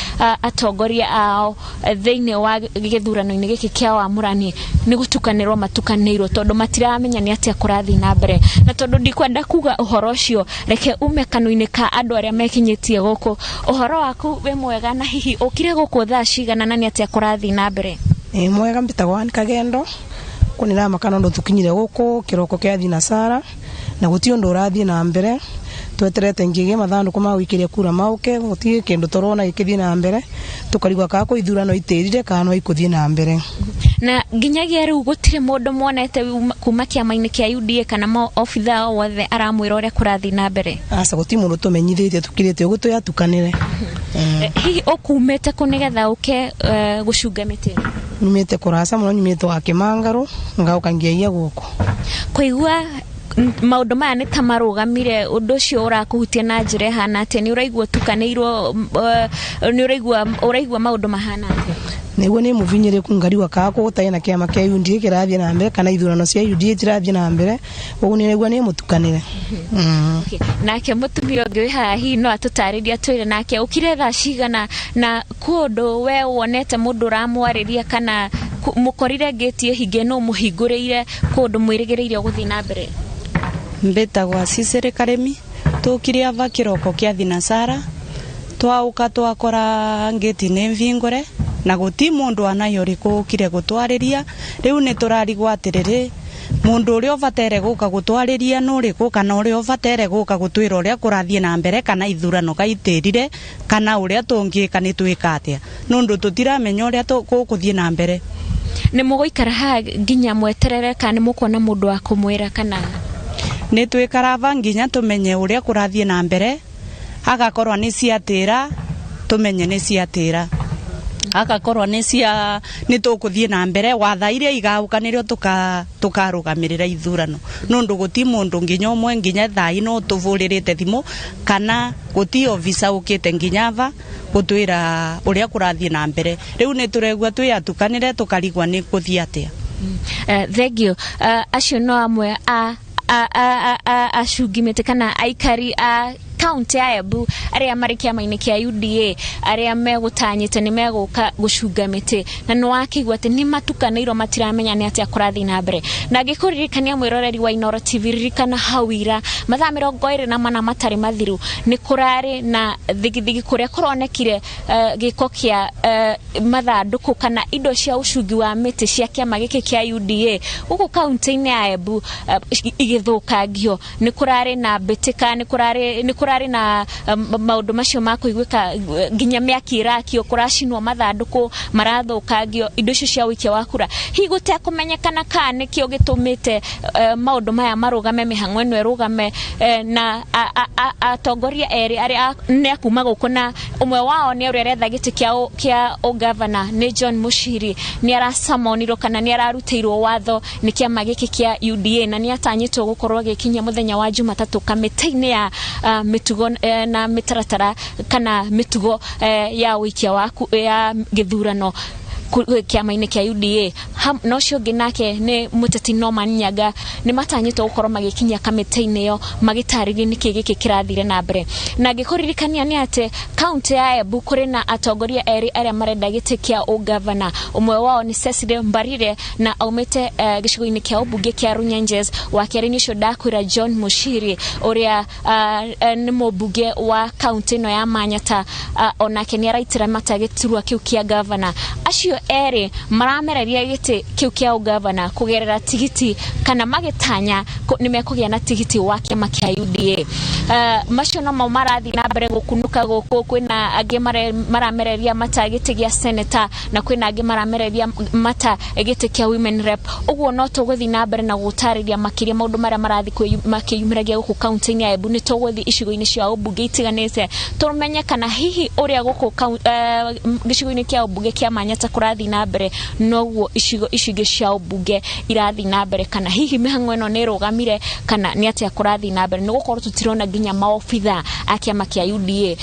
atongoria ao thĩinĩ wa gĩthurano-inĩ gĩkĩ kĩa wamũrani nĩ gũtukanĩrwo matukanĩirwo, tondũ matiramenya nĩ atĩa kũrathiĩ na mbere. Na tondũ ndikwenda kuga ũhoro ũcio, reke ume kanua-inĩ ka andũ arĩa mekinyĩtie gũkũ. Ũhoro waku wĩ mwega? Na hihi ũkire gũkũ thaa cigana, na nĩ atĩa kũrathiĩ na mbere? Ĩ mwega, mbĩtagwo Ann Kagendo. Kũnĩramaka nondũ tũkinyire gũkũ kĩroko kĩa thinasara na gũtirĩ ũndũ ũrathiĩ na mbere. Tweterete ngĩgĩ mathandũkũ ma gũikĩria kura mauke, gũtirĩ kĩndũ tũrona gĩkĩthiĩ na mbere. Tũkarigwo kana kwĩ ithurano itĩrire kana no ikũthiĩ na mbere. Na nginyagia rĩu gũtirĩ mũndũ mwonete kuma kĩama-inĩ kĩa UDA kana maobitha o wothe aramwĩra ũrĩa kũrathiĩ na mbere? Aca, gũtirĩ mũndũ tũmenyithĩtie, tũkirĩte ũguo twĩatukanĩre. Hihi ũkumĩte kũ nĩgetha ũke gũcunga mĩtĩ? Nyumĩte kũraca mũno, nyumĩte wa Kĩmangarũ ngauka ngĩaia gũkũ. Kũigua maũndũ maya nĩ ta marũgamire, ũndũ ũcio ũrakũhutia na njĩra ĩhana atĩa? Nĩ ũraigua ũtukanĩirwo? Nĩ ũraigua maũndũ mahana atĩa? Nĩguo nĩ mũvinyĩrĩku, ngarigwa kana gũtarĩ na kĩama kĩa UDA kĩrathiĩ na mbere kana ithurano cia UDA itirathiĩ na mbere, ũguo nĩ nĩguo nĩ mũtukanĩre. Okay. Nake mũtumia ũngĩ wĩ haha hihi no atũtarĩrie, atwĩre nake ũkire thaa cigana, na kũndũ we wonete mũndũ ũramwarĩria, kana mũkorire ngĩti ĩhinge, no mũhingũrĩire kũndũ mwĩrĩgĩrĩire gũthiĩ na mbere? Mbĩtagwo Cicĩrĩ Karĩmi. Tũkire ava kĩroko kĩa thinasara, twauka twakora ngĩti nĩ mvingũre na gũti mũndũ anayo ũrĩkũ ũkire gũtwarĩria. Rĩu nĩ tũrarigwo atĩrĩrĩ, mũndũ ũrĩa ũbatere gũka gũtwarĩria nĩ ũrĩkũ, kana ũrĩa ũbatere gũka gũtwĩra ũrĩa kũrathiĩ na mbere, kana ithurano kaitĩrire, kana ũrĩa tũngĩka nĩ twĩka atĩa, nũndũ tũtiramenya ũrĩa gũkũthiĩ na mbere. Nĩ mũgũikara haha nginya mweterere, kana nĩ mũkuona mũndũ wa kũmwĩra, kana? Nĩ twĩkarava nginya tũmenye ũrĩa kũrathiĩ na mbere. Agakorwo nĩ ciatĩra, tũmenye nĩ ciatĩra, agakorwo nĩ cia nĩ tũkũthiĩ na mbere. Watha iria igauka nĩrĩo tũkarũgamĩrĩra ithurano, nũndũ gũti mũndũ nginya ũmwe nginya thaa ino tũbũrĩrĩte thimũ, kana gũti obisa ũkĩte nginya ava gũtwĩra ũrĩa kũrathiĩ na mbere. Rĩu nĩ tũregua twĩatukanĩre, tũkarigwa nĩ gũthiĩ atĩa. Thank you. Acio no amwe a acungi mĩtĩ kana aikari a Kaunti ya Embu arĩa marĩ kĩama-inĩ kĩa UDA arĩa megũtanyĩte nĩ megũka gũcunga mĩtĩ, na nĩ wakĩigua atĩ nĩ matukanĩirwo, matiramenya nĩ atĩa kũrathiĩ na mbere. Na ngĩkũririkania mwĩroreri wa Inooro TV, ririkana hau ira mathaa 24 matarĩ mathiru nĩ kũrarĩ na thigithigi kũrĩa kũronekire gĩko kĩa mathandũkũ kana indo cia ũcungi wa mĩtĩ cia kĩama gĩkĩ kĩa UDA gũkũ kaunti-inĩ ya Embu igĩthũkangio. Nĩ kũrarĩ na mbĩtĩka, nĩ kũrarĩ na maũndũ macio ma kũiguĩka, nginya mĩaki ĩrakio, kũracinwo mathandũkũ marathũkangio, indo icio cia ũikia wa kura. Hihi gũtekũmenyekana kana nĩkĩo gĩtũmĩte maũndũ maya marũgame, mĩhang'o ĩno ĩrũgame, na atongoria erĩ arĩa nĩ a kuma gũkũ, na ũmwe wao nĩ ũrĩa aretha gĩtĩ kĩa ũgavana nĩ John Muchiri, nĩ aracamonirwo kana nĩ ararutĩirwo watho nĩ kĩama gĩkĩ kĩa UDA, na nĩ atanyĩtwo gũkorwo agĩkinyia mũthenya wa Jumatatũ kamĩtĩ-inĩ ya mĩtugo na mĩtaratara kana mĩtugo ya ũikia wa ya gĩthurano kĩama-inĩ kĩa UDA. Na ũcio ũngĩ nake nĩ mũteti Norman Nyaga, nĩ matanyĩtwo gũkorwo magĩkinyia kamĩtĩ-inĩ ĩyo magĩtarĩria nĩkĩ gĩkĩ kĩrathire na mbere. Na ngĩkũririkania nĩ atĩ kaunti ya Embu kũrĩ na atongoria erĩ arĩa marenda gĩtĩ kĩa ũgavana, ũmwe wao nĩ Cecily Mbarire na aumĩte gĩcigo-inĩ kĩa ũmbunge kĩa Runyenjes, wa kerĩ nĩ ũcio ndakwĩra John Muchiri ũrĩa nĩ mũmbunge wa kaunti ĩno ya Manyata, onake nĩ araitĩra mata gĩturwa kĩu kĩa gavana. Acio erĩ maramereria gĩtĩ kĩu kĩa ũgavana kũgerera tigiti kana magĩtanya nĩ mekũgĩa na tigiti wa kĩama kĩa UDA. Macio nomo marathiĩ na mbere gũkunũka gũkũ, kwĩna angĩ maramereria mata gĩtĩ gĩa seneta na kwĩna angĩ maramereria mata gĩtĩ kĩa women rep. Ũguo no tũgũthiĩ na mbere na gũtarĩria makĩria maũndũ marĩa marathiĩ makĩyumĩragia gũkũ kaunti-inĩ ya Embu. Nĩ tũgũthiĩ icigo-inĩ cia ũmbunge itiganĩte tũmenye kana hihi ũrĩa gũkũ gĩcigo-inĩ kĩa ũmbunge kĩa Manyata kũrathiĩ na mbere noguo icigo icio ingĩ cia ũmbunge irathiĩ na mbere, kana hihi mĩhang'o ĩno nĩ ĩrũgamire kana nĩ atĩa kũrathiĩ na mbere, nĩ gũkorwo tũtirona nginya maobitha a kĩama kĩa UDA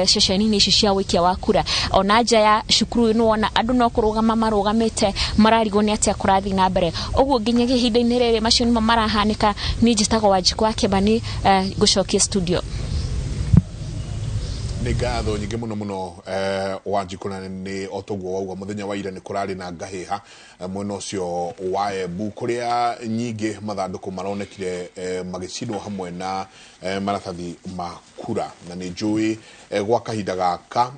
ceceni-inĩ ici cia ũikia wa kura. Ona nja ya cukuru nĩ wona andũ no kũrũgama marũgamĩte mararigwo nĩ atĩa kũrathiĩ na mbere. Ũguo nginya ihinda-inĩ rĩrĩ macio nĩmo marahanĩka. Niĩ njĩtagwo Wanjikũ wa Kĩmani, ngũcokie studio. Nĩ ngatho nyingĩ mũno mũno Wanjikũ, na nĩ o toguo wauga mũthenya wa ira nĩ kũrarĩ na ngahĩha mwena ũcio wa Embu kũrĩa nyingĩ mathandũkũ maronekire magĩcinwo hamwe na maratathi ma kura, na nĩ njũĩ gwa kahinda gaka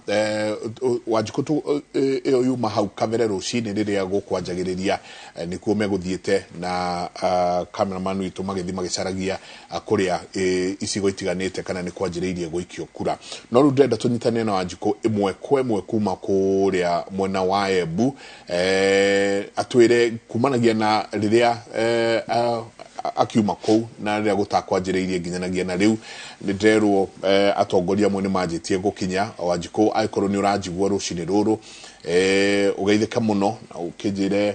Wanjikũ ĩyo yuma hau kabere rũcinĩ rĩrĩa gũkwanjagĩrĩria nĩkuo megũthiĩte na cameraman witũ magĩthiĩ magĩcaragia kũrĩa icigo itiganĩte kana nĩ kwanjĩrĩirie gũikio kura. No rĩu ndĩrenda tũnyitane na Wanjikũ ĩmwe kwa ĩmwe kuma kũrĩa mwena wa Embu, atwĩre kumanagia na rĩrĩa akiuma kũu na rĩrĩa gũtakwanjĩrĩirie nginyanagia na rĩu. Nĩ ndĩrerwo atongoria amwe nĩ manjĩtie gũkinya. Wanjikũ, angĩkorwo nĩ ũranjigua rũcinĩ rũrũ, ũgeithĩke mũno na ũkĩnjĩre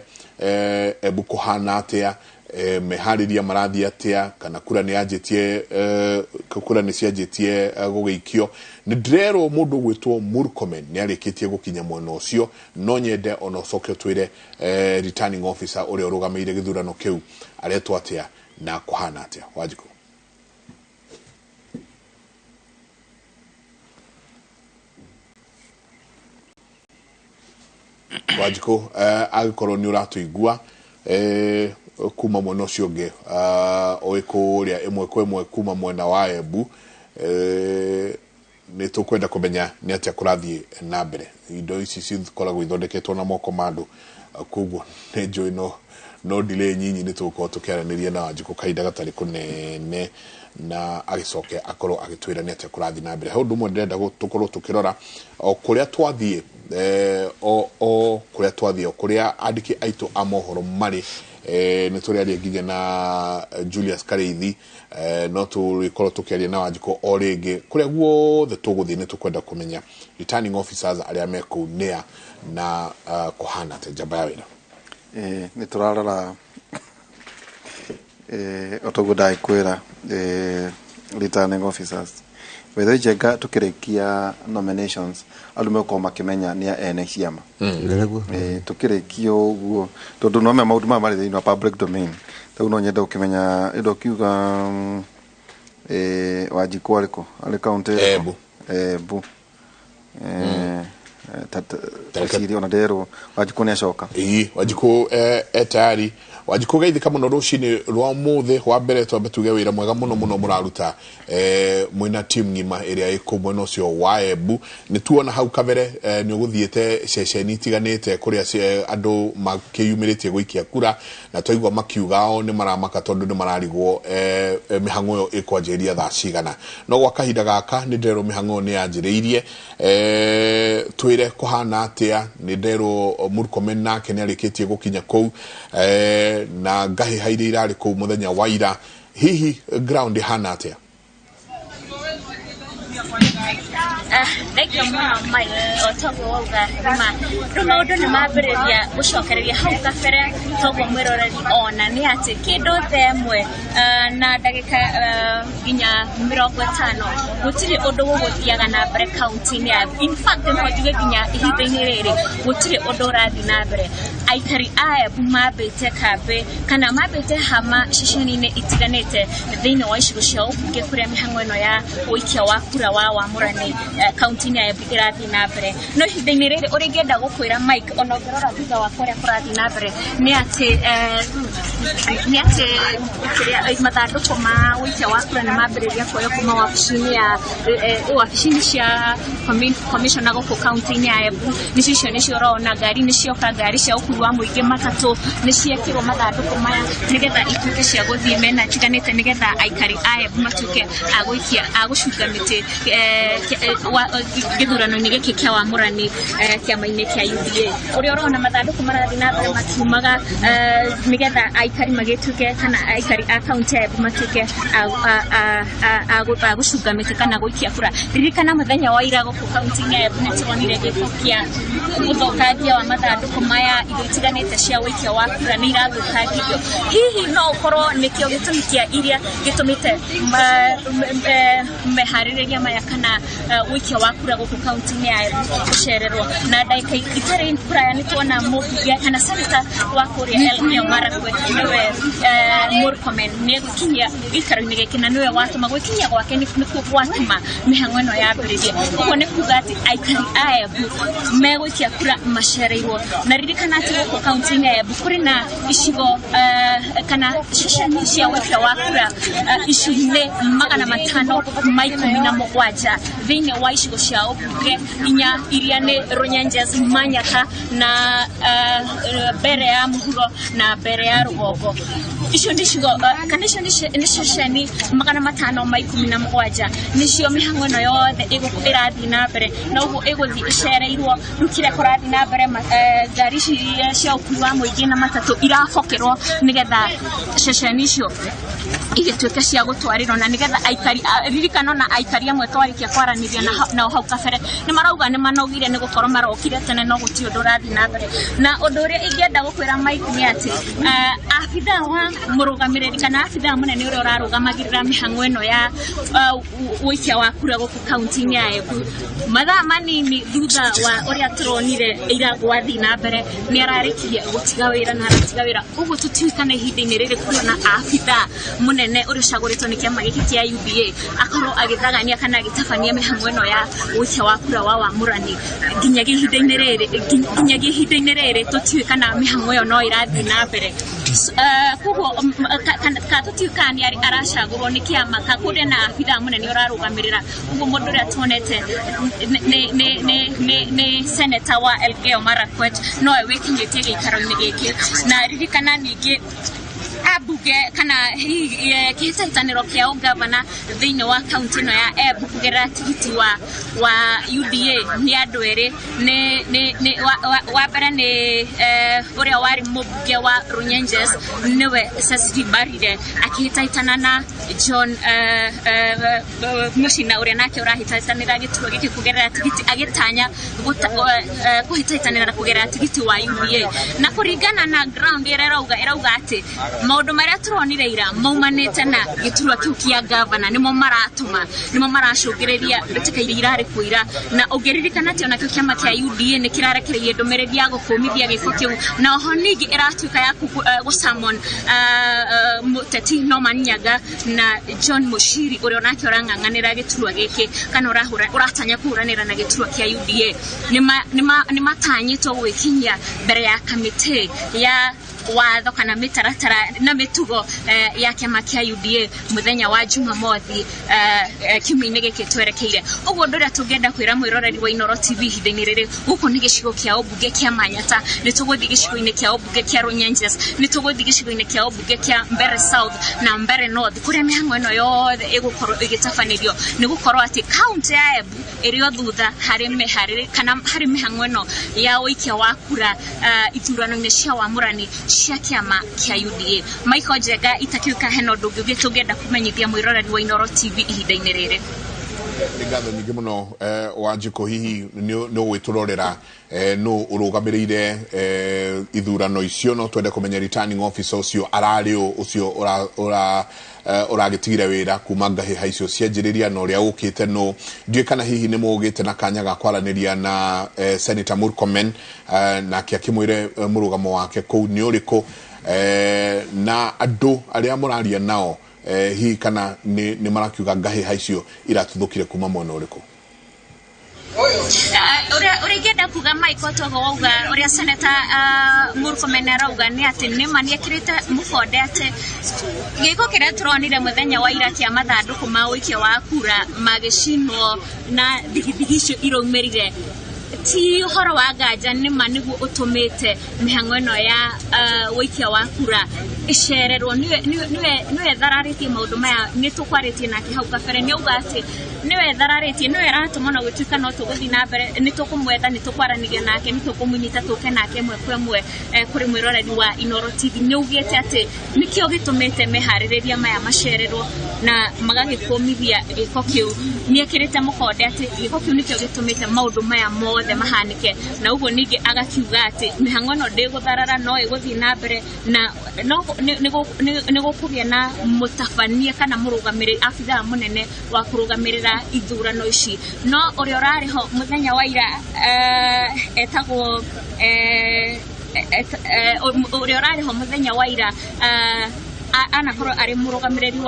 Embu kũhana atĩa, meharĩria marathiĩ atĩa, kana kura nĩ yanjĩtie, kura nĩ cianjĩtie gũgĩikio. Nĩ ndĩrerwo mũndũ ũgwĩtwo Murkomen nĩ arĩkĩtie gũkinya mwena ũcio, no nyende ona ũcoke ũtwĩre returning officer ũrĩa ũrũgamĩrĩire gĩthurano kĩu aretwo atĩa na kũhana atĩa. Wanjikũ. Wanjikũ, angĩkorwo nĩ ũratũigua kuma mwena ũcio ũngĩ, ũĩ kũrĩa ĩmwe kwa ĩmwe kuma mwena wa Embu, nĩ tũkwenda kũmenya nĩ atĩa kũrathiĩ na mbere. Indo ici cikoragwo ithondeketwo na moko ma andũ, koguo nĩ njũĩ no delay nyinyi nĩ tũgũkorwo tũkĩaranĩria na Wanjikũ kahinda gatarĩ kũnene na agĩcoke akorwo agĩtwĩra nĩ atĩa kũrathiĩ na mbere. He ũndũ ũmwe ndĩrenda tũkorwo tũkĩrora o kũrĩa twathiĩ, o kũrĩa twathiĩ, o kũrĩa andĩki aitũ a mohoro marĩ, nĩ tũrĩaria nginya na Julius Kareithi, no tũrĩkorwo tũkĩaria na Wanjikũ o rĩngĩ. Kũrĩa guothe tũgũthiĩ nĩ tũkwenda kũmenya returning officers arĩa me kũu nĩa na kũhana atĩa. Njamba ya wĩra. Nĩ tũrarora o toguo ndagĩkwĩra returning officers wethe njenga tũkĩrĩkia nominations andũ megũkorwo makĩmenya nĩ a ene ciama. Tũkĩrĩkia ũguo tondũ no maũndũ maya marĩ thĩinĩ wa public domain, rĩu no nyende gũkĩmenya ĩndo kiuga Wanjikũ arĩ kũ? Arĩ kaũntĩ ĩrĩkũ? Embu. Embu. Ngwĩciria ona nderwo Wanjikũ nĩ acoka. Ĩĩ, Wanjikũ e tayari. Wanjikũ, geithĩka mũno rũcinĩ rwa ũmũthĩ. Wa mbere twambe tuge wĩra mwega mũno mũno mũraruta mwĩna team ng'ima ĩrĩa ĩkũ mwena ũcio wa Embu. Nĩ tuona hau kabere nĩ ũgũthiĩte ceceni itiganĩte kũrĩa andũ makĩyumĩrĩtie gũikia kura, na twaigua makiuga o nĩ maramaka tondũ nĩ mararigwo mĩhang'o ĩyo ĩkwanjĩrĩria thaa cigana. No gwa kahinda gaka nĩ nderwo mĩhang'o ĩyo nĩ yanjĩrĩirie. Twĩre kũhana atĩa? Nĩ nderwo Murkomen nake nĩ arĩkĩtie gũkinya kũu na ngahĩha iria irarĩ kũu mũthenya wa ira. Hihi ground ĩhana atĩa? Thank you mũno, Mike. O toguo wauga, nĩma rĩu maũndũ nĩ mambĩrĩria gũcokereria. Hau kabere toguo mwĩroreri ona nĩ atĩ kĩndũ 1:00 na ndagĩka nginya 50 gũtirĩ ũndũ gũgũthiaga na mbere kaunti-inĩ ya. In fact, no njuge nginya ihinda-inĩ rĩrĩ gũtirĩ ũndũ ũrathiĩ na mbere. Aikari a Embu mambĩte kambĩ kana mambĩte hama ceceni-inĩ itiganĩte thĩinĩ wa icigo cia ũmbunge kũrĩa mĩhang'o ĩno ya ũikia wa kura wa wamũrani kaunti-inĩ ya Embu ĩrathiĩ na mbere. No ihinda-inĩ rĩrĩ ũrĩa ingĩenda gũkwĩra, Mike, ona ũngĩrora thutha wakwa ũrĩa kũrathiĩ na mbere nĩ atĩ kĩrĩa mathandũkũ ma ũikia wa kura nĩ mambĩrĩria kuoywo kuma wabici-inĩ ya wabici-inĩ cia commissioner gũkũ kaunti-inĩ ya Embu. Nĩcio icio nĩcio ũrona ngari nĩ cioka, ngari cia ũkui wa mũingĩ, matatũ, nĩ ciekĩrwo mathandũkũ maya nĩgetha ituĩke cia gũthiĩ mena itiganĩte nĩgetha aikari a Embu matuĩke a gũikia, a gũcunga mĩtĩ gĩthurano-inĩ gĩkĩ kĩa wamũrani kĩama-inĩ kĩa UDA. Ũrĩa ũrona mathandũkũ marathiĩ na mbere makiumaga nĩgetha aikari magĩtuĩke kana aikari a kaunti ya Embu matuĩke a gũcunga mĩtĩ kana gũikia kura. Ririkana mũthenya wa ira gũkũ kaunti-inĩ ya Embu nĩ tuonire gĩko kĩa ũthũkangia wa mathandũkũ maya. Indo itiganĩte cia ũikia wa kura nĩ irathũkangirio. Hihi no ũkorwo nĩkĩo gĩtũmi kĩa iria gĩtũmĩte meharĩrĩria maya kana ũikia wa kura gũkũ kaunti-inĩ ya Embu gũcererwo? Na ndagĩka itarĩ kũraya nĩ tuona mũmbunge kana senator wa kũrĩa Elgeyo Marakwet, nĩwe Murkomen, nĩ egũkinyia gĩikaro-inĩ gĩkĩ, na nĩwe watũma gwĩkinyia gwake nĩkuo gwatũma mĩhang'o ĩno yambĩrĩrie. Ũguo nĩ kuga atĩ aikari a Embu megũikia kura macereirwo. Na ririkana atĩ gũkũ kaunti-inĩ ya Embu kũrĩ na icigo kana ceceni cia ũikia wa kura icunjĩ 517 thĩinĩ wa icigo cia ũmbunge inya iria nĩ Runyenjes, Manyaka na mbere ya mũhuro na mbere ya rũgongo. Icio nĩ icigo kana icio nĩ ceceni 517 nĩcio mĩhang'o ĩno yothe ĩrathiĩ na mbere, na ũguo ĩgũthiĩ ĩcereirwo. Rĩu kĩrĩa kũrathiĩ na mbere, ngari ici cia ũkui wa mũingĩ na matatũ irabokerwo nĩgetha ceceni icio igĩtuĩke cia gũtwarĩrwo, na nĩgetha aikari ririkano na aikari amwe twarĩkia kwaranĩria nao hau kabere nĩ marauga nĩ manogire nĩ gũkorwo marokire tene no gũtirĩ ũndũ ũrathiĩ na mbere. Na ũndũ ũrĩa ingĩenda gũkwĩra, Mike, nĩ atĩ abithaa wa mũrũgamĩrĩri kana abithaa mũnene ũrĩa ũrarũgamagĩrĩra mĩhang'o ĩno ya ũikia wa kura gũkũ kaunti-inĩ ya Embu, mathaa manini thutha wa ũrĩa tũronire ira gwathiĩ na mbere, nĩ ararĩkirie gũtiga wĩra na aratiga wĩra. Ũguo tũtiũĩ kana ihinda-inĩ rĩrĩ kũrĩ na abithaa mũnene ũrĩa ũcagũrĩtwo nĩ kĩama gĩkĩ kĩa UDA akorwo agĩthagania kana agĩtabania mĩhang'o ĩno ya ũikia wa kura wa wamũrani. Nginyagia ihinda-inĩ rĩrĩ tũtiũĩ kana mĩhang'o ĩyo no ĩrathiĩ na mbere. Koguo ka tũtiũĩ kana nĩ aracagũrwo nĩ kĩama ka kũrĩ na abithaa mũnene ũrarũgamĩrĩra. Ũguo mũndũ ũrĩa tuonete nĩ senator wa Elgeyo Marakwet, nowe wĩkinyĩtie gĩikaro-inĩ gĩkĩ. Na ririkana ningĩ ambunge kana hihi kĩhĩtahĩtanĩro kĩa ũgavana thĩinĩ wa kaunti ĩno ya Embu kũgerera tigiti wa UDA nĩ andũ erĩ. Nĩ wa mbere nĩ ũrĩa warĩ mũmbunge wa Runyenjes, nĩwe Cecily Mbarire, akĩhĩtahĩtana na John Muchina ũrĩa nake ũrahĩtahĩtanĩra gĩturwa gĩkĩ kũgerera tigiti, agĩtanya kũhĩtahĩtanĩra kũgerera tigiti wa UDA. Na kũringana na ground ĩrĩa ĩrauga atĩ maũndũ Maũndũ marĩa tũronire ira maumanĩte na gĩturwa kĩu kĩa gavana nĩmo maratũma, nĩmo maracũngĩrĩria mbĩtĩka iria irarĩ kuo ira. Na ũngĩririkana atĩ onakĩo kĩama kĩa UDA nĩ kĩrarekereirie ndũmĩrĩri ya gũkũmithia gĩko kĩu, na oho ningĩ ĩratuĩka ya gũsummon mũteti Norman Nyaga na John Mushiri ũrĩa onake ũrang'ang'anĩra gĩturwa gĩkĩ kana ũratanya kũhũranĩra na gĩturwa kĩa UDA. Nĩ matanyĩtwo gwĩkinyia mbere ya kamĩtĩ ya watho kana mĩtaratara na mĩtugo ya kĩama kĩa UDA mũthenya wa Jumamothi kiumia-inĩ gĩkĩ twerekeire. Ũguo ũndũ ũrĩa tũngĩenda kwĩra mwĩroreri wa Inooro TV ihinda-inĩ rĩrĩ, gũkũ nĩ gĩcigo kĩa ũmbunge kĩa Manyata, nĩ tũgũthiĩ gĩcigo-inĩ kĩa ũmbunge kĩa Runyenjes, nĩ tũgũthiĩ gĩcigo-inĩ kĩa ũmbunge kĩa Mbere South na Mbere North, kũrĩa mĩhang'o ĩno yothe ĩgũkorwo ĩgĩtabanĩrio, nĩ gũkorwo atĩ kaũntĩ ya Embu ĩrĩ o thutha harĩ mĩharĩrĩ kana harĩ mĩhang'o ĩno ya ũikia wa kura ithurano-inĩ cia wamũrani cia kĩama kĩa UDA. Michael Njenga, itakĩũka hena ũndũ ũngĩ tũngĩenda kũmenyithia mwĩroreri wa Inooro TV ihinda-inĩ rĩrĩ. Nĩ ngatho nyingĩ mũno Wanjikũ, hihi nĩ ũgwĩtũrorera nũ ũrũgamĩrĩire ithurano icio? No twende kũmenya returning officer ũcio ararĩ ũ, ũcio ũragĩtigire wĩra kuma ngahĩha icio cianjĩrĩria, na ũrĩa ũkĩte nũ. Ndiũĩ kana hihi nĩ mũgĩte na kanya ga kwaranĩria na Senator Murkomen, nake akĩmwĩre mũrũgamo wake kũu nĩ ũrĩkũ, na andũ arĩa mũraria nao hihi kana nĩ marakiuga ngahĩha icio iratuthũkire kuma mwena ũrĩkũ? Ũrĩa ingĩenda kuga Michael Togo wauga ũrĩa Senator Murkomen arauga nĩ atĩ nĩma nĩekĩrĩte mũkonde atĩ gĩko kĩrĩa tũronire mũthenya wa ira kĩa mathandũkũ ma ũikia wa kura magĩcinwo na thigithigi icio iraumĩrire ti ũhoro wa nganja, nĩma nĩguo ũtũmĩte mĩhang'o ĩno ya ũikia wa kura ĩcererwo. Nĩwe thararĩtie maũndũ maya, nĩ tũkwarĩtie nake hau kabere, nĩ auga atĩ nĩwe thararĩtie, nĩwe aratũma na gũtuĩka no tũgũthiĩ na mbere, nĩ tũkũmwetha, nĩ tũkwaranĩria nake, nĩ tũkũmũnyita tũke nake ĩmwe kwa ĩmwe kũrĩ mwĩroreri wa Inooro TV. Nĩ augĩte atĩ nĩkĩo gĩtũmĩte meharĩrĩria maya macererwo na magagĩkũmithia gĩko kĩu. Nĩ ekĩrĩte mũkonde atĩ gĩko kĩu nĩkĩo gĩtũmĩte maũndũ maya mothe mahanĩke, na ũguo ningĩ agakiuga atĩ mĩhang'o ĩno ndĩgũtharara, no ĩgũthiĩ na mbere na no nĩ gũkũgĩa na mũtabania kana mũrũgamĩrĩri abithaa mũnene wa kũrũgamĩrĩra ithurano ici. No ũrĩa ũrarĩ ho mũthenya wa ira etagwo ũrĩa ũrarĩ ho mũthenya wa ira anakorwo arĩ mũrũgamĩrĩri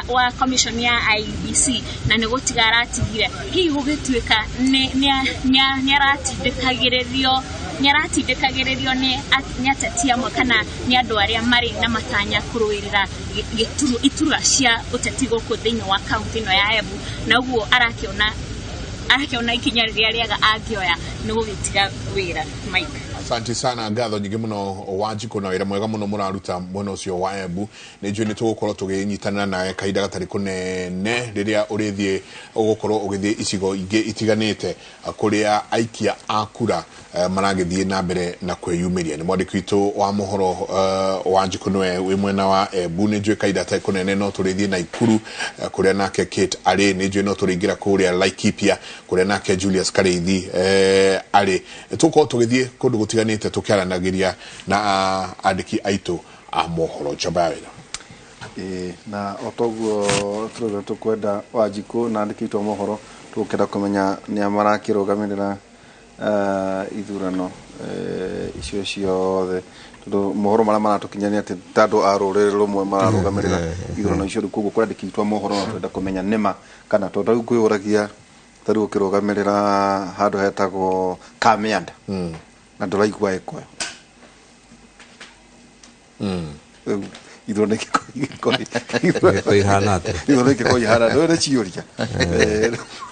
wa commission ya IEBC, na nĩ gũtiga aratigire. Hihi gũgĩtuĩka nĩ aratindĩkagĩrĩrio nĩ ateti amwe kana nĩ andũ arĩa marĩ na matanya kũrũĩrĩra iturwa cia ũteti gũkũ thĩinĩ wa kaũntĩ ĩno ya Embu, na ũguo arakĩona ikinya rĩrĩa rĩega angĩoya nĩ gũgĩtiga wĩra. Mike, asante sana, ngatho nyingĩ mũno Wanjikũ, na wĩra mwega mũno mũraruta mwena ũcio wa Embu. Nĩ njũĩ nĩ tũgũkorwo tũgĩnyitanĩra nawe kahinda gatarĩ kũnene rĩrĩa ũrĩthiĩ ũgũkorwo ũgĩthiĩ icigo ingĩ itiganĩte kũrĩa aikia a kura maragĩthiĩ na mbere na kwĩyumĩria. Nĩ mwandĩki witũ wa mohoro Wanjikũ nĩwe wĩ mwena wa Embu. Nĩ njũĩ kahinda gatarĩ kũnene no tũrĩthiĩ Naikuru kũrĩa nake Kate arĩ, nĩ njũĩ no tũrĩingĩra kũrĩa Laikipia kũrĩa nake Julius Karĩithi arĩ. Tũgũkorwo tũgĩthiĩ kũndũ gũtiganĩte tũkĩaranagĩria na andĩki aitũ a mohoro. Njamba ya wĩra. Na o toguo tũrauga tũkwenda Wanjikũ na andĩki aitũ a mohoro, tũgũkenda kũmenya nĩa marakĩrũgamĩrĩra ithurano icio ciothe, tondũ mohoro marĩa maratũkinyia nĩ atĩ ta andũ a rũrĩrĩ rũmwe mararũgamĩrĩra ithurano icio. Rĩu koguo kũrĩ andĩki aitũ a mohoro no twenda kũmenya nĩma kana tondũ rĩu kwĩyũragia ta rĩu ũkĩrũgamĩrĩra handũ hetagwo Kamianda na ndũraigua Gĩkũyũ, rĩu ithurano Gĩkũyũ ihana atĩa? Ithurano Gĩkũyũ ihana atĩa? Nĩ ciũria.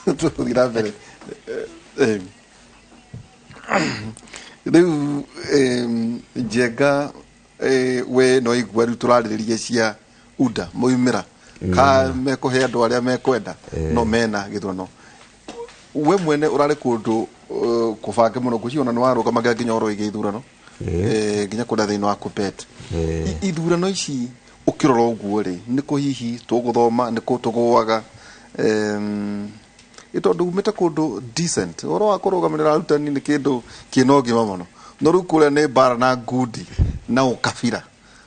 Tũgũthiĩ na mbere. Rĩu Njenga, we no igua rĩu tũrarĩrĩria cia UDA moimĩra ka mekũhe andũ arĩa mekwenda no mena gĩthurano. We mwene ũrarĩ kũndũ kũbange mũno, ngwĩciria ona nĩ warũgamagia nginya ũhoro wĩgiĩ ithurano nginya kũrĩa thĩinĩ wa Kuppet. Ithurano ici ũkĩrora ũguo rĩ, nĩ kũ hihi tũgũthoma, nĩ kũ tũgũaga? Tondũ umĩte kũndũ decent, ũhoro wa kũrũgamĩrĩra arutani nĩ kĩndũ kĩna ũgima mũno, no rĩu kũrĩa nĩ mbara na ngundi na ũkabira.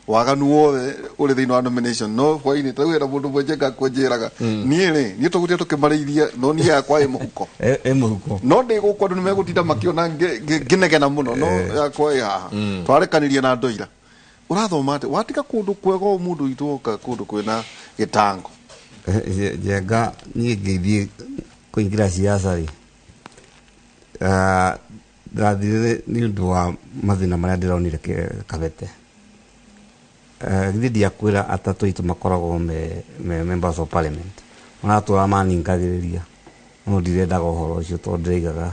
Waganu wothe ũrĩ thĩinĩ wa nomination no hwainĩ ta rĩu hena mũndũ ũmwe Njenga kũnjĩraga niĩ rĩ niĩ tũgũtinda tũkĩmarĩithia no niĩ yakwa ĩ mũhuko. Ĩ mũhuko. No ndĩ gũkũ andũ nĩmegũtinda makĩona ngĩnegena mũno no yakwa ĩ haha. Twarekanirie na andũ ira. Ũrathoma atĩ watiga kũndũ kwega ũũ mũndũ witũ woka kũndũ kwĩna gĩtango. Njenga niĩ ngĩthiĩ kũingĩra siasa rĩ, ndathire nĩ ũndũ wa mathĩna marĩa ndĩronire Kabete. Githĩ ndiakwĩra atatũ aitũ makoragwo me members of parliament maratũra maningagĩrĩria no ndirendaga ũhoro ũcio tondũ ndĩraigaga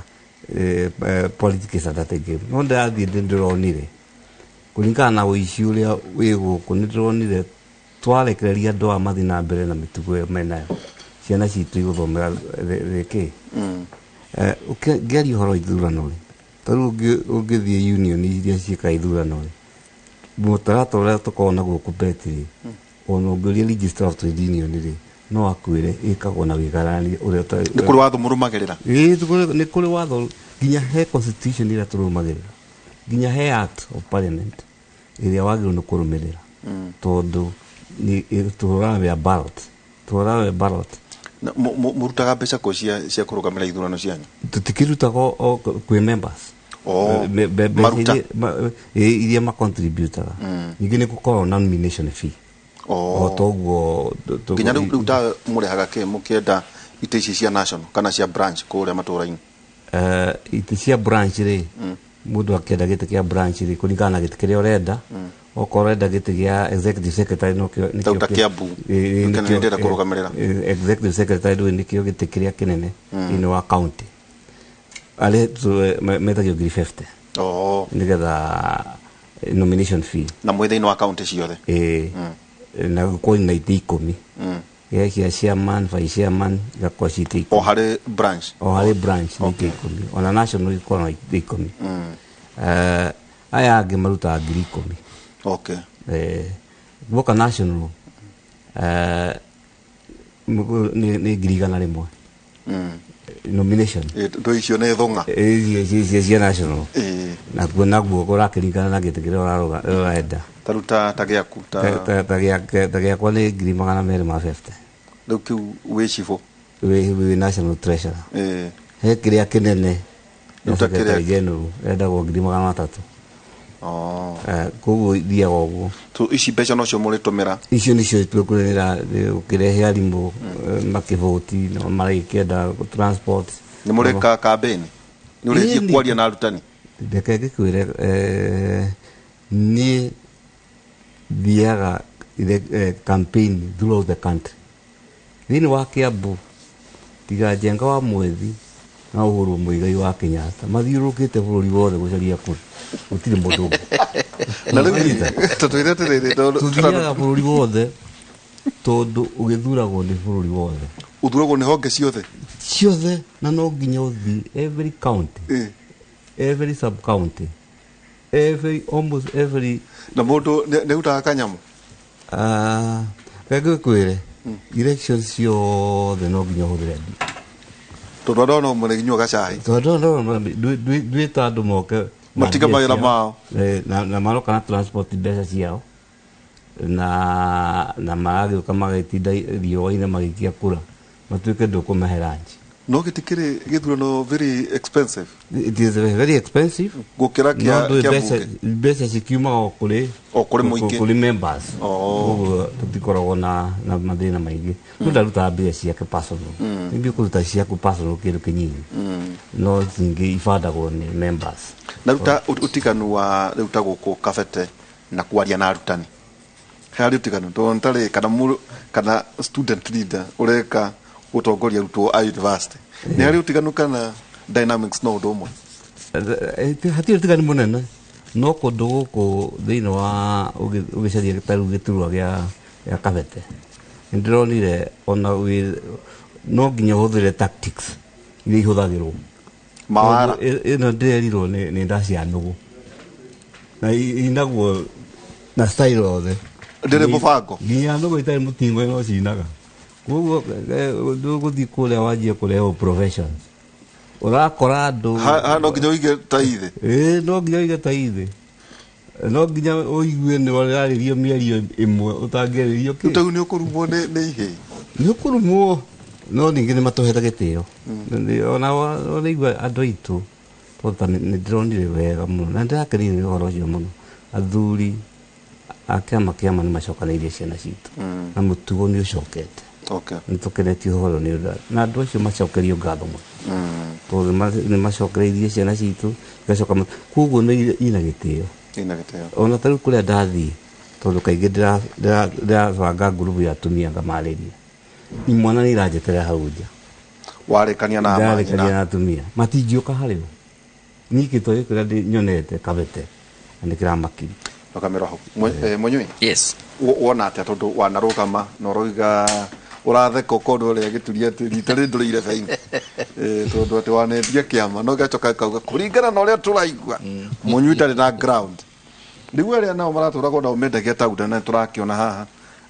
politics is a dirty game. No ndĩrathiĩ ndĩronire kũringana na ũici ũrĩa wĩ gũkũ nĩ ndĩronire twarekereria andũ aya mathiĩ na mbere na mĩtugo ĩyo menayo ciana citũ igũthomera thĩ kĩ. Ngĩaria ũhoro wa ithurano rĩ, ta rĩu ũngĩthiĩ union iria ciĩkaga ithurano rĩ, mũtaratara ũrĩa tũkoragwo naguo KUPPET rĩ, ona ũngĩũria registrar of trade union rĩ, no akwĩre ĩkagwo na wĩiganania ũrĩa Nĩ kũrĩ watho mũrũmagĩrĩra? Ĩĩ, nĩ kũrĩ watho nginya he constitution ĩrĩa tũrũmagĩrĩra nginya he act of parliament ĩrĩa wagĩrĩirwo nĩ kũrũmĩrĩra tondũ tũhũraga wĩa ballot, tũhũraga wĩ ballot. Na mũrutaga mbeca kũ cia kũrũgamĩra ithurano cianyu? Tũtikĩrutaga o kwĩ members. Oh, Mbeca maruta. iria macontributaga. Ningĩ nĩ gũkoragwo na nomination fee. Oh. O toguo Nginya rĩu ta mũrĩhaga kĩ mũkĩenda itĩ ici cia national kana cia branch kũrĩa matũra-inĩ? Itĩ cia branch rĩ, mũndũ akĩenda gĩtĩ kĩa branch rĩ, kũringana na gĩtĩ kĩrĩa ũrenda. Okorwo ũrenda gĩtĩ gĩa executive secretary nokĩo nĩkĩo Ta Kiambu. Ĩĩ, Nĩkĩo nĩkĩo, ndĩrenda kũrũgamĩrĩra. Executive secretary rĩu nĩkĩo gĩtĩ kĩrĩa kĩnene thĩinĩ wa county. Arĩa metagio ngiri 50. Oh. Nĩgetha nomination fee. Na mwĩ thĩinĩ wa county ciothe? Ĩĩ. Na gũkorwo na itĩ 10. Gĩa cia chairman, vice chairman, igakorwo ci itĩ 10. O harĩ branch? O harĩ branch nĩ itĩ 10. Ona national ikorwo na itĩ 10. Aya angĩ marutaga ngiri 10. Okay. Guoka national, nĩ ngiri 100. Nomination. Ndũ icio nĩ thũng'a. Icio cia national. Naguo kũrakĩringana na gĩtĩ kĩrĩa ũrenda. Ta rĩu ta gĩaku, ta Ta gĩakwa nĩ ngiri 250. Rĩu kĩu wĩ cibũ? Wĩ national treasurer. He kĩrĩa kĩnene Rĩu ta kĩrĩa secretary general endagwo ngiri 300. Oh. Koguo ithiaga ũguo. So ici mbeca nocio mũrĩtũmĩra? Icio nĩcio tũkũrĩra ũkĩrehe arimũ makĩvũti na marĩkĩenda transport. Nĩ mũrĩka campaign? Nĩ ũrĩthiĩ Ĩĩ, kwaria na arutani? Reke ngĩkwĩre, niĩ thiaga campaign throughout the country. Thĩinĩ wa Kiambu tiga Njenga wa Mwethi na Uhuru Muigai wa Kenyatta mathiũrũrũkĩte bũrũri wothe gũcaria kura, gũtirĩ mũndũ ũngĩ. Na rĩu tũtwĩre atĩrĩrĩ, tondũ tũthiaga bũrũri wothe tondũ ũgĩthuragwo nĩ bũrũri wothe. Ũthuragwo nĩ honge ciothe? Ciothe, na no nginya ũthiĩ every county, every sub county, every almost every. Na mũndũ nĩ arutaga kanyamũ? Reke ngwĩre, elections ciothe no nginya ũhũthĩre mbia. Tondũ andũ no mũrĩnyuaga cai. Tondũ andũ no ndwĩta andũ moke na Matige mbia mawĩra ciao. mao. Na maroka na transport mbeca ciao na maragĩũka magĩtinda riũa-inĩ magĩikia kura matuĩke ndũkũmahe lunch. No gĩtikĩrĩ gĩthurano very expensive? It is very expensive. Gũkĩra No ndũĩ kĩa mbeca bunge. mbeca cikiumaga o kũrĩ O kũrĩ mũingĩ. kũrĩ members. Oh. Koguo tũtikoragwo na mathĩna maingĩ. Mũndũ arutaga mbia ciake personal. Ningĩ kũruta ciaku personal kĩndũ kĩnyinyi. No nyingĩ ibandagwo nĩ members. Na rĩu ta ũtiganu wa rĩu ta gũkũ Kabete na kwaria na arutani. Harĩ ũtiganu tondũ ntarĩ kana mũndũ kana student leader ũreka gũtongoria arutwo a university. Nĩ harĩ ũtiganu kana dynamics no ũndũ ũmwe? Hatirĩ ũtiganu mũnene. No kũndũ gũkũ thĩinĩ wa ũgĩcaria ta rĩu gĩturwa gĩa Kabete. Nĩndĩronire ona wĩ no nginya ũhũthĩre tactics iria ihũthagĩrwo. Mawara. Tondũ ĩno ndĩrerirwo nĩ ndaci ya nũgũ. Na inagwo na style othe. Ndĩrĩ mũbango? Nginya nũgũ itarĩ mũtingo no cinaga. Koguo ndũgũthiĩ kũrĩa wanjie kũrehwo professions. Ũrakora andũ Ha no nginya ũige ta ithe. Ĩĩ, no nginya ũige ta ithe. No nginya ũigue nĩ wararĩrio mĩario ĩmwe ũtangĩarĩrio kĩ. Rĩu nĩ ũkũrumwo nĩ ihĩĩ. Nĩ ũkũrumwo no ningĩ nĩ matũhete gĩtĩo. Ona ũraigua andũ aitũ tondũ nĩ ndĩronire wega mũno na ndĩrakenire nĩ ũhoro ũcio mũno. Athuri a kĩama nĩ macokanĩirie ciana citũ na mũtugo nĩ ũcokete. Nĩ tũkenetio ũhoro nĩ ũndũ na andũ acio macokerio ngatho mũno tondũ nĩ macokereirie ciana citũ igacoka koguo nĩ ina gĩtĩo. Ona ta rĩu kũrĩa ndathiĩ tondũ kaingĩ ndĩrabanga ngurubu ya atumia ngamarĩria imwana nĩ iranjeterera hau nja. Warĩkania na ndarĩkania na atumia matingĩũka harĩ o niĩ kĩtũ kĩrĩa nyonete kabete na nĩ kĩramakiri. Kamera hau Mũnyui. Yes. Wona atĩa tondũ wanarũgama na ũroiga ũratheka ũkona ũrĩa gĩturia atĩ rita rĩrĩ ndũrĩire baini tondũ atĩ wanendia kĩama no gĩacoka gĩkauga kũringana na ũrĩa tũraigua Mũnyui ndarĩ na ground. Rĩu arĩa nao maratũragwo nao mendagia taunda na tũrakĩona haha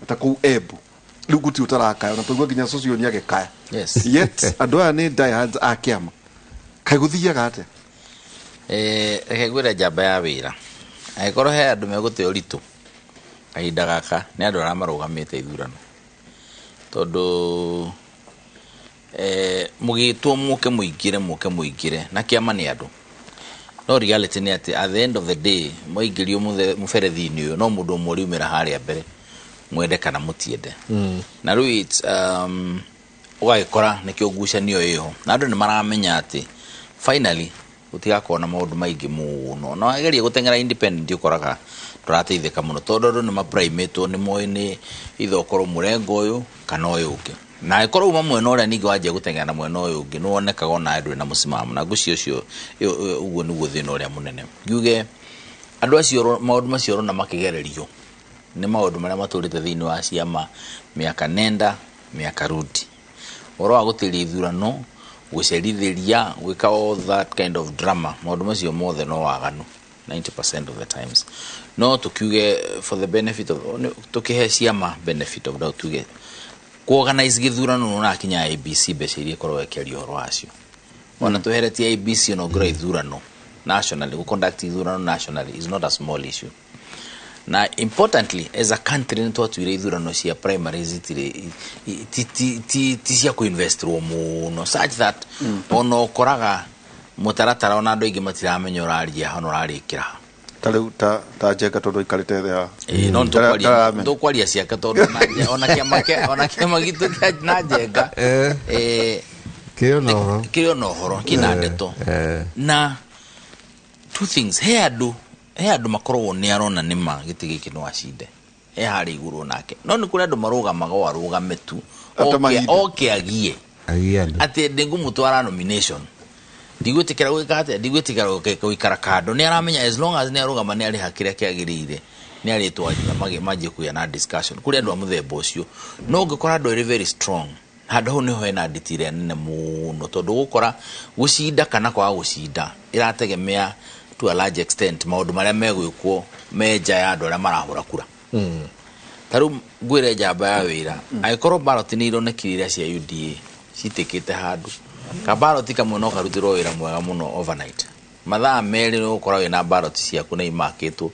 ta kũu Embu rĩu gũtirĩ ũtarakaya na tũigua nginya cũcio nĩ agĩkaya. Yes. Yet andũ aya nĩ diehards a kĩama. Kaĩ gũthiaga atĩa? Reke ngwĩre njamba ya wĩra angĩkorwo he andũ megũte ũritũ kahinda gaka nĩ andũ arĩa marũgamĩte ithurano tondũ mũgĩtwo mũke mũingĩre na kĩama nĩ andũ no reality nĩ atĩ at the end of the day mwaingĩrio mũberethi-inĩ ũyũ no mũndũ ũmwe ũriumĩra harĩa mbere mwende kana mũtiende. Na rĩu it's ũgagĩkora nĩkĩo ngucanio ĩho na andũ nĩ maramenya atĩ finally gũtigakorwo na maũndũ maingĩ mũno na wageria gũteng'era independent ũkoraga ndũrateithĩka mũno tondũ andũ nĩ maprimatwo nĩ moĩ nĩ either ũkorwo mũrengo ũyũ kana ũyũ ũngĩ na ĩkorwo uma mwena ũrĩa ningĩ wanjia gũteng'era na mwena ũyũ ũngĩ nĩ wonekaga ona ndũrĩ na mũsimamo na ngũcio ũcio ũguo nĩguo thĩna ũrĩa mũnene. Ngiuge andũ acio maũndũ macio ũrona makĩgererio nĩ maũndũ marĩa matũrĩte thĩinĩ wa ciama mĩaka nenda mĩaka rudi ũhoro wa gũtĩria ithurano gũcerithĩria gwĩka all that kind of drama maũndũ macio mothe no waganu 90% of the times. No tukiuge for the benefit of tukihe ciama benefit of doubt tuge kuorganize gĩthurano no nakinya ABC mbeca iria ĩkorwo ĩkĩaria ũhoro wacio ona tweheretie ABC no ngora ithurano nationally go conduct ithurano nationally is not a small issue. Na importantly as a country nĩ twatuire ithurano cia primaries itirĩ ti cia kũinvestrwo mũno such that ona ũkoraga mũtaratara ona andũ aingĩ matiramenya ũraria hana ũrarĩkĩra ta rĩu ta Njenga tondũ aikarĩte thĩ haha. No tũkwaria ciake tondũ ona kĩama gitũ kĩa na Njenga kĩrĩ ona ũhoro kĩna ndeto. Na two things he andũ makoragwo nĩ arona nĩ ma gĩtĩ gĩkĩ no acinde he harĩa igũrũ nake no nĩ kũrĩ andũ marũgamaga o arũgame tu oke agie atĩ ndĩngũmũtwara nomination ndigwĩtĩkĩra gwĩka atĩa ndigwĩtĩkĩra gũikara kando nĩ aramenya as long as nĩ arũgama nĩ arĩha kĩrĩa kĩagĩrĩire nĩ arĩtwarithia manjie kũgĩa na discussion kũrĩ andũ a mũthemba ũcio. No ũngĩkora andũ erĩ very strong handũ hau nĩho hena nditi ĩrĩa nene mũno tondũ gũkora gũcinda kana kwaga gũcinda ĩrategemea to a large extent maũndũ marĩa megwĩkwo me nja ya andũ arĩa marahũra kura. Ta rĩu ngwĩre njamba ya wĩra angĩkorwo ballot nĩ ironekire iria cia UDA citĩkĩte handũ ka ballot kamwe no karutĩrwo wĩra mwega mũno overnight mathaa merĩ nĩ ũgũkora wĩna ballot ciaku na imakĩtwo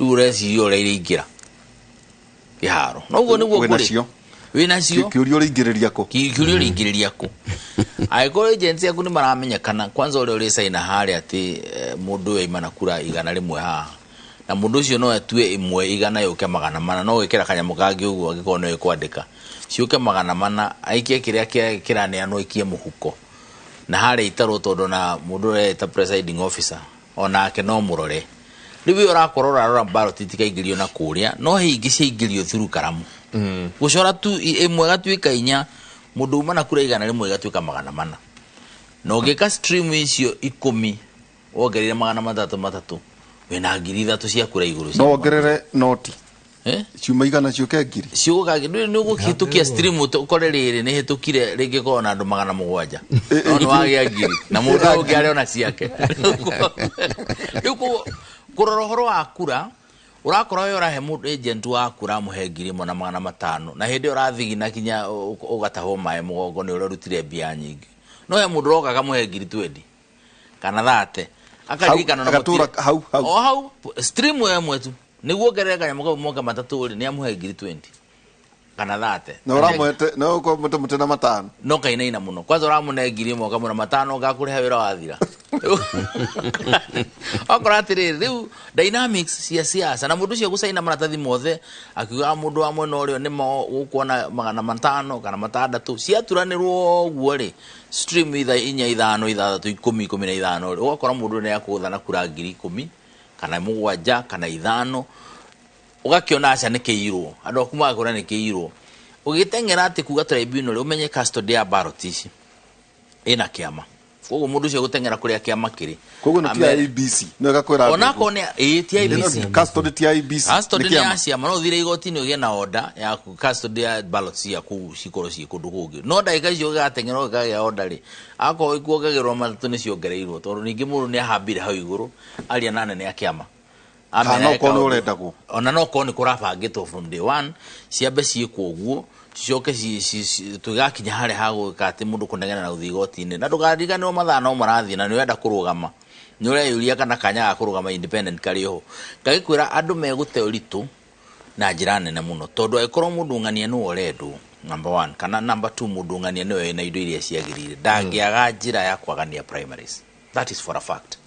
rĩu ũreciria ũrĩa iraingĩra kĩharo no ũguo nĩguo kũrĩ wĩnacio kĩũria ũrĩingĩrĩria kũ kĩũria ũrĩingĩrĩria kũ angĩkorwo agents yaku nĩ maramenyekana kwanza ũrĩa ũrĩcaina harĩa atĩ mũndũ ũyũ aima na kura 100 haha na mũndũ ũcio no atue ĩmwe 100 yũke 400 no gwĩkĩra kanyamũ kangĩ ũguo angĩkorwo nĩwe kwandĩka ciũke 400 aikie kĩrĩa kĩraneanwo aikie mũhuko na harĩa itarwo tondũ na mũndũ ũrĩa eta presiding officer onake no mũrore rĩu we ũrakorwo ũrarora ballot itikaingĩrio na kũrĩa no he ingĩ ciaingĩrio through karamu gũcora tu ĩmwe gatuĩka 4 mũndũ uma na kura 100 ĩgatuĩka 400 na ũngĩka stream icio 10 wongerere 303 wĩna 3,000 cia kura igũrũ no wongerere noti ciuma 100 ciũke 1,000 ciũka nĩ ũgũkĩhĩtũkia stream ũkore rĩrĩ nĩ hĩtũkire rĩngĩ korwo na andũ 700 no nĩ wagĩa 1,000 na mũndũ ũngĩ arĩ ona ciake. Rĩu kũrora ũhoro wa kura ũrakora we ũrahe mũndũ agent wa kura mũhe 1,500 na hĩndĩ ĩyo ũrathigina kinya ũgatahwo maĩ mũgongo nĩ ũrĩa ũrutire mbia nyingĩ no he mũndũ ũroka akamũhe 20,000 kana 30 Akaririkana na Agatura hau hau. O hau stream ĩmwe tu nĩguo ongerere kanyamũ kau moke matatũ rĩ, nĩ amũhe ngiri 20 kana 30. Na ũramũhete na ũkũmũte mũte na matano. No kainaina mũno kwanza ũramũne 1000 ũkamũna 5 ngakũrĩha wĩra wathira. Okorwo atĩrĩrĩ, rĩu dynamics cia siasa na mũndũ ũcio gũcaina maratathi mothe akiuga mũndũ wa mwena ũrĩa nĩmo gũkuona 500 kana 600 ciaturanĩrwo ũguo rĩ, stream itha 4 5 6 10 15 rĩ, ũgakora mũndũ nĩ akũgũtha na kura 10,000 kana 7 kana 5, ũgakĩona aca nĩ kĩirwo, andũ aku magakora nĩ kĩirwo. Ũgĩteng'era atĩ kuga tribunal, ũmenye custody ya ballot ici ĩna kĩama, koguo mũndũ ũcio gũteng'era kũrĩa kĩama kĩrĩ. Koguo no ti IEBC no ĩgakwĩra andũ. Onakorwo nĩ ĩĩ ti IEBC. Custody ti IEBC. Custody nĩ ya ciama, no ũthire igoti-inĩ ũgĩe na order ya custody ya ballot ciaku cikorwo ciĩ kũndũ kũngĩ, no ndagĩka icio ũgateng'era ũkagĩa order rĩ, akorwo ikuongagĩrwo matatũ nĩ ciongereirwo, tondũ ningĩ mũndũ nĩ ahambire hau igũrũ aria na anene a kĩama. Kana no korwo nĩ ũrendagwo. Ona no korwo nĩ kũrabangĩtwo from day one, ciambe ciĩkwo ũguo cicoke tũgakinya harĩa ha gwĩka atĩ mũndũ kũnegena na gũthiĩ igoti-inĩ. Na ndũkariganĩrwo mathaa no marathiĩ na nĩ ũrenda kũrũgama, nĩ ũreyũria kana kanya ga kũrũgama independent karĩ ho. Ngagĩkwĩra andũ megũte ũritũ na njĩra nene mũno, tondũ angĩkorwo mũndũ ng'ania nĩwe ũrendwo number 1 kana number 2, mũndũ ng'ania nĩwe wĩna indo iria ciagĩrĩire, ndangĩaga njĩra ya kwagania primaries. That is for a fact.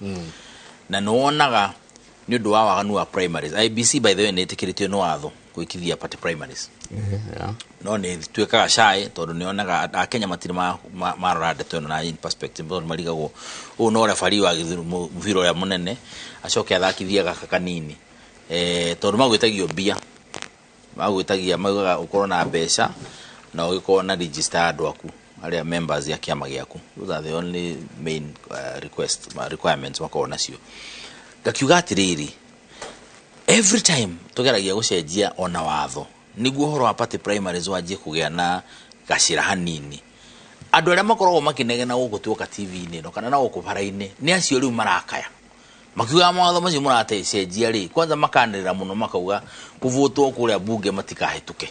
Na nĩ wonaga nĩ ũndũ wa waganu wa primaries. IEBC by the way nĩ ĩtĩkĩrĩtio nĩ watho gwĩkithia party primaries. No nĩ tuĩkaga shy tondũ nĩ onaga Akenya matirĩ marora ndeto ĩno na in perspective, tondũ marigagwo ũũ no referee wa mũbira ũrĩa mũnene acoke athakithie gaka kanini, tondũ magwĩtagio mbia, magwĩtagia maugaga ũkorwo na mbeca na ũgĩkorwo na register ya andũ aku arĩa members ya kĩama gĩaku. Those are the only main request requirements makoragwo nacio. Ngakiuga atĩrĩrĩ, every time tũgeragia gũcenjia ona watho nĩguo ũhoro wa party primaries wanjie kũgĩa na gacĩra hanini, andũ arĩa makoragwo makĩnegena gũkũ tuoka TV-inĩ ĩno kana na gũkũ bara-inĩ nĩ acio rĩu marakaya makiuga mawatho macio mũracenjia rĩ, kwanza makanĩrĩra mũno makauga kũvũtwo kũrĩa bunge matikahĩtũke.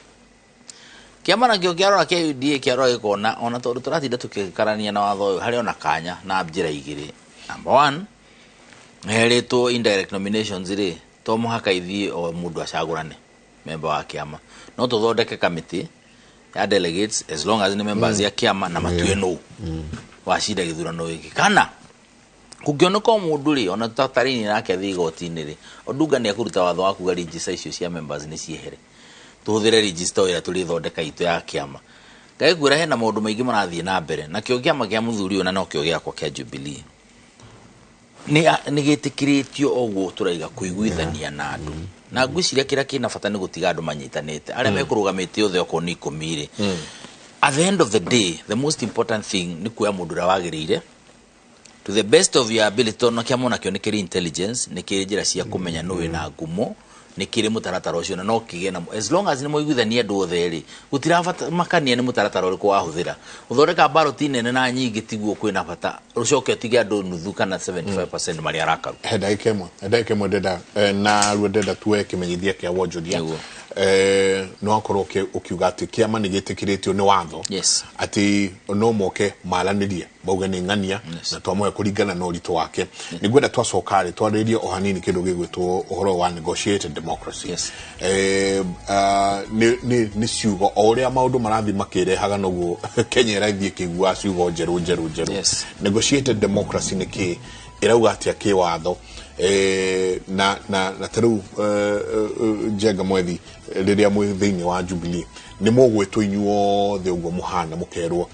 Kĩama nakĩo kĩarora kĩa UDA kĩarora gĩkona ona tondũ tũratinda tũkĩkarania na watho ũyũ harĩ ona kanya na njĩra igĩrĩ. Number 1, herĩtwo indirect nominations rĩ, to mũhaka ithiĩ o mũndũ acagũrane member wa kĩama, no tũthondeke kamĩtĩ ya delegates as long as nĩ members ya kĩama na matue nũ wacinda gĩthurano gĩkĩ. Kana kũngĩoneka o mũndũ rĩ, ona tũtatarĩinie nake athiĩ igoti-inĩ rĩ, Odunga nĩ ekũruta watho wa kuga register icio cia members nĩ ciehere, tũhũthĩre register ĩrĩa tũrĩthondeka itũ ya kĩama. Ngagĩkwĩra hena maũndũ maingĩ marathiĩ na mbere, nakĩo kĩama kĩa mũthuri ũyũ na nokĩo gĩakwa kĩa Jubilee nĩ gĩtĩkĩrĩtio ũguo tũraiga kũiguithania na andũ. Na ngwĩciria kĩrĩa kĩna bata nĩ gũtiga andũ manyitanĩte arĩa mekũrũgamĩte othe okorwo nĩ 10 rĩ. At the end of the day, the most important thing nĩ kuoya mũndũ ũrĩa wagĩrĩire to the best of your ability, tondũ kĩama onakĩo nĩ kĩrĩ intelligence, nĩ kĩrĩ njĩra cia kũmenya nũ wĩna ngumo, nĩ kĩrĩ mũtaratara ũcio, na no kĩgĩe na as long as nĩ mwaiguithania andũ othe rĩ, gũtiramakania nĩ mũtaratara ũrĩkũ wahũthĩra. Gũthondeka ballot nene na nyingĩ tiguo kwĩna bata, ũcoke ũtige andũ nuthu kana 75% marĩa arakaru. He ndagĩka ĩmwe, he ndagĩka ĩmwe ndenda, na ruo ndenda tuoe kĩmenyithia kĩa wonjoria. No akorwo ũkiuga atĩ kĩama nĩ gĩtĩkĩrĩtio nĩ watho. Atĩ no moke maranĩrie mauge nĩ ng'ania na twamũhe kũringana na ũritũ wake. Nĩngwenda twacoka rĩ twarĩrie o hanini kĩndũ gĩgwĩtwo ũhoro wa negotiated democracy. Nĩ ciugo o ũrĩa maũndũ marathiĩ makĩrehaga noguo Kenya ĩrathiĩ ĩkĩiguaga ciugo njerũ njerũ njerũ. Negotiated democracy nĩ kĩ, ĩrauga atĩa kĩwatho? Na ta rĩu Njenga Mwethi rĩrĩa mwĩ thĩinĩ wa Jubilee nĩ mũgwĩtwo inyuothe ũguo mũhana mũkerwo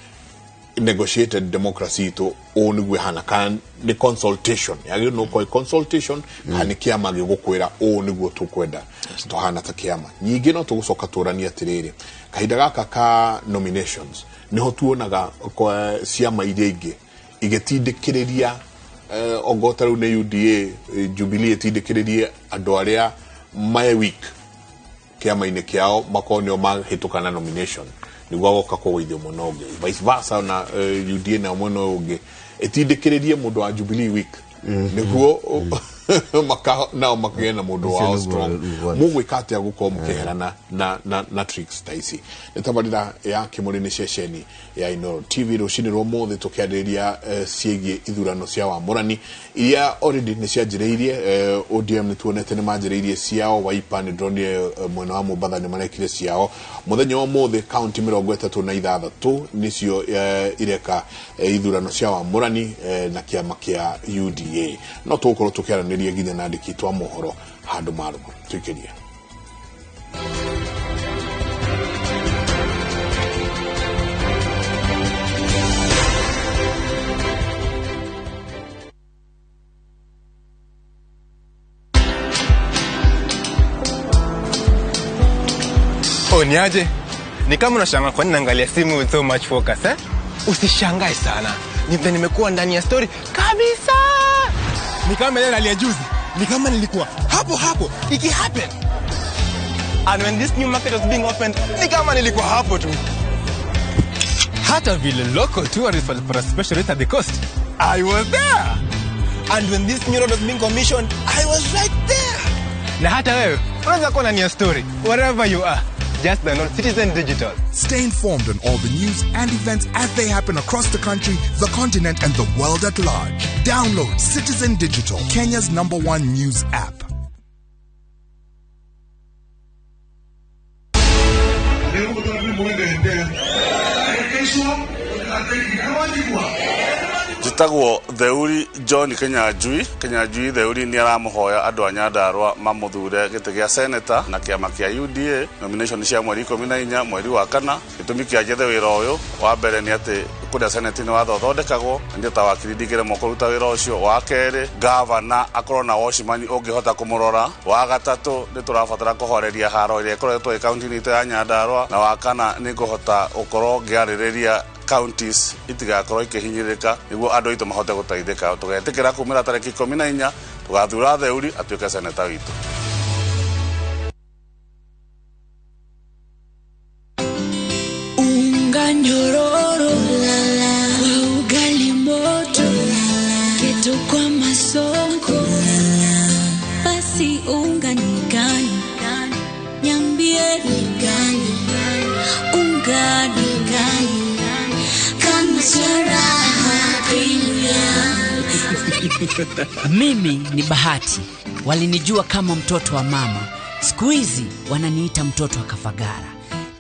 negotiated democracy itũ ũũ nĩguo ĩhana, kana nĩ consultation yagĩrĩirwo nĩ gũkorwo consultation kana nĩ kĩama gĩgũkwĩra ũũ nĩguo tũkwenda tũhana ta kĩama. Ningĩ no tũgũcoka tũranie atĩrĩrĩ, kahinda gaka ka nominations nĩho tuonaga kwa ciama iria ingĩ igĩtindĩkĩrĩria ongota rĩu nĩ UDA, Jubilee ĩtindĩkĩrĩrie andũ arĩa mae weak kĩama-inĩ kĩao makorwo nĩo mahĩtũka na nomination nĩguo agoka kũgũithio mwena ũngĩ, vice versa na UDA na mwena ũyũ ũngĩ ĩtindĩkĩrĩrie mũndũ wa Jubilee weak nĩguo Maka nao makagĩa na mũndũ wao strong. Mũgwĩka atĩa gũkorwo mũkĩherana na tricks ta ici? Nĩ tabarĩra ya Kĩmũrĩ, nĩ ceceni ya Inooro TV. Rũcinĩ rwa ũmũthĩ tũkĩarĩrĩria ciĩgiĩ ithurano cia wamũrani iria already nĩ cianjĩrĩirie. ODM nĩ tuonete nĩ manjĩrĩirie ciao, Wiper nĩ ndĩronire mwena wa Mombatha nĩ marekire ciao. Mũthenya wa ũmũthĩ kaunti 36 nĩcio ireka ithurano cia wamũrani na kĩama kĩa UDA. No tũgũkorwo tũkĩaranĩria nginya na andĩki twa mohoro handũ marũma tuikĩrie. Oh, niaje? Ni kama unashangaa kwa nini naangalia simu with so much focus, eh? Usishangae sana. Ni vile nimekuwa ndani ya story kabisa. Ni kama ile nalia juzi. Ni kama nilikuwa hapo hapo iki happen. And when this new market was being opened, ni kama nilikuwa hapo tu. Hata vile local tourists walipata special rate at the coast, I was there. And when this new road was being commissioned, I was right there. Na hata wewe unaweza kuwa ndani ya story wherever you are. Just download Citizen Digital. Stay informed on all the news and events as they happen across the country, the continent, and the world at large. Download Citizen Digital, Kenya's #1 news app. Njĩtagwo Theuri John Kenyanjui. Kenyanjui Theuri nĩ aramũhoya andũ a Nyandarua mamũthure gĩtĩ gĩa seneta na kĩama kĩa UDA nomination cia mweri 14 mweri wa kana. Gĩtũmi kĩa njethe wĩra ũyũ wa mbere nĩ atĩ kũrĩa seneti nĩ watho ũthondekagwo na niĩ ta wakiri ndingĩremwo kũruta wĩra ũcio. Wa kerĩ, gavana akorwo na watchman ũngĩhota kũmũrora. Wa gatatũ, nĩ tũrabatara kũhoreria haro ĩrĩa ĩkoretwo ĩ kaunti-inĩ itũ ya Nyandarua. Na wa kana, nĩ ngũhota gũkorwo ngĩarĩrĩria counties itigakorwo ikĩhinyĩrĩka nĩguo andũ aitũ mahote gũteithĩka. Tũgetĩkĩra kumĩra tarĩki 14 tũgathura Theuri atuĩke seneta witũ. Unga nyororo kwa ugali moto, keto kwa masonko, basi unga ni gani? Niambie ni gani? Unga ni gani? Kama Raha Premium. Mimi ni Bahati. Walinijua kama mtoto wa mama. Siku hizi wananiita mtoto wa Kafagara.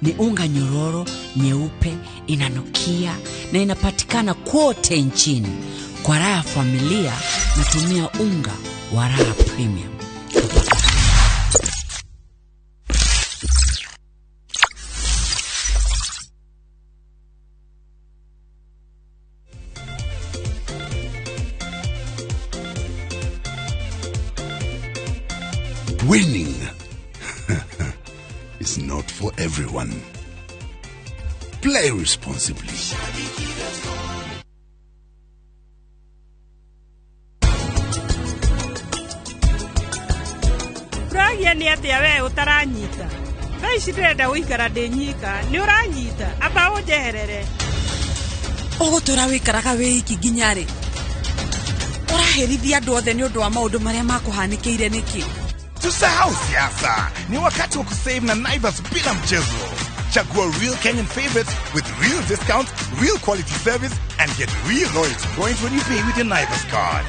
Ni unga nyororo, nyeupe, inanukia na inapatikana kote nchini. Kwa raha ya familia natumia unga wa Raha Premium. Winning is not for everyone. Play responsibly. Ũragia nĩ atĩa we ũtaranyita? Thaa ici ndĩrenda gũikara ndĩ nyika. Nĩ ũranyita? Amba ũnjeherere. Ũgũtũra wĩikaraga wĩ iki nginya rĩ? Ũraherithia andũ othe nĩ ũndũ wa maũndũ marĩa makũhanĩkĩire nĩkĩ? Tusahau siasa, ni wakati wa kusave na Naivas bila mchezo. Chagua real Kenyan favorites with real discounts, real quality service, and get real loyalty points when you pay with your Naivas card.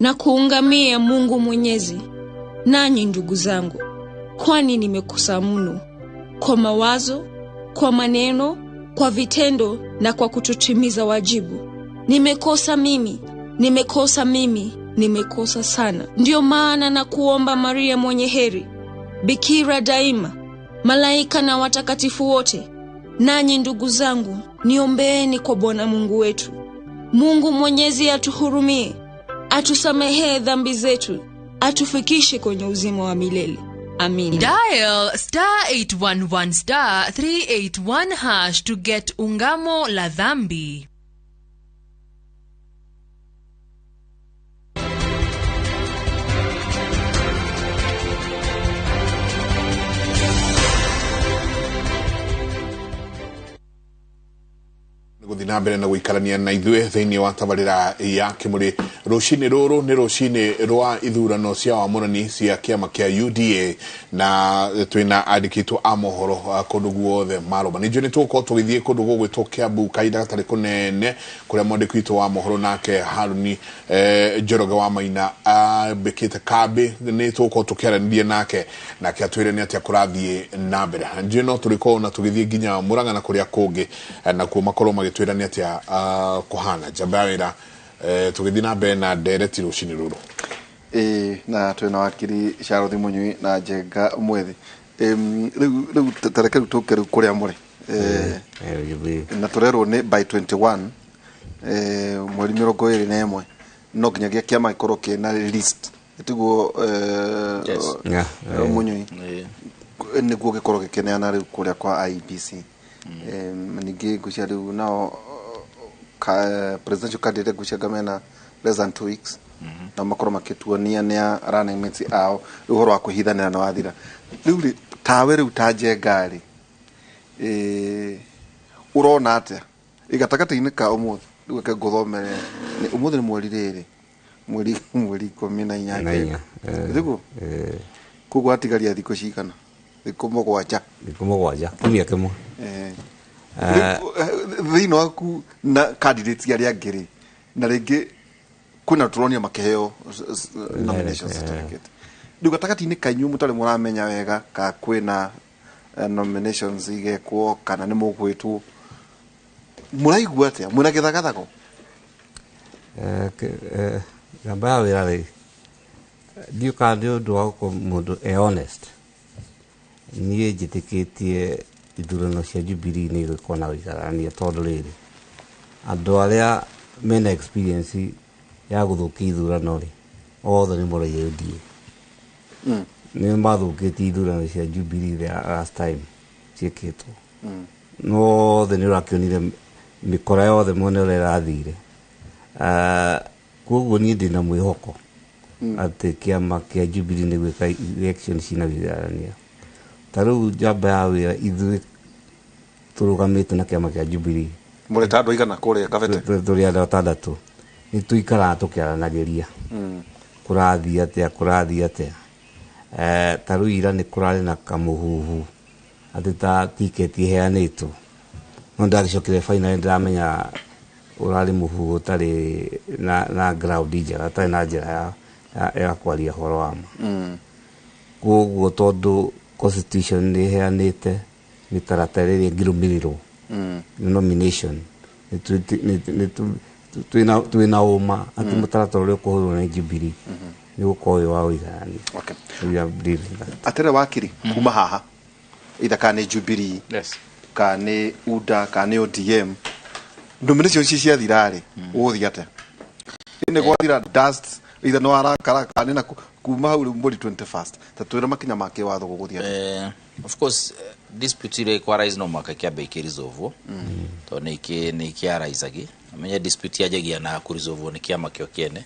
Na kuungamia Mungu Mwenyezi, nanyi ndugu zangu, kwani nimekosa mno kwa mawazo, kwa maneno, kwa vitendo na kwa kutotimiza wajibu. Nimekosa mimi, nimekosa mimi, nimekosa sana. Ndiyo maana na kuomba Maria mwenye heri, Bikira daima, malaika na watakatifu wote, nanyi ndugu zangu, niombeeni kwa Bwana Mungu wetu. Mungu Mwenyezi atuhurumie, atusamehee dhambi zetu, atufikishe kwenye uzima wa milele. Amina. Dial star 811 star 381 hash to get Ungamo la Dhambi. Na mbere na gũikarania na ithuĩ thĩinĩ wa tabarĩra ya Kĩmũrĩ. Rũcinĩ rũrũ nĩ rũcinĩ rwa ithurano cia wamũrani cia kĩama kĩa UDA, na twĩna andĩkĩtwo a mohoro kũndũ guothe marũma. Ningĩ nĩ tũgũkorwo tũgĩthiĩ kũndũ gũgwĩtwo Kiambu kahinda gatarĩ kũnene, kũrĩa mwandĩki witũ wa mohoro nake Haruni Njoroge wa Maina ambĩkĩte kambĩ. Nĩ tũgũkorwo tũkĩaranĩria nake, nake atwĩre nĩ atĩa kũrathiĩ na mbere. Njũĩ no tũrĩkorwo na tũgĩthiĩ nginya Mũrang'a na kũrĩa kũngĩ, nakuo makorwo magĩtwĩra nĩ atĩa kũhana. Njamba ya wĩra, tũgĩthiĩ na mbere na ndereti rũcinĩ rũrũ. Ĩĩ, na twĩna wakiri Charles Munyui na Njenga Mwethi. Rĩu tareke rĩu tũke rĩu kũrĩa mũrĩ. Na tũrerwo nĩ by 21, mweri 21, no nginyagia kĩama gĩkorwo kĩna list, tiguo? Yes. Yeah. Munyui, nĩguo gĩkorwo gĩkĩneana rĩu kũrĩa kwa IEBC. Ningĩ ngwĩciria rĩu nao presidential candidate, ngwĩciria mena less than 2 weeks na makorwo makĩtuonia nĩ a running mates ao. Rĩu ũhoro wa kwĩhithanĩra nĩ wathira. Rĩu rĩ, tawe rĩu ta Njenga rĩ, ũrona atĩa gatagatĩ-inĩ ka ũmũthĩ? Rĩu reke ngũthomere. Ũmũthĩ nĩ mweri rĩrĩ, mweri 14. Na inya. Tiguo? Koguo atigaria thikũ cigana? Thikũ 7. Thikũ 7, kiumia kĩmwe. Rĩu, thĩinĩ waku na candidates arĩa angĩ rĩ, na rĩngĩ kwĩna tũronio makĩheo nomination certificate, rĩu gatagatĩ-inĩ kanyu mũtarĩ mũramenya wega ka kwĩna nominations igekwo kana nĩ mũgwĩtwo, mũraigua atĩa mwĩna gĩthagathago? Njamba ya wĩra rĩ, ndiũ kana nĩ ũndũ wa gũkorwo mũndũ e honest, niĩ njĩtĩkĩtie ithurano cia Jubilee nĩ igũkorwo na ũiganania, tondũ rĩrĩ, andũ arĩa mena experience ya gũthũkia ithurano rĩ, othe nĩ moragia UDA. Nĩ mathũkĩtie ithurano cia Jubilee the last time ciĩkĩtwo. No othe nĩ ũrakĩonire mĩkora yothe mwena ũrĩa ĩrathire. Koguo niĩ ndĩna mwĩhoko atĩ kĩama kĩa Jubilee nĩ gwĩka election cina wĩiganania. Ta rĩu, njamba ya wĩra, ithuĩ tũrũgamĩte na kĩama kĩa Jubilee. Mũrĩ ta andũ aigana kũrĩa Kabete? Tũrĩ andũ 6. Nĩ tũikaraga tũkĩaranagĩria kũrathiĩ atĩa, kũrathiĩ atĩa. Ta rĩu ira nĩ kũrarĩ na kamũhuhu atĩ ta tiketi iheanĩtwo, no ndagĩcokire finally ndĩramenya ũrarĩ mũhuhu ũtarĩ na ground njega, ũtarĩ na njĩra ya kwaria ũhoro wa ma. Koguo tondũ constitution nĩ ĩheanĩte mĩtaratara ĩrĩa ĩngĩrũmĩrĩrwo nomination, twĩna ũma atĩ mũtaratara ũrĩa ũkũhũthĩrwo nĩ Jubilee nĩ ũgũkorwo wĩ wa ũiganania. We are believing that. Atĩrĩ wakiri, kuma haha either kana nĩ Jubilee, kana nĩ UDA, kana nĩ ODM, nomination ici ciathira rĩ, ũgũthiĩ atĩa? Nĩ gwathira dust, either nĩ warakara kana nĩ na kuma hau rĩu mweri 21st, ta twĩre makinya ma kĩwatho gũgũthiĩ atĩa? Of course, dispute iria ikwa no mũhaka kĩambe ikĩresolvwo, tondũ nĩ ikĩaraisagi. Amenye dispute yanjagia na kũresolvwo nĩ kĩama kĩo kĩene.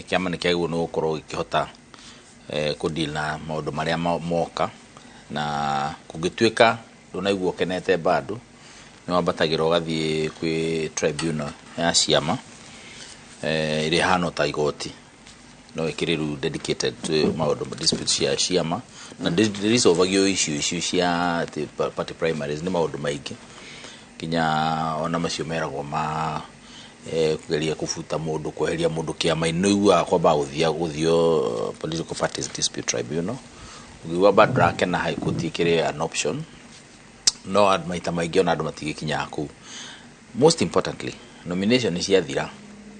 Kĩama nĩ kĩagĩrĩirwo nĩ gũkorwo gĩkĩhota kũdeal na maũndũ marĩa moka, na kũngĩtuĩka ndũnaigua ũkenete bado, nĩ wambatagĩra ũgathiĩ kwĩ tribunal ya ciama, ĩrĩa ĩhana ta igoti, no ĩkĩrĩ rĩu dedicated to maũndũ dispute cia ciama, na ndĩrisolvagio issue cia atĩ party primaries. Nĩ maũndũ maingĩ, nginya ona macio meragwo ma kũgeria kũbuta mũndũ, kweheria mũndũ kĩama-inĩ, nĩ ũiguaga kwamba gũthio political parties dispute tribunal. Ũngĩigua bado ndũrakena, high court ĩkĩrĩ an option, no maita maingĩ ona andũ matigĩkinyaga kũu. Most importantly, nomination ciathira,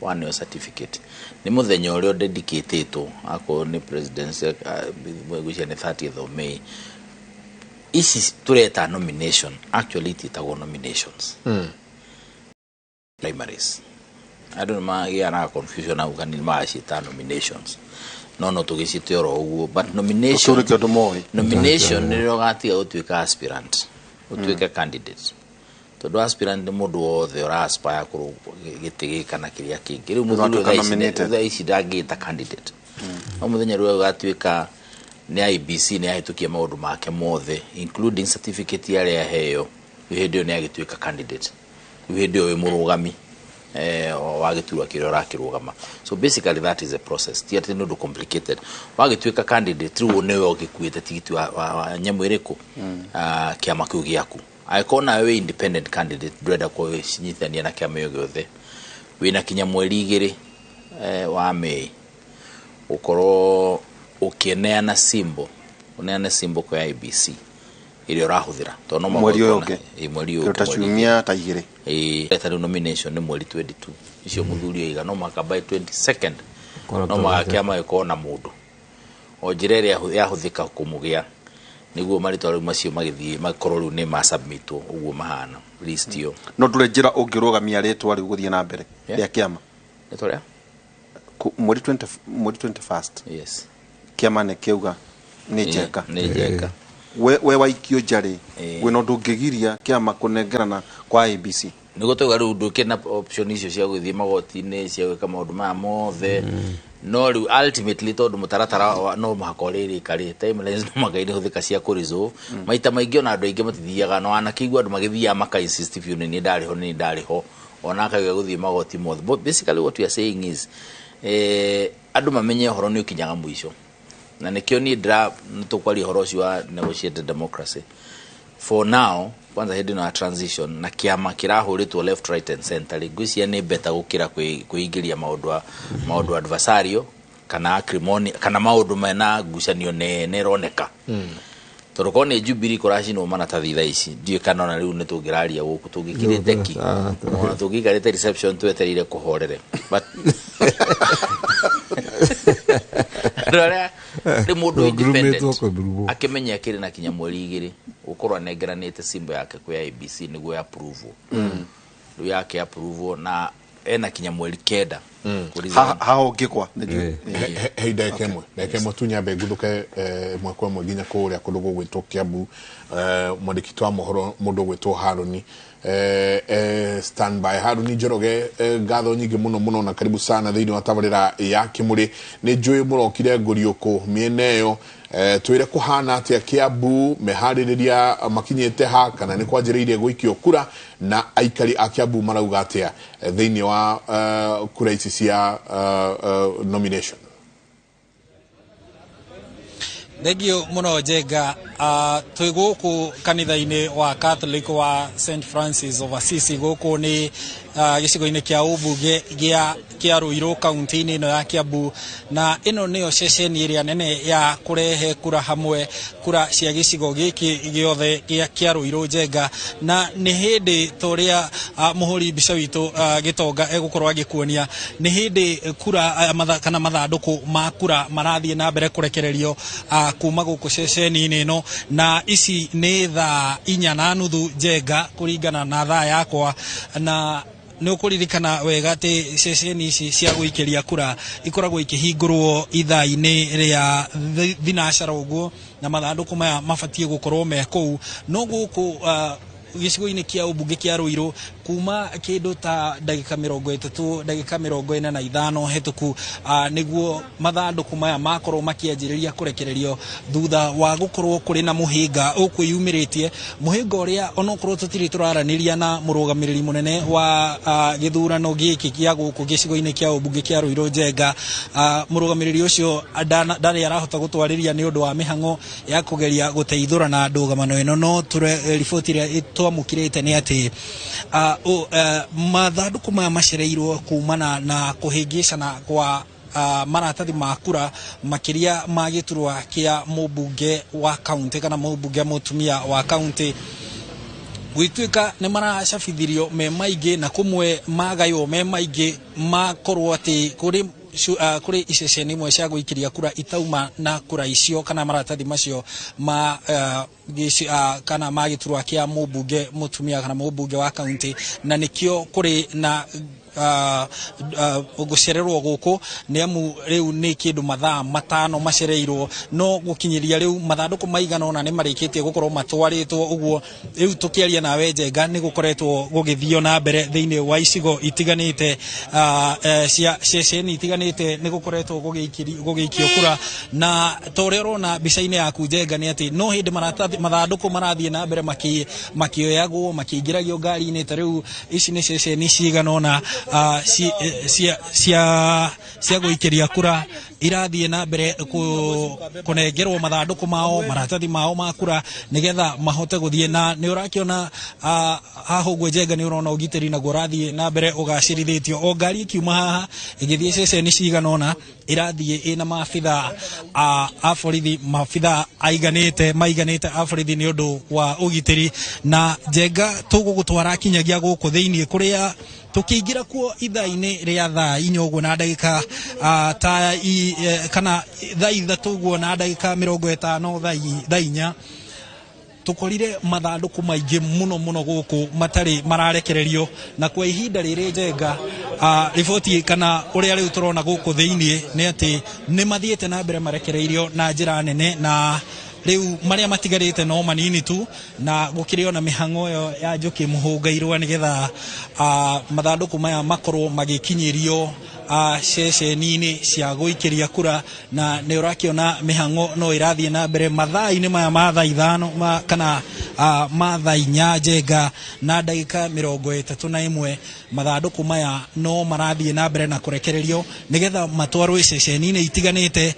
waneo certificate, nĩ mũthenya ũrĩa dedicatĩtwo, akorwo nĩ presidency, ngwĩciria nĩ 30th of May. Ici tũreta nomination actually itiĩtagwo nominations, primaries. Andũ nĩ magĩaga na confusion hau kanini, magaciĩta nominations, no tũgĩciĩte oro ũguo, but nomination Tũkĩũrĩkio andũ moĩ. Nomination nĩ rĩrĩa ũgatiga gũtuĩka aspirant ũtuĩke candidate, tondũ aspirant nĩ mũndũ wothe ũra aspire kũrũ gĩtĩ gĩkĩ kana kĩrĩa kĩngĩ. Rĩu mũthuri ũyũ Ũgatuĩka nominated. thaa ici ndangĩta candidate, no mũthenya rĩu ũgatuĩka nĩ IEBC nĩ ahĩtũkia maũndũ make mothe, including certificate yarĩa aheo, rĩu hĩndĩ ĩyo nĩ agĩtuĩka candidate. Rĩu hĩndĩ ĩyo wĩ mũrũgami wa gĩturwa kĩrĩa ũrakĩrũgama. So basically that is a process, ti atĩ nĩ ũndũ complicated. Wagĩtuĩka candidate, rĩu nĩwe ũgĩkuĩte tigiti wa nyamũ ĩrĩkũ, kĩama kĩu gĩaku. Angĩkorwo nawe wĩ independent candidate, ndũrenda kũnyitithania na kĩama o gĩothe, wĩna kinya mweri 2 wa Mĩĩ ũkorwo ũkĩneana symbol, ũneane symbol kwa IEBC ĩrĩa ũrahũthĩra, tondũ no Mweri ũyũ ũngĩ. Ĩĩ, mweri ũyũ Kĩndũ ta ũngĩ, mweri ciumia ta 2. Ĩĩ, ta rĩu nomination nĩ mweri 22, icio mũthuri oiga no mũhaka by 22nd Korwo no mũhaka tũgĩte. kĩama gĩkorwo na mũndũ o njĩra ĩrĩa yahũthĩka kũmũgĩa, nĩguo marĩtwa rĩu macio magĩthiĩ makorwo rĩu nĩ masubmitwo ũguo mahana list ĩyo. No ndũrĩ njĩra ũngĩrũgamia rĩtwa rĩu gũthiĩ na mbere rĩa kĩama? Rĩtwa rĩa? Mweri 20, mweri 21st. Yes. Kĩama nĩ kĩauga nĩ Njenga. Nĩ Njenga. We waikio nja rĩ, wĩna ũndũ ũngĩgiria kĩama kũnengerana kwa IEBC? Nĩguo twauga rĩu ndũkĩrĩ na option icio cia gũthiĩ magoti-inĩ, cia gwĩka maũndũ maya mothe, no rĩu ultimately tondũ mũtaratara no mũhaka ũrĩrĩka rĩ, timelines no mũhaka irĩhũthĩka cia kũ-resolve. Maita maingĩ ona andũ aingĩ matithiaga, no wanakĩigua andũ magĩthiaga maka insist biũ, nĩ niĩ ndarĩ ho, nĩ niĩ ndarĩ ho, ona akagĩa gũthiĩ magoti mothe. But basically what we are saying is, andũ mamenye ũhoro nĩ ũkinyaga mũico, na nĩkĩo niĩ ndĩra tũkwaria ũhoro ũcio wa negotiated democracy for now. Kwanza hĩndĩ ĩno ya transition na kĩama kĩrahũrĩtwo left, right and center rĩ, ngwĩciria nĩ better gũkĩra kwĩingĩria maũndũ adversarial kana acrimony kana maũndũ mena ngucanio nene ĩroneka, tondũ korwo nĩ Jubilee kũracinwo maratathi thaa ici, ndiũĩ kana ona rĩu nĩ tũngĩraria gũkũ tũngĩkirĩte ki, ona tũngĩikarĩte reception twetereire kũhorere. But andũ arĩa rĩ mũndũ independent akĩmenya akĩrĩ na kinya mweri 2 gũkorwo anengeranĩte symbol yake kwĩ IEBC nĩguo ya approve, rĩu yake approve, na ena kinya mweri 9 kũ-resign. Haha ũngĩgwa. Hei, ndagĩka ĩmwe tu nyambe nguthũke ĩmwe kwa ĩmwe nginya kũrĩa kũndũ gũgwĩtwo Kiambu. Mwandĩki wa mohoro mũndũ ũgwĩtwo Harũni standby. Harũni Njoroge, ngatho nyingĩ mũno mũno na karibu sana thĩinĩ wa tabarĩra ya Kĩmũrĩ. Nĩ njũĩ mũrokire ngũriũkũ mĩena ĩyo, twĩre kũhana atĩa Kiambu, meharĩrĩria makinyĩte ha, kana nĩ kwanjĩrĩirie gũikio kura, na aikari a Kiambu marauga atĩa thĩinĩ wa kura ici cia nomination? Thengio mũno Njenga. Twĩ gũkũ kanitha-inĩ wa Catholic wa St Francis of Assisi, gũkũ nĩ gĩcigo-inĩ kĩa ũmbunge gĩa kĩa Ruiru kaunti-inĩ ĩno ya Kiambu, na ĩno nĩyo ceceni ĩrĩa nene ya kũrehe kura hamwe, kura cia gĩcigo gĩkĩ gĩothe gĩa kĩa Ruiru, Njenga. Na nĩ hĩndĩ ta ũrĩa mũhũri mbica witũ Gĩtonga egũkorwo agĩkuonia, nĩ hĩndĩ kura kana mathandũkũ ma kura marathiĩ na mbere kũrekererio kuma gũkũ ceceni-inĩ ĩno, na ici nĩ thaa 4:30, Njenga, kũringana na thaa yakwa. Na nĩ ũkũririkana wega atĩ ceceni ici cia gũikĩria kura ikoragwo ikĩhingũrwo ithaa-inĩ rĩa 9 ũguo, na mathandũkũ maya mabatiĩ gũkorwo me kũu. No gũkũ gĩcigo-inĩ kĩa ũmbunge kĩa Ruiru kuma kĩndũ ta ndagĩka 30, ndagĩka 45 hetũku, nĩguo mathandũkũ maya makorwo makĩanjĩrĩria kũrekererio thutha wa gũkorwo kũrĩ na mũhĩnga ũkwĩyumĩrĩtie, mũhĩnga ũrĩa onokorwo tũtirĩ tũraranĩria na mũrũgamĩrĩri mũnene wa gĩthurano gĩkĩ gĩa gũkũ gĩcigo-inĩ kĩa ũmbunge kĩa Ruiru, Njenga. Mũrũgamĩrĩri ũcio ndarĩ arahota gũtwarĩria nĩ ũndũ wa mĩhang'o ya kũgeria gũteithũrana ndũgamano ĩno, no riboti ĩrĩa twamũkĩrĩte nĩ atĩ mathandũkũ maya macereirwo kumana na kũhĩngĩcana kwa maratathi ma kura, makĩria ma gĩturwa kĩa mũmbunge wa kaunti kana mũmbunge mũtumia wa kaunti. Gwĩtuĩka nĩ maracabithirio me maingĩ, na kũmwe magaywo me maingĩ, makorwo atĩ kũrĩ iceceni imwe cia gũikĩria kura itauma na kura icio kana maratathi macio ma kana ma gĩturwa kĩa mũmbunge mũtumia kana mũmbunge wa kaunti, na nĩkĩo kũrĩ na Gũcererwo gũkũ nĩ amu rĩu nĩ kĩndũ mathaa 5 macereirwo, no gũkinyĩria rĩu mathandũkũ maigana ũna nĩ marĩkĩtie gũkorwo matwarĩtwo. Ũguo rĩu tũkĩaria nawe Njenga, nĩ gũkoretwo gũgĩthio na mbere thĩinĩ wa icigo itiganĩte, cia ceceni itiganĩte, nĩ gũkoretwo gũgĩikio kura. Na ta ũrĩa ũrona mbica-inĩ yaku Njenga, nĩ atĩ no hĩndĩ mathandũkũ marathiĩ na mbere makĩoyagwo, makĩingĩragio ngari-inĩ. Ta rĩu ici nĩ ceceni cigana ũna cia gũikĩria kura irathiĩ na mbere kũnengerwo mathandũkũ mao, maratathi mao ma kura, nĩgetha mahote gũthiĩ. Na nĩ ũrakĩona haha ũguo Njenga, nĩ ũrona ũgitĩri naguo ũrathiĩ na mbere ũgacĩrithĩtio. O ngari ĩkiuma haha ĩgĩthiĩ ceceni cigana ũna, ĩrathiĩ ĩna maabitha a borithi, maabitha aiganĩte maiganĩte a borithi nĩ ũndũ wa ũgitĩri. Na Njenga, tũgũgũtwara kinyagia gũkũ thĩinĩ kũrĩa tũkĩingĩra kuo ithaa-inĩ rĩa thaa 4 ũguo na ndagĩka ta kana thaa 3 ũguo na ndagĩka 50, thaa 4, tũkorire mathandũkũ maingĩ mũno mũno gũkũ matarĩ mararekererio. Na kwa ihinda rĩrĩ Njenga, riboti kana ũrĩa rĩu tũrona gũkũ thĩinĩ nĩ atĩ nĩ mathiĩte na mbere marekereirio na njĩra nene, na rĩu marĩa matigarĩte no manini tu. Na gũkĩrĩ ona mĩhang'o ĩyo ya njũkĩ mũhũngairwo nĩgetha mathandũkũ maya makorwo magĩkinyĩrio ceceni-inĩ cia gũikĩria kura. Na nĩ ũrakĩona mĩhang'o no ĩrathiĩ na mbere mathaa-inĩ maya ma thaa 5 kana ma thaa 4 Njenga na ndagĩka 31, mathandũkũ maya no marathiĩ na mbere na kũrekererio nĩgetha matwarwo ceceni-inĩ itiganĩte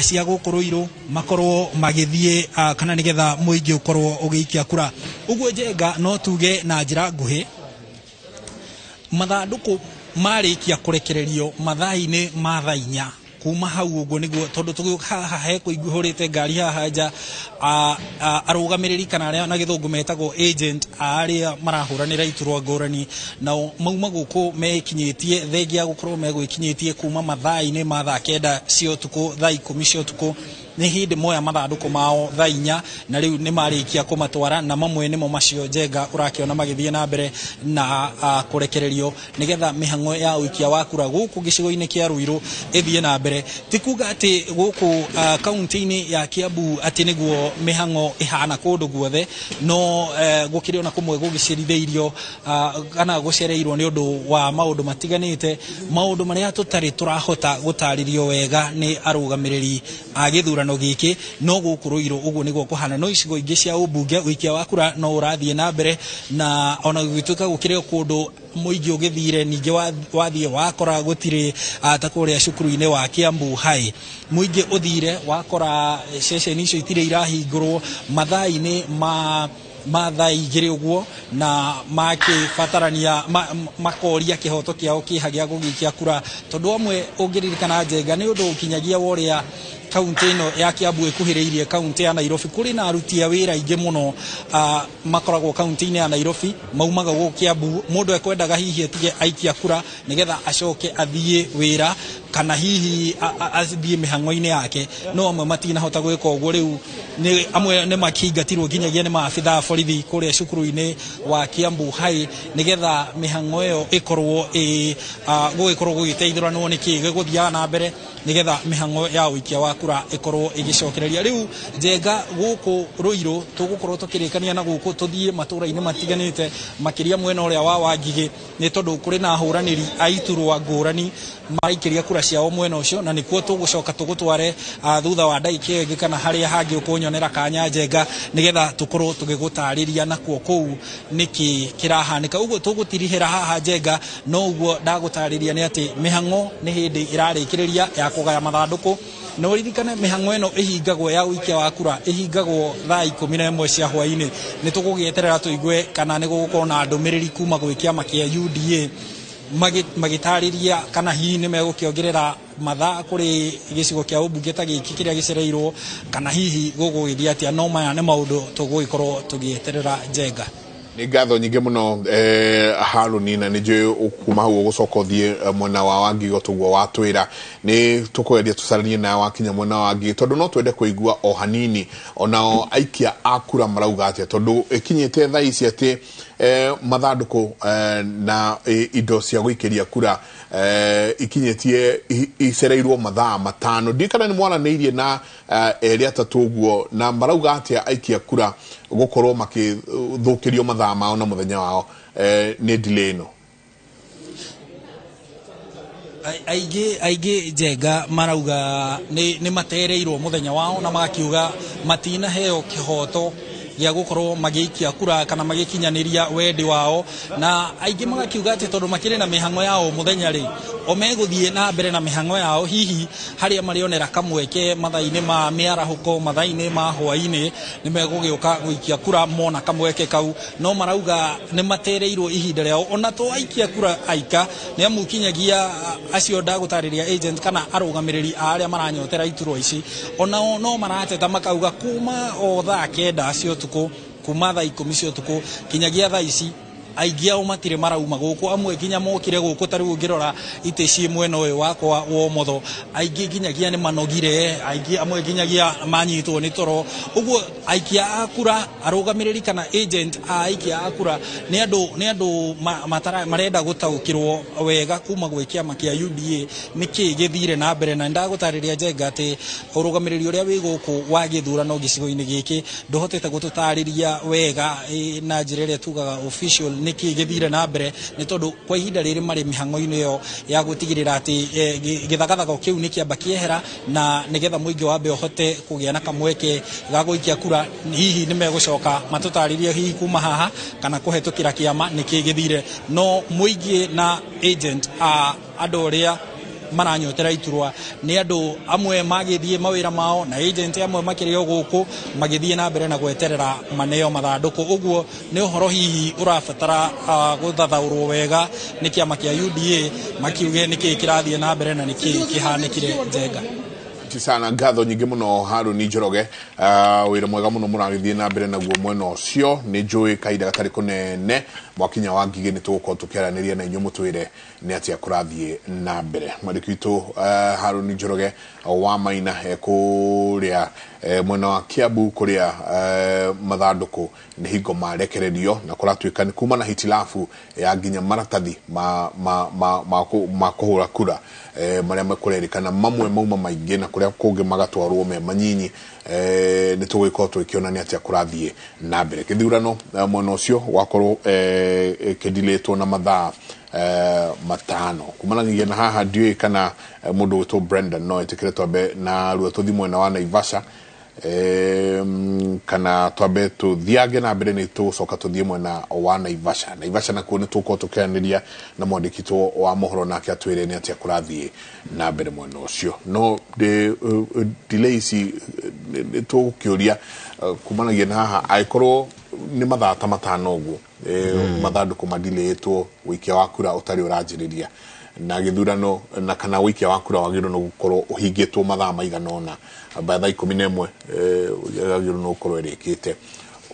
cia gũkũ Rũirũ, makorwo magĩthiĩ kana nĩgetha mũingĩ ũkorwo ũgĩikia kura. Ũguo Njenga, no tuge na njĩra nguhĩ mathandũkũ marĩkia kũrekererio mathaa-inĩ ma thaa 4, kuma hau ũguo nĩguo, tondũ tũgĩũka haha hekũihũrĩte ngari haha nja, arũgamĩrĩri kana arĩa na gĩthũngũ metagwo agent a arĩa marahũranĩra iturwa ngũrani, nao mauma gũkũ mekinyĩtie, thengia gũkorwo megwĩkinyĩtie kuma mathaa-inĩ ma thaa 9 cia ũtukũ, thaa 10 cia ũtukũ, nĩ hĩndĩ moya mathandũkũ mao thaa 4, na rĩu nĩ marĩkia kũmatwara. Na mamwe nĩmo macio Njenga ũrakĩona magĩthiĩ na mbere na kũrekererio nĩgetha mĩhang'o ya ũikia wa kura gũkũ gĩcigo-inĩ kĩa Ruiru ĩthiĩ na mbere. Ti kuga atĩ gũkũ kaunti-inĩ ya Kiambu atĩ nĩguo mĩhang'o ĩhana kũndũ guothe, no gũkĩrĩ ona kũmwe gũgĩcerithĩirio kana gũcereirwo nĩ ũndũ wa maũndũ matiganĩte, maũndũ marĩa tũtarĩ tũrahota gũtarĩrio wega nĩ arũgamĩrĩri a gĩthurano gĩkĩ. No gũkũ Ruiru ũguo nĩguo kũhana, no icigo ingĩ cia ũmbunge ũikia wa kura no ũrathiĩ na mbere, na ona gũgĩtuĩka gũkĩrĩ o kũndũ mũingĩ ũgĩthire ningĩ wathiĩ wakora gũtirĩ, ta kũrĩa cukuru-inĩ wa Kiambu High, mũingĩ ũthire wakora ceceni icio itirĩ irahingũrwo mathaa-inĩ ma thaa 2 ũguo, na makĩbatarania makoria kĩhoto kĩao kĩha gĩa gũgĩikia kura, tondũ amwe ũngĩririkana Njenga, nĩ ũndũ ũkinyagia wa ũrĩa kaunti ĩno ya Kiambu ĩkuhĩrĩirie kaunti ya Nairobi, kũrĩ na aruti a wĩra aingĩ mũno makoragwo kaunti-inĩ ya Nairobi maumaga gũkũ Kiambu. Mũndũ ekwendaga hihi atige aikia kura nĩgetha acoke athiĩ wĩra kana hihi athiĩ mĩhang'o-inĩ yake, no amwe matinahota gwĩka ũguo. Rĩu nĩ amwe nĩ makĩingatirwo nginyagia nĩ maabitha a borithi kũrĩa cukuru-inĩ wa Kiambu High nĩgetha mĩhang'o ĩyo ĩkorwo gũgĩkorwo gũgĩteithũranwo nĩkĩ gĩgũthiaga na mbere nĩgetha mĩhang'o ya ũikia wa kura ĩkorwo ĩgĩcokereria. Rĩu Njenga, gũkũ Ruiru tũgũkorwo tũkĩrĩkania na gũkũ tũthiĩ matũra-inĩ matiganĩte, makĩria mwena ũrĩa wa Wangigĩ, nĩ tondũ kũrĩ na ahũranĩri a iturwa ngũrani maraikĩria kura ciao mwena ũcio, na nĩkuo tũgũcoka tũgũtware thutha wa ndagĩka ĩyo ĩngĩ kana harĩa hangĩ ũkũnyonera kanya Njenga, nĩgetha tũkorwo tũgĩgũtarĩria nakuo kũu nĩkĩ kĩrahanĩka. Ũguo tũgũtirihĩra haha Njenga, no ũguo ndagũtarĩria nĩ atĩ mĩhang'o nĩ hĩndĩ ĩrarĩkĩrĩria ya kũgaya mathandũkũ. Na ũririkane mĩhang'o ĩno ĩhingagwo ya ũikia wa kura ĩhingagwo thaa 11 cia hwaĩ-inĩ. Nĩ tũgũgĩeterera tũigue kana nĩ gũgũkorwo na ndũmĩrĩri kuma gwĩ kĩama kĩa UDA magĩtarĩria kana hihi nĩ megũkĩongerera mathaa kũrĩ gĩcigo kĩa ũmbunge ta gĩkĩ kĩrĩa gĩcereirwo, kana hihi gũgũgĩthiĩ atĩa. No maya nĩ maũndũ tũgũgĩkorwo tũgĩeterera Njenga. Nĩ ngatho nyingĩ mũno, Haruni, na nĩ njũĩ kuma hau ũgũcoka ũthiĩ mwena wa Wangigĩ tũguo watwĩra. Nĩ tũkwendia tũcaranie nawe wakinya mwena wa Wangigĩ, tondũ no twende kũigua o hanini onao aikia a kura marauga atĩa, tondũ ĩkinyĩte thaa ici atĩ Mathandũkũ na indo cia gũikĩria kura ikinyĩtie icereirwo mathaa 5. Ndiũĩ kana nĩ mwaranĩirie na erĩ atatũ ũguo, na marauga atĩa aikia kura gũkorwo makĩthũkĩrio mathaa mao na mũthenya wao nĩ delay ĩno? Aingĩ Njenga marauga nĩ matereirwo mũthenya wao, na magakiuga matinaheo kĩhoto gĩa gũkorwo magĩikia kura kana magĩkinyanĩria wendi wao, na aingĩ magakiuga atĩ tondũ makĩrĩ na mĩhang'o yao mũthenya rĩ, o megũthiĩ na mbere na mĩhang'o yao, hihi harĩa marĩonera kamweke mathaa-inĩ ma mĩarahũko, mathaa-inĩ ma hwaĩ-inĩ, nĩ megũgĩũka gũikia kura mona kamweke kau. No marauga nĩ matereirwo ihinda rĩao, ona to aikia kura aika, nĩ amu kinyagia acio ndagũtarĩria agent kana arũgamĩrĩri a arĩa maranyotera iturwa ici, onao no marateta makauga kuma o thaa 9 cia ũtukũ, kuma thaa 10 cia ũtukũ kinyagia thaa ici, aingĩ ao matirĩ marauma gũkũ. Amwe nginya mokire gũkũ, ta rĩu ũngĩrora itĩ ciĩ mwena ũyũ wakwa wa ũmotho, aingĩ nginyagia nĩ manogire, aingĩ amwe nginyagia manyitwo nĩ toro. Ũguo aikia a kura, arũgamĩrĩri kana agent a aikia a kura nĩ andũ marenda gũtaũkĩrwo wega kuma gwĩ kĩama kĩa UDA nĩkĩ gĩthire na mbere. Na ndagũtarĩria Njenga atĩ ũrũgamĩrĩri ũrĩa wĩ gũkũ wa gĩthurano gĩcigo-inĩ gĩkĩ ndũhotete gũtũtarĩria wega na njĩra ĩrĩa tugaga official nĩkĩ gĩthire na mbere, nĩ tondũ kwa ihinda rĩrĩ marĩ mĩhang'o-inĩ ĩyo ya gũtigĩrĩra atĩ gĩthagathago kĩu nĩ kĩamba kĩehera, na nĩgetha mũingĩ wambe ũhote kũgĩa na kamweke ga gũikia kura. Hihi nĩ megũcoka matũtarĩrie hihi kuma haha kana kũhetũkĩra kĩama nĩkĩ gĩthire, no mũingĩ na agent a andũ arĩa maranyotera iturwa nĩ andũ amwe magĩthiĩ mawĩra mao, na agent amwe makĩrĩ o gũkũ magĩthiĩ na mbere na gweterera maneo mathandũkũ. Ũguo nĩ ũhoro hihi ũrabatara gũthathaũrwo wega nĩ kĩama kĩa UDA, makiuge nĩkĩ kĩrathiĩ na mbere na nĩkĩ kĩhanĩkire. Njenga, sana ngatho nyingĩ mũno Harũni Njoroge, wĩra mwega mũno mũragĩthiĩ na mbere naguo mwena ũcio. Nĩ njũĩ kahinda gatarĩ kũnene mwakinya wa ngigĩ nĩ tũgũkorwo tũkĩaranĩria na inyuĩ mũtwĩre nĩ atĩa kũrathiĩ na mbere. Mwandĩki witũ Harũni Njoroge wa Maina kũrĩa mwena wa Kiambu kũrĩa mathandũkũ nĩ hingo marekererio, na kũratuĩka nĩ kuma na hitilafu ya nginya maratathi ma kũhũra kura marĩa mekũrerĩkana mamwe mauma maingĩ na kũrĩa kũngĩ magatwarwo me manyinyi. Nĩ tũgũgĩkorwo tũgĩkĩona nĩ atĩa kũrathiĩ na mbere kĩthurano mwena ũcio wakorwo kĩndilĩtwo na mathaa 5. Kumanagia na haha ndiũĩ kana mũndũ wĩtwo Brendan no etĩkĩre twambe na ruo tũthiĩ mwena wa Naivasha, kana twambe tũthiange na mbere nĩ tũgũcoka tũthiĩ mwena wa Naivasha. Naivasha nakuo nĩ tũgũkorwo tũkĩaranĩria na mwandĩki wa mohoro nake atwĩre nĩ atĩa kũrathiĩ na mbere mwena ũcio. No delay ici nĩ tũgũkĩũria kumanagia na haha angĩkorwo nĩ mathaa ta 5 ũguo mathandũkũ madilĩtwo wĩikia wa kura ũtarĩ ũranjĩrĩria na gĩthurano, na kana wĩikia wa kura wagĩrĩirwo nĩ gũkorwo ũhingĩtwo mathaa maigana ũna by thaa 11 yagĩrĩirwo nĩ gũkorwo ĩrĩkĩte.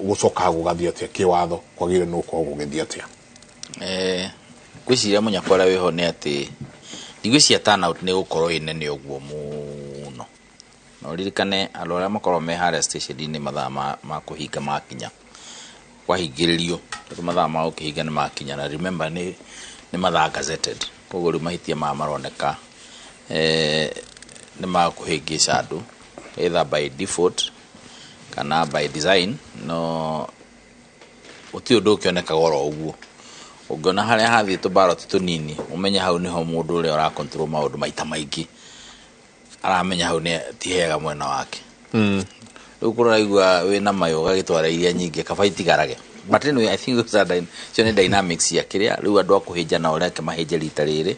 Gũcoka gũgathiĩ atĩa kĩwatho kwagĩrĩirwo nĩ gũkorwo gũgĩthiĩ atĩa? Ngwĩciria mũnyakwa ũrĩa wĩho nĩ atĩ ndigwĩciria turnout nĩ gũkorwo ĩ nene ũguo mũno, na ũririkane andũ arĩa makoragwo me harĩa station-inĩ mathaa ma kũhinga makinya, kwahingĩrĩrio tondũ mathaa ma gũkĩhinga nĩ makinya, na remember nĩ mathaa gazetted, koguo rĩu mahĩtia maya maroneka nĩ ma kũhĩngĩca andũ either by default kana by design, no gũtirĩ ũndũ ũkĩonekaga oro ũguo. Ũngĩona harĩa hathiĩ tũbaroti tũnini ũmenye hau nĩho mũndũ ũrĩa ũra control maũndũ maita maingĩ aramenya hau nĩ ti hega mwena wake. Rĩu kũraigua wĩna mayũ ũgagĩtwara iria nyingĩ kaba itigarage. But anyway, I think those are icio nĩ dynamics cia kĩrĩa rĩu andũ a kũhĩnja nao reke mahĩnje rita rĩrĩ,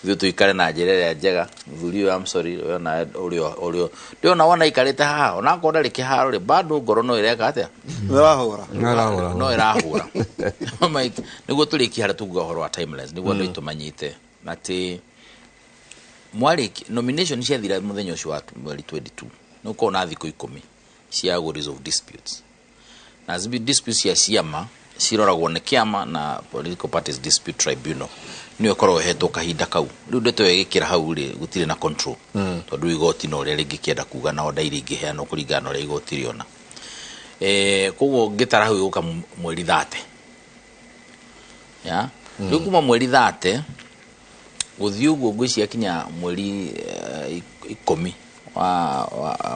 ithuĩ tũikare na njĩra ĩrĩa njega. Mũthuri ũyũ, I'm sorry, ona ũrĩa ndĩrona wona aikarĩte haha ona akorwo ndarĩ kĩharo rĩ, bado ngoro no ĩreka atĩa? No ĩrahũra. Nĩguo tũrĩkie harĩa tuga ũhoro wa timelines, nĩguo andũ aitũ manyite atĩ mwarĩki nomination ciathira mũthenya ũcio wa mweri 22 nĩ ũkorwo na thikũ 10 cia gũ resolve disputes, na disputes cia ciama ciroragwo nĩ kĩama na Political Parties Dispute Tribunal nĩyo ĩkoragwo ĩhetwo kahinda kau. Rĩu ndeto ĩyo ĩgĩkĩra hau rĩ, gũtirĩ na control, tondũ igoti no ũrĩa rĩngĩkĩenda kuga na order iria ingĩheanwo kũringana na ũrĩa igoti rĩona. Koguo ngĩtara hau ĩgũka mweri 30 Ya rĩu kuma mweri 30 gũthiĩ ũguo ngwĩciria kinya mweri 10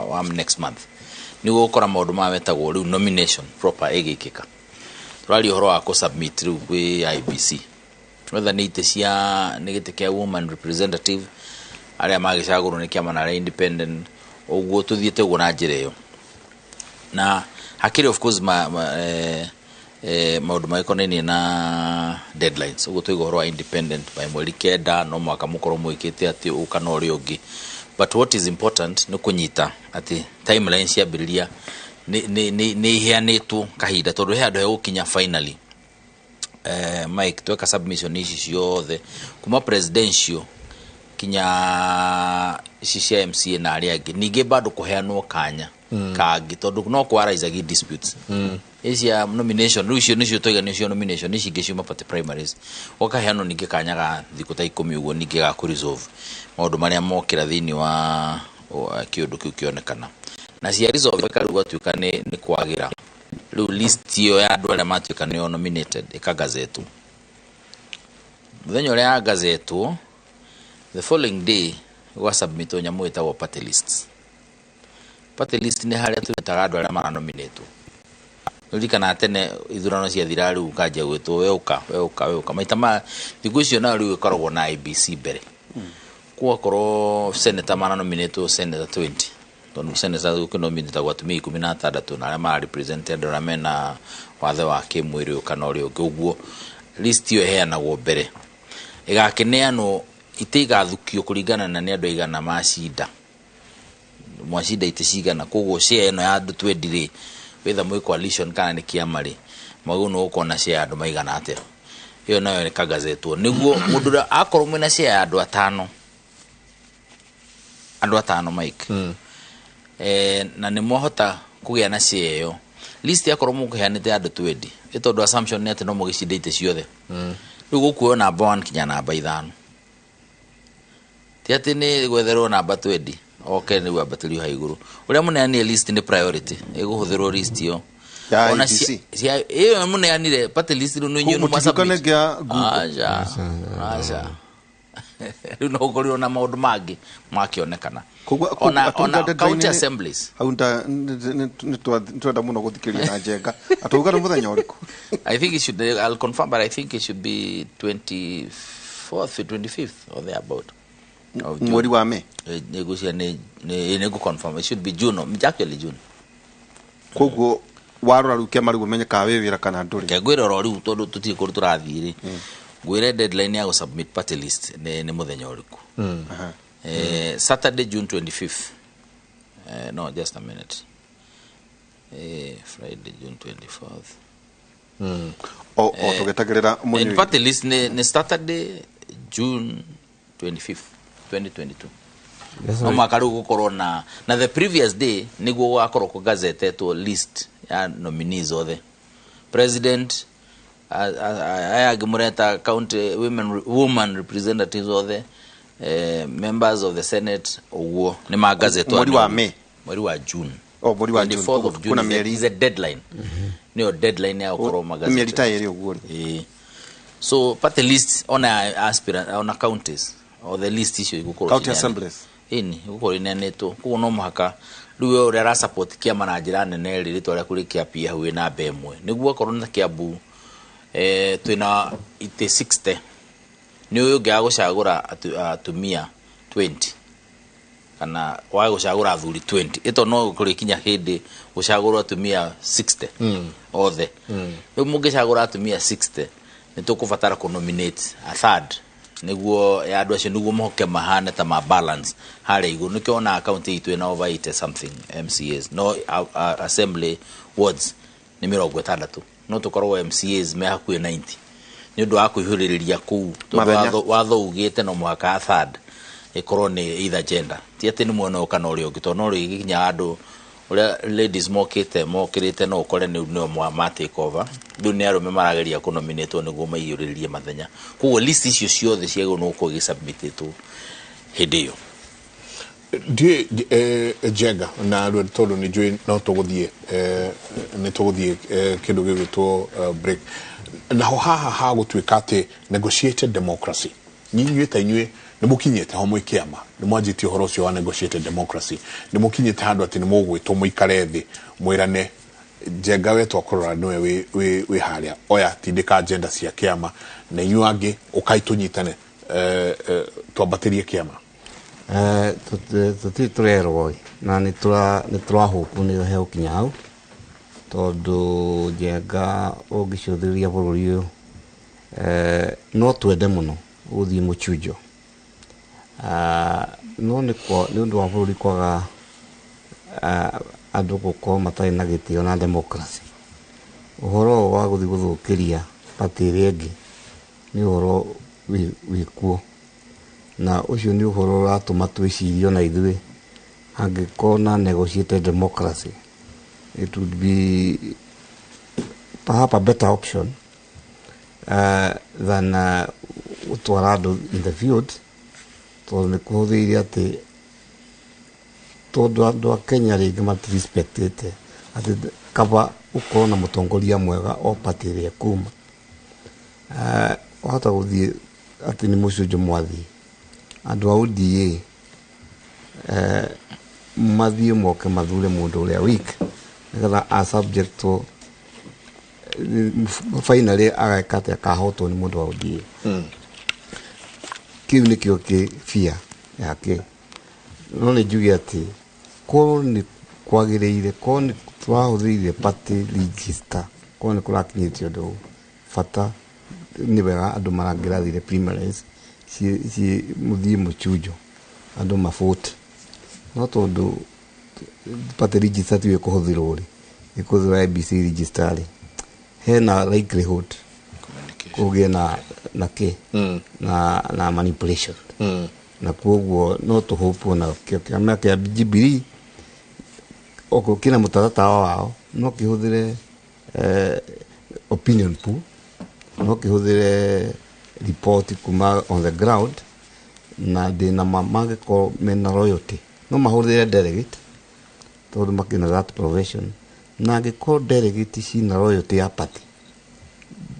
wa next month nĩguo gũkora maũndũ maya metagwo rĩu nomination proper ĩgĩkĩka. Tũraria ũhoro wa kũ-submit rĩu kwĩ IEBC whether nĩ itĩ cia nĩ gĩtĩ kĩa woman representative arĩa magĩcagũrwo nĩ kĩama na arĩa independent, ũguo tũthiĩte ũguo na njĩra ĩyo. Na hakĩrĩ of course maũndũ magĩkonainie na deadlines, ũguo tũiga ũhoro wa independent by mweri 9 no mũhaka mũkorwo mwĩkĩte atĩ ũũ kana ũrĩa ũngĩ, but what is important nĩ kũnyita atĩ timeline ciambĩrĩria nĩ iheanĩtwo kahinda, tondũ he handũ hegũkinya finally Mike tweka submission ici ciothe kuma presidential kinya ici cia MCA na arĩa angĩ, ningĩ bado kũheanwo kanya kangĩ tondũ no kwaraisagia disputes ici cia nomination. Rĩu icio nĩcio twaiga nĩcio nomination, ici ingĩ ciuma party primaries, gũkaheanwo ningĩ kanya ga thikũ ta 10 ũguo ningĩ ga kũ-resolve maũndũ marĩa mokĩra thĩinĩ wa kĩũndũ kĩu kĩonekana na cia resolve ĩkarĩu gwatuĩka nĩ kwagĩra. Rĩu list ĩyo ya andũ arĩa matuĩka nĩo nominated ĩkagazetwo mũthenya ũrĩa yagazetwo, the following day gũgasubmitwo nyamũ ĩtagwo party lists. Party list nĩ harĩa twĩtaga andũ arĩa maranominatwo. Ririkana tene ithurano ciathira rĩu ũkanjia gwĩtwo we ũka we ũka we ũka maita ma thikũ icio nayo rĩu ĩkoragwo na IEBC mbere, gwakorwo senator maranominatwo senator 20, tondũ senator gũkĩnominatagwo atumia 16 na arĩa mararepresent andũ arĩa mena wathe wa kĩmwĩrĩ ũyũ kana ũrĩa ũngĩ, ũguo list ĩyo ĩheanagwo mbere ĩgakĩneanwo itĩ igathukio kũringana na nĩ andũ aigana macinda mwacinda itĩ cigana, koguo share ĩno ya andũ 20 rĩ whether mwĩ coalition kana nĩ kĩama rĩ mwagĩrĩirwo nĩ gũkorwo na share ya andũ maigana atĩa, ĩyo nayo ĩkagazetwo nĩguo mũndũ ũrĩa akorwo mwĩna share ya andũ atano Mike na nĩ mwahota kũgĩa na share ĩyo list yakorwo mũkũheanĩte andũ 20 ĩ tondũ assumption nĩ atĩ no mũgĩcinde itĩ ciothe, rĩu gũkuoywo namba 1 kinya namba 5, ti atĩ nĩ gwetherwo namba 20 oke nĩguo ambatĩrio hau igũrũ. Ũrĩa mũneanire list nĩ priority ĩgũhũthĩrwo list ĩyo ya Ona IEBC. Ĩyo mũneanire party list rĩu nĩ inyuĩ Koguo mũtigĩkane kĩa Google. Aca, aca. Rĩu no ũkorirwo na maũndũ mangĩ makĩonekana. Koguo Ona county assemblies hau nĩ twenda mũno gũthikĩrĩria na Njenga atauga nĩ mũthenya ũrĩkũ? I think it should, I'll confirm, but I think it should be 24th, 25th or thereabout of June. Mweri wa May. Nĩngwĩciria nĩ ngũ-confirm. It should be June, or actually June. Koguo warora rĩu kĩama rĩu ũmenye kana wĩ wĩra kana ndũrĩ. Reke ngwĩre oro rĩu tondũ tũtirĩ kũndũ tũrathiĩ rĩ, ngwĩre deadline ya gũ-submit party list nĩ mũthenya ũrĩkũ. Saturday June 25th. No, just a minute. Friday June 24th. O tũgĩetagĩrĩra mũnyui. In party list nĩ Saturday June 25th 2022. Yes, No mwaka rĩu gũkorwo na the previous day nĩguo gũgakorwo kũgazetetwo list ya nominees othe, president aya angĩ mũreta county woman representatives othe, members of the senate, ũguo nĩ magazetwo Mweri wa May. Mweri wa June. Oh, mweri wa June. 24th of June Kuna mĩeri is a deadline, nĩyo deadline ya gũkorwo magazetwo. Mĩeri ta ĩrĩ ũguo rĩ. So party list ona aspirant ona counties or the list icio igũkorwo County cineanĩtwo. assemblies. Ĩni igũkorwo ineanĩtwo, koguo no mũhaka rĩu we ũrĩa arasupport kĩama na njĩra nene rĩ rĩtwa rĩaku rĩkĩapia hau wĩ namba 1 nĩguo akorwo nĩ ta Kiambu twĩna itĩ 60 nĩ ũyũ ũngĩ agũcagũra atumia 20 kana wage gũcagũra athuri 20 ĩto no kũrĩkinya hĩndĩ gũcagũrwo atumia 60 othe. Rĩu mũngĩcagũra atumia 60 nĩ tũkũbatara kũ-nominate a third nĩguo ya andũ acio nĩguo mahoke mahane ta ma balance harĩa igũrũ. Nĩkĩo ona county itũ ĩna over 80 something MCAs no assembly wards nĩ 60 no tũkorwo MCAs me hakuhĩ 90 nĩ ũndũ wa kũihũrĩrĩria kũu tondũ Mathenya. watho ugĩte no mũhaka a third ĩkorwo nĩ either gender, ti atĩ nĩ mwena ũyũ kana ũrĩa ũngĩ, tondũ no rĩgĩkinya andũ ũrĩa ladies mokĩte mokĩrĩte no ũkore nĩo ma take over, rĩu nĩ arũme marageria kũnominatwo nĩguo maiyũrĩrĩrie mathenya, koguo list icio ciothe ciagĩrĩirwo nĩ gũkorwo igĩsubmitĩtwo hĩndĩ ĩyo. Ndiũĩ Njenga na rĩu tondũ nĩ njũĩ no tũgũthiĩ nĩ tũgũthiĩ kĩndũ gĩgwĩtwo break. Naho haha ha gũtuĩka atĩ negotiated democracy, inyuĩ ta inyuĩ nĩ mũkinyĩte ho mwĩ kĩama, nĩ mwanjĩtie ũhoro ũcio wa negotiated democracy, nĩ mũkinyĩte handũ atĩ nĩ mũgwĩtwo mũikare thĩ mwĩrane, Njenga we twakũrora nĩwe wĩ harĩa, oya tindĩka agenda cia kĩama, na inyuĩ angĩ ũkai tũnyitane, twambatĩrie kĩama. Tũtirĩ tũrerwo na nĩ tũrahũkwo nĩ he gũkinya hau, tondũ Njenga ũngĩcũthĩrĩria bũrũri ũyũ, no twende mũno gũthiĩ mũchunjo, no nĩ ũndũ wa bũrũri kwaga andũ gũkorwo matarĩ na gĩtĩo na democracy. Ũhoro ũyũ wa gũthiĩ gũthũkĩria party ĩrĩa ĩngĩ nĩ ũhoro wĩkuo, na ũcio nĩ ũhoro ũratũma twĩcirie ona ithuĩ angĩkorwo na negotiated democracy, it would be perhaps a better option than gũtwara andũ in the field, tondũ nĩ kũhũthĩire atĩ tondũ andũ a Kenya rĩngĩ matirespectĩte atĩ kaba ũkorwo na mũtongoria mwega o party ĩrĩa kuma, wahota gũthiĩ atĩ nĩ mũcunjo mwathiĩ andũ a ODA mathiĩ moke mathure mũndũ ũrĩa weak nĩgetha a subject to finally ageka atĩ akahotwo nĩ mũndũ wa ODA. Kĩu nĩkĩo kĩ fear yake. No nĩ njuge atĩ korwo nĩ kwagĩrĩire, korwo nĩ twahũthĩrire party register, korwo nĩ kũrakinyĩte ũndũ bata, nĩ wega andũ marangĩrathire primaries mũthiĩ mũchunjo andũ mavote, no tondũ party register tiyo ĩkũhũthĩrwo rĩ, ĩkũhũthĩrwo IEBC register rĩ, hena likelihood kũgĩe na kĩ na manipulation, na koguo no tũhope na kĩama kĩa Jubilee okorwo kĩna mũtaratara wao no kĩhũthĩre opinion poll, no kĩhũthĩre report kuma on the ground, na ndĩna mangĩkorwo mena loyalty no mahũthĩre delegate tondũ makĩna that profession, na angĩkorwo delegate cina loyalty ya party,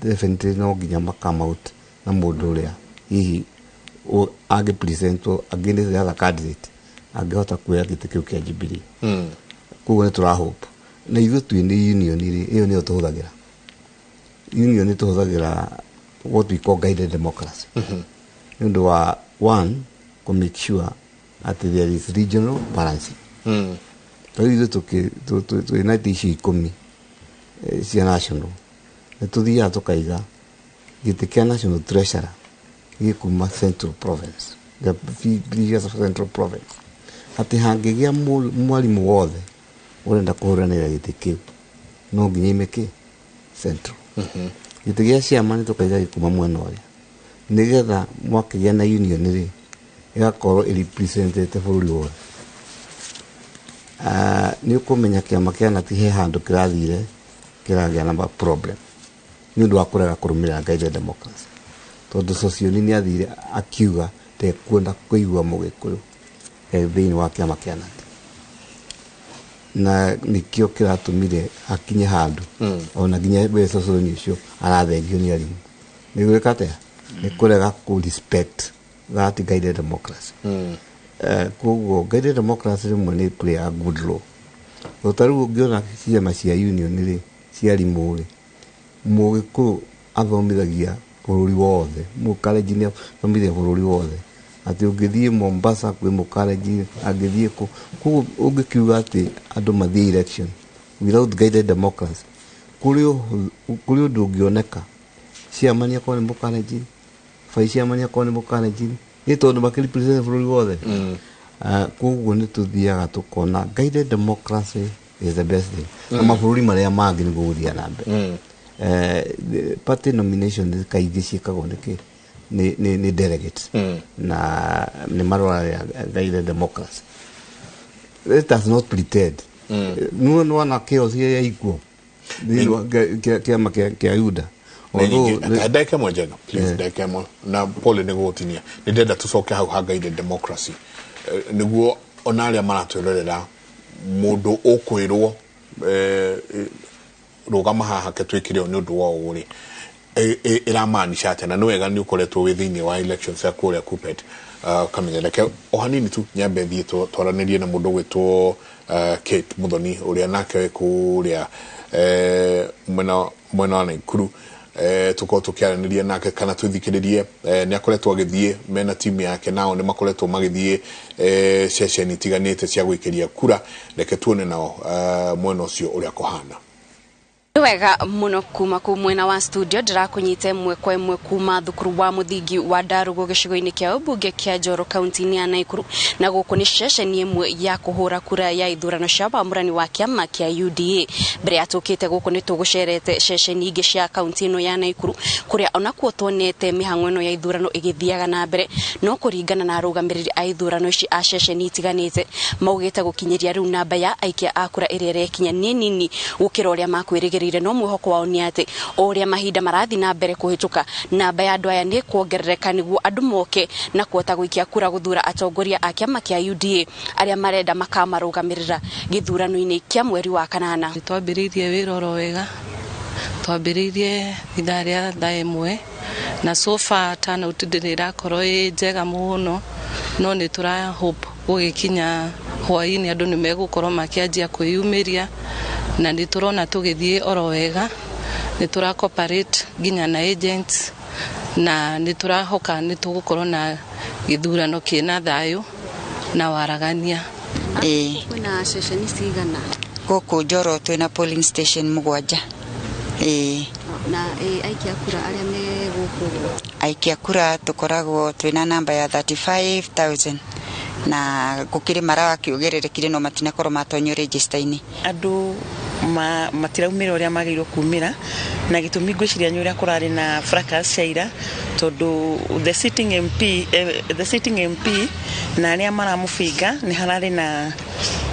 definitely no nginya makame out na mũndũ ũrĩa hihi angĩ present against the other candidate angĩhota kuoya gĩtĩ kĩu kĩa Jubilee. Koguo nĩ tũrahope na ithuĩ twĩ nĩ union rĩ, ĩyo nĩyo tũhũthagĩra. Union nĩ tũhũthagĩra what we call guided democracy, nĩ ũndũ wa one kũ make sure atĩ there is regional balancing. Tondũ ithuĩ twĩna itĩ icio 10 cia national, nĩ tũthiaga tũkaiga gĩtĩ kĩa national treasurer gĩkuma Central Province, the previous Central Province, atĩ hangĩgĩa mwarimũ wothe ũrenda kũhũranĩra gĩtĩ kĩu no nginya ime kĩ Central. Gĩtĩ gĩa ciama nĩ tũkaiga gĩkuma mwena ũrĩa, nĩgetha mwakĩgĩa na union rĩ, ĩgakorwo ĩrepresentete bũrũri wothe. Nĩ ũkũmenya kĩama kĩa nati he handũ kĩrathire kĩragĩa na problem nĩ ũndũ wa kũrega kũrũmĩrĩra guided democracy, tondũ Sosioni nĩ athire akiuga ndekuenda kũigua Mũgĩkũyũ thĩinĩ wa kĩama kĩa nati, na nĩkĩo kĩratũmire akinye handũ ona nginya we Sosioni ũcio arathengio nĩ arimũ. Nĩ gwĩka atĩa? Nĩ kũrega kũ respect that guided democracy. Koguo guided democracy rĩmwe nĩ play a good role. Ta rĩu ũngĩona ciama cia union rĩ, cia arimũ rĩ, Mũgĩkũyũ athomithagia bũrũri wothe, Mũkalenjin athomithagia bũrũri wothe, atĩ ũngĩthiĩ Mombasa kwĩ Mũkalenjin, angĩthiĩ kũ. Koguo ũngĩkiuga atĩ andũ mathiĩ election without guided democracy, kũrĩ ũndũ ũngĩoneka ciama nĩ akorwo nĩ Mũkalenjin, vice chairman akorwo nĩ Mũkalenjin, nĩ tondũ makĩrepresent bũrũri wothe. Koguo nĩ tũthiaga tũkona guided democracy is the best thing. Na mabũrũri marĩa mangĩ nĩguo gũthiĩ na mbere. Party nomination kaingĩ ciĩkagwo nĩkĩ? Nĩ delegates, na nĩ marora guided democracy. Let us not pretend. Nĩ wona chaos ĩrĩa ikuo kĩama kĩa Yuda. Ndagĩka ĩmwe Njenga, please, ndagĩka ĩmwe, na pole nĩ gũgũtinia, nĩ ndĩrenda tũcoke hau ha guided democracy, nĩguo ona arĩa maratwĩrorera mũndũ ũkwĩrwo rũgama haha ke twĩkire ũũ nĩ ũndũ wa ũũ rĩ, Iramaanisha atĩa na nĩ wega nĩ ũkoretwo wĩ thĩinĩ wa elections ya kũrĩa Kuppet kamenya reke o hanini tu nyambe thiĩ twaranĩrie na mũndũ ũgwĩtwo Kate Muthoni ũrĩa nake wĩ kũrĩa mwena wa Naikuru tukorwo tukiaraniria nake kana twithikiririe ni akoretwo agithie mena timu yake nao ni makoretwo magithie ceceni itiganite cia gwikiria kura reke tuone nao mwena ucio uria kuhana. Wega muno kuma ku mwena wa studio ndirakunyite mwe kwa mwe kuma thukuru wa muthingi wa Ndarugo gicigo-ini kia ubunge kia Njoro kaunti-ini ya Nakuru na guku ni ceceni imwe ya kuhura kura ya ithurano cia wamurani wa kiama kia UDA. Mbere atukite guku ni tugucerete ceceni ingi cia kaunti ino ya Nakuru kuria onakuo tuonete mihango ino ya ithurano igithiaga na mbere no kuringana na arugamiriri a ithurano ici a ceceni itiganite maugite gukinyiria riu namba ya aikia a kura iria irekinya ni nini gukira uria makwirigirire no mwihoko wao ni ati uria mahinda marathi na mbere kuhituka namba ya andu aya ni kuongerereka niguo andu moke na kuota guikia kura guthura atongoria a kiama kia UDA aria marenda makamarugamirira githurano-ini kia mweri wa kanana. Twambiriirie wira oro wega, twambiriirie ithaa ria thaa ĩmwe na so far turnout ndĩrĩ ĩrakorwo ĩ njega mũno no nĩ tũra hope gũgĩkinya hwaĩ-inĩ andũ nĩ megũkorwo makĩanjia kwĩyumĩria na nĩ tũrona tũgĩthiĩ oro wega, nĩ tũra cooperate nginya na agents na nĩ tũrahoka nĩ tũgũkorwo na gĩthurano kĩna thayũ na waragania. Kwĩna ceceni cigana gũkũ Njoro? Twĩna polling station 7. Na aikia kura arĩa me gũkũ? Aikia kura tũkoragwo twĩna namba ya 35,000 na gukiri marakiugererekire no matinakorwo matonyio register-ini. Andu matiraumira uria magĩrĩirwo kumĩra na gĩtũmi ngwĩciria nĩ ũrĩa kũrarĩ na fracas cia ira tondũ the sitting MP na arĩa maramũbinga nĩ hararĩ na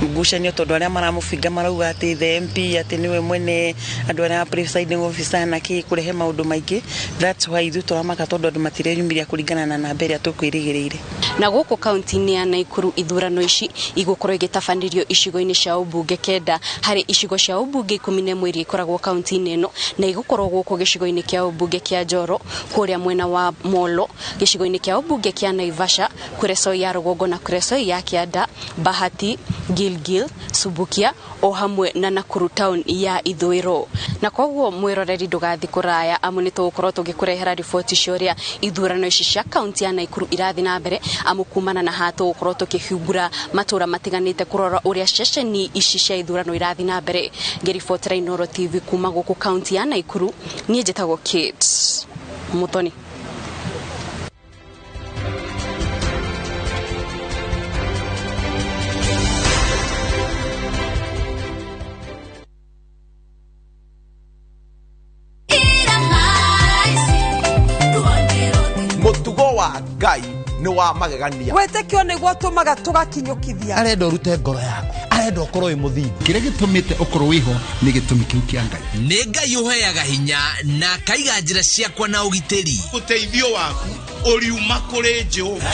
ngucanio tondũ arĩa maramũbinga marauga atĩ the MP atĩ nĩwe mwene andũ arĩa presiding officer na kĩ kũrehe maũndũ maingĩ. That's why ithuĩ tũramaka tondũ andũ matireyumĩria kũringana na namba ĩrĩa tũkwĩrĩgĩrĩire. Na gũkũ kaunti-inĩ ya Nakuru ithurano ici igũkorwo igĩtabanĩrio icigo-inĩ cia ũmbunge 9 harĩ icigo cia ũmbunge 11 iria ikoragwo kaunti-inĩ ĩno na igũkorwo gũkũ gĩcigo-inĩ kĩa ũmbunge kĩa Njoro kũrĩa mwena wa Molo, gĩcigo-inĩ kĩa ũmbunge kĩa Naivasha, Kuresoi ya rũgongo na Kuresoi ya kĩanda, Bahati, Gilgil, Subukia o hamwe na Nakuru town ya ithũĩro. Na koguo mwiroreri ndugathi kuraya amu nĩ tũgũkorwo tũgĩkũrehera riboti cia ũrĩa ithurano ici cia kaunti ya Nakuru irathi na mbere amu kumana na haha tũgũkorwo tũkĩhingũra matũra matiganĩte kũrora ũrĩa ceceni ici cia ithurano irathi na mbere. Ngĩribotera Inooro TV kuma gũkũ kaunti ya Nakuru, niĩ njĩtagwo Kate Muthoni. Mutugo wa Ngai nĩ wa magegania. Wĩtĩkio nĩguo tũmaga tũgakinyũkithia. Arenda ũrute ngoro yaku, arenda ũkorwo wĩ mũthingu. Kĩrĩa gĩtũmĩte ũkorwo wĩho nĩ gĩtũmi kĩu kĩa Ngai. Nĩ Ngai ũheaga hinya na akaiga njĩra ciakwa na ũgitĩri. Ũteithio waku ũriuma kũrĩ Jehova.